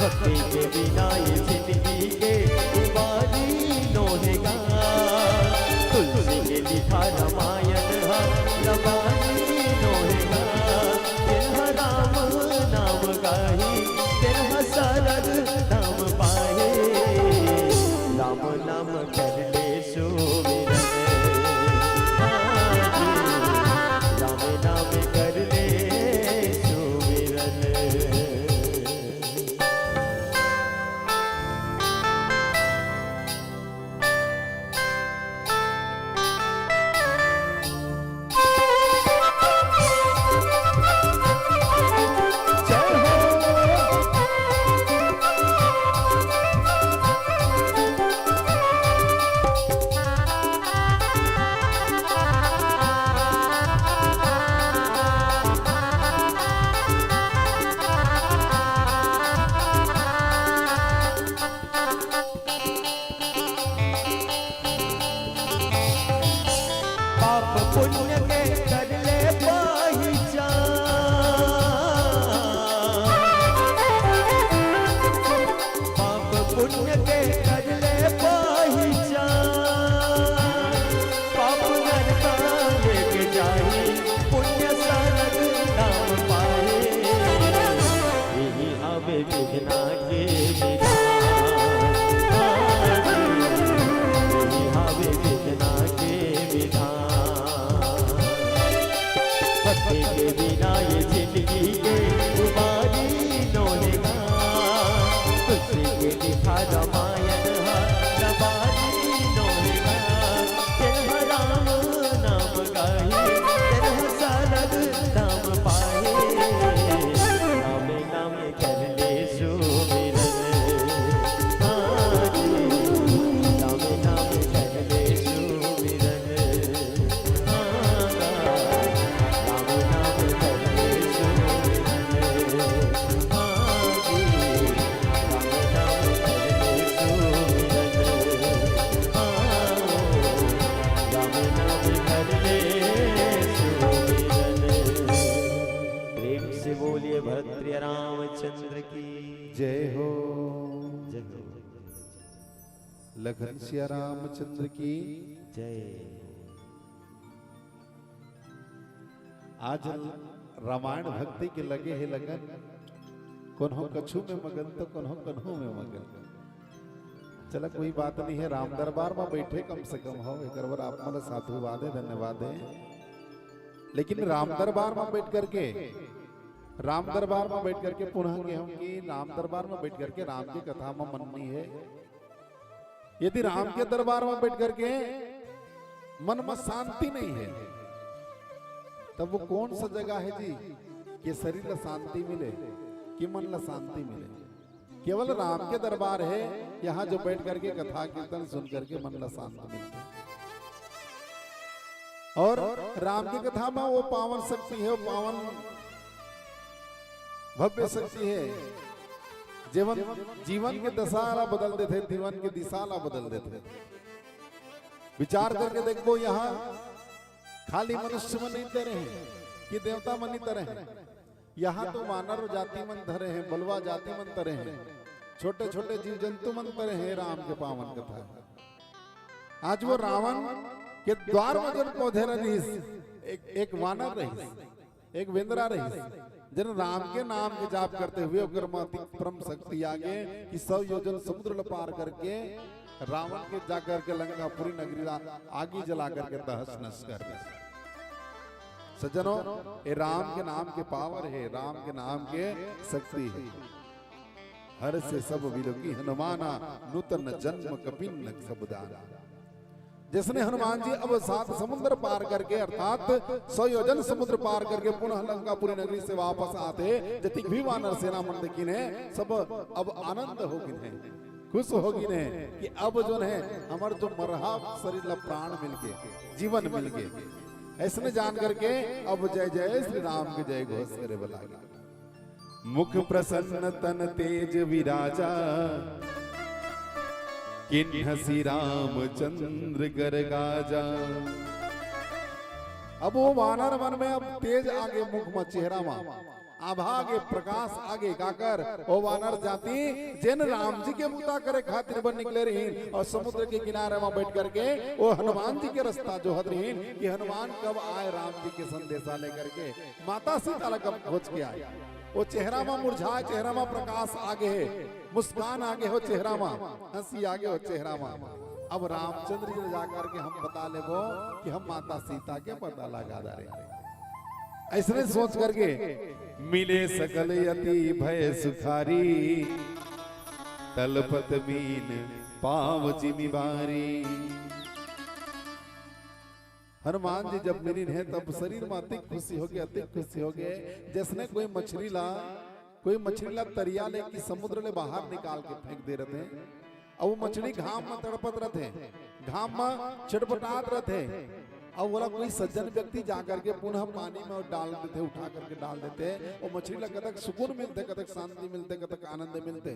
भक्ति के बिना ये जिंदगी के उबारी नोहे गा। तुलसी के लिखा रामायण हा रबारी नोहे गा। तेन ह राम नाम गाही, तेन ह सरग धाम पाही। राम नाम कर ले सुमिरन, हाँ जी, राम नाम कर ले सुमिरन। पाप पुण्य के कर ले पहिचान, पाप पुण्य के कर ले पहिचान। पाप नरका लेके जाही, पुण्य सरग धाम पाही। इही हवे विधना के विधान, इही हवे विधना के विधान। भक्ति के बिना ये जिंदगी के उबारी नोहे गा। तुलसी के लिखा रामायण हा रबारी नोहे गा। तेन ह राम नाम गाही, तेन ह सरग धाम पाही। रामे नामे कर ले सुमिरन, हाँ जी, रामे नामे कर ले सुमिरन। प्रेम से बोलिए भरत प्रिय रामचंद्र की जय हो। जय हो। लखन सिया रामचंद्र की जय। आज रामायण भक्ति के लगे हे लगन, कोनो कछु में मगन तो कोनो कन्हू में मगन। चला, कोई बात नहीं है, राम दरबार में बैठे कम से कम हो, एकर बर आप मन ला साधुवाद हे, धन्यवाद हे। लेकिन राम दरबार में बैठ करके, राम दरबार में बैठ करके पुनः कहे हंव कि राम दरबार में बैठ करके राम के कथा में मन नहीं है। यदि राम के दरबार में बैठ करके मन में शांति नहीं है, तब वो कौन सा जगह है जी, कि शरीर ला शांति मिले, कि मन ला शांति मिले? केवल राम के दरबार है, यहाँ जो बैठ करके कथा कीर्तन सुन करके मन ला शांत मिलथे। और राम की कथा में वो पावन शक्ति है, वो पावन भव्य शक्ति है, जीवन, जीवन के दशा ला बदल देथे, जीवन के दिशा ला बदल देथे। विचार करके देखबो, यहाँ खाली मनुष्य मन नहीं तरे हैं कि देवता मन नहीं तरे हैं। यहाँ तो वानर जाति मन तरे हैं, बलवा जाति मन तरे हैं, छोटे-छोटे जीव जंतु मन तरे हैं। राम के पावन कथा। आज वो रावण के द्वार में जब पहुंचे रहिस, एक, एक वानर रहिस, एक वेंदरा रहिस, जेन राम के नाम के जाप करते हुए ओकर म अति परम शक्ति आगे कि सौ योजन समुद्र ल पार करके रावण के जाकर के लंकापुरी नगरी ला आगी जला करके तहस नस कर दे। सज्जनों, ये राम के नाम के पावर है, राम के नाम के शक्ति है। हर्षे सब विलोकी हनुमाना, नूतन जन्म कपिन सब दाना। जैसने हनुमान जी अब सात समुद्र पार करके, अर्थात सौ योजन समुद्र पार करके पुनः लंकापुरी नगरी से वापस आथे, जतिक भी वानर सेना मन देखिन हे, सब अब आनंद होगिन हे, खुश होगिन हे कि अब जोन हे, हमर जो मरहा शरीर ला प्राण मिलगे, जीवन मिलगे। ऐसने जान करके अब जय जय श्री राम के जय घोष करे बर लागे। मुख प्रसन्न तन तेज विराजा, किन्हसि रामचंद्र कर काजा। अब वो वानर मन में अब तेज आगे, मुख में, चेहरा में आभा आगे, प्रकाश आगे, काकर वो वानर जाति जेन राम जी के बुता करे खातिर बर निकले रहिन और समुद्र के किनारे में बैठ करके वो हनुमान जी के रास्ता जोहत रहिन कि हनुमान कब आए राम जी के संदेशा लेकर के। माता सीता ला कब खोज के आए। वो चेहरा मा मुरझाए, चेहरा मा प्रकाश आगे हे, मुस्कान आगे हो चेहरा मा, हंसी आगे हो चेहरा मा। अब रामचंद्र जी ला जा करके हम बता लेबो कि हम माता सीता के पता लगा डारे। ऐसने सोच करके मिले सकल अति भय सुखारी, तलपत मीन पाव जिमि बारी। हनुमान जी जब मिलिन हे, तब शरीर में अतिक खुशी होगे, अतिक खुशी होगे, जैसने कोई मछली ला, कोई मछली ला तरिया ले कि समुद्र ले बाहर निकाल के फेंक दे रथे। अब वो मछली घाम में तड़पत रथे, घाम में छटपटात रथे, अब ओला कोई सज्जन व्यक्ति जा करके पुनः पानी में डाल देथे, उठा करके डाल देथे, वो मछली ला कतक सुकून मिलथे, कतक शांति मिलथे, कतक आनंद मिलथे।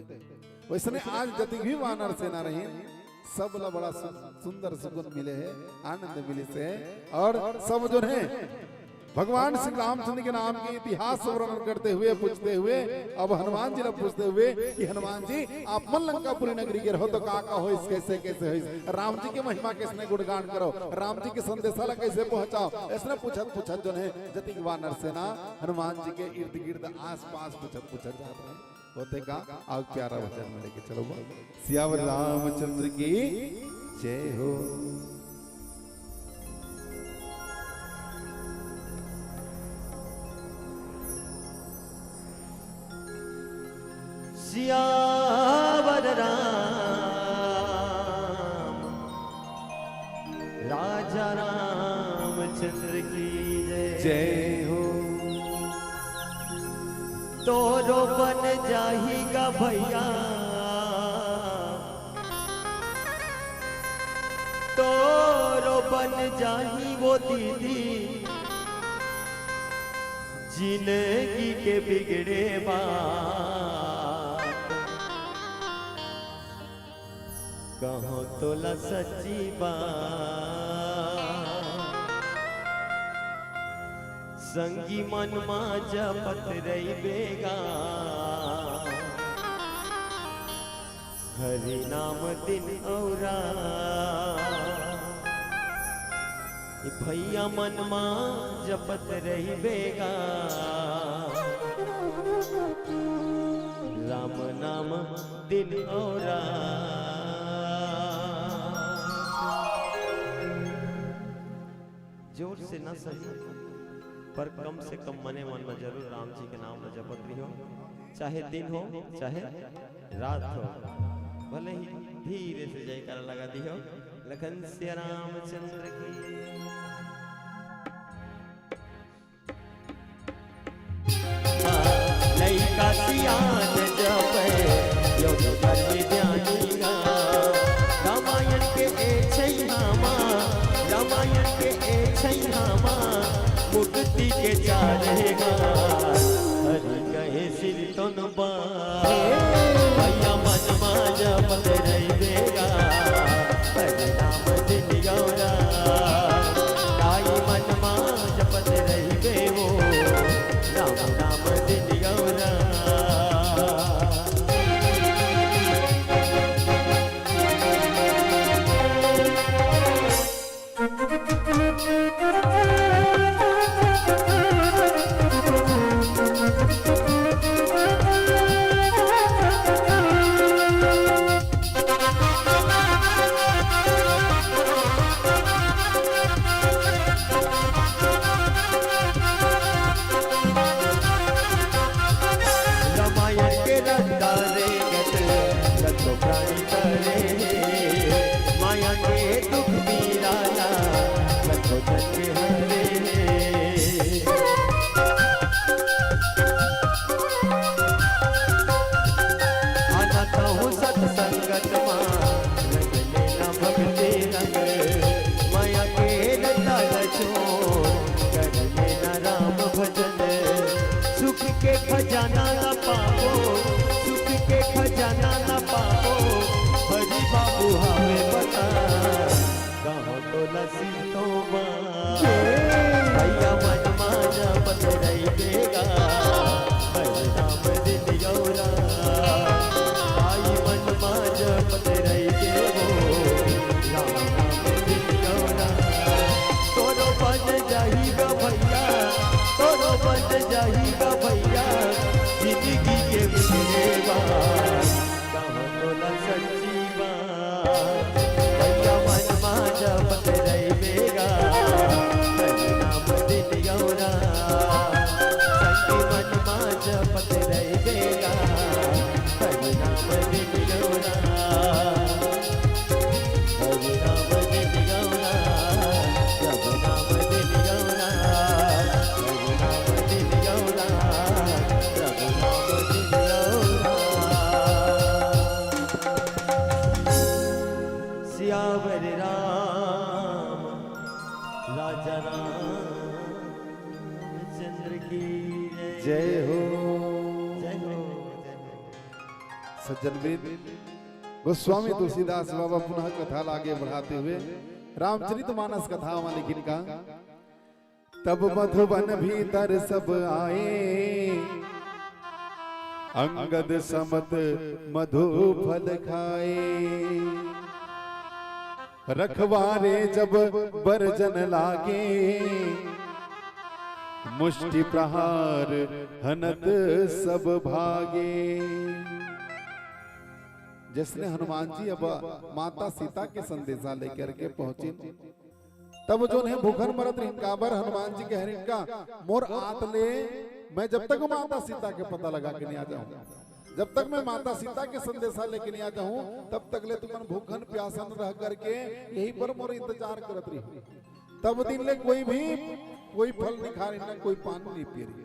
वैसने आज जतिक भी वानर सेना रहिन, सब ला बड़ा सु-, सुंदर सुकून मिले हे, आनंद मिले से, और सब जो है भगवान श्री रामचंद्र के नाम के इतिहास वर्णन करते हुए, पूछते हुए, अब हनुमान जी ला पूछते हुए कि हनुमान जी, आप मन लंकापुरी नगरी गे रहो तो का का होइस, कैसे कैसे होइस, राम जी के महिमा कैसने गुणगान करो, राम जी के संदेशा ला कैसे पहुंचाओ, ऐसने पूछत पूछत जो है जतिक वानर सेना हनुमान जी के इर्द गिर्द आसपास पूछत पूछत जात रहे। होते का, आओ प्यारा भजन में लेके चलो बोल। सियावर रामचंद्र की जय हो। सियावर राम राजा रामचंद्र की जय। जय हो। तोरो बन जाही गा भैया, तोरो बन जाही वो दीदी, जिंदगी के बिगड़े बात। कहो तोला सच्ची बात, संगी मन मा जपत रहिबे गा, हरि नाम दिन अउ रात। भैया मन मा जपत रहिबे गा, राम नाम दिन अउ रात। से न सही, पर कम से कम मने मन में जरूर राम जी के नाम ल जपत रहियो, चाहे दिन हो, चाहे रात हो, भले ही धीरे से जयकारा लगा दियो। लखन सिया रामचंद्र की। लइका सियान जपे, योग धर्म ज्ञानी गा। रामायण के ए छैहा मा, रामायण के ए छैहा मा, मुक्ति के चारे गा। हरि कहे सिर तन बा, भैया मन मा जपत रहिबे गा। हरि नाम दिन गौरा, ताई मन मा जपत रहिबे वो। राम नाम दिन गौरा। रामायण के रद्दा रे गत, गत प्राणी तरे हे। माया के दुख पीरा ला, गत जन के हरे हे। आना कहूँ सत्संगत मा, रंग लेना भक्ति रंग। माया के रद्दा ला छोड़, कर लेना राम भजन। सुख के खजाना ना पाबो, सुख के खजाना ना पाबो, हरि बाबू हमें बता। कहो तो लसी तो बा, भैया मन मा जपत रहिबे गा। हरि नाम दिन गौरा, भाई मन मा जपत रहिबे वो। राम नाम दिन गौरा, तोरो बन जाही गा भैया, तोरो बन जाही गा भैया, जिंदगी के मिले बा। कहो तो ला सच्ची बा, भैया मन मा जपत रहिबे गा। हरि नाम दिन गौरा, संगी मन मा जपत रहिबे गा। हरि नाम दिन गौरा, हरि नाम दिन गौरा, प्रभु नाम दिन गौरा, हरि नाम दिन गौरा, प्रभु नाम दिन गौरा। सियावर राम राजा रामचंद्र की जय। जय हो। जय हो, जय हो। सज्जनवृंद, गोस्वामी तुलसीदास बाबा पुनः कथा ला आगे बढ़ाते हुए रामचरित मानस कथा मा लिखिन का। तब मधुबन भीतर सब आए, अंगद समत मधु फल खाए। रखवारे जब बरजन लागे, मुष्टि प्रहार हनत सब भागे। जैसने हनुमान जी अब माता सीता के संदेशा लेकर के पहुंचे, तब जोन हे भूखन मरत रहिन, काबर हनुमान जी कहे रहिन का, मोर आत ले मैं जब तक माता सीता के पता लगा के नहीं आ जाऊं, जब तक मैं माता सीता के संदेशा लेके नहीं आ जाऊं, तब तक ले तुमन भूखन प्यासन रह करके यहीं पर मोर इंतजार करत रही। तब दिन ले कोई भी कोई फल नहीं खा रही, ना कोई पानी नहीं पी रही।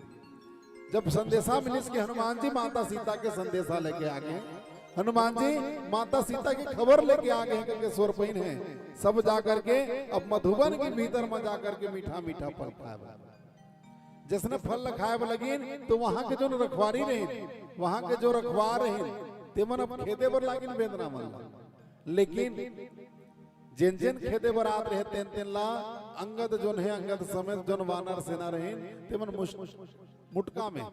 जब संदेशा मिलिस कि हनुमान जी माता सीता के संदेशा लेके आ गए, हनुमान जी माता सीता की खबर लेके आ गए करके सोर पहिन है, सब जा करके अब मधुबन के भीतर में जा करके मीठा मीठा फल खाए बर। जैसने फल ल खाए बर लगिन, तो वहां के जो रखवारी रहिन, वहां के जो रखवार रहिन, तेमन अब खेदे बर लागिन बेंदरा मन ला। लेकिन जेन जेन खेदे बर आत रहे, तेन तेन ला अंगद जोन हे, अंगद समेत जोन वानर सेना रहिन, तेमन मुश-, मुटका में,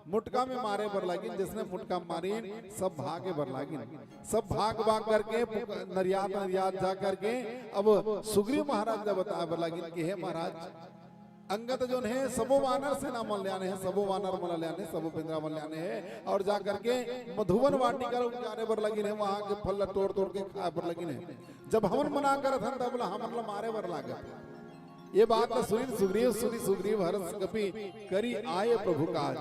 मुटका में मारे बर लागिन। जैसने मुटका मारिन, सब भागे बर लागिन। सब भाग भाग करके पुक-, नरियात नरियात जा करके अब सुग्रीव महाराज ला बताए बर लागिन कि हे महाराज, अंगद जोन हे, सबो वानर सेना मन ले आने हे, सबो वानर मन ले आने, सबो बेंदरा मन ले आने हे, और जा करके मधुवन वाटिका ला उपजाने बर लगिन हे, वहां के फल ला तोड़ तोड़ के खाए बर लगिन हे। जब हमन मना करत हन, तब ला हमन ला मारे बर लागत। ये बात ला सुनिन सुग्रीव, सुनि सुग्रीव हरष कपि करि आए प्रभु काज।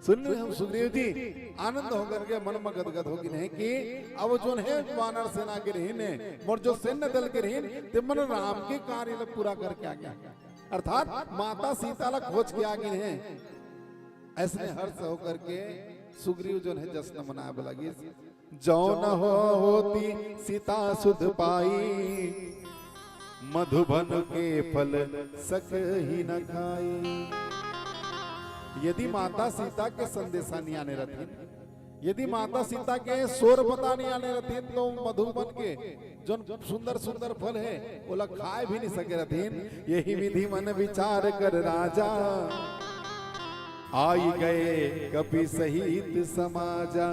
सुनिन हम सुग्रीव जी आनंद होकर के मन म गदगद हो गिन हे कि अब जोन हे वानर सेना के रहिन हे, मोर जो सैन्य दल के रहिन, ते मन राम के कार्य ला पूरा करके आ गिन हे, अर्थात माता सीता ला खोज के आ गिन हे। अइसने हर्ष होकर के सुग्रीव जोन हे जश्न मनाए बर लगिस। जौ न हो होती सीता सुध पाई, मधुबन के फल सकहि न खाई। यदि माता सीता के संदेशा नइ आने रहितिस, यदि माता सीता के सोर पता नइ आने रहितिस, त मधुबन के जोन सुंदर सुंदर फल हे, ओला खाए भी नइ सके रहितिस। यहि विधि मन विचार कर राजा, आइ गए कपि सहित समाजा।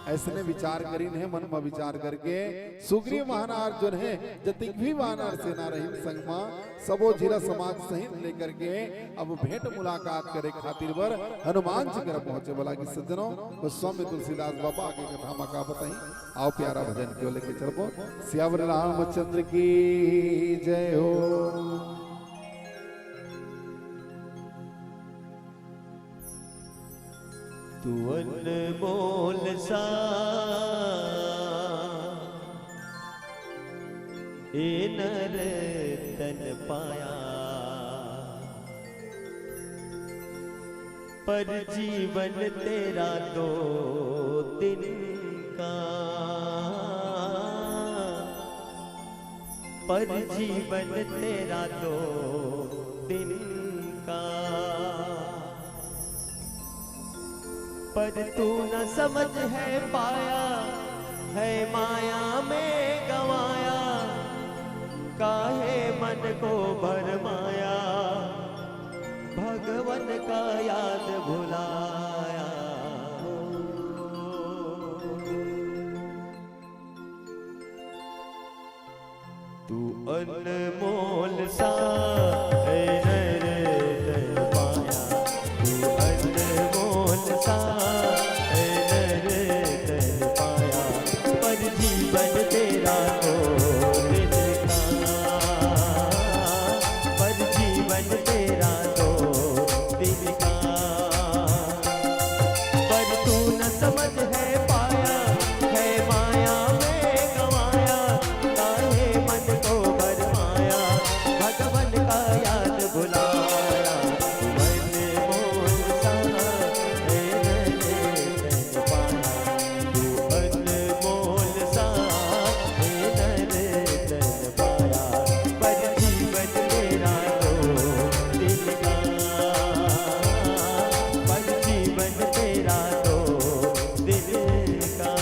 अइसने विचार करिन हे, मन म विचार करके सुग्रीव महाराज जोन हे, जतिक भी वानर सेना रहिन संग म, सबो झिन ला समाज सहित लेकर के अब भेंट मुलाकात करे खातिर बर हनुमान जी करा पहुंचे बर लगिस। सज्जनों, गोस्वामी तुलसीदास बाबा आगे कथा म का बताही, आव प्यारा भजन के ओर लेके चलबो। सियावर रामचंद्र की जय हो। तू अनमोल सा ए नर तन पाया, पर जीवन तेरा दो दिन का, पर जीवन तेरा दो दिन का। पर तू न समझ है पाया, है माया में गंवाया, काहे मन को भरमाया, भगवन का याद भुलाया। तू अनमोल सा ए नर तन पाया, तू अनमोल सा ए नर तन पाया, पर जीवन तेरा दो दिन का, पर जीवन तेरा दो दिन का। पर तू न समझ है पाया, है माया में गंवाया, काहे मन को भरमाया, भगवन का याद भुलाया। तू अनमोल सा है नर तन पाया, तू अनमोल सा है नर तन पाया, पर जीवन तेरा दो दिन का, पर जीवन तेरा दो दिन का।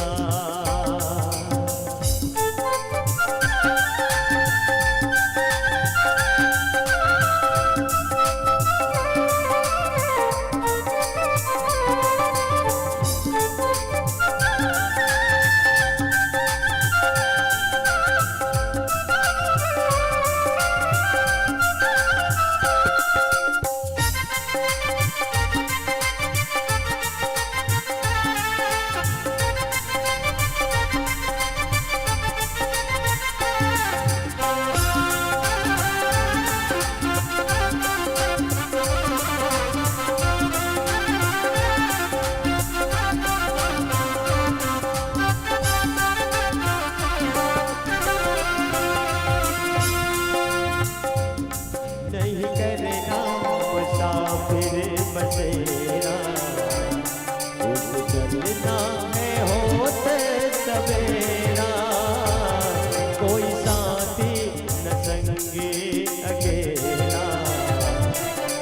नहीं करना मुसाफिर बसेरा, उठ चलना है होत सवेरा। कोई साथी न संगी अकेला,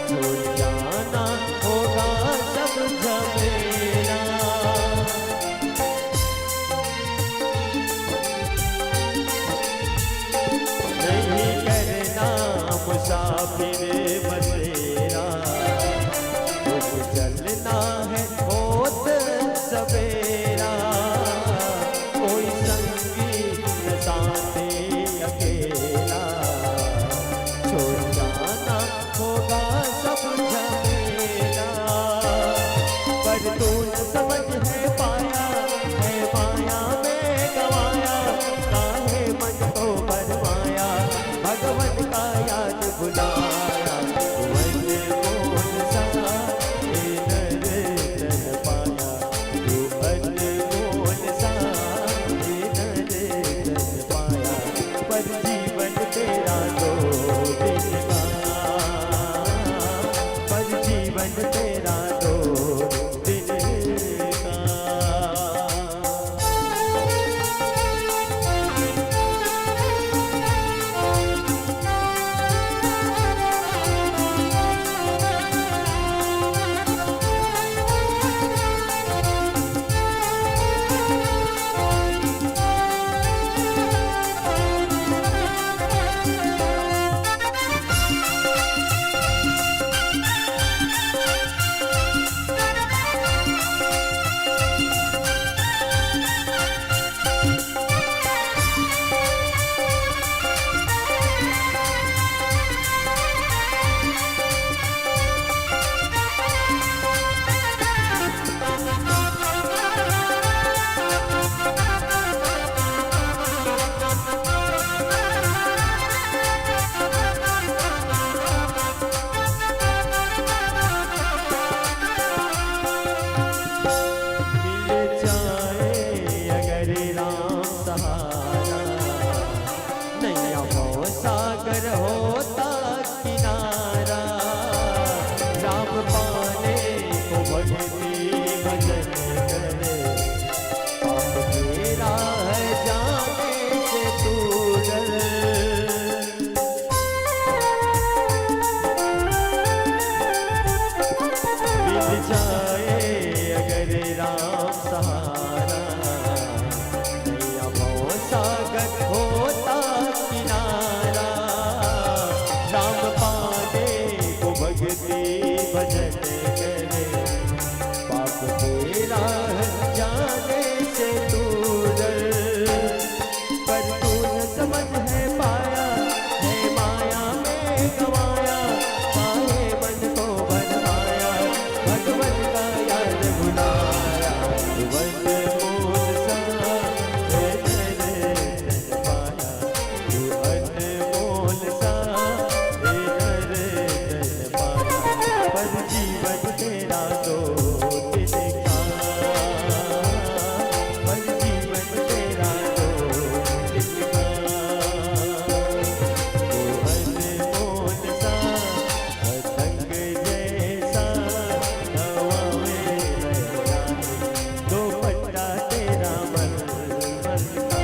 छोड़ जाना होगा सब झमेला। नहीं करना मुसाफिर बसेरा, रुक चलना है होत सवेरा। कोई संगी न साथे अकेला, छोड़ जाना होगा सब झमेला। पर तू न समझ है पाया, है माया में गंवाया, काहे मन को भरमाया, भगवन का राम सहारा, नैया भव सागर होता किनारा। राम पाने को भक्ति भजन करे, पाप के राह जाने से तू डर। पर तू न समझ है पाया, है माया में गवाया, काहे मन को भरमाया, भगवन का याद भुलाया। तू अनमोल सा है धन रतन पाया, तू अनमोल सा है धन रतन पाया। पर जीवन तेरा दो दिन का, पर जीवन तेरा दो दिन का। वो अनमोल सा पतंग जैसा हवा में लहराए, दो पत्ता तेरा मलमल का।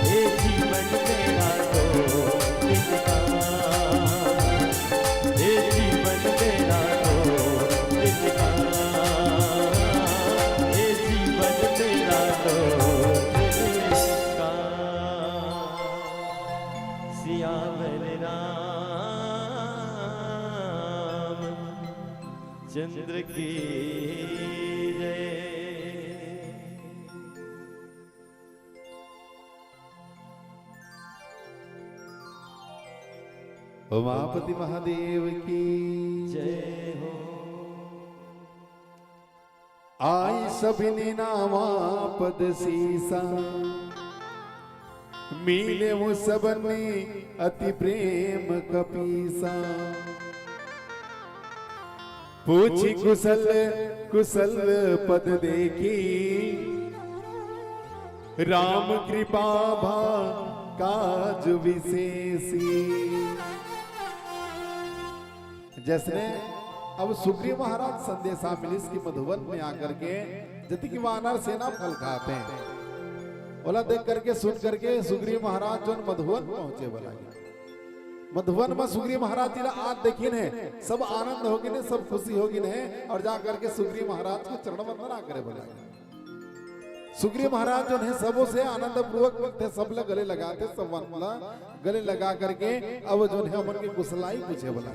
ये जीवन तेरा दो दिन का, ये जीवन तेरा दो दिन का, ये जीवन तेरा दो दिन का। सियावर राम चंद्र की जय। उमापति महादेव की जय हो। आई सभिनी नावा पद सीसा, मिले वो सबने अति प्रेम कपीसा। पूछी कुशल कुशल पद देखी, राम कृपा भा काज विशेषी। जैसने अब सुग्रीव महाराज संदेशा मिलिस कि मधुवन में आकर के जति कि वानर सेना फल खाते हैं, ओला देख करके सुन करके सुग्रीव महाराज जोन मधुवन पहुंचे बोला। मधुवन में सुग्रीव महाराज जी ला आज देखिन है, सब आनंद होगिन है, सब खुशी होगिन है, और जा करके सुग्रीव महाराज के चरण वंदना करे बोला। सुग्रीव महाराज जोन है सबो से आनंद पूर्वक मिलते, सब ला गले लगाते, सब वन ला गले लगा करके अब जोन है हमन के कुशलाई पूछे बोला।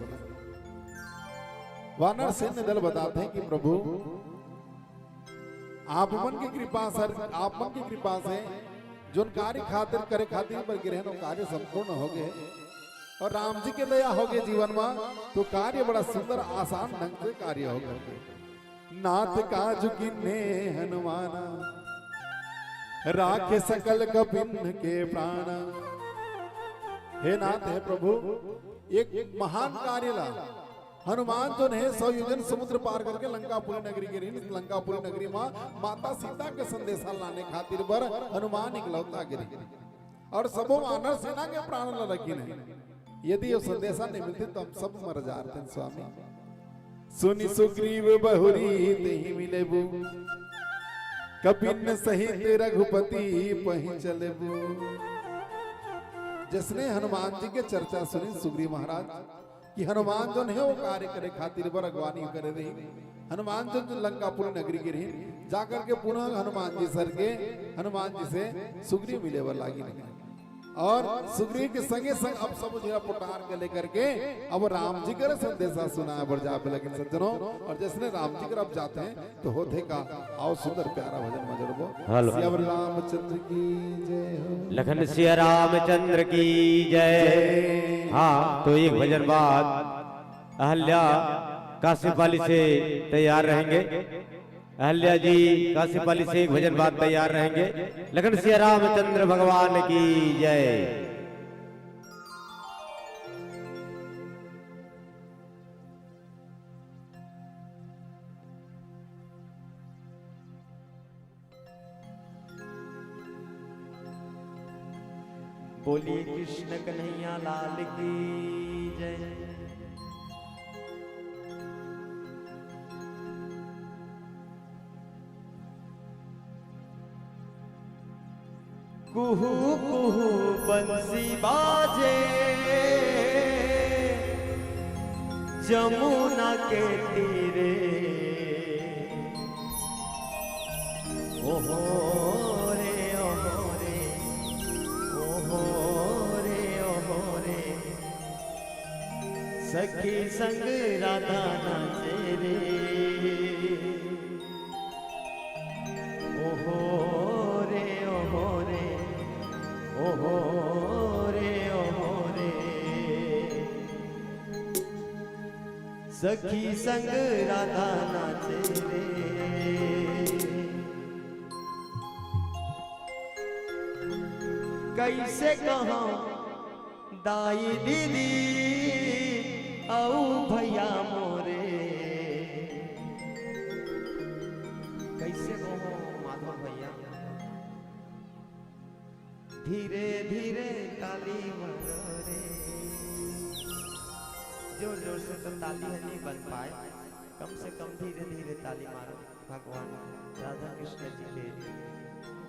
वानर सैन्य दल बताते हैं कि प्रभु, आप मन की कृपा सर, आप मन की कृपा से जोन कार्य खातिर करे खातिर बर गिरहन, वो कार्य संपूर्ण हो गए और राम जी के दया हो गए जीवन में, तो कार्य बड़ा सुंदर आसान ढंग से कार्य हो गए। नाथ काज किन्हे हनुमाना, राखे सकल कपिन के प्राणा। हे नाथ, हे प्रभु, एक महान कार्य ला हनुमान जोन है सौ योजन समुद्र पार करके लंकापुरी नगरी गे रहिन। लंकापुरी नगरी मा माता सीता के संदेशा लाने खातिर बर हनुमान इकलौता गे रहिन और सबो वानर सेना के प्राण ला रखिन है। यदि वो संदेशा नहीं मिलती तो हम सब मर जाते हैं स्वामी। सुनि सुग्रीव बहुरी तेहि मिलेबु, कपिन सहित रघुपति पहि चलेबु। जैसने हनुमान जी के चर्चा सुनिन सुग्रीव महाराज कि हनुमान जोन है वो कार्य करे खातिर बर अगवानी करे रहिन। हनुमान जोन लंकापुरी नगरी गे रहिन, जाकर के पुनः हनुमान जी सर के, हनुमान जी से सुग्रीव मिले बर लागिन। और सुग्रीव के संगे संग अब सब झन पुटार के लेकर के अब राम जी कर संदेशा सुनाए बर जाबे लगिन सज्जनों। और जैसने राम जी कर अब जाते हैं तो होथे का, आओ सुंदर प्यारा भजन मा जुड़बो। हेलो। सियावर रामचंद्र की जय हो। लखन सिया रामचंद्र की जय। जय। हाँ, तो एक भजन बाद अहल्या काशीपाली से तैयार रहेंगे। अहल्या जी काशीपाली से एक भजन बाद तैयार रहेंगे। लखन सिया रामचंद्र भगवान की जय। बोलिए कृष्ण कन्हैया लाल की जय। कुहू कुहू बंसी बाजे जमुना के तीरे। ओहो रे, ओहो रे, ओहो रे, ओहो रे, सखी संग राधा नाचे रे। ओहो रे, ओहो रे, ओहो रे, ओहो रे, सखी संग राधा नाचे रे। कइसे कहंव दाई दीदी अउ भइया मोरे, कइसे कहंव माधव भइया, धीरे धीरे ताली मारो रे। जोर जोर से तो ताली ह नइ बन पाय, कम से कम धीरे धीरे ताली मारो। भगवान राधा कृष्ण जी के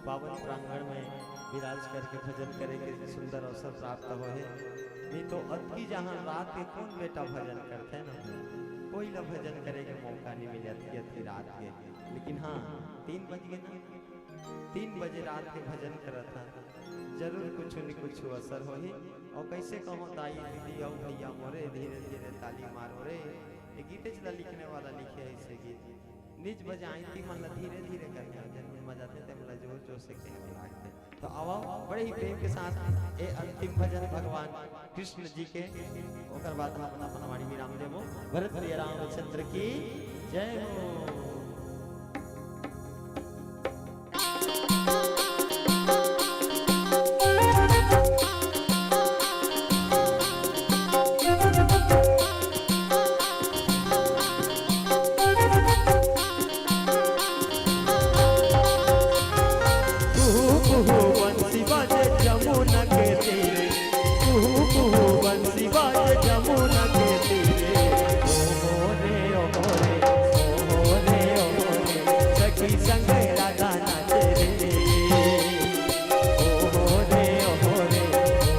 पावन प्रांगण में विराज करके भजन करे के सुंदर अवसर प्राप्त होहे। नहीं तो अतकी जहां रात के कौन बेटा भजन करथे ना, कोई ला भजन करे के मौका नहीं मिले अतकी, अतकी रात के। लेकिन हाँ, तीन बज गे ना, तीन बजे रात के भजन करत हन, जरूर कुछ न कुछ असर होही। और कइसे कहंव दाई दीदी अउ भइया मोरे, धीरे धीरे ताली मारो रे। ये गीतेच ला लिखने वाला लिखे हे अइसे गीत। निज बजाई ती मन ला धीरे धीरे करके, जन मन मजा आथे, तेमन ला जोर जोर से कहे लागथे। तो आवा, बड़े ही प्रेम के साथ ये अंतिम भजन भगवान कृष्ण जी के, ओकर बाद हम अपन वाणी विराम देबो। भरत प्रिय रामचंद्र की जय हो। कुहू कुहू बंसी बाजे जमुना के तीरे, कुहू कुहू बंसी बाजे जमुना के तीरे। ओहो रे, ओहो रे, ओहो रे, ओहो रे, सखी संग राधा नाचे रे। ओहो रे, ओहो रे,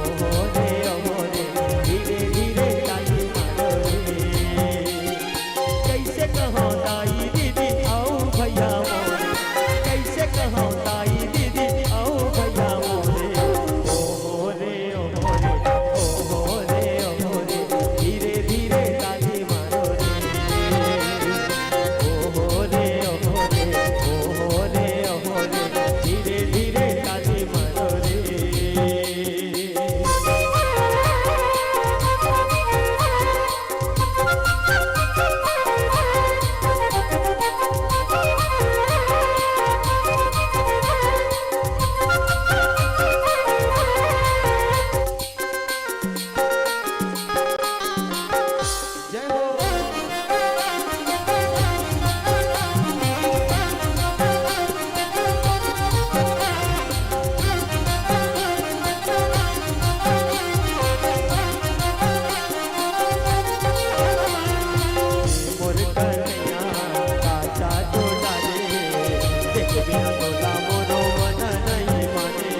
ओहो रे, ओहो रे, धीरे धीरे ताली मारो रे। कइसे कहंव दाई दीदी अउ भइया मोरे, कइसे कहंव दाई दीदी अउ भइया मोरे। ओहो रे, ओहो रे, ओहो रे, ओहो रे, धीरे धीरे ताली मारो रे। ओहो रे, ओहो रे, ओहो रे, ओहो रे, धीरे धीरे ताली मारो रे। जय हो। मोर कन्हैया काचा तो डाले, देख बिना तोला मोरो मन नहीं माने,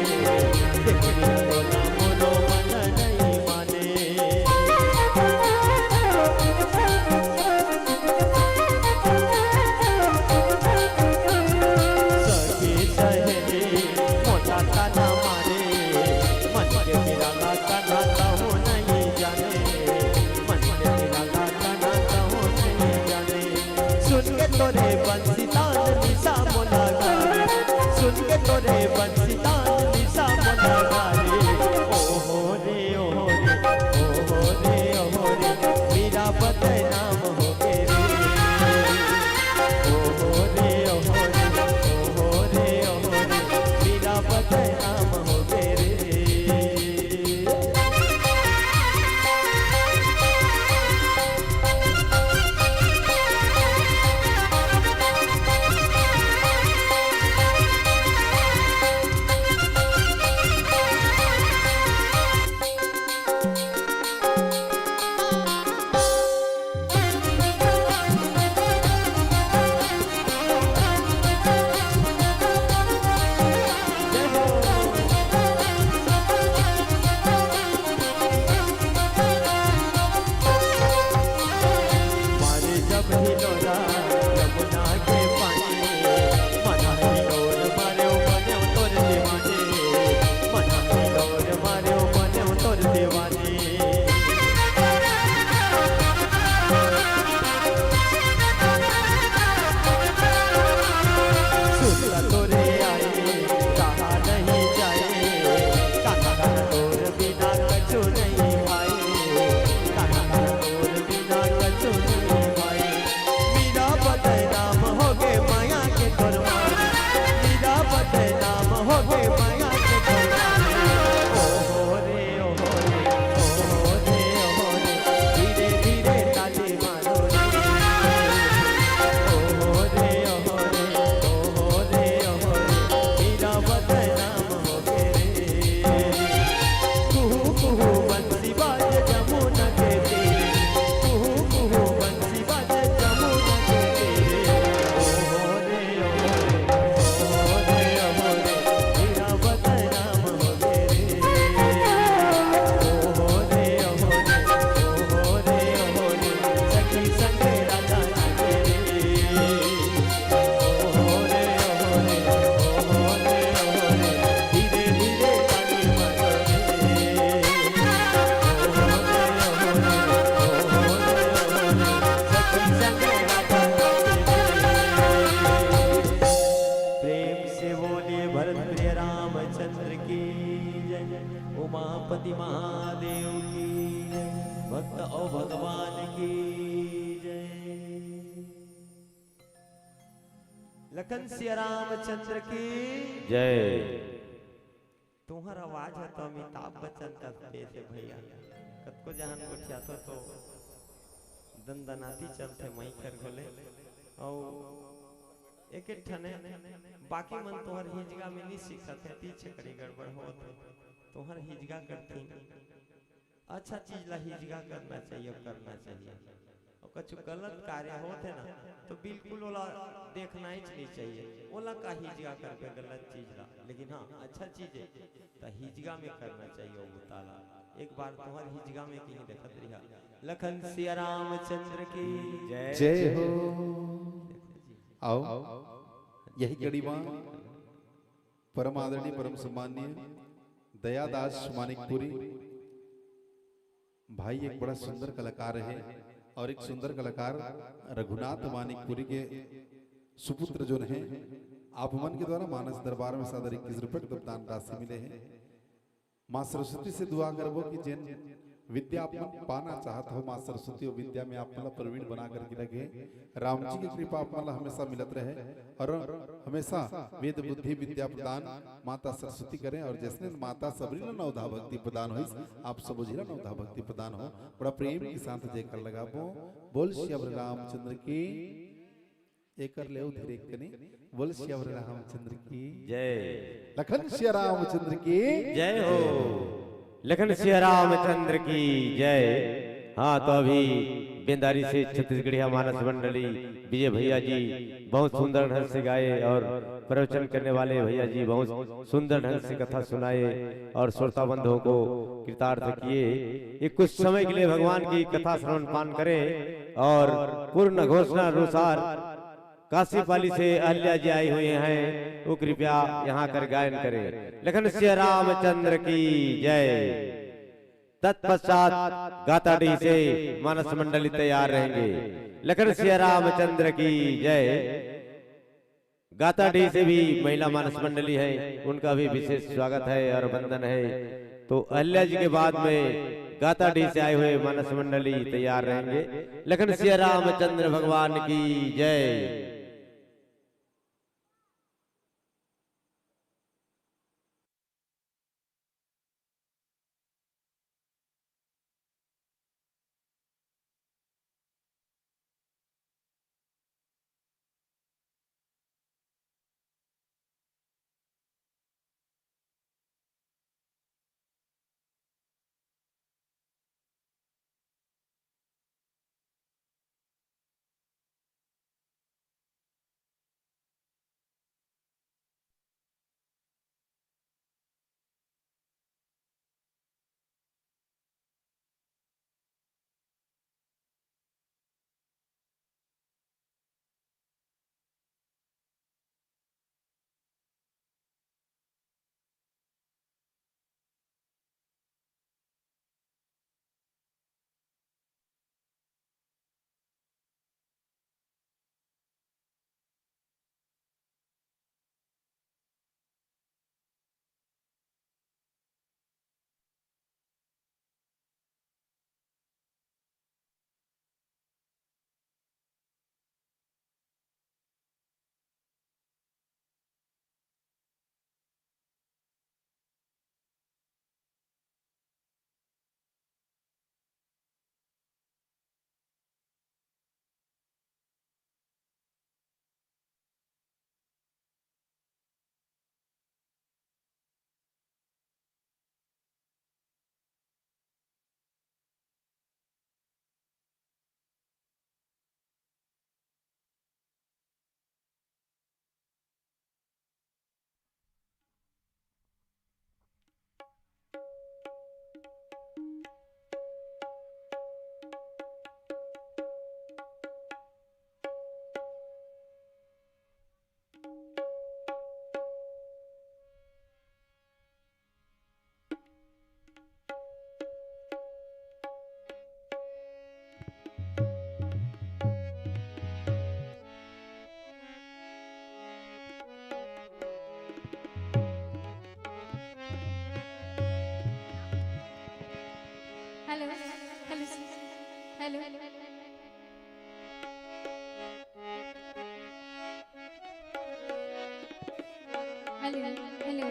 देख बिना तोला मोरो मन नहीं माने। सखी सहेली मोला ताना मारे, मन के पीरा ला कान्हा तहूँ नहीं जाने, मन के पीरा ला कान्हा तहूँ नहीं जाने। सुन के तोरे बंसी तान निशा मोला गावे, सुन के तोरे बंसी तान निशा मोला गावे। ओहो रे, ओहो रे, ओहो रे, ओहो रे, मेरा बदनाम हो गे रे। ओहो रे, ओहो रे, ओहो रे, ओहो रे, मेरा बदनाम हो गे रे। पति महादेव की जय, भक्त और भगवान की जय। लखन सिया रामचंद्र की जय। तुहर आवाज ह तो अमिताभ बच्चन कस बेस हे भैया। कतको जहान गोठियाथो तो दनदनाती चलथे मई कर घोले। अउ एक एक ठने बाकी मन तुहर हिजगा में नहीं सीखत हे, तीछ कड़ी गड़बड़ होत हे। तुहर हिजगा करथी। अच्छा चीज ला हिजगा करना चाहिए, करना चाहिए। और कुछ गलत कार्य होत हे ना, तो बिल्कुल ओला देखना ही नहीं चाहिए। ओला का हिजगा करबे गलत चीज ला, लेकिन हाँ, अच्छा चीज हे, तो हिजगा में करना चाहिए वो ताला। एक बार तुहर हिजगा में कहीं देखत रहिया। लखन सिया रामचंद्र की जय। जय हो। आओ, यही कड़ी मा परम आदरणीय, परम सम्माननीय दयादास मानिकपुरी भाई एक बड़ा सुंदर कलाकार हे और एक सुंदर कलाकार रघुनाथ मानिकपुरी के सुपुत्र जोन हे, आप मन के द्वारा मानस दरबार में सादर इक्कीस रुपए के दान राशि मिले हे। माँ सरस्वती से दुआ करबो कि जेन विद्या आप मन पाना चाहत हो, माँ सरस्वती वो विद्या में आप मन ला प्रवीण बना करके रखे। राम जी की कृपा आप मन ला हमेशा मिलत रहे और हमेशा वेद बुद्धि विद्या प्रदान माता सरस्वती करें और जैसने माता सबरी ला नवधा भक्ति प्रदान होइस, आप सब झी ला नवधा भक्ति प्रदान हो। बड़ा प्रेम के साथ जयकार लगाबो। बोल सियावर रामचंद्र की। एकर ले उधर एक कनी। बोल सियावर रामचंद्र की जय। लखन सिया रामचंद्र की जय हो। लखन सिया रामचंद्र की जय। हाँ, तो अभी बेंदारी से छत्तीसगढ़िया मानस मंडली विजय भैया जी बहुत सुंदर ढंग से गाए और प्रवचन करने वाले भैया जी बहुत सुंदर ढंग से कथा सुनाए और श्रोता बंधुओं को कृतार्थ किए। ये कुछ समय के लिए भगवान की कथा श्रवण पान करें और पूर्ण घोषणा अनुसार काशीपाली से अहल्या जी आई हुई हैं, वो कृपया यहाँ कर गायन करें। लखन सिया रामचंद्र की जय। तत्पश्चात गाताडीह से मानस मंडली तैयार रहेंगे। लखन सिया रामचंद्र की जय। गाताडीह से भी महिला मानस मंडली है, उनका भी विशेष स्वागत है और वंदन है। तो अहल्या जी के बाद में गाताडीह से आए हुए मानस मंडली तैयार रहेंगे। लखन सिया रामचंद्र भगवान की जय। Hello, hello.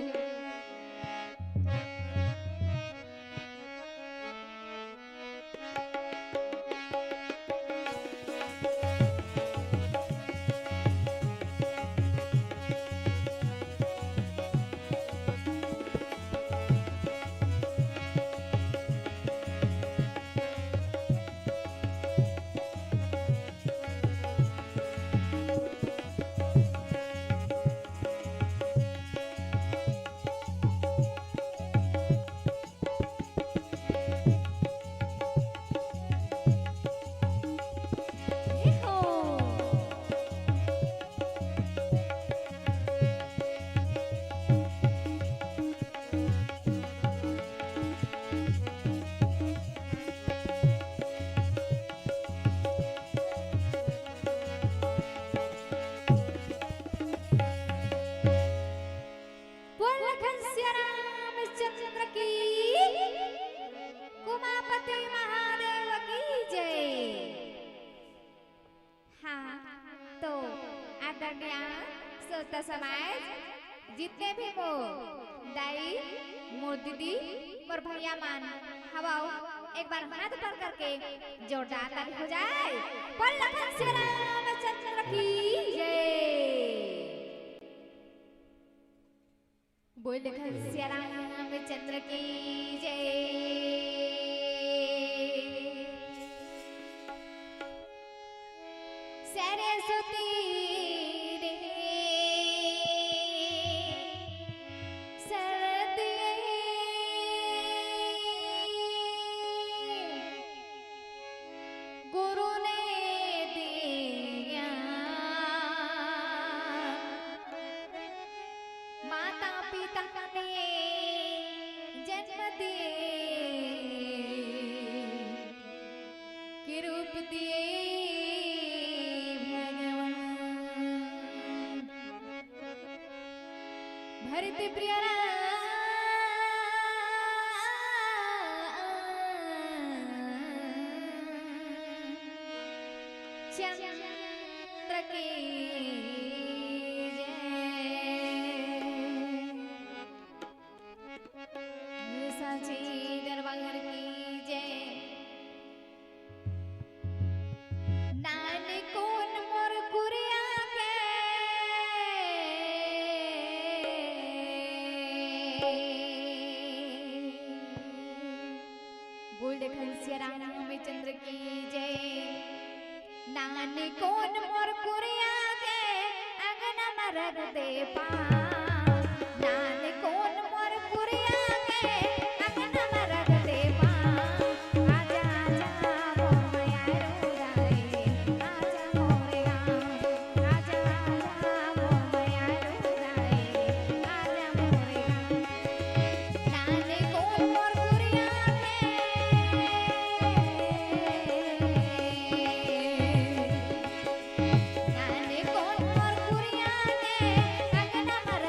बोल लखन सिया रामचंद्र की, उमापति महादेव की जय। हाँ, तो आदरणीय श्रोता समाज, जितने भी मोर दाई, मोर दीदी, मोर भैया मन हवव, एक बार हाथ ऊपर करके जोरदार ताली हो जाए। बोल लखन सिया रामचंद्र की जय। बोल लखन सिया रामचंद्र की जय। सरस्वती दे, सरस्वती गुरु ने दिया, माता पिता ने जन्म दिए, के रूप दिए भगवान। भरत प्रिय राम चंद्र की जय। साची दरबार की जय। नान कोन मोर कुरिया के, बोल दे घनश्याम रामचंद्र की जय। नान कोन मोर कुरिया के, अंगना म रख दे पाँव। नान कोन मोर कुरिया के, अंगना म रख दे पाँव। आजा, आजा, मोर मयारू दाई, आजा मोरे गाँव। आजा, आजा, मोर मयारू दाई, आजा मोरे गाँव। नान कोन मोर कुरिया के, नान कोन मोर कुरिया के, अंगना म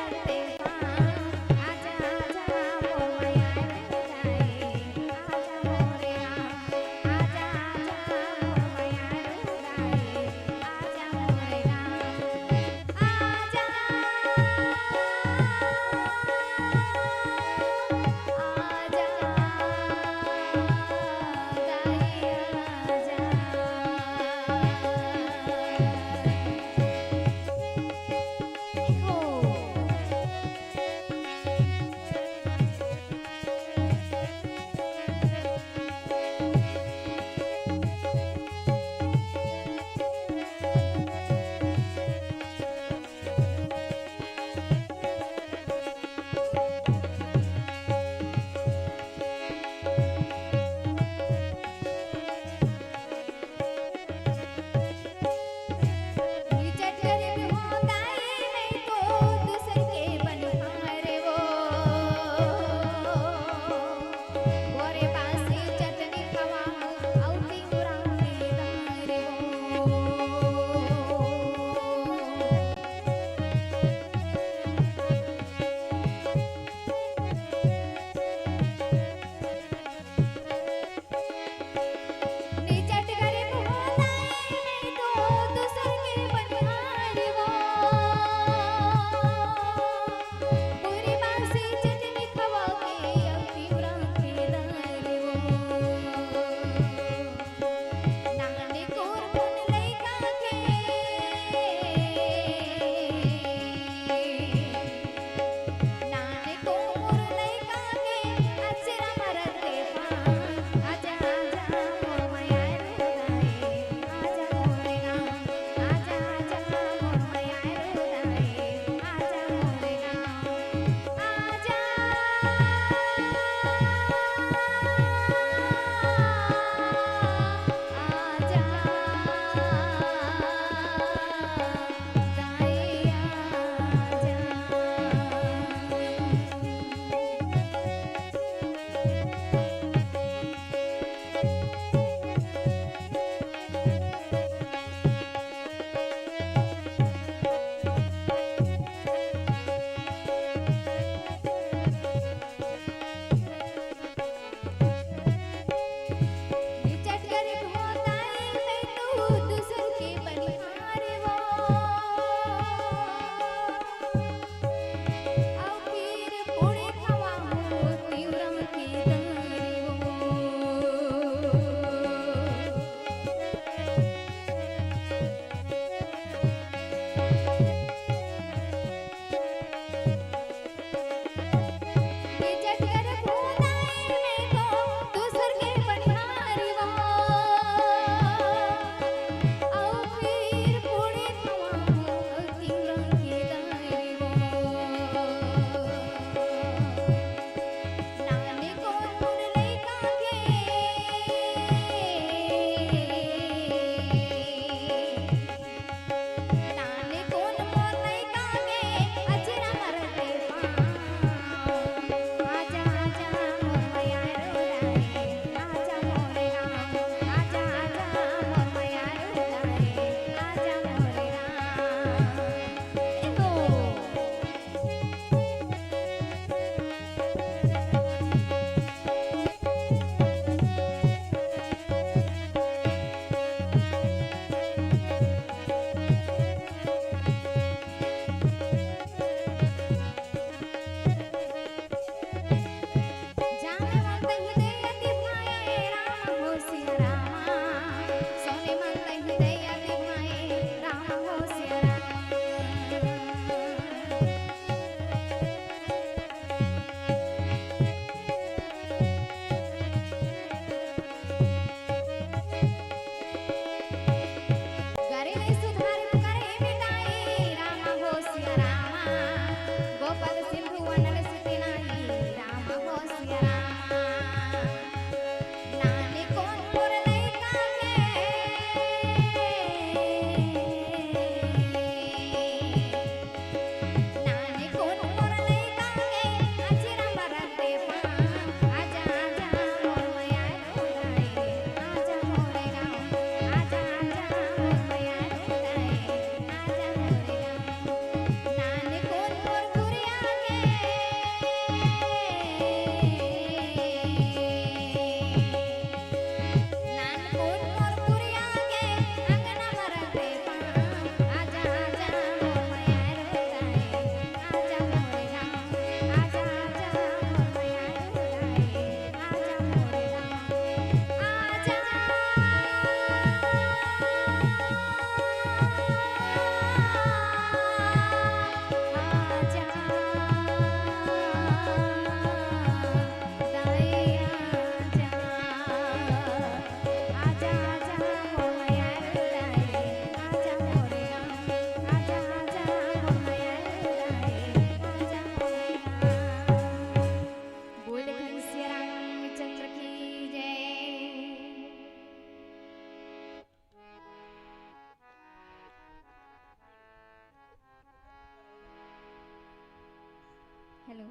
हेलो।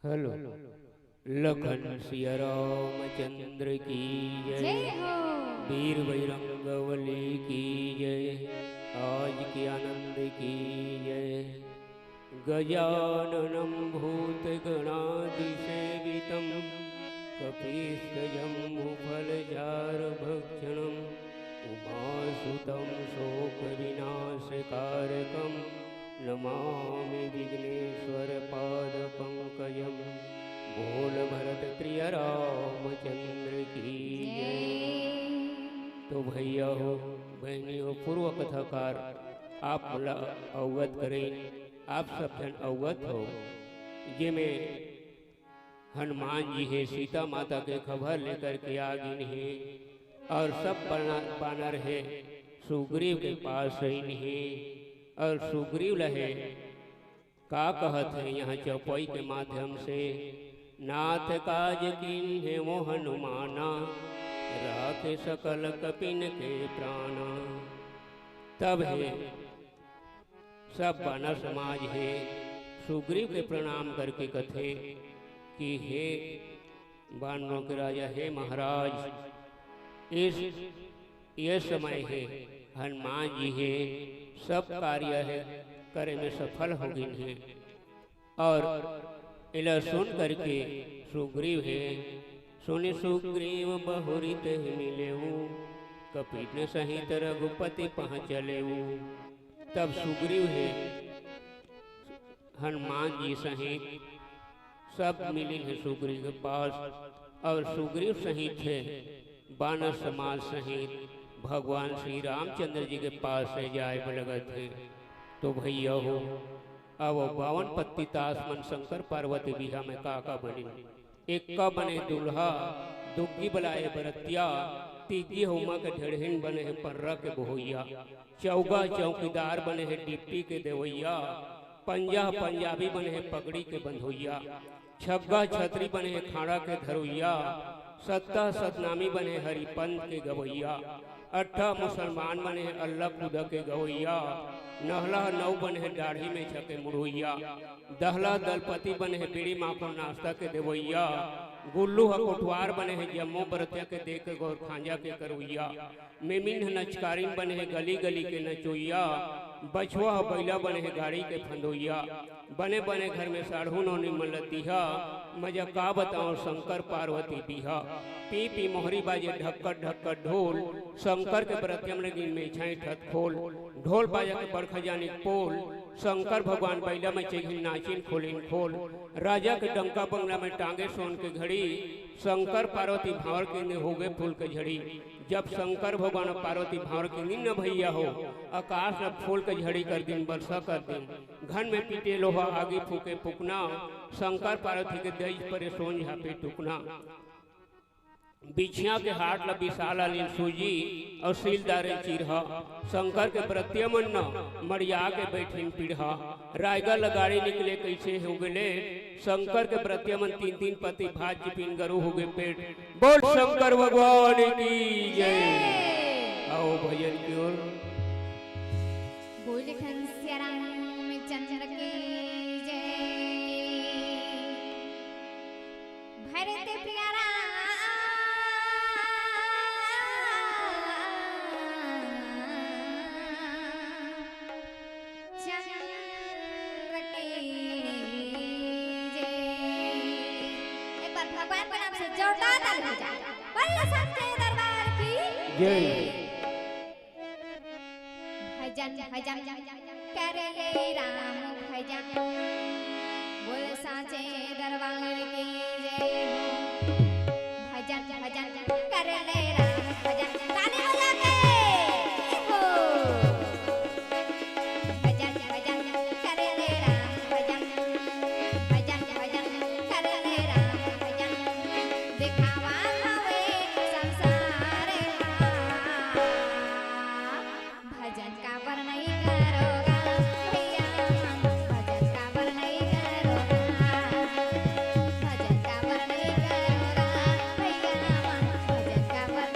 हेलो। लखन सिया रामचंद्र की जय। जय हो। वीर बजरंग बली की जय। आज के आनंद की जय। गजाननं भूतगणादिसेवितं कपीशजम्बूफलचारुभक्षणं उमासुतं शोकविनाशकारकं नमामि विघ्नेश्वर पादपंकजं। बोल भरत प्रिय रामचंद्र की जय। जय। तो भैया हो, बहनी हो, पूर्व कथाकार आप मोला अवगत करें, आप सब झन अवगत हो, जेमे हनुमान जी हे सीता माता के खबर लेकर के आ गिन हे, और सब बना-, बानर हे सुग्रीव के पास रहिन हे, और सुग्रीव ल हे का कहत हे यहाँ चौपाई के माध्यम से, नाथ काज कीन्हे वो हनुमाना, राखे सकल कपिन के प्राणा। तब हे सब बानर समाज हे सुग्रीव के प्रणाम करके कथे कि हे बानरों के राजा, हे महाराज, इस ये समय हे हनुमान जी हे सब कार्य हे करे में सफल हो गिन हे। और एला सुन करके सुग्रीव हे, सुनि सुग्रीव बहुरि तेहि मिलेउ, कपिन सहित रघुपति पहुँच चलेउ। तब सुग्रीव हे हनुमान जी सहित सब मिलिन हे सुग्रीव के पास, और सुग्रीव सहित हे बानर समाज सहित भगवान श्री रामचंद्र जी के पास हे जाए बर लगत हे। तो भैया हो, अब बावन पत्ती तास मन शंकर पार्वती बिहा में का का बनिन। एक्का बने दूल्हा, दुग्गी बलाए बरतिया, तीजी हउमा के ढेड़हिन बने हे पर्रा के बहोइया, चौगा चौकीदार बने हे डिप्टी के देवइया, पंजा पंजाबी बने हे पगड़ी के बंधोइया, छग्गा छतरी बने हे खाड़ा के धरोइया, सत्ता सतनामी बने हे हरिपंथ के गवइया, अट्ठा मुसलमान बने हे अल्लाह खुदा के गवइया, नहला नौ बने हे दाढ़ी में छके मुड़ोइया, दहला दलपति बने हे बीड़ी माखन नाश्ता के देवइया, गुल्लू ह कोटवार बने हे जम्मो बरतिया के दे के गौर खांजा के करोइया, मेमिन ह नचकारिन बने हे गली गली के नचोइया, बछवा ह बइला बने हे गाड़ी के फंदोइया, बने बने घर में साढ़ू नौनी मन ल दिहा, मजा का बताओ शंकर पार्वती बिहा, पी पी मोहरी बाजे ढक्कट ढक्कट ढोल, शंकर के बरतिया मन गिन में छाई ठत खोल, ढोल बाजा के बड़खा जानी पोल, शंकर भगवान बइला में चेघिन नाचिन खोलिन खोल, राजा के डंका बंगला में टांगे सोन के घड़ी, शंकर पार्वती भांवर के ने होगे फूल के झड़ी। जब शंकर भगवान पार्वती भांवर के नीन न भैया हो, आकाश में फूल के झड़ी कर दिन, बरसा कर दिन, घन में पीटे लोहा आगी फूके फुकना, शंकर पार्वती के दई परे सोन झापे टुकना। बिछिया के हाट ल बिसाल अलिन सूजी, अउ सील दारे चिरहा। शंकर के बरतिया मन न मड़िया के बैठिन पीढ़ा। रायगढ़ ल गाड़ी निकले कइसे हो गेले, शंकर के बरतिया मन तीन तीन पति भात चिपिन गरु हो गे पेट। बोल शंकर भगवान की जय। आओ भजन की ओर। बोल घनश्याम रामचंद्र की जय। भरत प्रिय राम चंद्र की जय। एक बार भगवान के नाम से जोरदार ताली बजाओ। बोल सच्चे दरबार की जय। जय। भजन भजन कर ले राम भजन, बोल साचे दरबार की जय हो। भजन भजन कर ले राम भजन, ताली बजा के हो। भजन भजन कर ले राम भजन, भजन भजन कर ले राम भजन, दिखावा हवे संसार हा। भजन काबर नइ करोगा भैया मन, भजन काबर नइ करोगा, भजन काबर नइ करोगा भैया मन, भजन काबर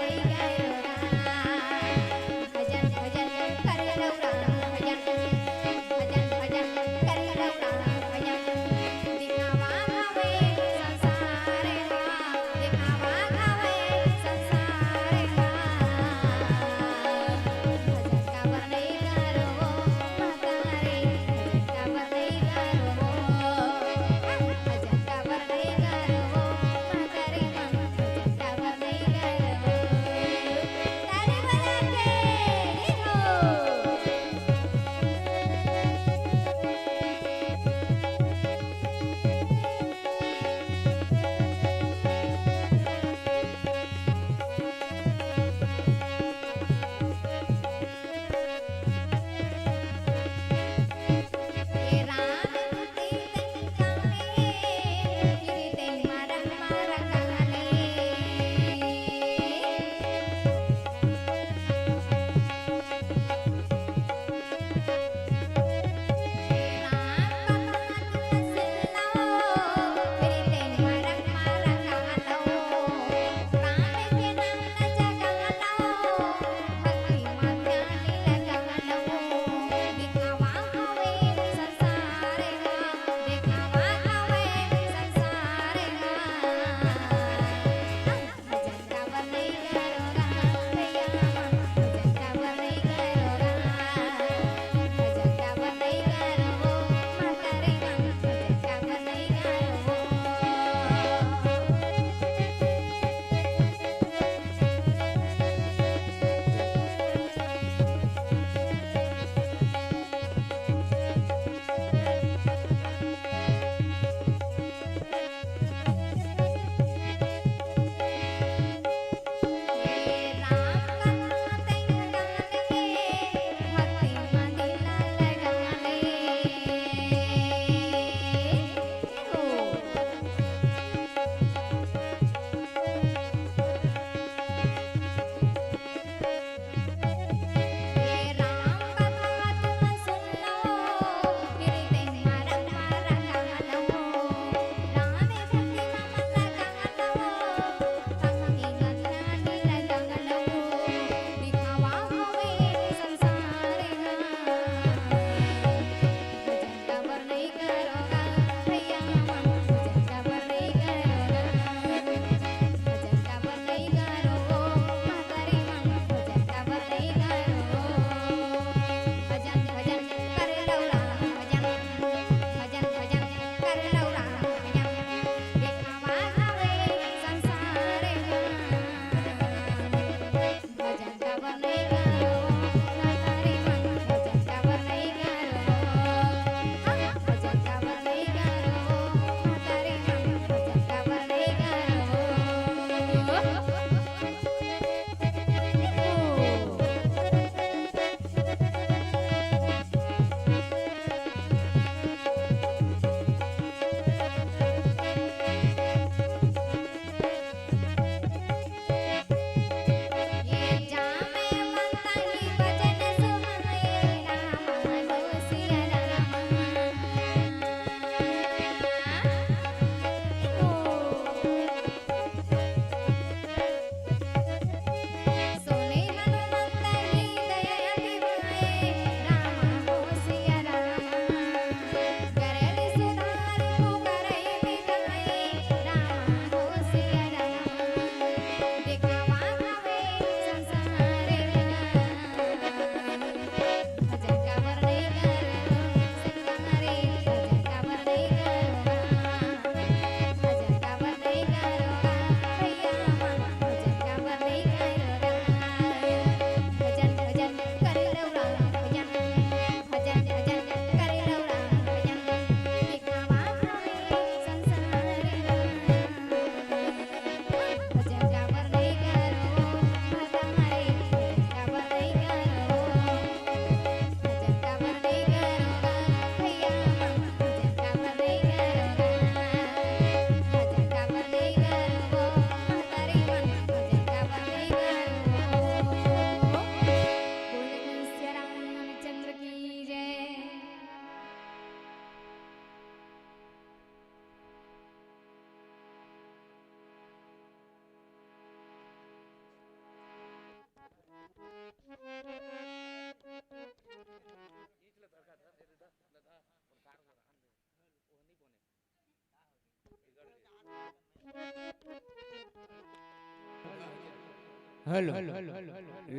हेलो।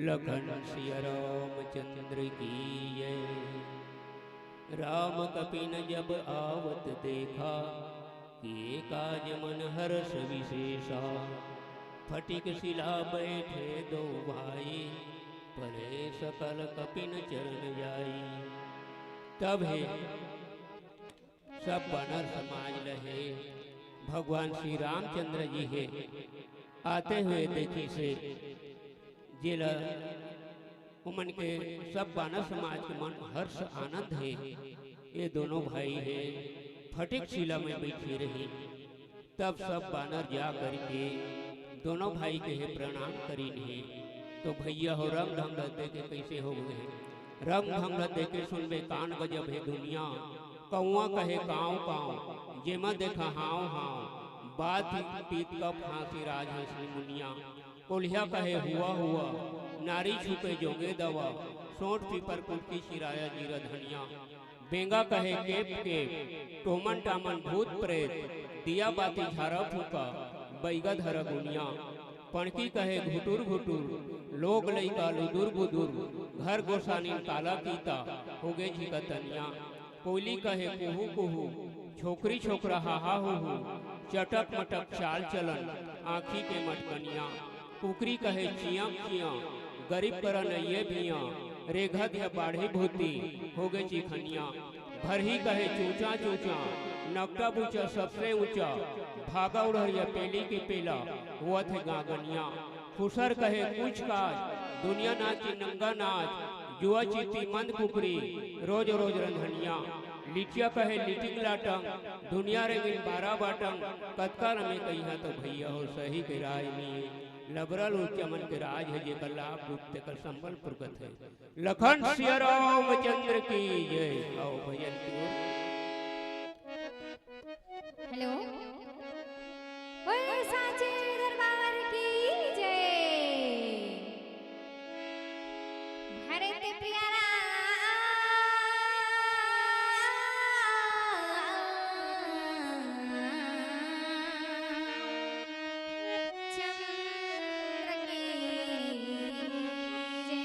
लखन सिया रामचंद्र की जय। राम कपिन जब आवत देखा, किए काज मन हर्ष विशेषा। फटिक सिला बैठे दो भाई, परे सकल कपिन चरण जाई। तब हे सब बानर समाज ल हे भगवान श्री रामचंद्र जी हे आते हुए देखिसे, जेला ओमन के सब बानर समाज के मन हर्ष आनंद हे। ये दोनों भाई हे फटिक सिला में बैठे रही। तब सब बानर जा करके दोनों भाई के हे प्रणाम करिन हे। तो भैया हो रंग ढंग ल देखे कैसे हो गए हे। रंग ढंग ल देखे सुनबे कान गजब हे दुनिया। कौआ कहे कांव कांव, जेमा देखा हांव हांव। बात पीत कप हाँसी राज हंसी मुनिया। कोल्हिया कहे हुआ हुआ, नारी छुपे जोगे दवा। सोंठ पीपर कुटकी सिराया जीरा धनिया। बेंगा कहे केप केप, टोमन टामन भूत प्रेत। दिया बाती झारा फूका, बैगा धरा गुनिया। पणकी कहे घुटुर घुटुर, लोग लइका लुदुर बुदुर। घर गोसानिन काला कीता, होगे झिका तनिया। कोइली कहे कुहू कुहू, छोकरी छोकरा हाहा हुहू। चटक मटक चाल चलन, आँखी के मटकनिया। कुकरी कहे चियम चियम, गरीब करा नइये बिया। रेघा दिया बाढ़ी भूती, होगे चिखनिया। भरही कहे चूचा चूचा, नकटा बूचा सबसे ऊंचा। भागा उड़हरिया पेली के पेला, होवत हे गागनिया। खुसर कहे कुछ काज, दुनिया नाची नंगा नाच। जुआ चीती मंद कुकरी, रोज रोज रंधनिया। लिटिया कहे लिटिंग लाटंग, दुनिया रेंगिन बारा बाटंग। कतका रमे कहिया तो भैया हो सही के राय नी। लबरा लुच्चा मन के राज हे, जेकर लाभ रूप तेकर संबल पुरगत हे। लखन सिया रामचंद्र की जय। आओ भजन की ओर। हेलो। बोल साचे दरबार की जय। भारत प्यारा चंद्र की जय।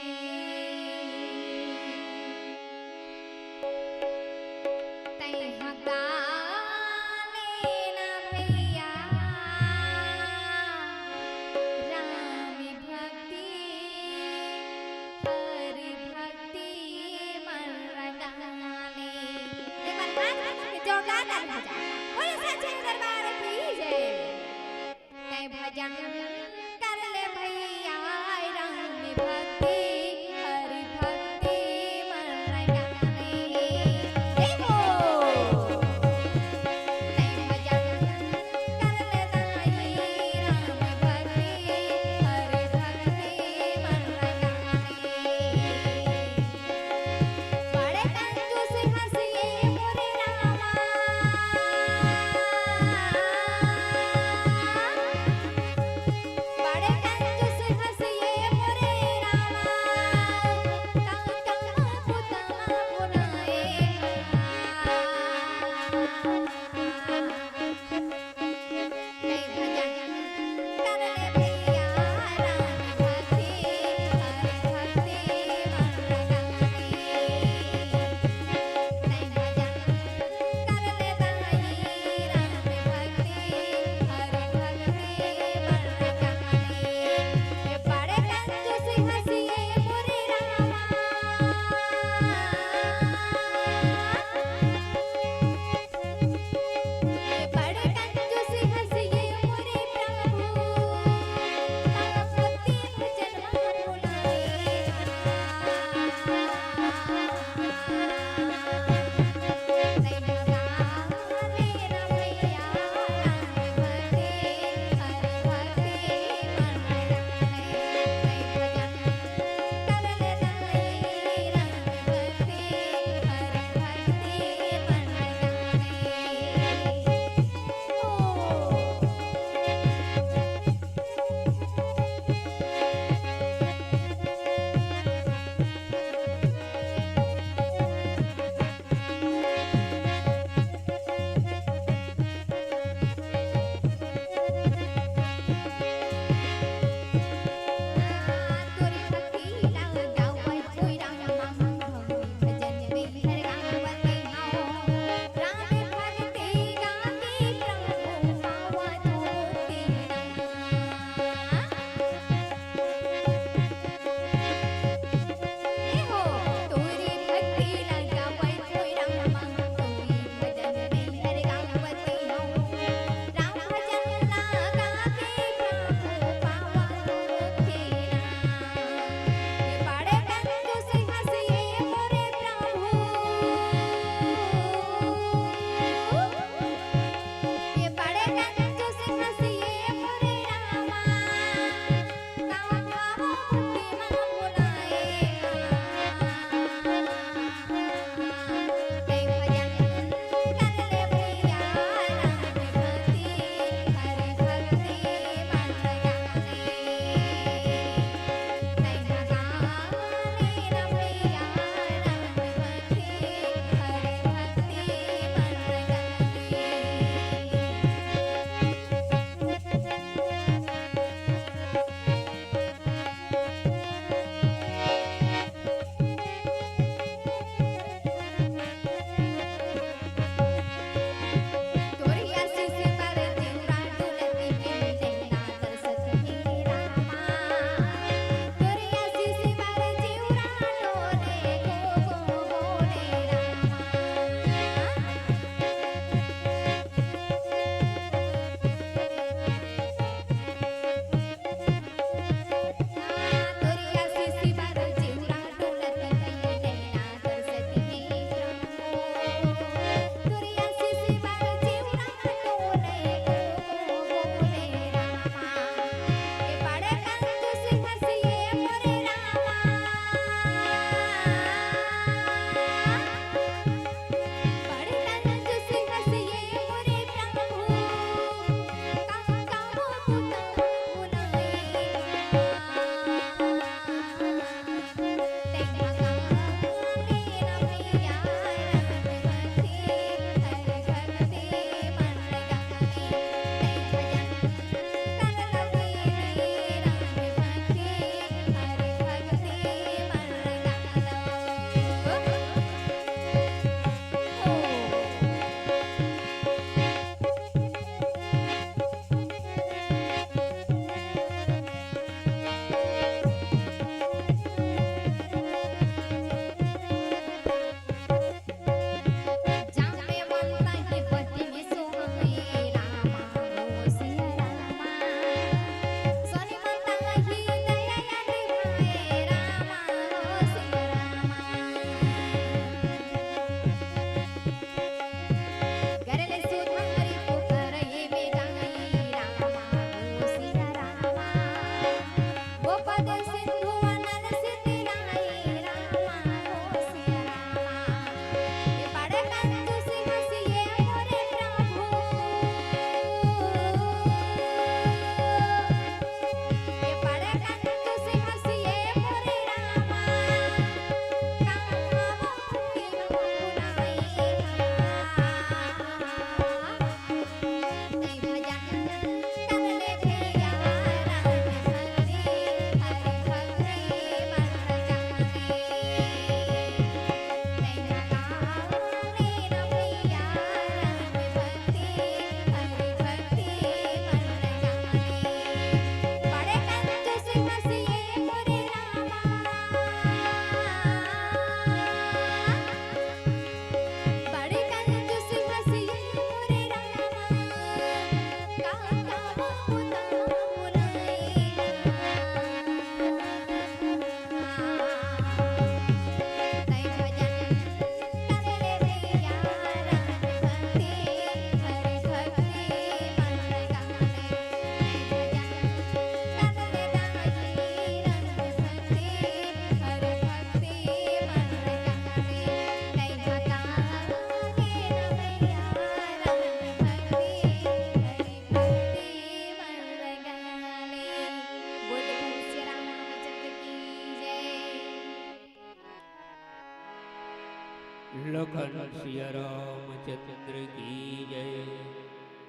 लखन सिया रामचंद्र की जय।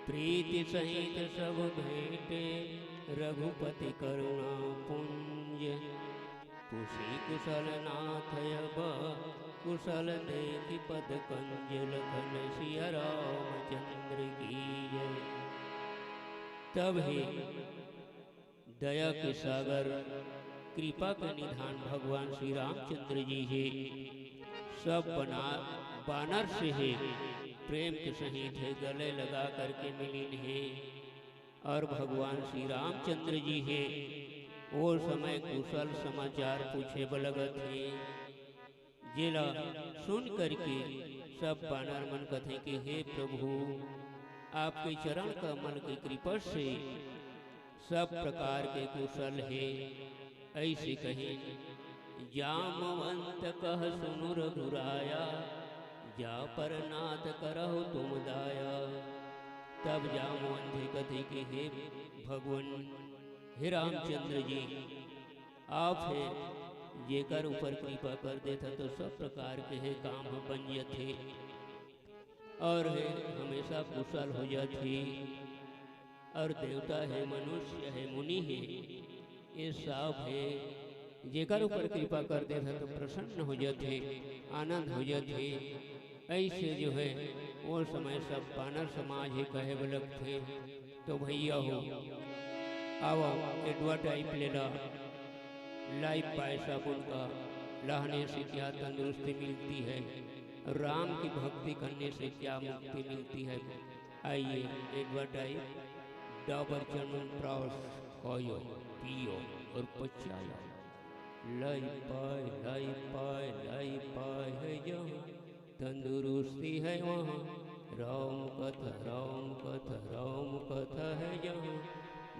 प्रीति सहित सब भेंटे रघुपति करुणा पुंज। कुशि कुशल नाथ अब कुशल देखि पद कंज। लखन सिया रामचंद्र की जय। तब हे दया के सागर, कृपा के निधान भगवान श्री रामचंद्र जी हे। सब बना-, बानर से हे प्रेम के सहित हे, गले लगा करके मिलिन हे। और भगवान श्री रामचंद्र जी हे, वो समय कुशल समाचार पूछे बर लगत हे। जेला सुन करके सब बानर मन कथे कि हे प्रभु, आपके चरण कमल के कृपा से सब प्रकार के कुशल हे। ऐसे कहे, जामवंत कह सुनु रघुराया, जा पर नाथ करहु तुम दाया। तब जामवंत कथे कि हे भगवान, हे रामचंद्र जी, आप हे, जेकर ऊपर कृपा कर देथा तो सब प्रकार के हे काम ह बन जथे, और हे हमेशा कुशल हो जाथे, और देवता हे, मनुष्य हे, मुनि हे, ये सब हे, जेकर ऊपर कृपा कर देथा तो प्रसन्न हो जाथे, आनंद हो जाथे। ऐसे जो हे, वो समय सब बानर समाज हे कहे बर लगथे। तो भैया हो, आवव, advertise ले ला, लाइफ बॉय साबुन का लाने से क्या तंदुरुस्ती मिलती है, राम की भक्ति करने से क्या मुक्ति मिलती है। आइए, advertise, डाबर च्यवनप्राश खायो, पियो और पचायो। लाइफ बॉय, लाइफ बॉय, लाइफ बॉय है जहाँ, तंदुरुस्ती है वहाँ। राम कथा, राम कथा, राम कथा है जहाँ,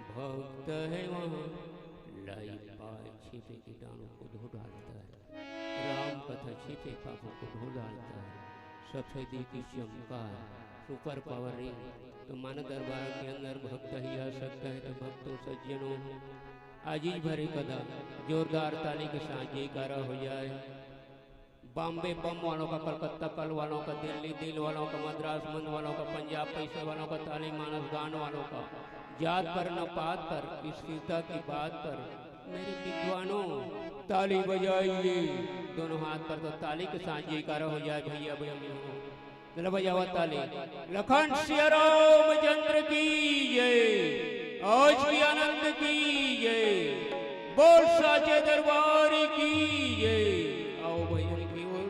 भक्त है वहाँ। लाइफ बॉय छिपे कीटाणु को धो डालता है, राम कथा छिपे पापों को धो डालता है। सफेदी की चमकार, सुपर पावर रिंग, तो मानव दरबार के अंदर भक्त ही आ सकता है। तो भक्तों, सज्जनों, आजीज भरे कदा जोरदार ताली के साथ जयकारा हो जाए। बॉम्बे बम वालों का, कलकत्ता कल वालों का, दिल्ली दिल वालों का, मद्रास मंद वालों का, पंजाब पैसे वालों का, ताली मानस गान वालों का, जात पर न पात पर, स्थिरता की बात पर मेरे विद्वानों, ताली बजाइए। दोनों हाथ पर तो ताली के साथ जयकारा हो जाए भैया, भैया। चलो बजावा ताली। लखन सिया रामचंद्र की जय, आज की आनंद की जय, बोल साचे दरबार की जय। आओ भैया की ओर।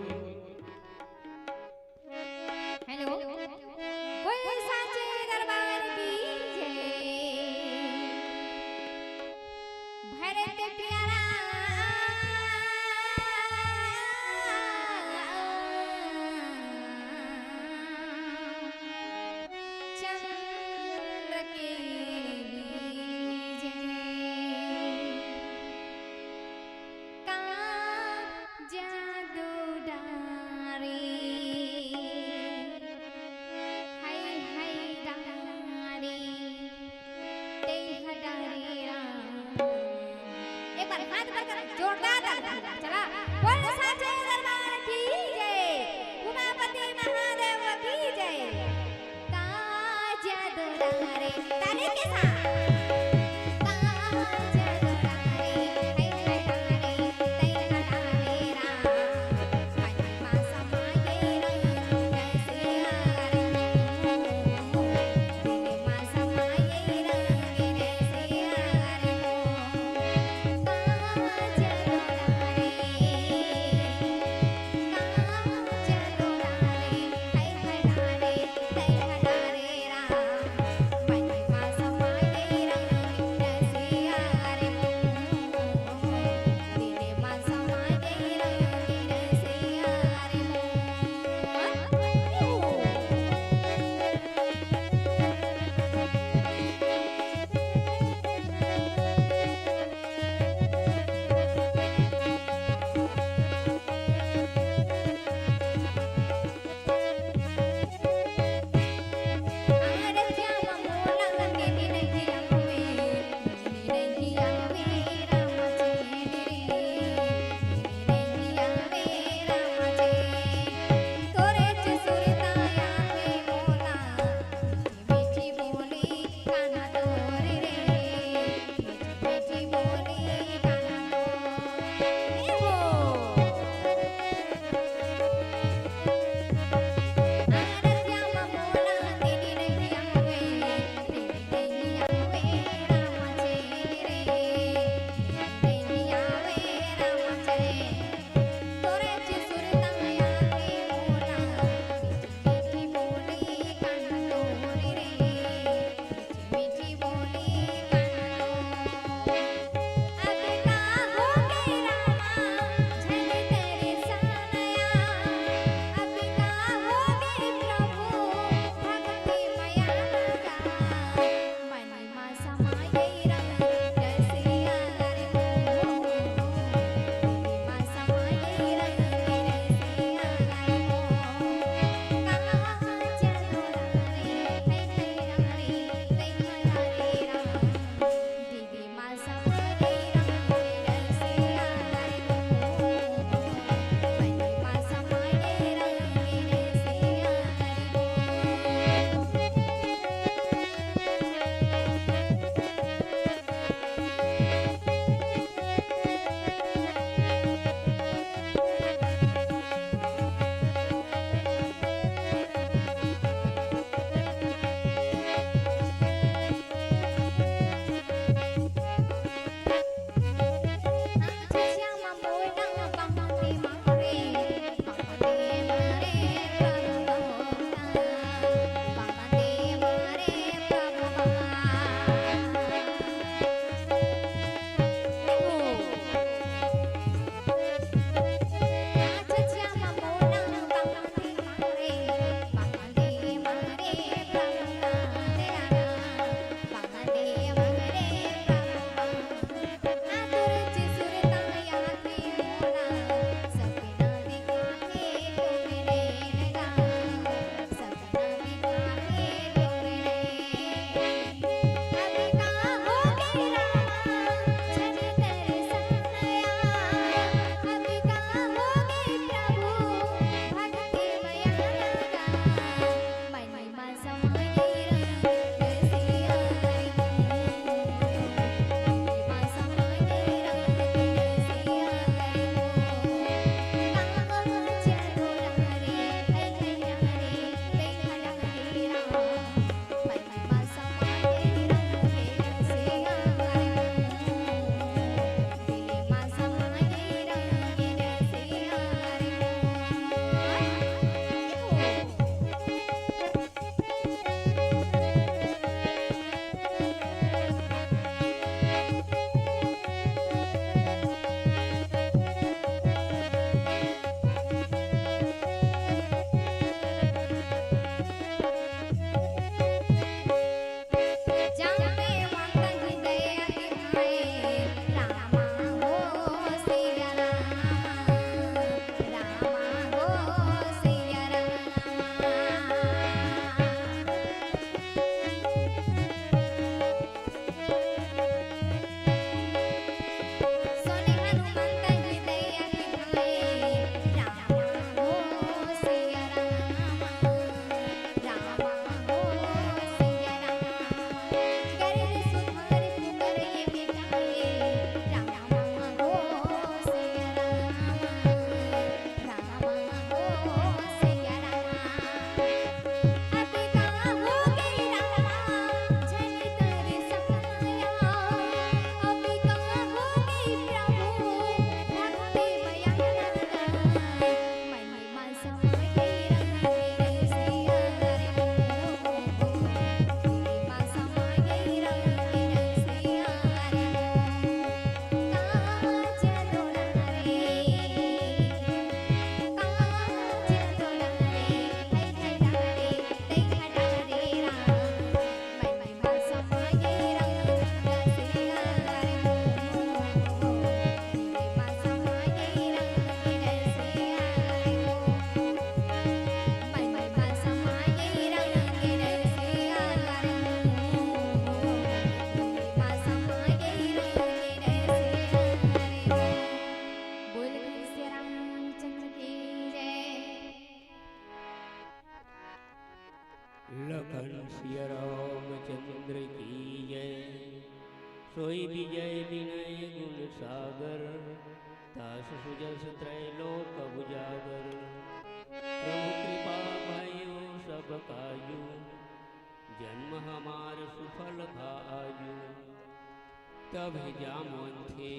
हेलो, बोल साचे दरबार की जय। भरत प्यारा चंद्र के जय। का जादू डारे, हाय हाय डारे, ते हटारे राम। एक बार हाथ नय गुण सागर, तास सुजस त्रैलोक उजागर। प्रभु कृपा भयो सब काजू, जन्म हमार सुफल भा आजू। तब हे जामवंत हे,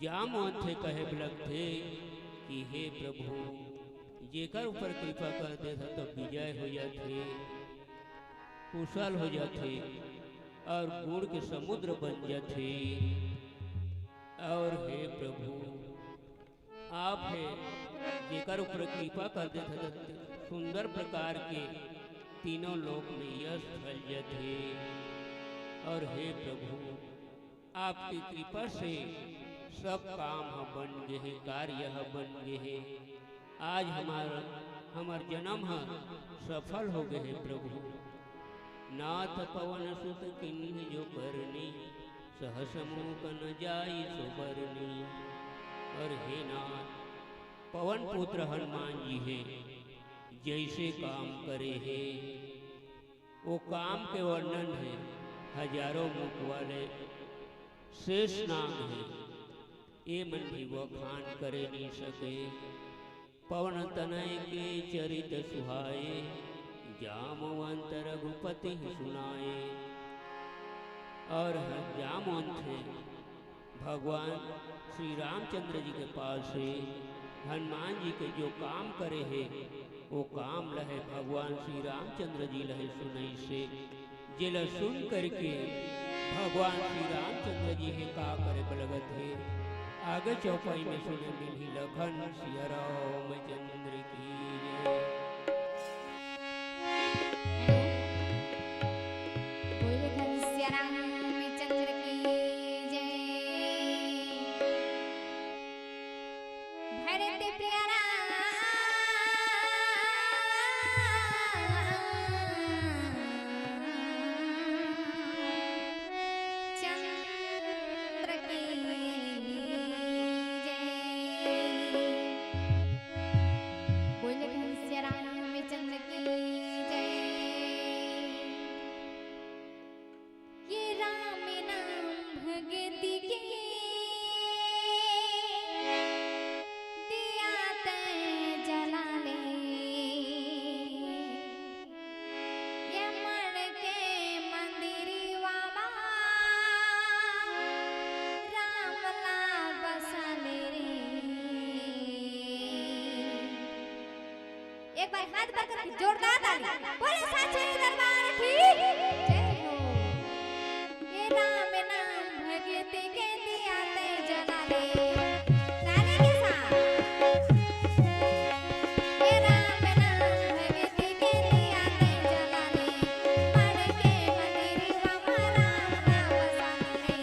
जामवंत हे कहे बर लगथे कि हे प्रभु, जेकर ऊपर कृपा कर देथस त विजय हो जाथे, कुशल हो जाथे और गुण के समुद्र बन जाथे। और हे प्रभु, आप हे जेकर ऊपर कृपा कर देथस त सुंदर प्रकार के तीनों लोक में यश फैल जाथे। और हे प्रभु, आपके कृपा से सब काम ह बन गे हे, कार्य ह बन गे हे। आज हमार, हमर जन्म ह सफल हो गे हे प्रभु। नाथ पवन सुत कीन्ह जो करनी, सहस मूक न जाई सो बरनी। और हे नाथ, पवन पुत्र हनुमान जी हे, जैसे काम करे हे, वो काम के वर्णन हे, हजारों मुख वाले शेष नाग हे, ये मन भी बखान करे नहीं सके। पवन तनय के चरित सुहाए, जामवंत रघुपति ही सुनाए। और ह-, जामवंत हे, भगवान श्री रामचंद्र जी के पास हे, हनुमान जी के जो काम करे हे, वो काम ल हे भगवान श्री रामचंद्र जी ल हे सुनइस हे। जेला सुन करके भगवान श्री रामचंद्र जी हे का करे बर लगत हे, आगे चौपाई में सुने मिलही। लखन सिया रामचंद्र की जय। बोल घनश्या रामचंद्र की जय। भरत प्यारा चंद्र की जय। बोल घनश्या रामचंद्र की जय। ये राम नाम भगति के दिया तैं जला ले। ये मन के मंदिरवा मा राम ला बसा ले रे। एक बार हाथ ऊपर करके जोरदार ताली। बोले साचे दरबार की जय हो। ये राम नाम भगति के दिया तैं जला ले। ताली के साथ। ये राम नाम भगति के दिया तैं जला ले। मन के मंदिरवा मा राम ला बसा ले।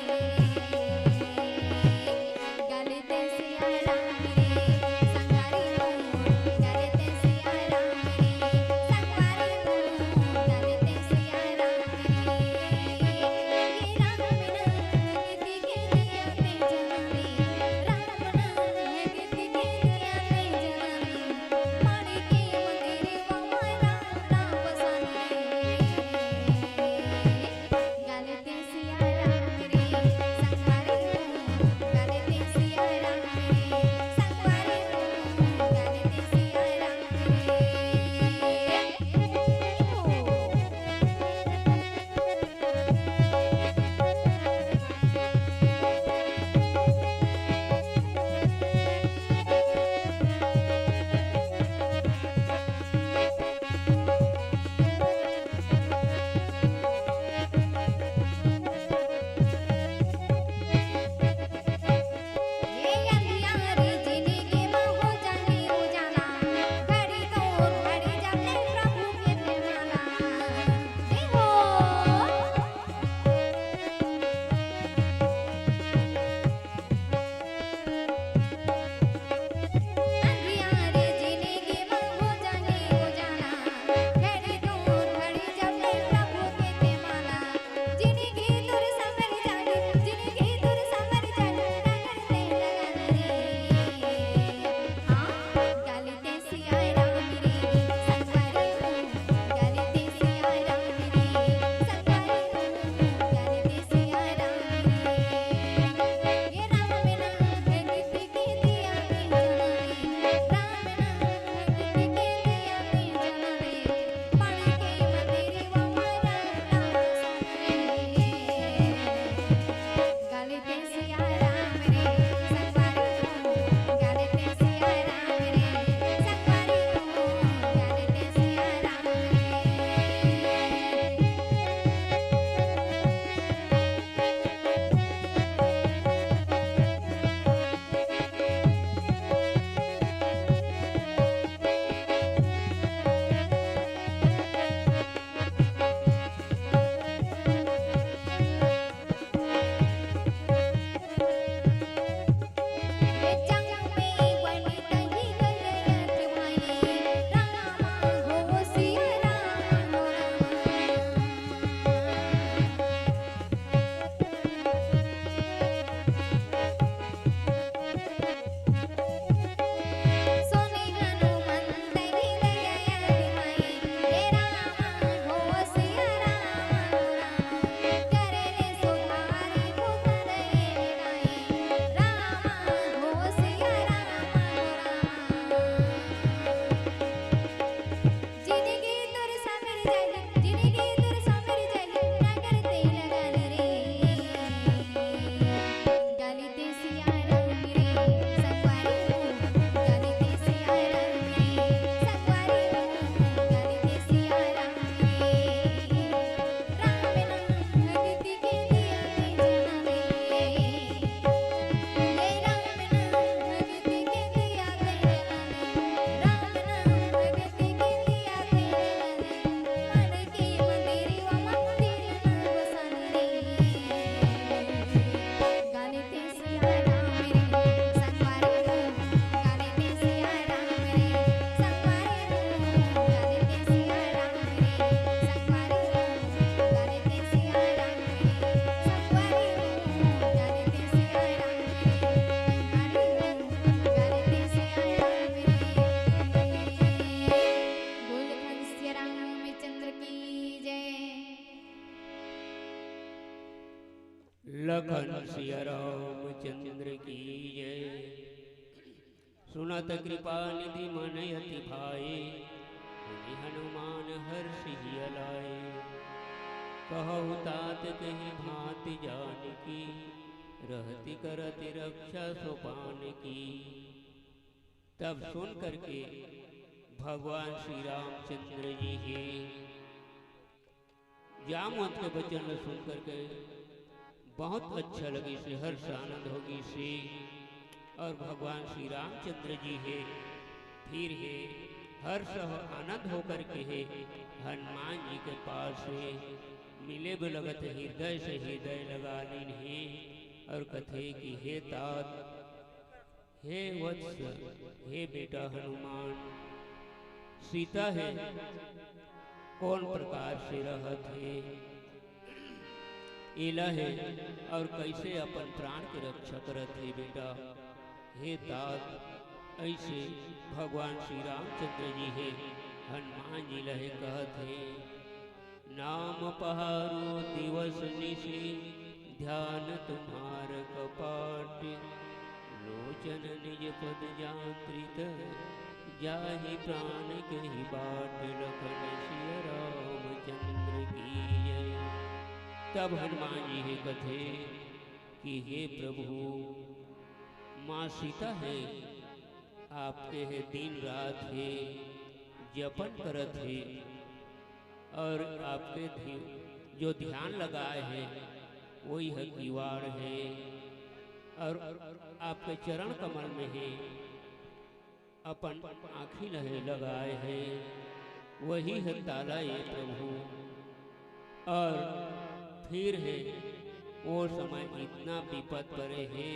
रामचंद्र की जय। लखन सिया रामचंद्र की जय। सुनत कृपा निधि मन अति भाए, मुनि हनुमान हर्षि जिय लाए। कहहु तात कहि भाँति जानकी, रहति करति रक्षा सोपान की। तब सुन करके भगवान श्री रामचंद्र जी हे जामवंत के वचन ल सुन करके बहुत अच्छा लगिस हे, हर्ष आनंद हो गिस हे। और भगवान श्री रामचंद्र जी हे फिर हे हर्ष और आनंद होकर के हे हनुमान जी के पास हे मिले बर लगत हे, हृदय से हृदय लगा लीन हे और कथे कि हे तात, हे वत्स, हे बेटा हनुमान, सीता हे कोन प्रकार से रहत हे, एला हे और कैसे अपन प्राण के रक्षा करत हे बेटा। हे तात, ऐसे भगवान श्री रामचंद्र जी हे हनुमान जी ला हे कहत हे, नाम पहारो दिवस निशि, ध्यान तुम्हार कपाट। लोचन निज पद जांत्रित, जाहि प्रान कहि बाट। लखन सिय रामचंद्र की जय। तब हनुमान जी हे कथे कि हे प्रभु, माँ सीता हे, आपके हे दिन रात हे जपन करत हे, और आपके ध्य-, जो ध्यान लगाए हे, वही ह किवाड़ हे, और आपके चरण कमल में हे, अपन आँखी ल हे लगाए हे, वही ह ताला हे प्रभु। और फिर हे, वो समय इतना विपद परे हे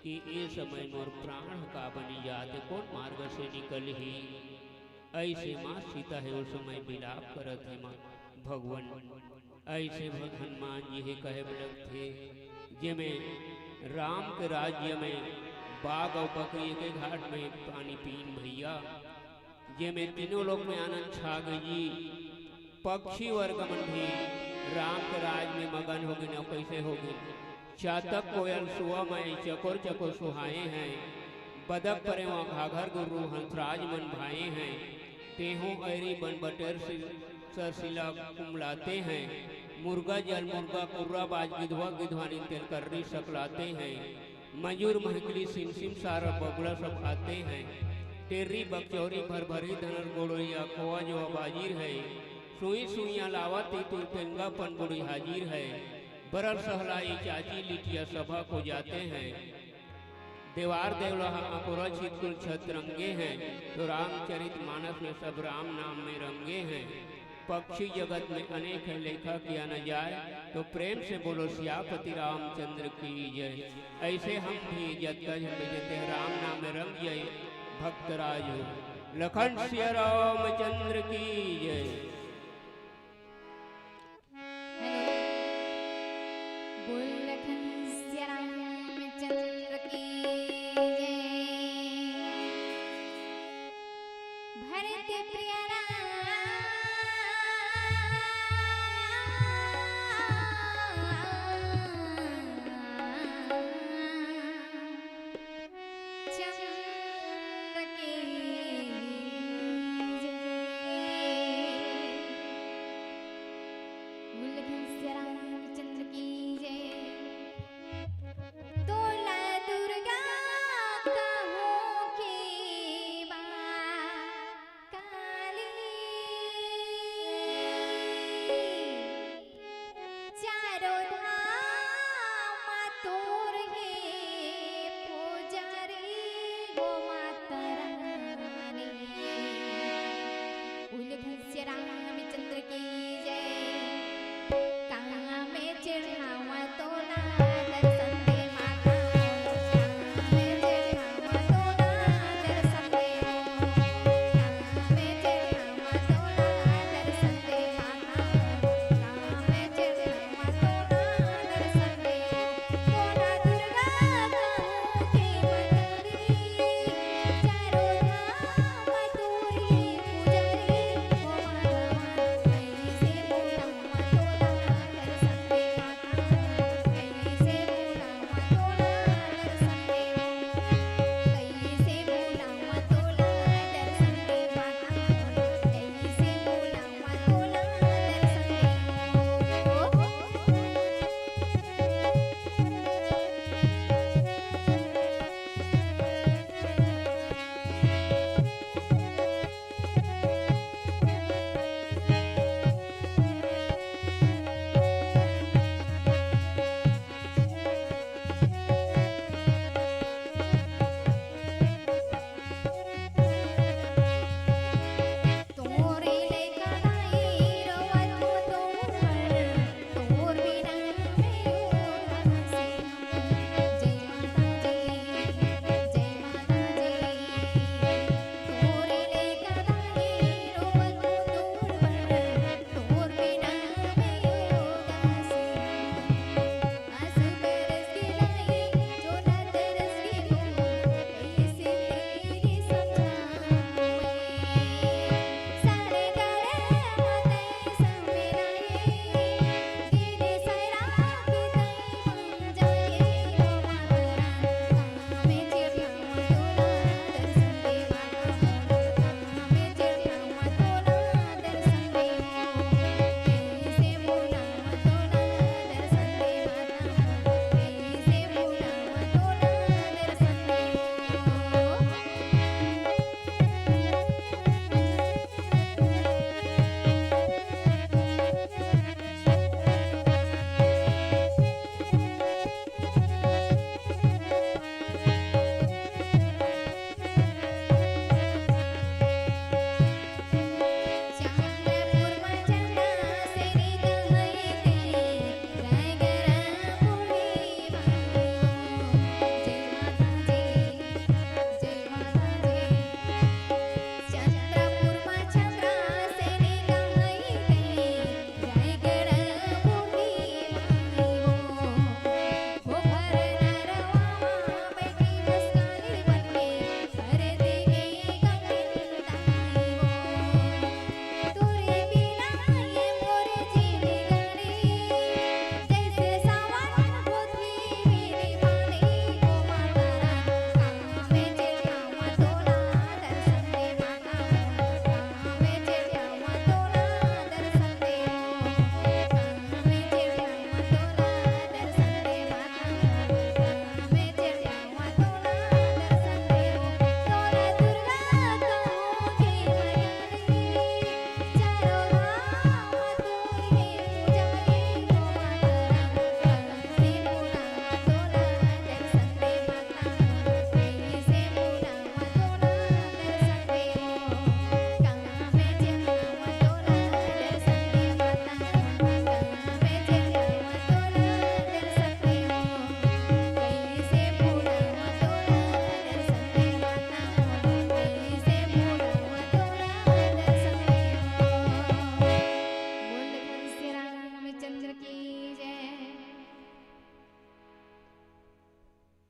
कि ए समय मोर प्राण ह का बनि जात हे, कोन मार्ग से निकलही। ऐसे माँ सीता हे ओ समय विलाप करत हे माँ भगवान। ऐसे भ-, हनुमान जी हे कहे बर लगथे, जेमे राम के राज्य में बाघ अउ बकरी एके घाट में पानी पीन भैया, जेमे तीनों लोक में आनंद छा गे जी। पक्षी वर्ग मन भी राम के राज में मगन हो गे, न कैसे हो गे। चातक कोयल सुआ मय चकोर चकोर सुहाए हैं। बदक परेवा घाघर गुर्रू हंसराज मन भाए हैं। तेहू ऐरी बन बटेर सि-, सरसिला कुमलाते हैं। मुर्गा जल मुर्गा कुर्रा बाज गिधवा गिधवानी तेल कर्री सकलाते हैं। मजूर महकली सिमसिम सारा बगुला सब आते हैं। टेर्री बकचौरी भरभरी धनर गोड़ोइया खोआ जो बाजिर है। सुई सुइया लावा तीतुर तेंगा पनबुड़ी हाजिर है। बरर सहलाई चाची लिटिया सभा को जाते हैं। देवार देवला ह अकोरा छितकुल छत रंगे हैं, तो रामचरित मानस में सब राम नाम में रंगे हैं। पक्षी जगत में अनेक है लेखा किया न जाए, तो प्रेम से बोलो सियापति रामचंद्र की जय। ऐसे हम भी जतका झन बेचते हैं राम नाम में रंग जाए भक्तराज हो। लखन सिया रामचंद्र की जय। हेलो, बोल लखन सिया रामचंद्र की जय। भरत प्रिय राम चंद्र की जय। बोल लखन सिया रामचंद्र की जय।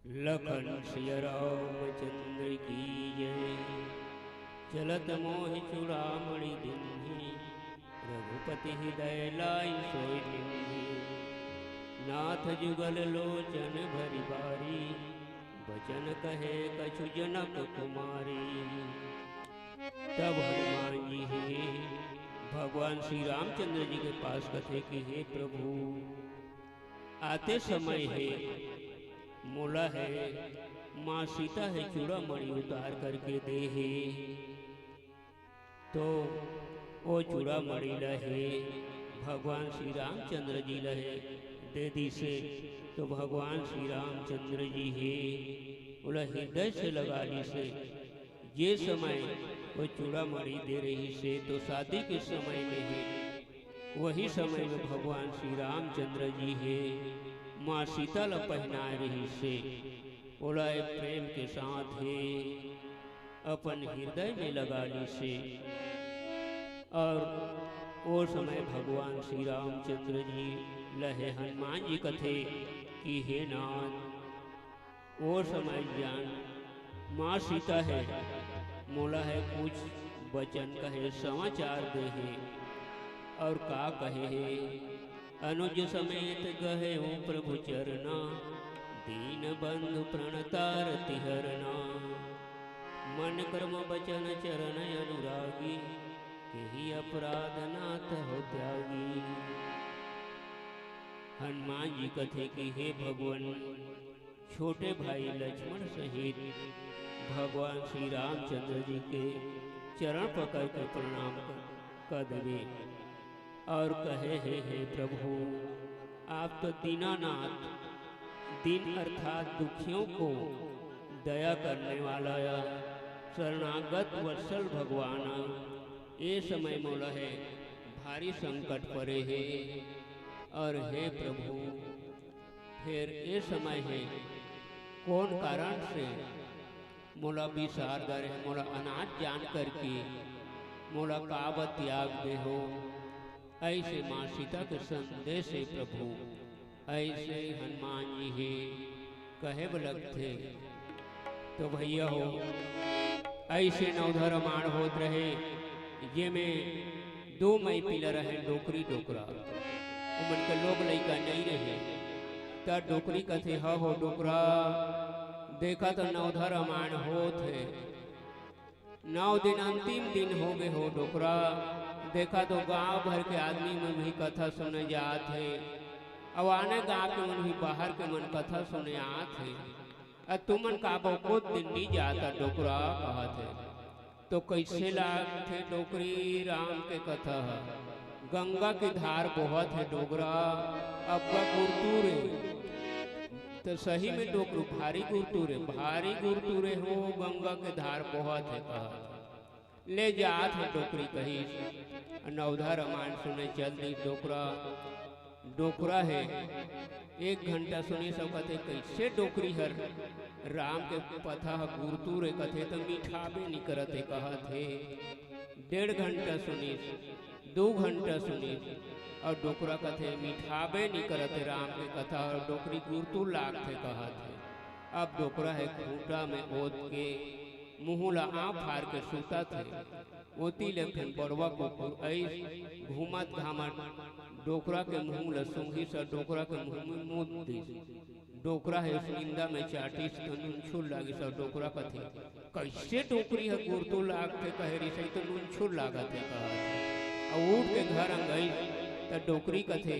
लखन सिया रामचंद्र की जय। चलत मोहि चूड़ामणि दीन्ही, रघुपति हृदय लाइ सोइ लीन्ही। नाथ जुगल लोचन भरि बारी, बचन कहे कछु जनक कुमारी। तब हनुमान जी हे भगवान श्री रामचंद्र जी के पास कथे कि हे प्रभु, आते समय हे मोला हे माँ सीता हे चूड़ामणि उतार करके दे हे, तो ओ चूड़ामणि ल हे भगवान श्री रामचंद्र जी ल हे दे दिसे। तो भगवान श्री रामचंद्र जी हे ओला हृदय से लगा लिसे। जे समय वो चूड़ामणि दे रहिसे, तो शादी के समय में हे, वही समय में भगवान श्री रामचंद्र जी हे माँ सीता ला पहनाए रहिसे, ओला ए प्रेम के साथ हे अपन हृदय में लगा लिसे। और ओ समय भगवान श्री रामचंद्र जी ल हे हनुमान जी कथे कि हे नाथ, ओ समय जान माँ सीता हे मोला हे कुछ बचन कहे, समाचार दे हे। और का कहे हे? अनुज समेत गहेउ प्रभु चरना, दीन बंधु प्रणतारति हरना। मन क्रम बचन चरण अनुरागी, केहि अपराध नाथ हो त्यागी। हनुमान जी कथे कि हे भगवान, छोटे भाई लक्ष्मण सहित भगवान श्री रामचंद्र जी के चरण पकड़ के प्रणाम क-, कर देवे और कहे हे, हे प्रभु, आप तो दीनानाथ, दीन अर्थात दुखियों को दया करने वाला या शरणागत वत्सल भगवान, ये समय मोला हे भारी संकट परे हे और हे प्रभु, फेर ए समय हे, कोन कारण से मोला बिसार डरे, मोला अनाथ जान करके मोला काबर त्याग दे हो? अइसे माँ सीता के संदेश हे प्रभु, अइसे हनुमान जी हे कहे बर लगथे। तो भैया हो, अइसे नवधा रमायण होत रहे, जेमे दो मई पिला रहे डोकरी डोकरा, ओमन के लोग लइका नइ रहे। त डोकरी कथे, "ह हो डोकरा, देखा तो नवधा रमायण होत हे, नौ दिन अंतिम दिन हो गे हो डोकरा, देखा तो गांव भर के आदमी मन भी कथा सुने जात हे, अउ आने गांव के मन भी बाहर के मन कथा सुने आत हे, अ तुमन काबर कुछ दिन नइ जाता डोकरा?" कहत हे। तो कइसे लागथे डोकरी राम के कथा ह? गंगा के धार बोहत हे डोकरा, अब्बड़ गुरतुर हे। तो सही में डोकरू भारी गुरतुर हे, भारी गुरतुर हे हो, गंगा के धार बोहत हे कहत। ले जात हे डोकरी कहिस, नवधा रमायण सुने चल दिस डोकरा। डोकरा हे, एक घंटा सुनिस अउ कथे, कइसे डोकरी हर राम के कथा ह गुरतुर हे कथे, त मिठाबे नइ करत हे कहत हे। डेढ़ घंटा सुनिस, दू घंटा सुनिस, अउ डोकरा कथे, मिठाबे नइ करत हे राम के कथा, अउ डोकरी गुरतुर लागथे कहत हे। अब डोकरा हे खूंटा में ओत के मुहूं ला आंव फार के सुतत हे। ओती ले एक ठन बड़वा कुकुर अइस, घूमत घामत डोकरा के मुहूं ल सूंघिस अउ डोकरा के मुहूं में मूत दिस। डोकरा हे उस निंदा में चाटिस त नूनछूर लागिस अउ डोकरा कथे, "कइसे डोकरी ह गुरतुर लागथे कहे रिहिस, त नूनछूर लागत हे," कहत हे। अउ उठ के घर अंगइस त डोकरी कथे,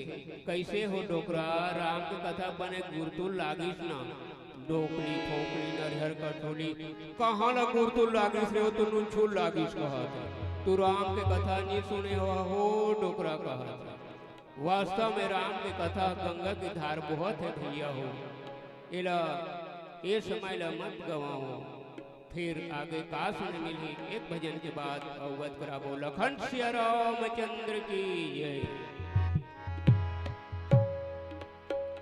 "कइसे हो डोकरा, राम के कथा बने गुरतुर लागिस ना?" डोकरी, फोकरी, नरिहर, कठोली, कहाँ ला गुरतुर लागिस रे, ओ तो नूनछूर लागिस कहत हे। तू राम के कथा नइ सुने हो, हो डोकरा कहत हे। वास्तव में राम के कथा गंगा के धार बोहत हे भैया हो। एला ए समय ला मत गवाओ। फिर आगे का सुने मिलही एक भजन के बाद अवगत कराबो। लखन सिया रामचंद्र की जय।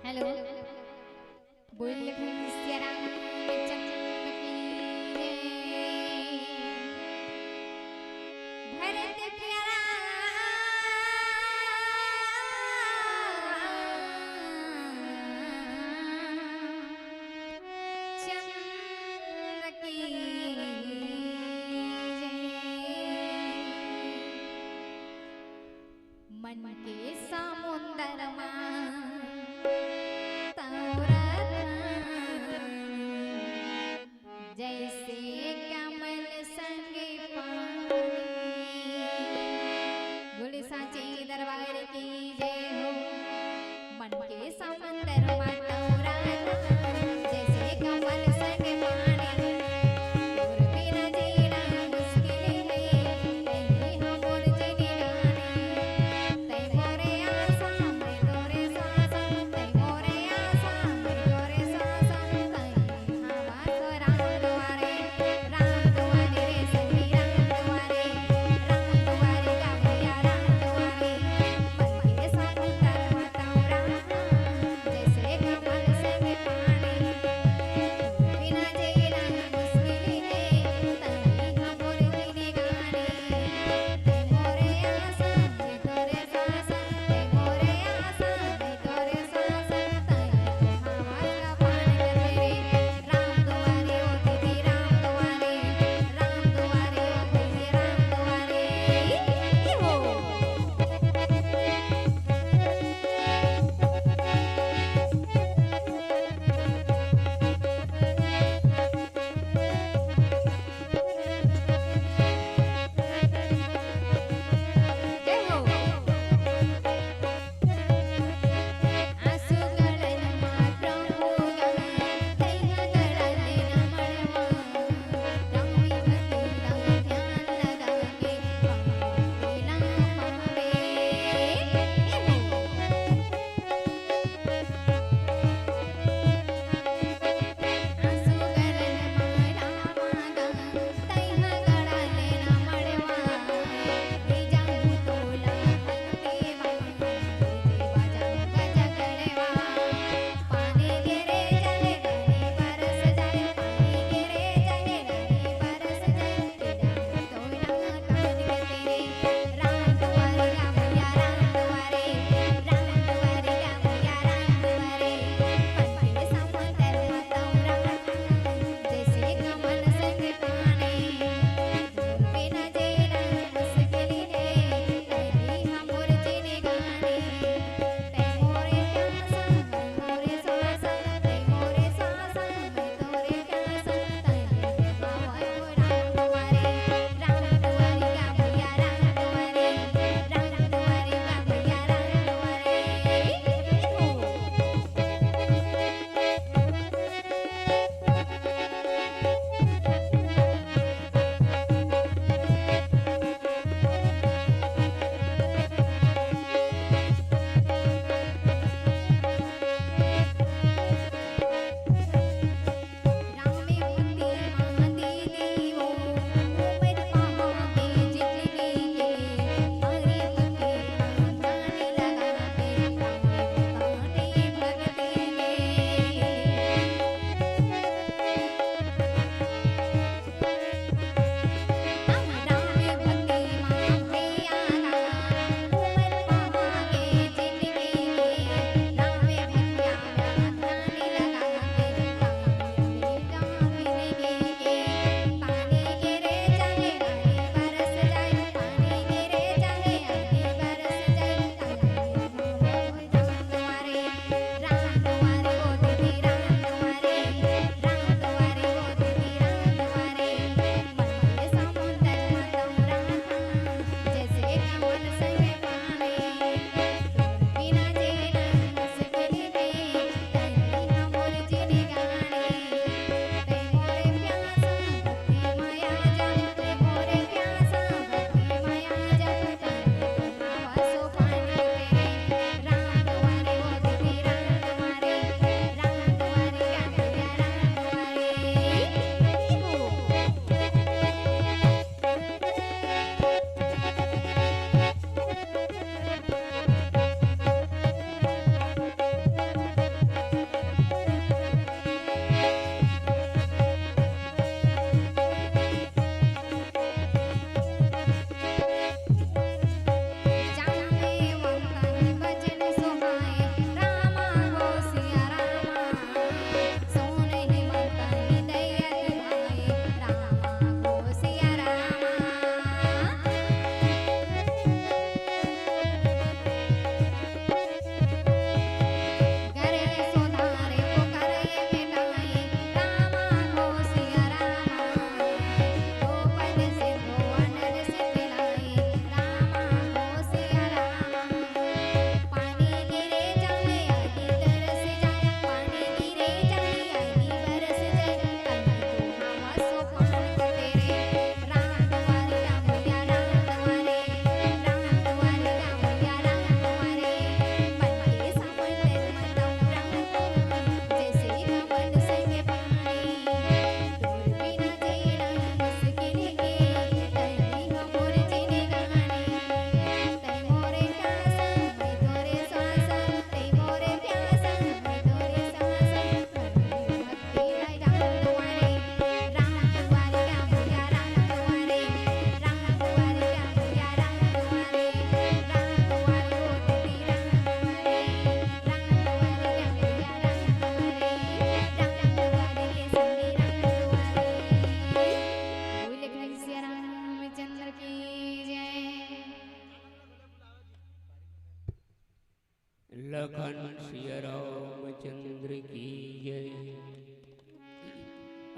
हेलो। बोल लखन सिया रामचंद्र की जय। भरत प्यारा। जैसे कमल संग पानी। बोले सांची दरबार की जय हो। मन के समंदर मा तौरा, जैसे कमल संग पानी। तोर बिना जीना मुश्किल हे, तहीं हो मोर जिनगानी। तहीं मोरे आसा, मैं तोरे सासा, तहीं मोरे आसा, मैं तोरे सासा, तहीं हवा तोरा दुआरे।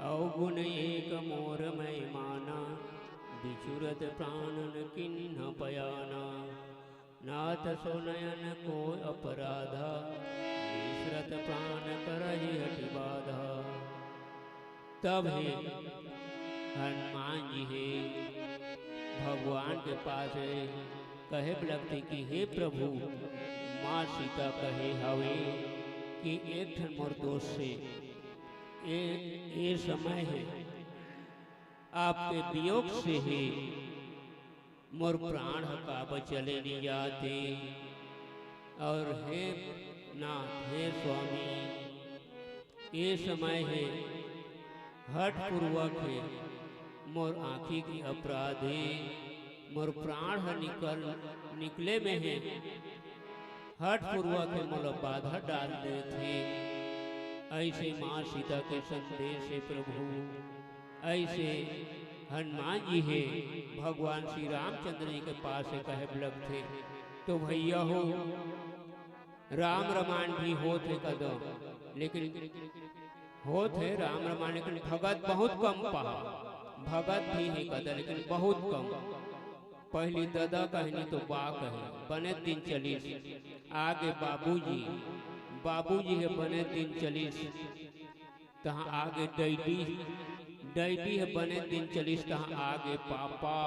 अवगुण एक मोर मैं माना, बिछुरत प्राणन किन्ह पयाना। नाथ सो नयन को अपराधा, बिसरत प्राण करहि हठि बाधा। तब हे हनुमान जी हे भगवान के पास हे, कहे लगथे कि हे प्रभु, माँ सीता कहे हवे कि एक ठन मोर दोष से ए, ए समय हे, आपके वियोग से ही मोर प्राण ह काबर चले नइ जाते। और हे नाथ, हे स्वामी, ए समय हे हठपूर्वक हे मोर आँखी के अपराध हे, मोर प्राण ह निकल, निकले में हे, हठपूर्वक हे मोला बाधा डाल देथे। ऐसे माँ सीता के संदेश हे प्रभु, ऐसे हनुमान जी हे भगवान श्री रामचंद्र जी के पास हे कहे लगथे। तो भैया हो, राम रामायण भी होत हे कदम, लेकिन होत हे राम रामायण, लेकिन भगत बहुत कम पहा। भगत भी हे कदम, लेकिन बहुत कम। पहली ददा कहे, नहीं तो बा कहे, बने दिन चलिस। आगे बाबूजी, बाबूजी हे बने दिन चलिस। तहाँ आगे डैडी, डैडी हे बने दिन चलिस। तहाँ आगे पापा,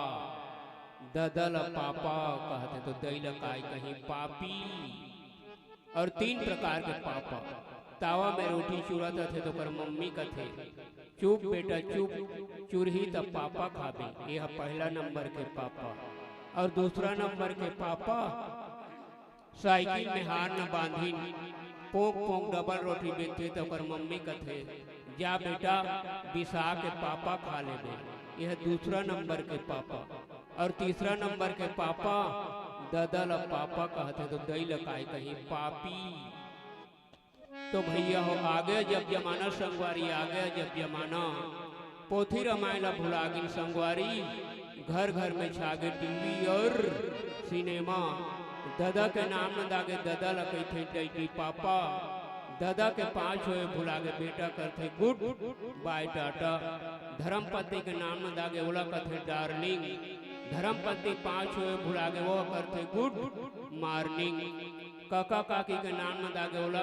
ददा ला पापा कहथे तो दई ला काय कही, पापी। और तीन प्रकार के पापा। तावा में रोटी चुरत रथे तो ओकर मम्मी कथे, "चुप बेटा चुप, चुरही त पापा खाबे।" ये ह पहला नंबर के पापा। और दूसरा नंबर के पापा, साइकिल में हार न बांधिन, पोंक पोंक डबल रोटी बेचथे त ओकर मम्मी कथे, "जा बेटा, बिसा के पापा खा लेबे।" ये ह दूसरा नंबर के पापा। और तीसरा नंबर के पापा, ददा ल पापा कहथे तो दई ल काय कही, पापी। तो भैया हो, आगे जब जमाना संगवारी, आगे जब जमाना, पोथी रामायण ल भुला गिन संगवारी, घर घर में छागे टीवी और सिनेमा। ददा के नाम न दागे, ददा ल कहिथे डैडी पापा। ददा के पाँच होए भुलागे, बेटा करथे गुड बाय टाटा। धर्मपत्नी के नाम न दागे, ओला कथे डार्लिंग। धर्मपत्नी पाँच होए भुलागे, वो करथे गुड मॉर्निंग। काका काकी के नाम न दागे, ओला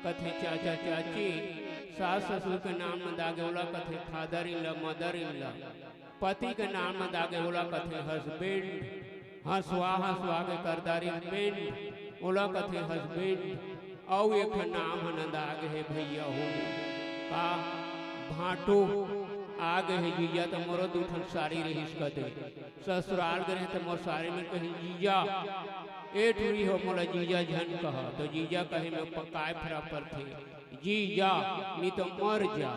कथे चाचा चाची। सास ससुर के नाम न दागे, ओला कथे father in law, mother in law. पति के नाम न दागे, ओला कथे हस्बैंड। हंसवा हंसवा के करदारी बेंड, ओला कथे हस्बैंड। अउ एक ठन नाम ह न दागे हे भैया हो, का भांटो। आगे हे जीजा त मोरो दू ठन साड़ी रहिस कदे। ससुराल गे रहे त मोर साड़ी में कही, "जीजा, ए टुरी हो, मोला जीजा झन कह।" तो जीजा कहे में पकाए फरा परथे, "जीजा, नी तो मर जा।"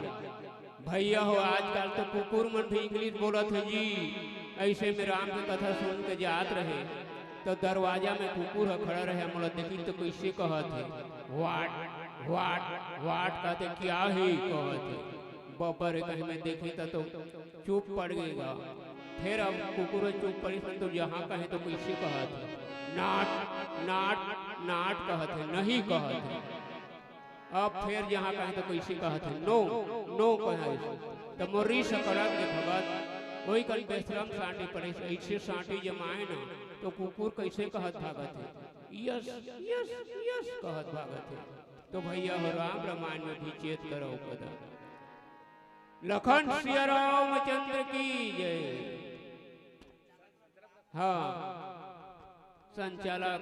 भैया हो, आजकल तो कुकुर मन भी इंग्लिश बोलत हे जी। ऐसे में राम के कथा सुन के जात रहे, तो दरवाजा में कुकुर ह खड़ा रहे, मोला देखी तो कैसे कहत हे, "What, what, what?" कहते, "क्या हे?" कहत हे। बब्बर कहे में देखी त तो चुप पड़ गे गा। फिर अब कुकुर चुप पड़ी, तो जहाँ कहे तो कैसे कहत हे, "Not, not, not" कहत हे, "नहीं" कहत हे। अब फेर जहाँ कहे तो कैसे कहत हे, "No, no" कहे। त मोर रीस कड़क के भगत, ओही कन बेशरम सांटी पड़े, ऐसे सांटी जमाए ना, तो कुकुर कैसे कहत भागत हे, "Yes, yes, yes" कहत भागत हे। तो भैया हो, राम रामायण में भी चेत करो कदा। लखन सिया रामचंद्र की जय। हाँ, संचालक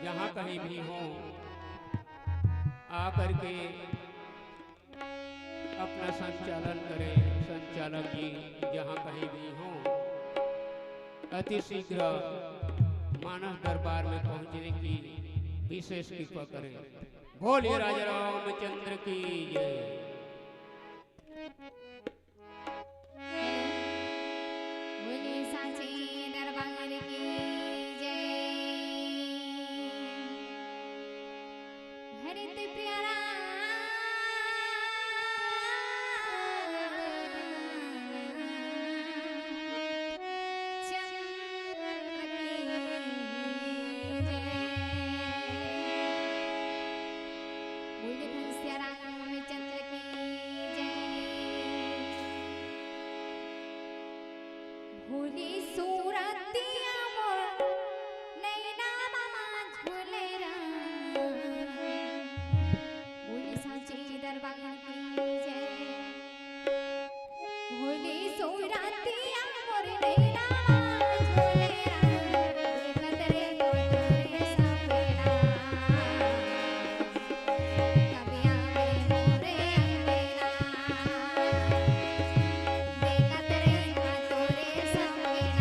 जहाँ कहीं भी हों, आकर के अपना संचालन करें। संचालक जी जहाँ कहीं भी हों, अति शीघ्र मानस दरबार में पहुँचने की विशेष कृपा करें। बोलिए राजा रामचंद्र की जय। बोले सांची दरबार की जय। हरित प्यारा चंद्र की जय। बोले घनश्याम रामचंद्र की बोली सूरतिया मोर नैना मा झूले राम। बोली सांची दरबार की जय। बोली सूरतिया मोर नैना मा झूले राम। देखत रे तो तोरे सपना। कबिया में मोरे अंगना। देखत रे तो तोरे सपना।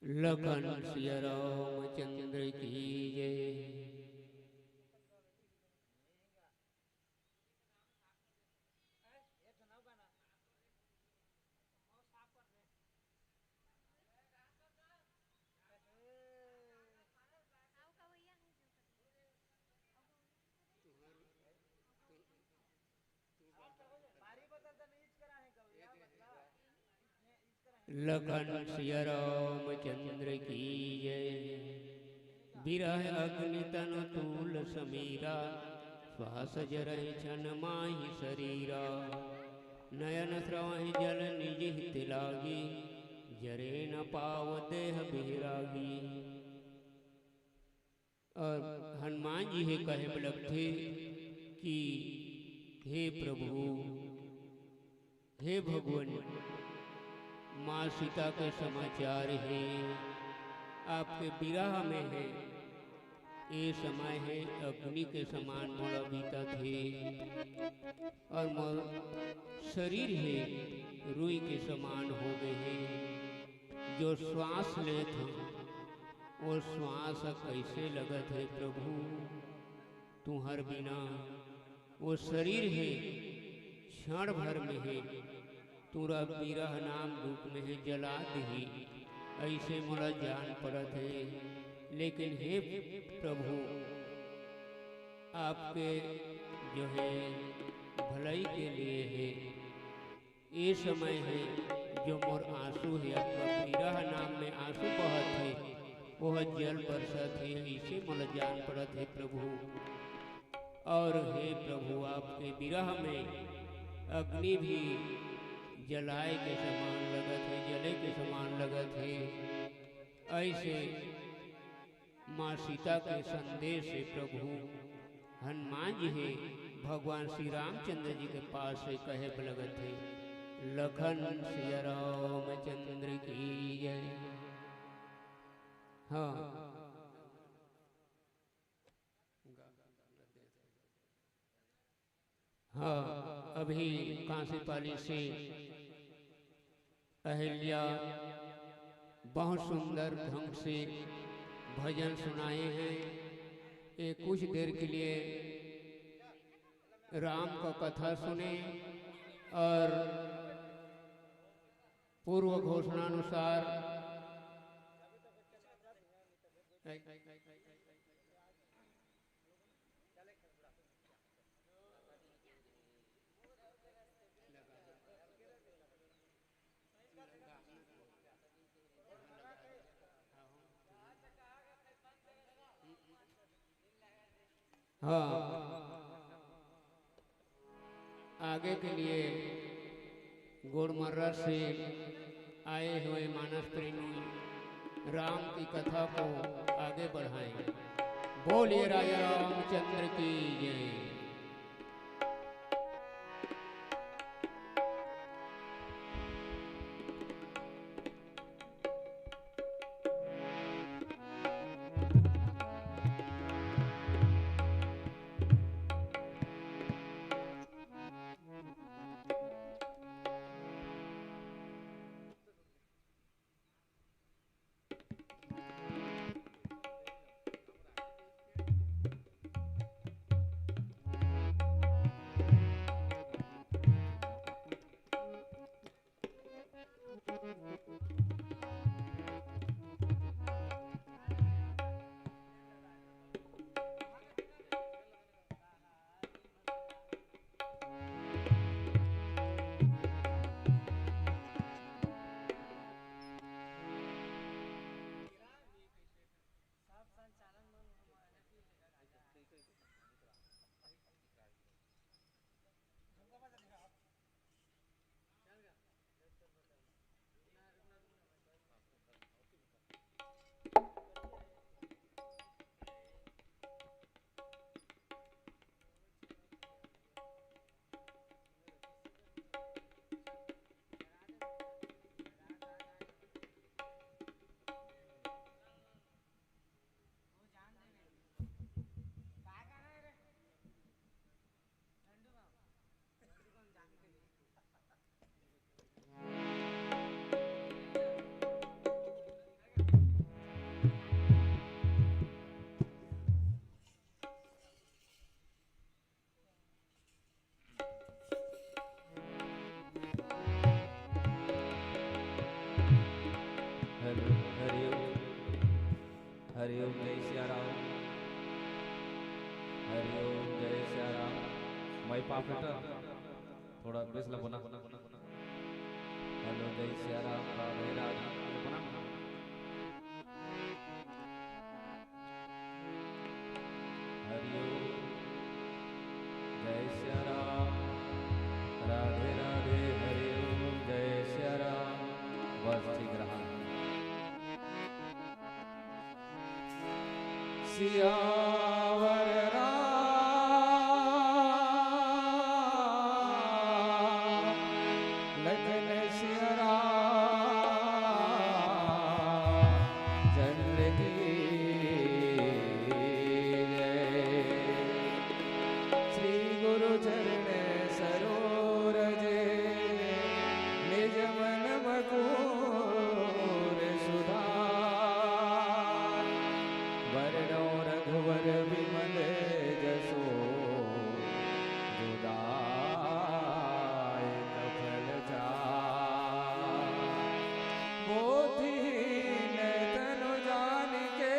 लखन सिया रामचंद्र की जय। लखन सिया रामचंद्र की जय। बिरह अग्नि तन तूल समीरा, श्वास जरहि छन माहि सरीरा। नयन स्रवहि जल निज हित लागी, जरे न पाव देह बिहरागी। और हनुमान जी हे कहे बर लगथे कि हे प्रभु, हे भगवान, माँ सीता के समाचार हे, आपके बिरह में हे, ये समय हे अग्नि के समान मोला बीतत हे। और मोर शरीर हे रुई के समान हो गए हे। जो श्वास लेत हूँ, वो श्वास कइसे लगत हे प्रभु? तुहर बिना वो शरीर हे, क्षण भर में हे, तुरा बिरह नाम रूप में हे, जला दिही, ऐसे मोला जान पड़त हे। लेकिन हे प्रभु, आपके जो है भलाई के लिए है। ये समय है जो मोर आंसू है, आपका विरह नाम में आंसू बहत है, वह जल बरसत है, इसे मोला जान पड़त है प्रभु। और हे प्रभु, आपके विरह में अग्नि भी जलाए के समान लगत है, जले के समान लगत है। ऐसे माँ सीता के संदेश से प्रभु हनुमान जी हे भगवान श्री रामचंद्र जी के पास से कहे लगत हे, लखन सिया रामचंद्र की जय। हाँ, हाँ, अभी कांसीपाली से अहिल्या बहुत सुंदर ढंग से भजन सुनाए हैं। ये कुछ देर के लिए राम का कथा सुने और पूर्व घोषणा अनुसार हाँ, आगे के लिए गोड़मर्रा से आए हुए मानस प्रेमी राम की कथा को आगे बढ़ाएं। बोलिए राजा रामचंद्र की जय। पापलेटर, थोड़ा बेस ला बना। हेलो, जय सिया राम, राधे राधे। ये बना। हरि ओम, जय सिया राम, राधे राधे। हरि ओम, जय सिया राम। बस ठीक रहा। सियावर राम लखन सिया राम चंद्र की जय। श्री गुरु चरण सरोज निज मन मकूर सुधार। वरणो रघुवर विमल जसो जो दायक फल चार। बोधिहीन तनु जानिके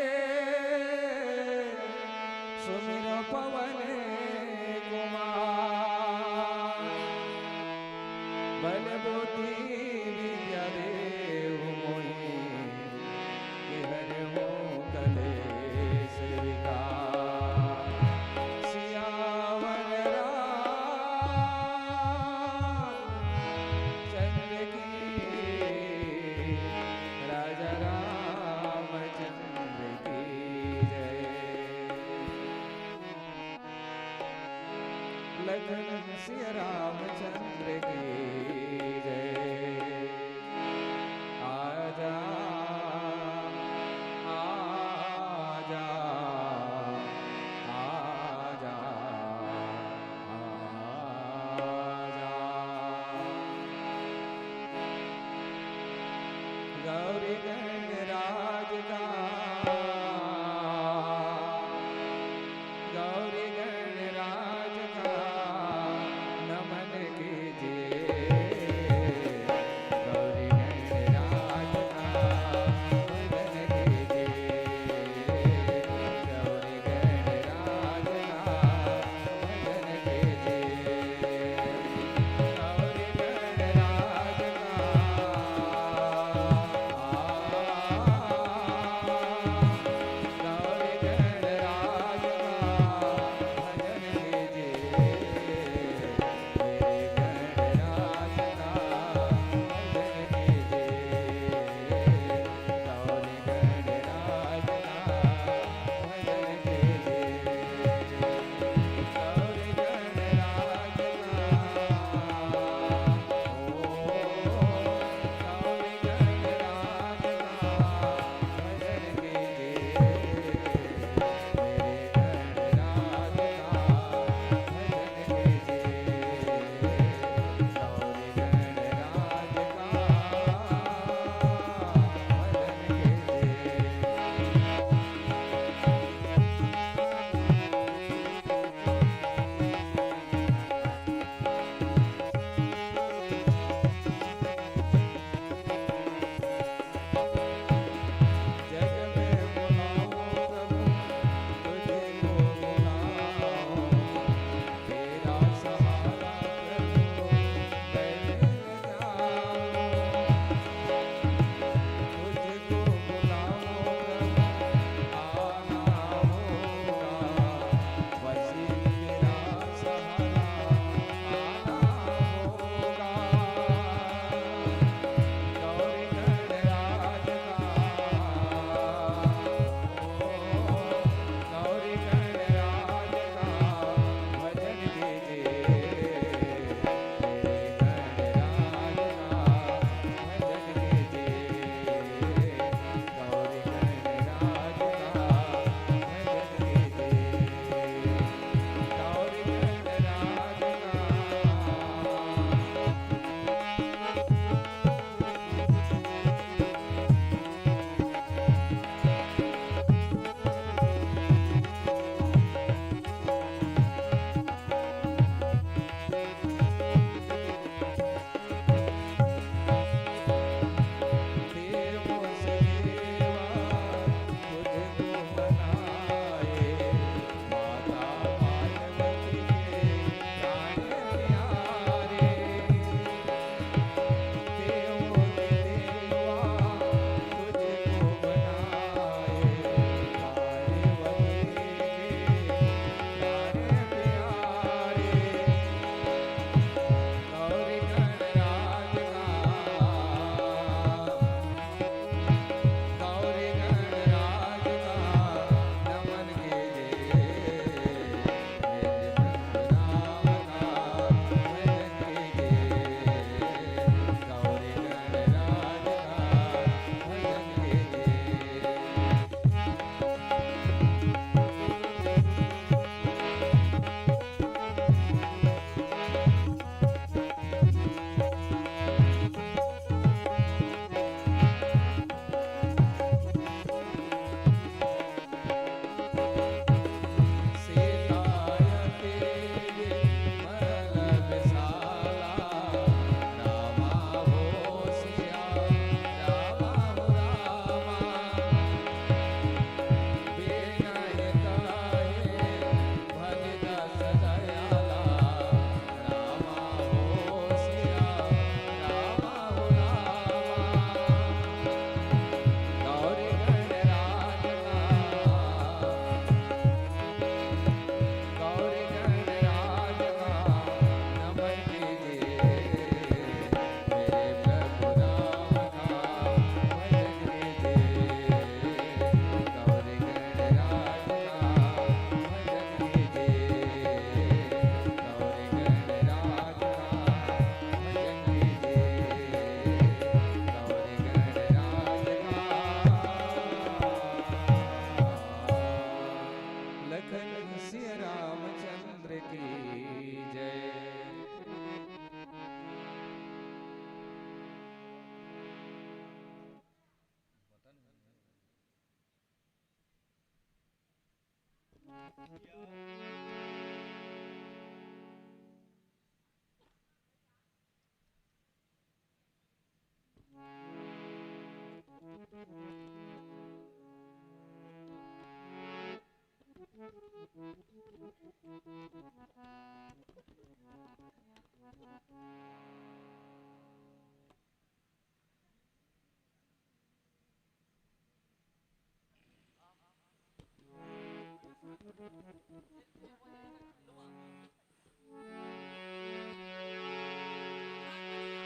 सुमिर पवन कुमार। बल बुद्धि विद्या देहु मोहि, कि हरहु कलेस विकार। सियावर रामचंद्र की, राजा रामचंद्र की जय। लखन सिया रामचंद्र की जय। आजा, आजा, आजा, आजा। गौरी गणराज का, गौरी गणराज का नमन कीजिए। गौरी गणराज का वंदन कीजिए। गौरी गणराज का वंदन कीजिए। गौरी गणराज का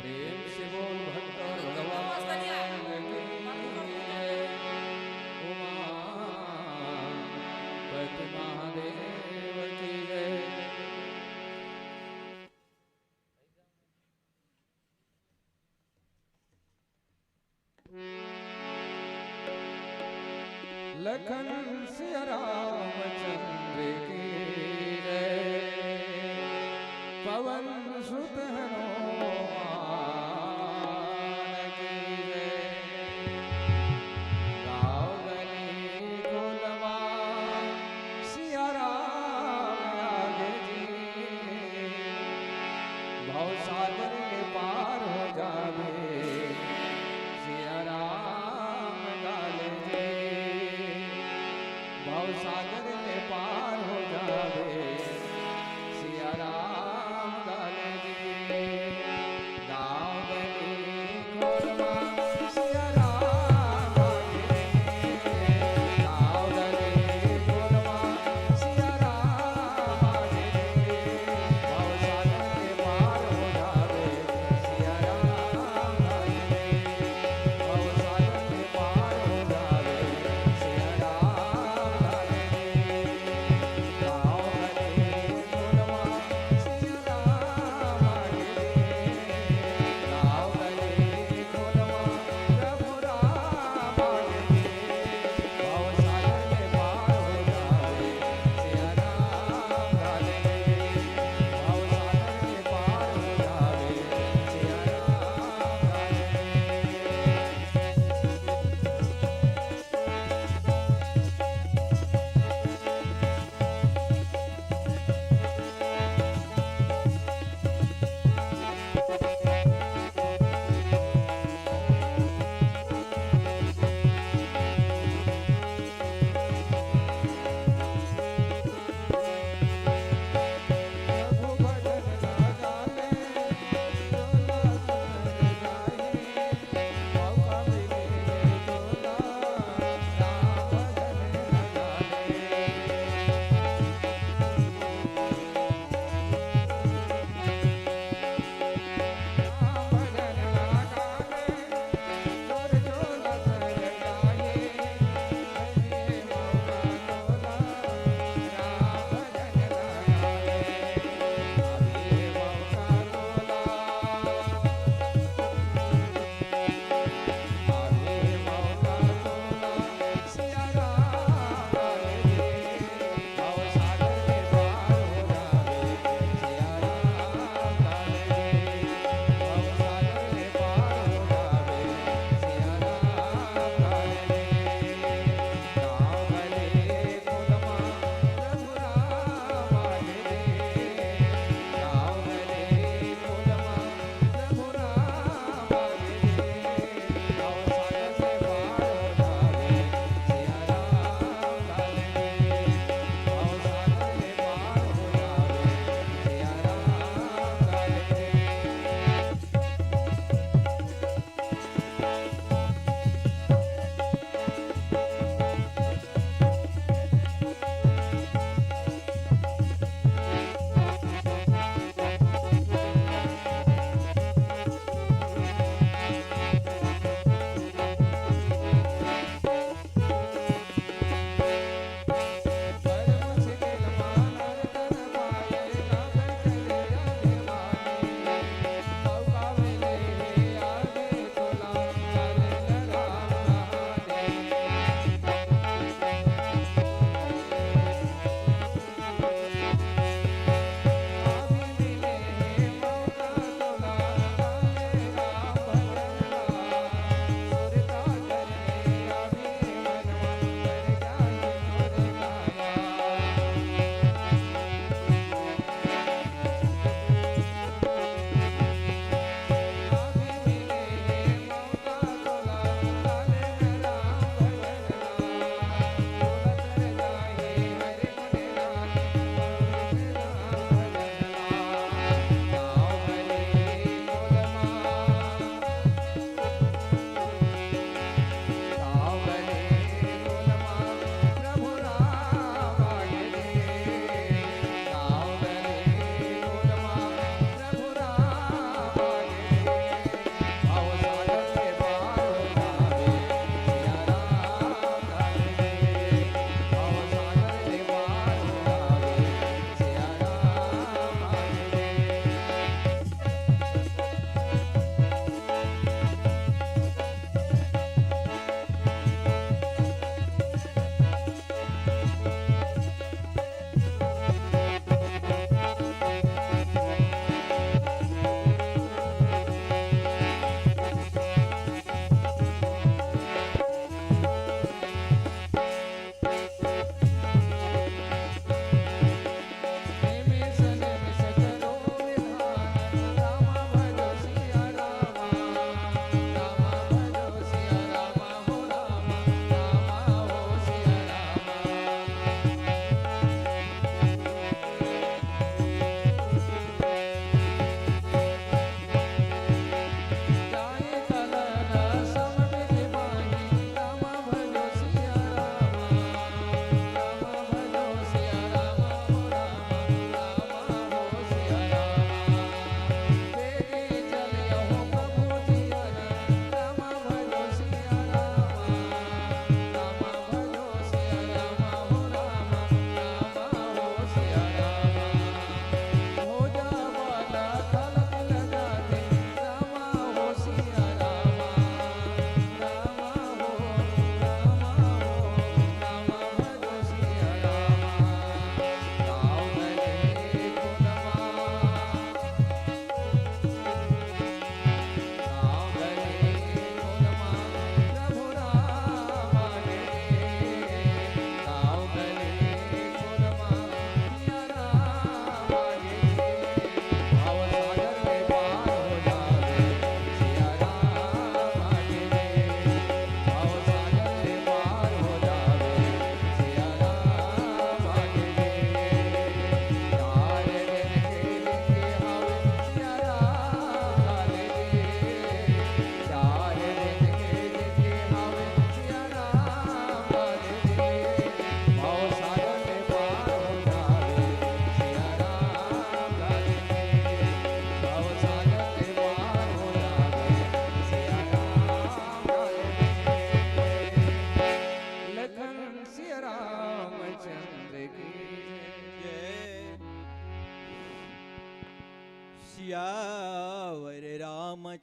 प्रेम से बोल भक्त भगवान की जय। उमापति महादेव की जय। लखन सिया रामचंद्र की जय। पवन सुत हनुमान की जय। गाँव गली कुलवा सिया राम आगे जी। भवसागर ले पार हो जाबे सिया राम गाले जी। भवसागर ले पार हो जाबे सिया राम गाले जी।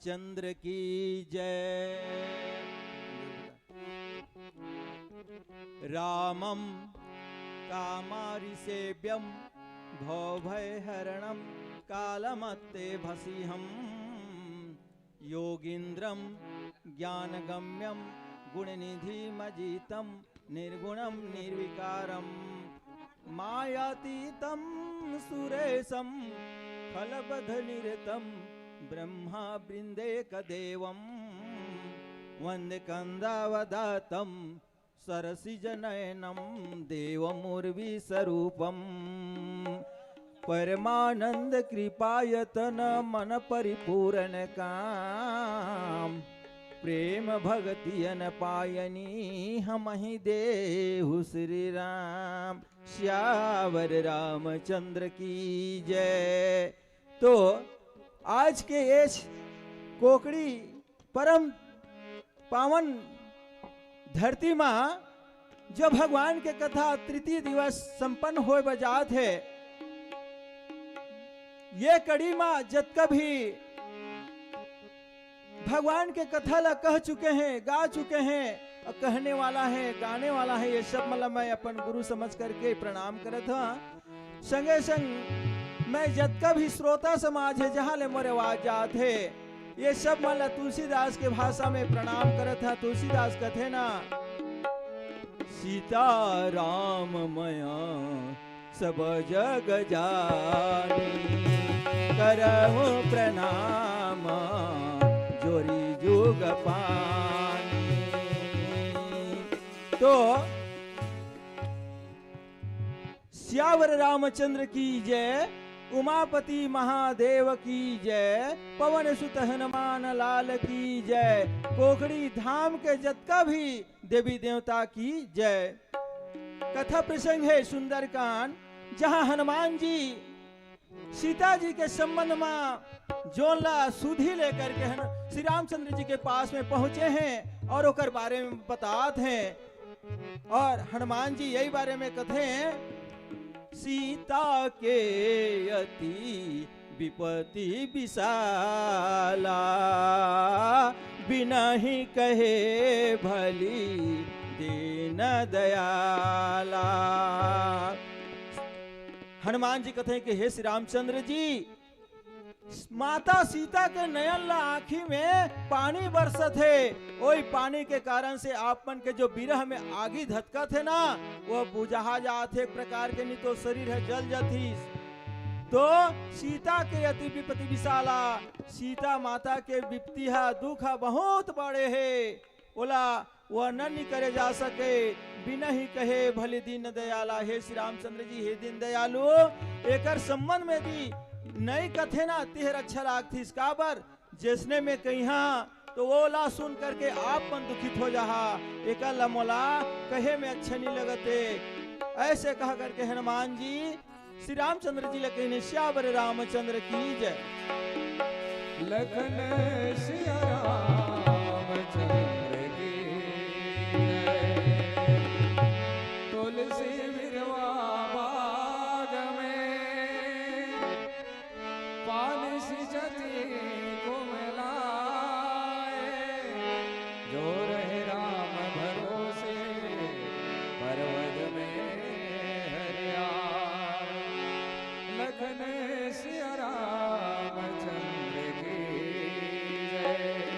रामचंद्र की जय। रामं कामारिसेव्यं भवभयहरणं कालमत्तेभसीहम्। योगीन्द्रं ज्ञानगम्यं गुणनिधिमजितं निर्गुणं निर्विकारम्। मायातीतं सुरेशं खलबधनिरतं ब्रह्मावृन्देकदेवम्। वन्दे कन्दावदातं सरसिजनयनं देवमुर्वीसरूपम्। परमानन्द कृपायतन मन परिपूरन काम। प्रेम भगतियन पायनी हमहि देहु श्री राम। सियावर रामचंद्र की जय। तो आज के इस कोकड़ी परम पावन धरती मा जो भगवान के कथा तृतीय दिवस संपन्न होए बर जात हे, ये कड़ी मा जतका भी भगवान के कथा ला कह चुके हैं, गा चुके हैं, और कहने वाला है, गाने वाला है, ये सब मन ला मैं अपन गुरु समझ करके प्रणाम करत हूँ। संगे संग मैं जतका भी श्रोता समाज है, जहाँ ले मोर आवाज जात है, ये सब मन ला तुलसीदास के भाषा में प्रणाम करत हूँ। तुलसीदास कथे ना, सीता राम मया सब जग जानी, करहु प्रणाम जोरी जुग पानी। तो सियावर रामचंद्र की जय, उमापति महादेव की जय, पवन सुत हनुमान लाल की जय, कोकड़ी धाम के जतका भी देवी देवता की जय। कथा प्रसंग है सुंदरकांड, जहां हनुमान जी सीता जी के संबंध में जोन ला सुधी लेकर के है ना, श्री रामचंद्र जी के पास में पहुंचे हैं और ओकर बारे में बतात हैं। और हनुमान जी यही बारे में कथे हैं, सीता के अति विपत्ति विशाला, बिनहि कहे भली दीन दयाला। हनुमान जी कथे कि हे श्री रामचंद्र जी, माता सीता के नयन ला आँखी में पानी बरसत हे, ओई पानी के कारण से आप मन के जो बिरह में आगी धधकत हे ना, वो बुझा जात हे एक प्रकार के, नहीं तो शरीर है जल जातिस। तो सीता के अति विपत्ति विशाला, सीता माता के विपत्ति हा, दुख हा बहुत बड़े हे, ओला वर्णन नहीं करे जा सके। बिनहि कहे भली दीन दयाला, हे श्री रामचंद्र जी, हे दीन दयालु, एकर संबंध में यदि नहीं कथे ना, तेहर अच्छा लागतिस। काबर? जैसने में कहिहा तो वो ला सुन करके आप मन दुखित हो जाहा, एकर ला मोला कहे में अच्छा नहीं लगते। ऐसे कह करके हनुमान जी श्री रामचंद्र जी ला कहिन, सियावर रामचंद्र की जय। लखन सिया रामचंद्र की जय। तुलसी बिरवा बाग में पानी सिंचती कुमलाए, जो रहे राम भरोसे पर्वत में हरिया। लखन सिया रामचंद्र की जय।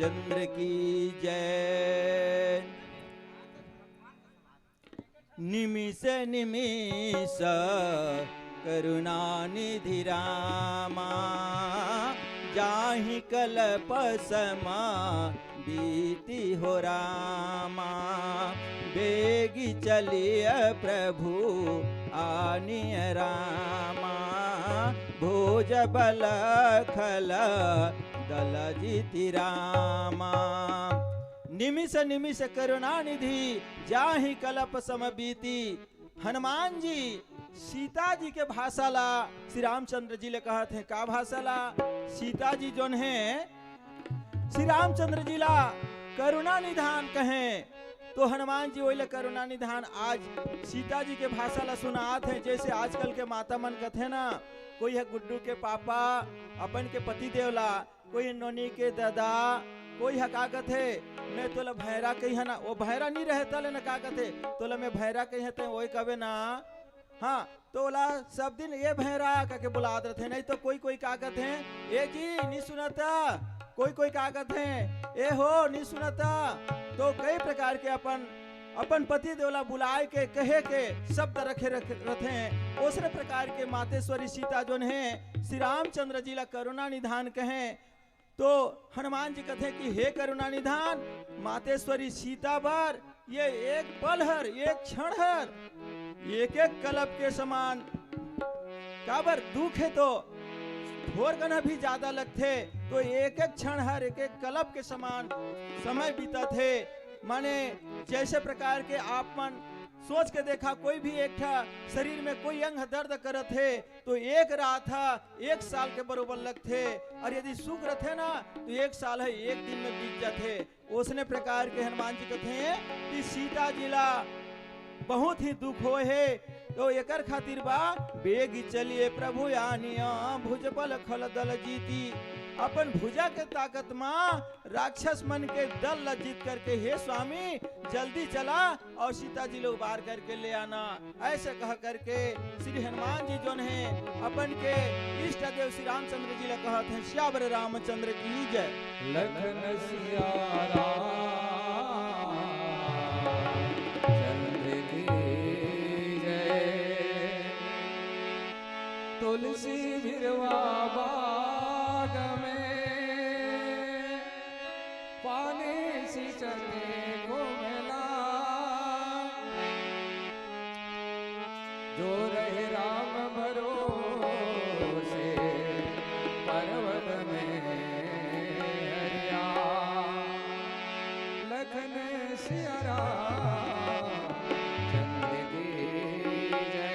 चंद्र की जय। निमिष निमिष करुणानिधि रामा, जाहि कल्प सम बीति हो रामा। बेगि चलिय प्रभु आनिय रामा, भुजबल खल दल जिति रामा। निमिष निमिष करुणानिधि, जाहि कल्प सम बीति। हनुमान जी सीता जी के भाषा ला श्री रामचंद्र जी ले कहत हे। का भाषा ला? सीता जी जोन हे, श्री रामचंद्र जी ला करुणा निधान कहे, तो हनुमान जी ओइला करुणा निधान आज सीता जी के भाषा ला सुनात हे। जैसे आजकल के माता मन कथे ना, कोई हे गुड्डू के पापा अपन के पति देव ला, कोई नोनी के दादा, कोई ह का कथे, "मैं तोला भैरा कही है ना," वो भैरा नहीं रहे तले ना का कथे, "तोला मैं भैरा कही है," ते ओए कबे ना, हाँ, तो ओला सब दिन "ए भैरा" कके बुलात रथे। नहीं तो कोई कोई का कथे, "ए जी, नहीं सुनता," कोई कोई का कथे, "ए हो, नहीं सुनता।" तो कई प्रकार के अपन अपन पति देव ला बुलाए के कहे के शब्द रखे रख, रथे। ओसने प्रकार के मातेश्वरी सीता जोन हे, श्री रामचंद्र जी ला करुणा निधान कहे, तो हनुमान जी कथे कि हे करुणा निधान, मातेश्वरी सीता बर ये एक पल हर, एक क्षण हर एक एक कलप के समान। काबर दुख हे तो थोर कना भी ज्यादा लगथे, तो एक एक क्षण हर एक एक कलप के समान समय बीतत हे। माने जैसे प्रकार के आप मन सोच के देखा, कोई भी एक ठा शरीर में कोई अंग दर्द करत हे, तो एक रात ह एक साल के बरोबर लगथे, और यदि सुख रथे ना, तो एक साल ह एक दिन में बीत जाथे। ओसने प्रकार के हनुमान जी कथे कि सीता जी ला बहुत ही दुख होए हे, तो एकर खातिर बा, "बेगि चलिय प्रभु आनिया, भुजबल खल दल जीति।" अपन भुजा के ताकत मा राक्षस मन के दल ला जीत करके, "हे स्वामी, जल्दी चला और सीता जी ला उबार करके ले आना।" ऐसे कह करके श्री हनुमान जी जोन हे, अपन के इष्ट देव श्री रामचंद्र जी ला कहत हे, "सियावर रामचंद्र की जय।" लखन सिया राम चंद्र की जय। तुलसी बिरवा बाग में पानी सिंचते घूमला। जो रहे राम भरोसे पर्वत में हरिया। लखन सिया राम चंद्र की जय।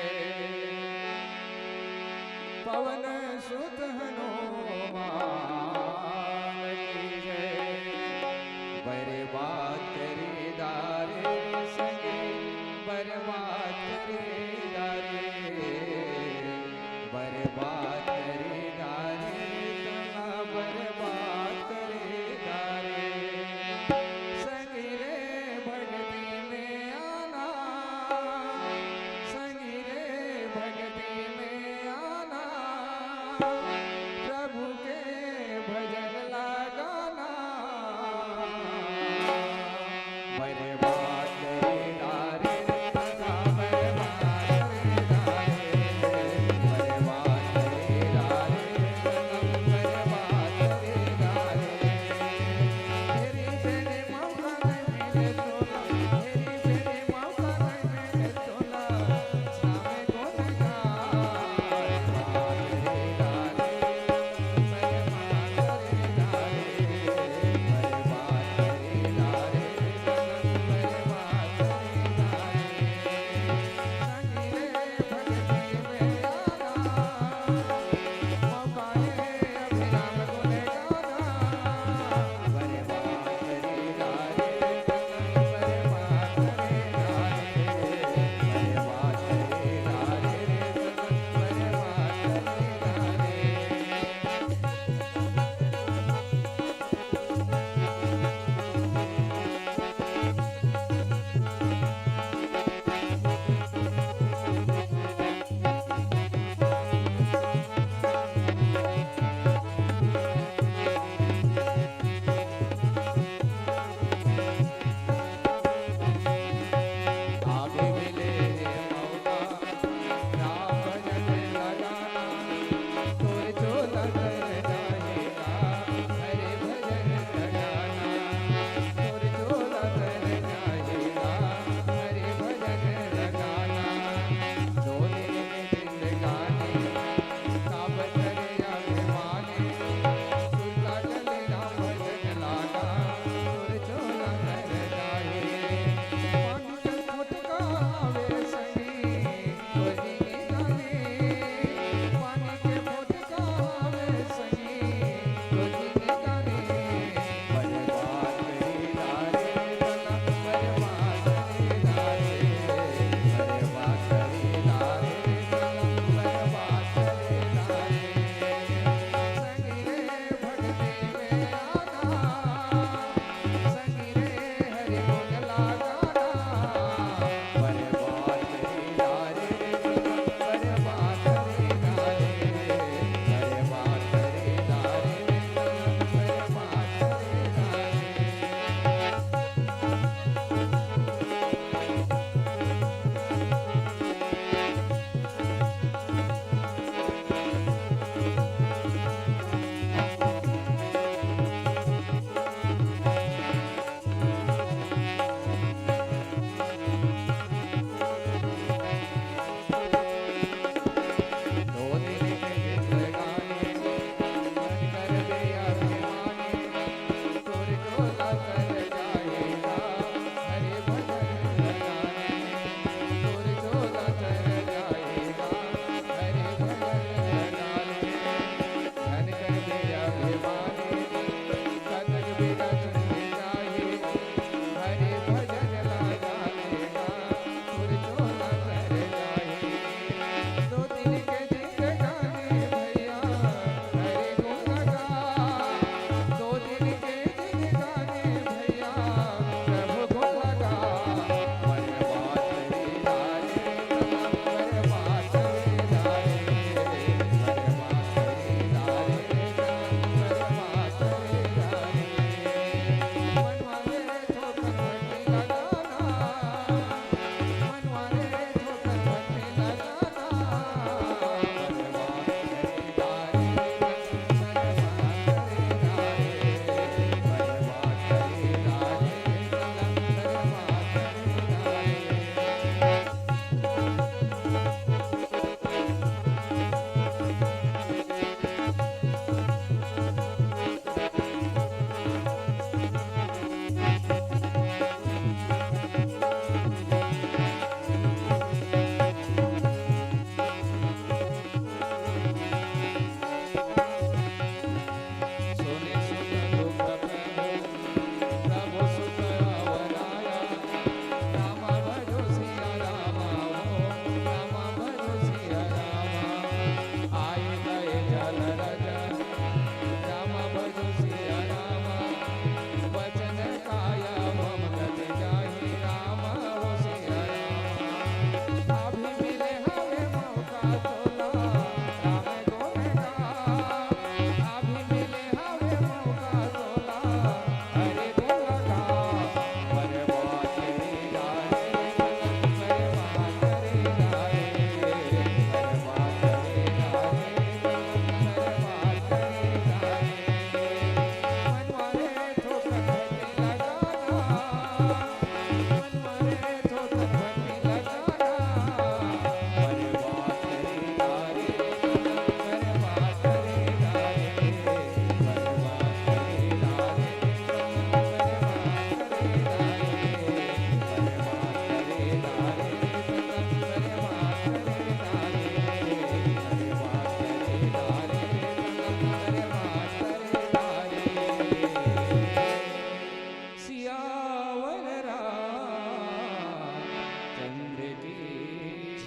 पवन सुत हनुमान की जय। बर्बाद करे दारे संगे, बर्बाद करे दारे, बर्बाद करे दारे, तना बर्बाद करे दारे। संगी रे भगती में आना, संगी रे भगती में आना, प्रभु के भजन लगाना। बर्बाद करे दारे तना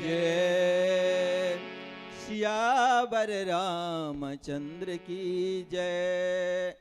जय। सियावर रामचंद्र की जय।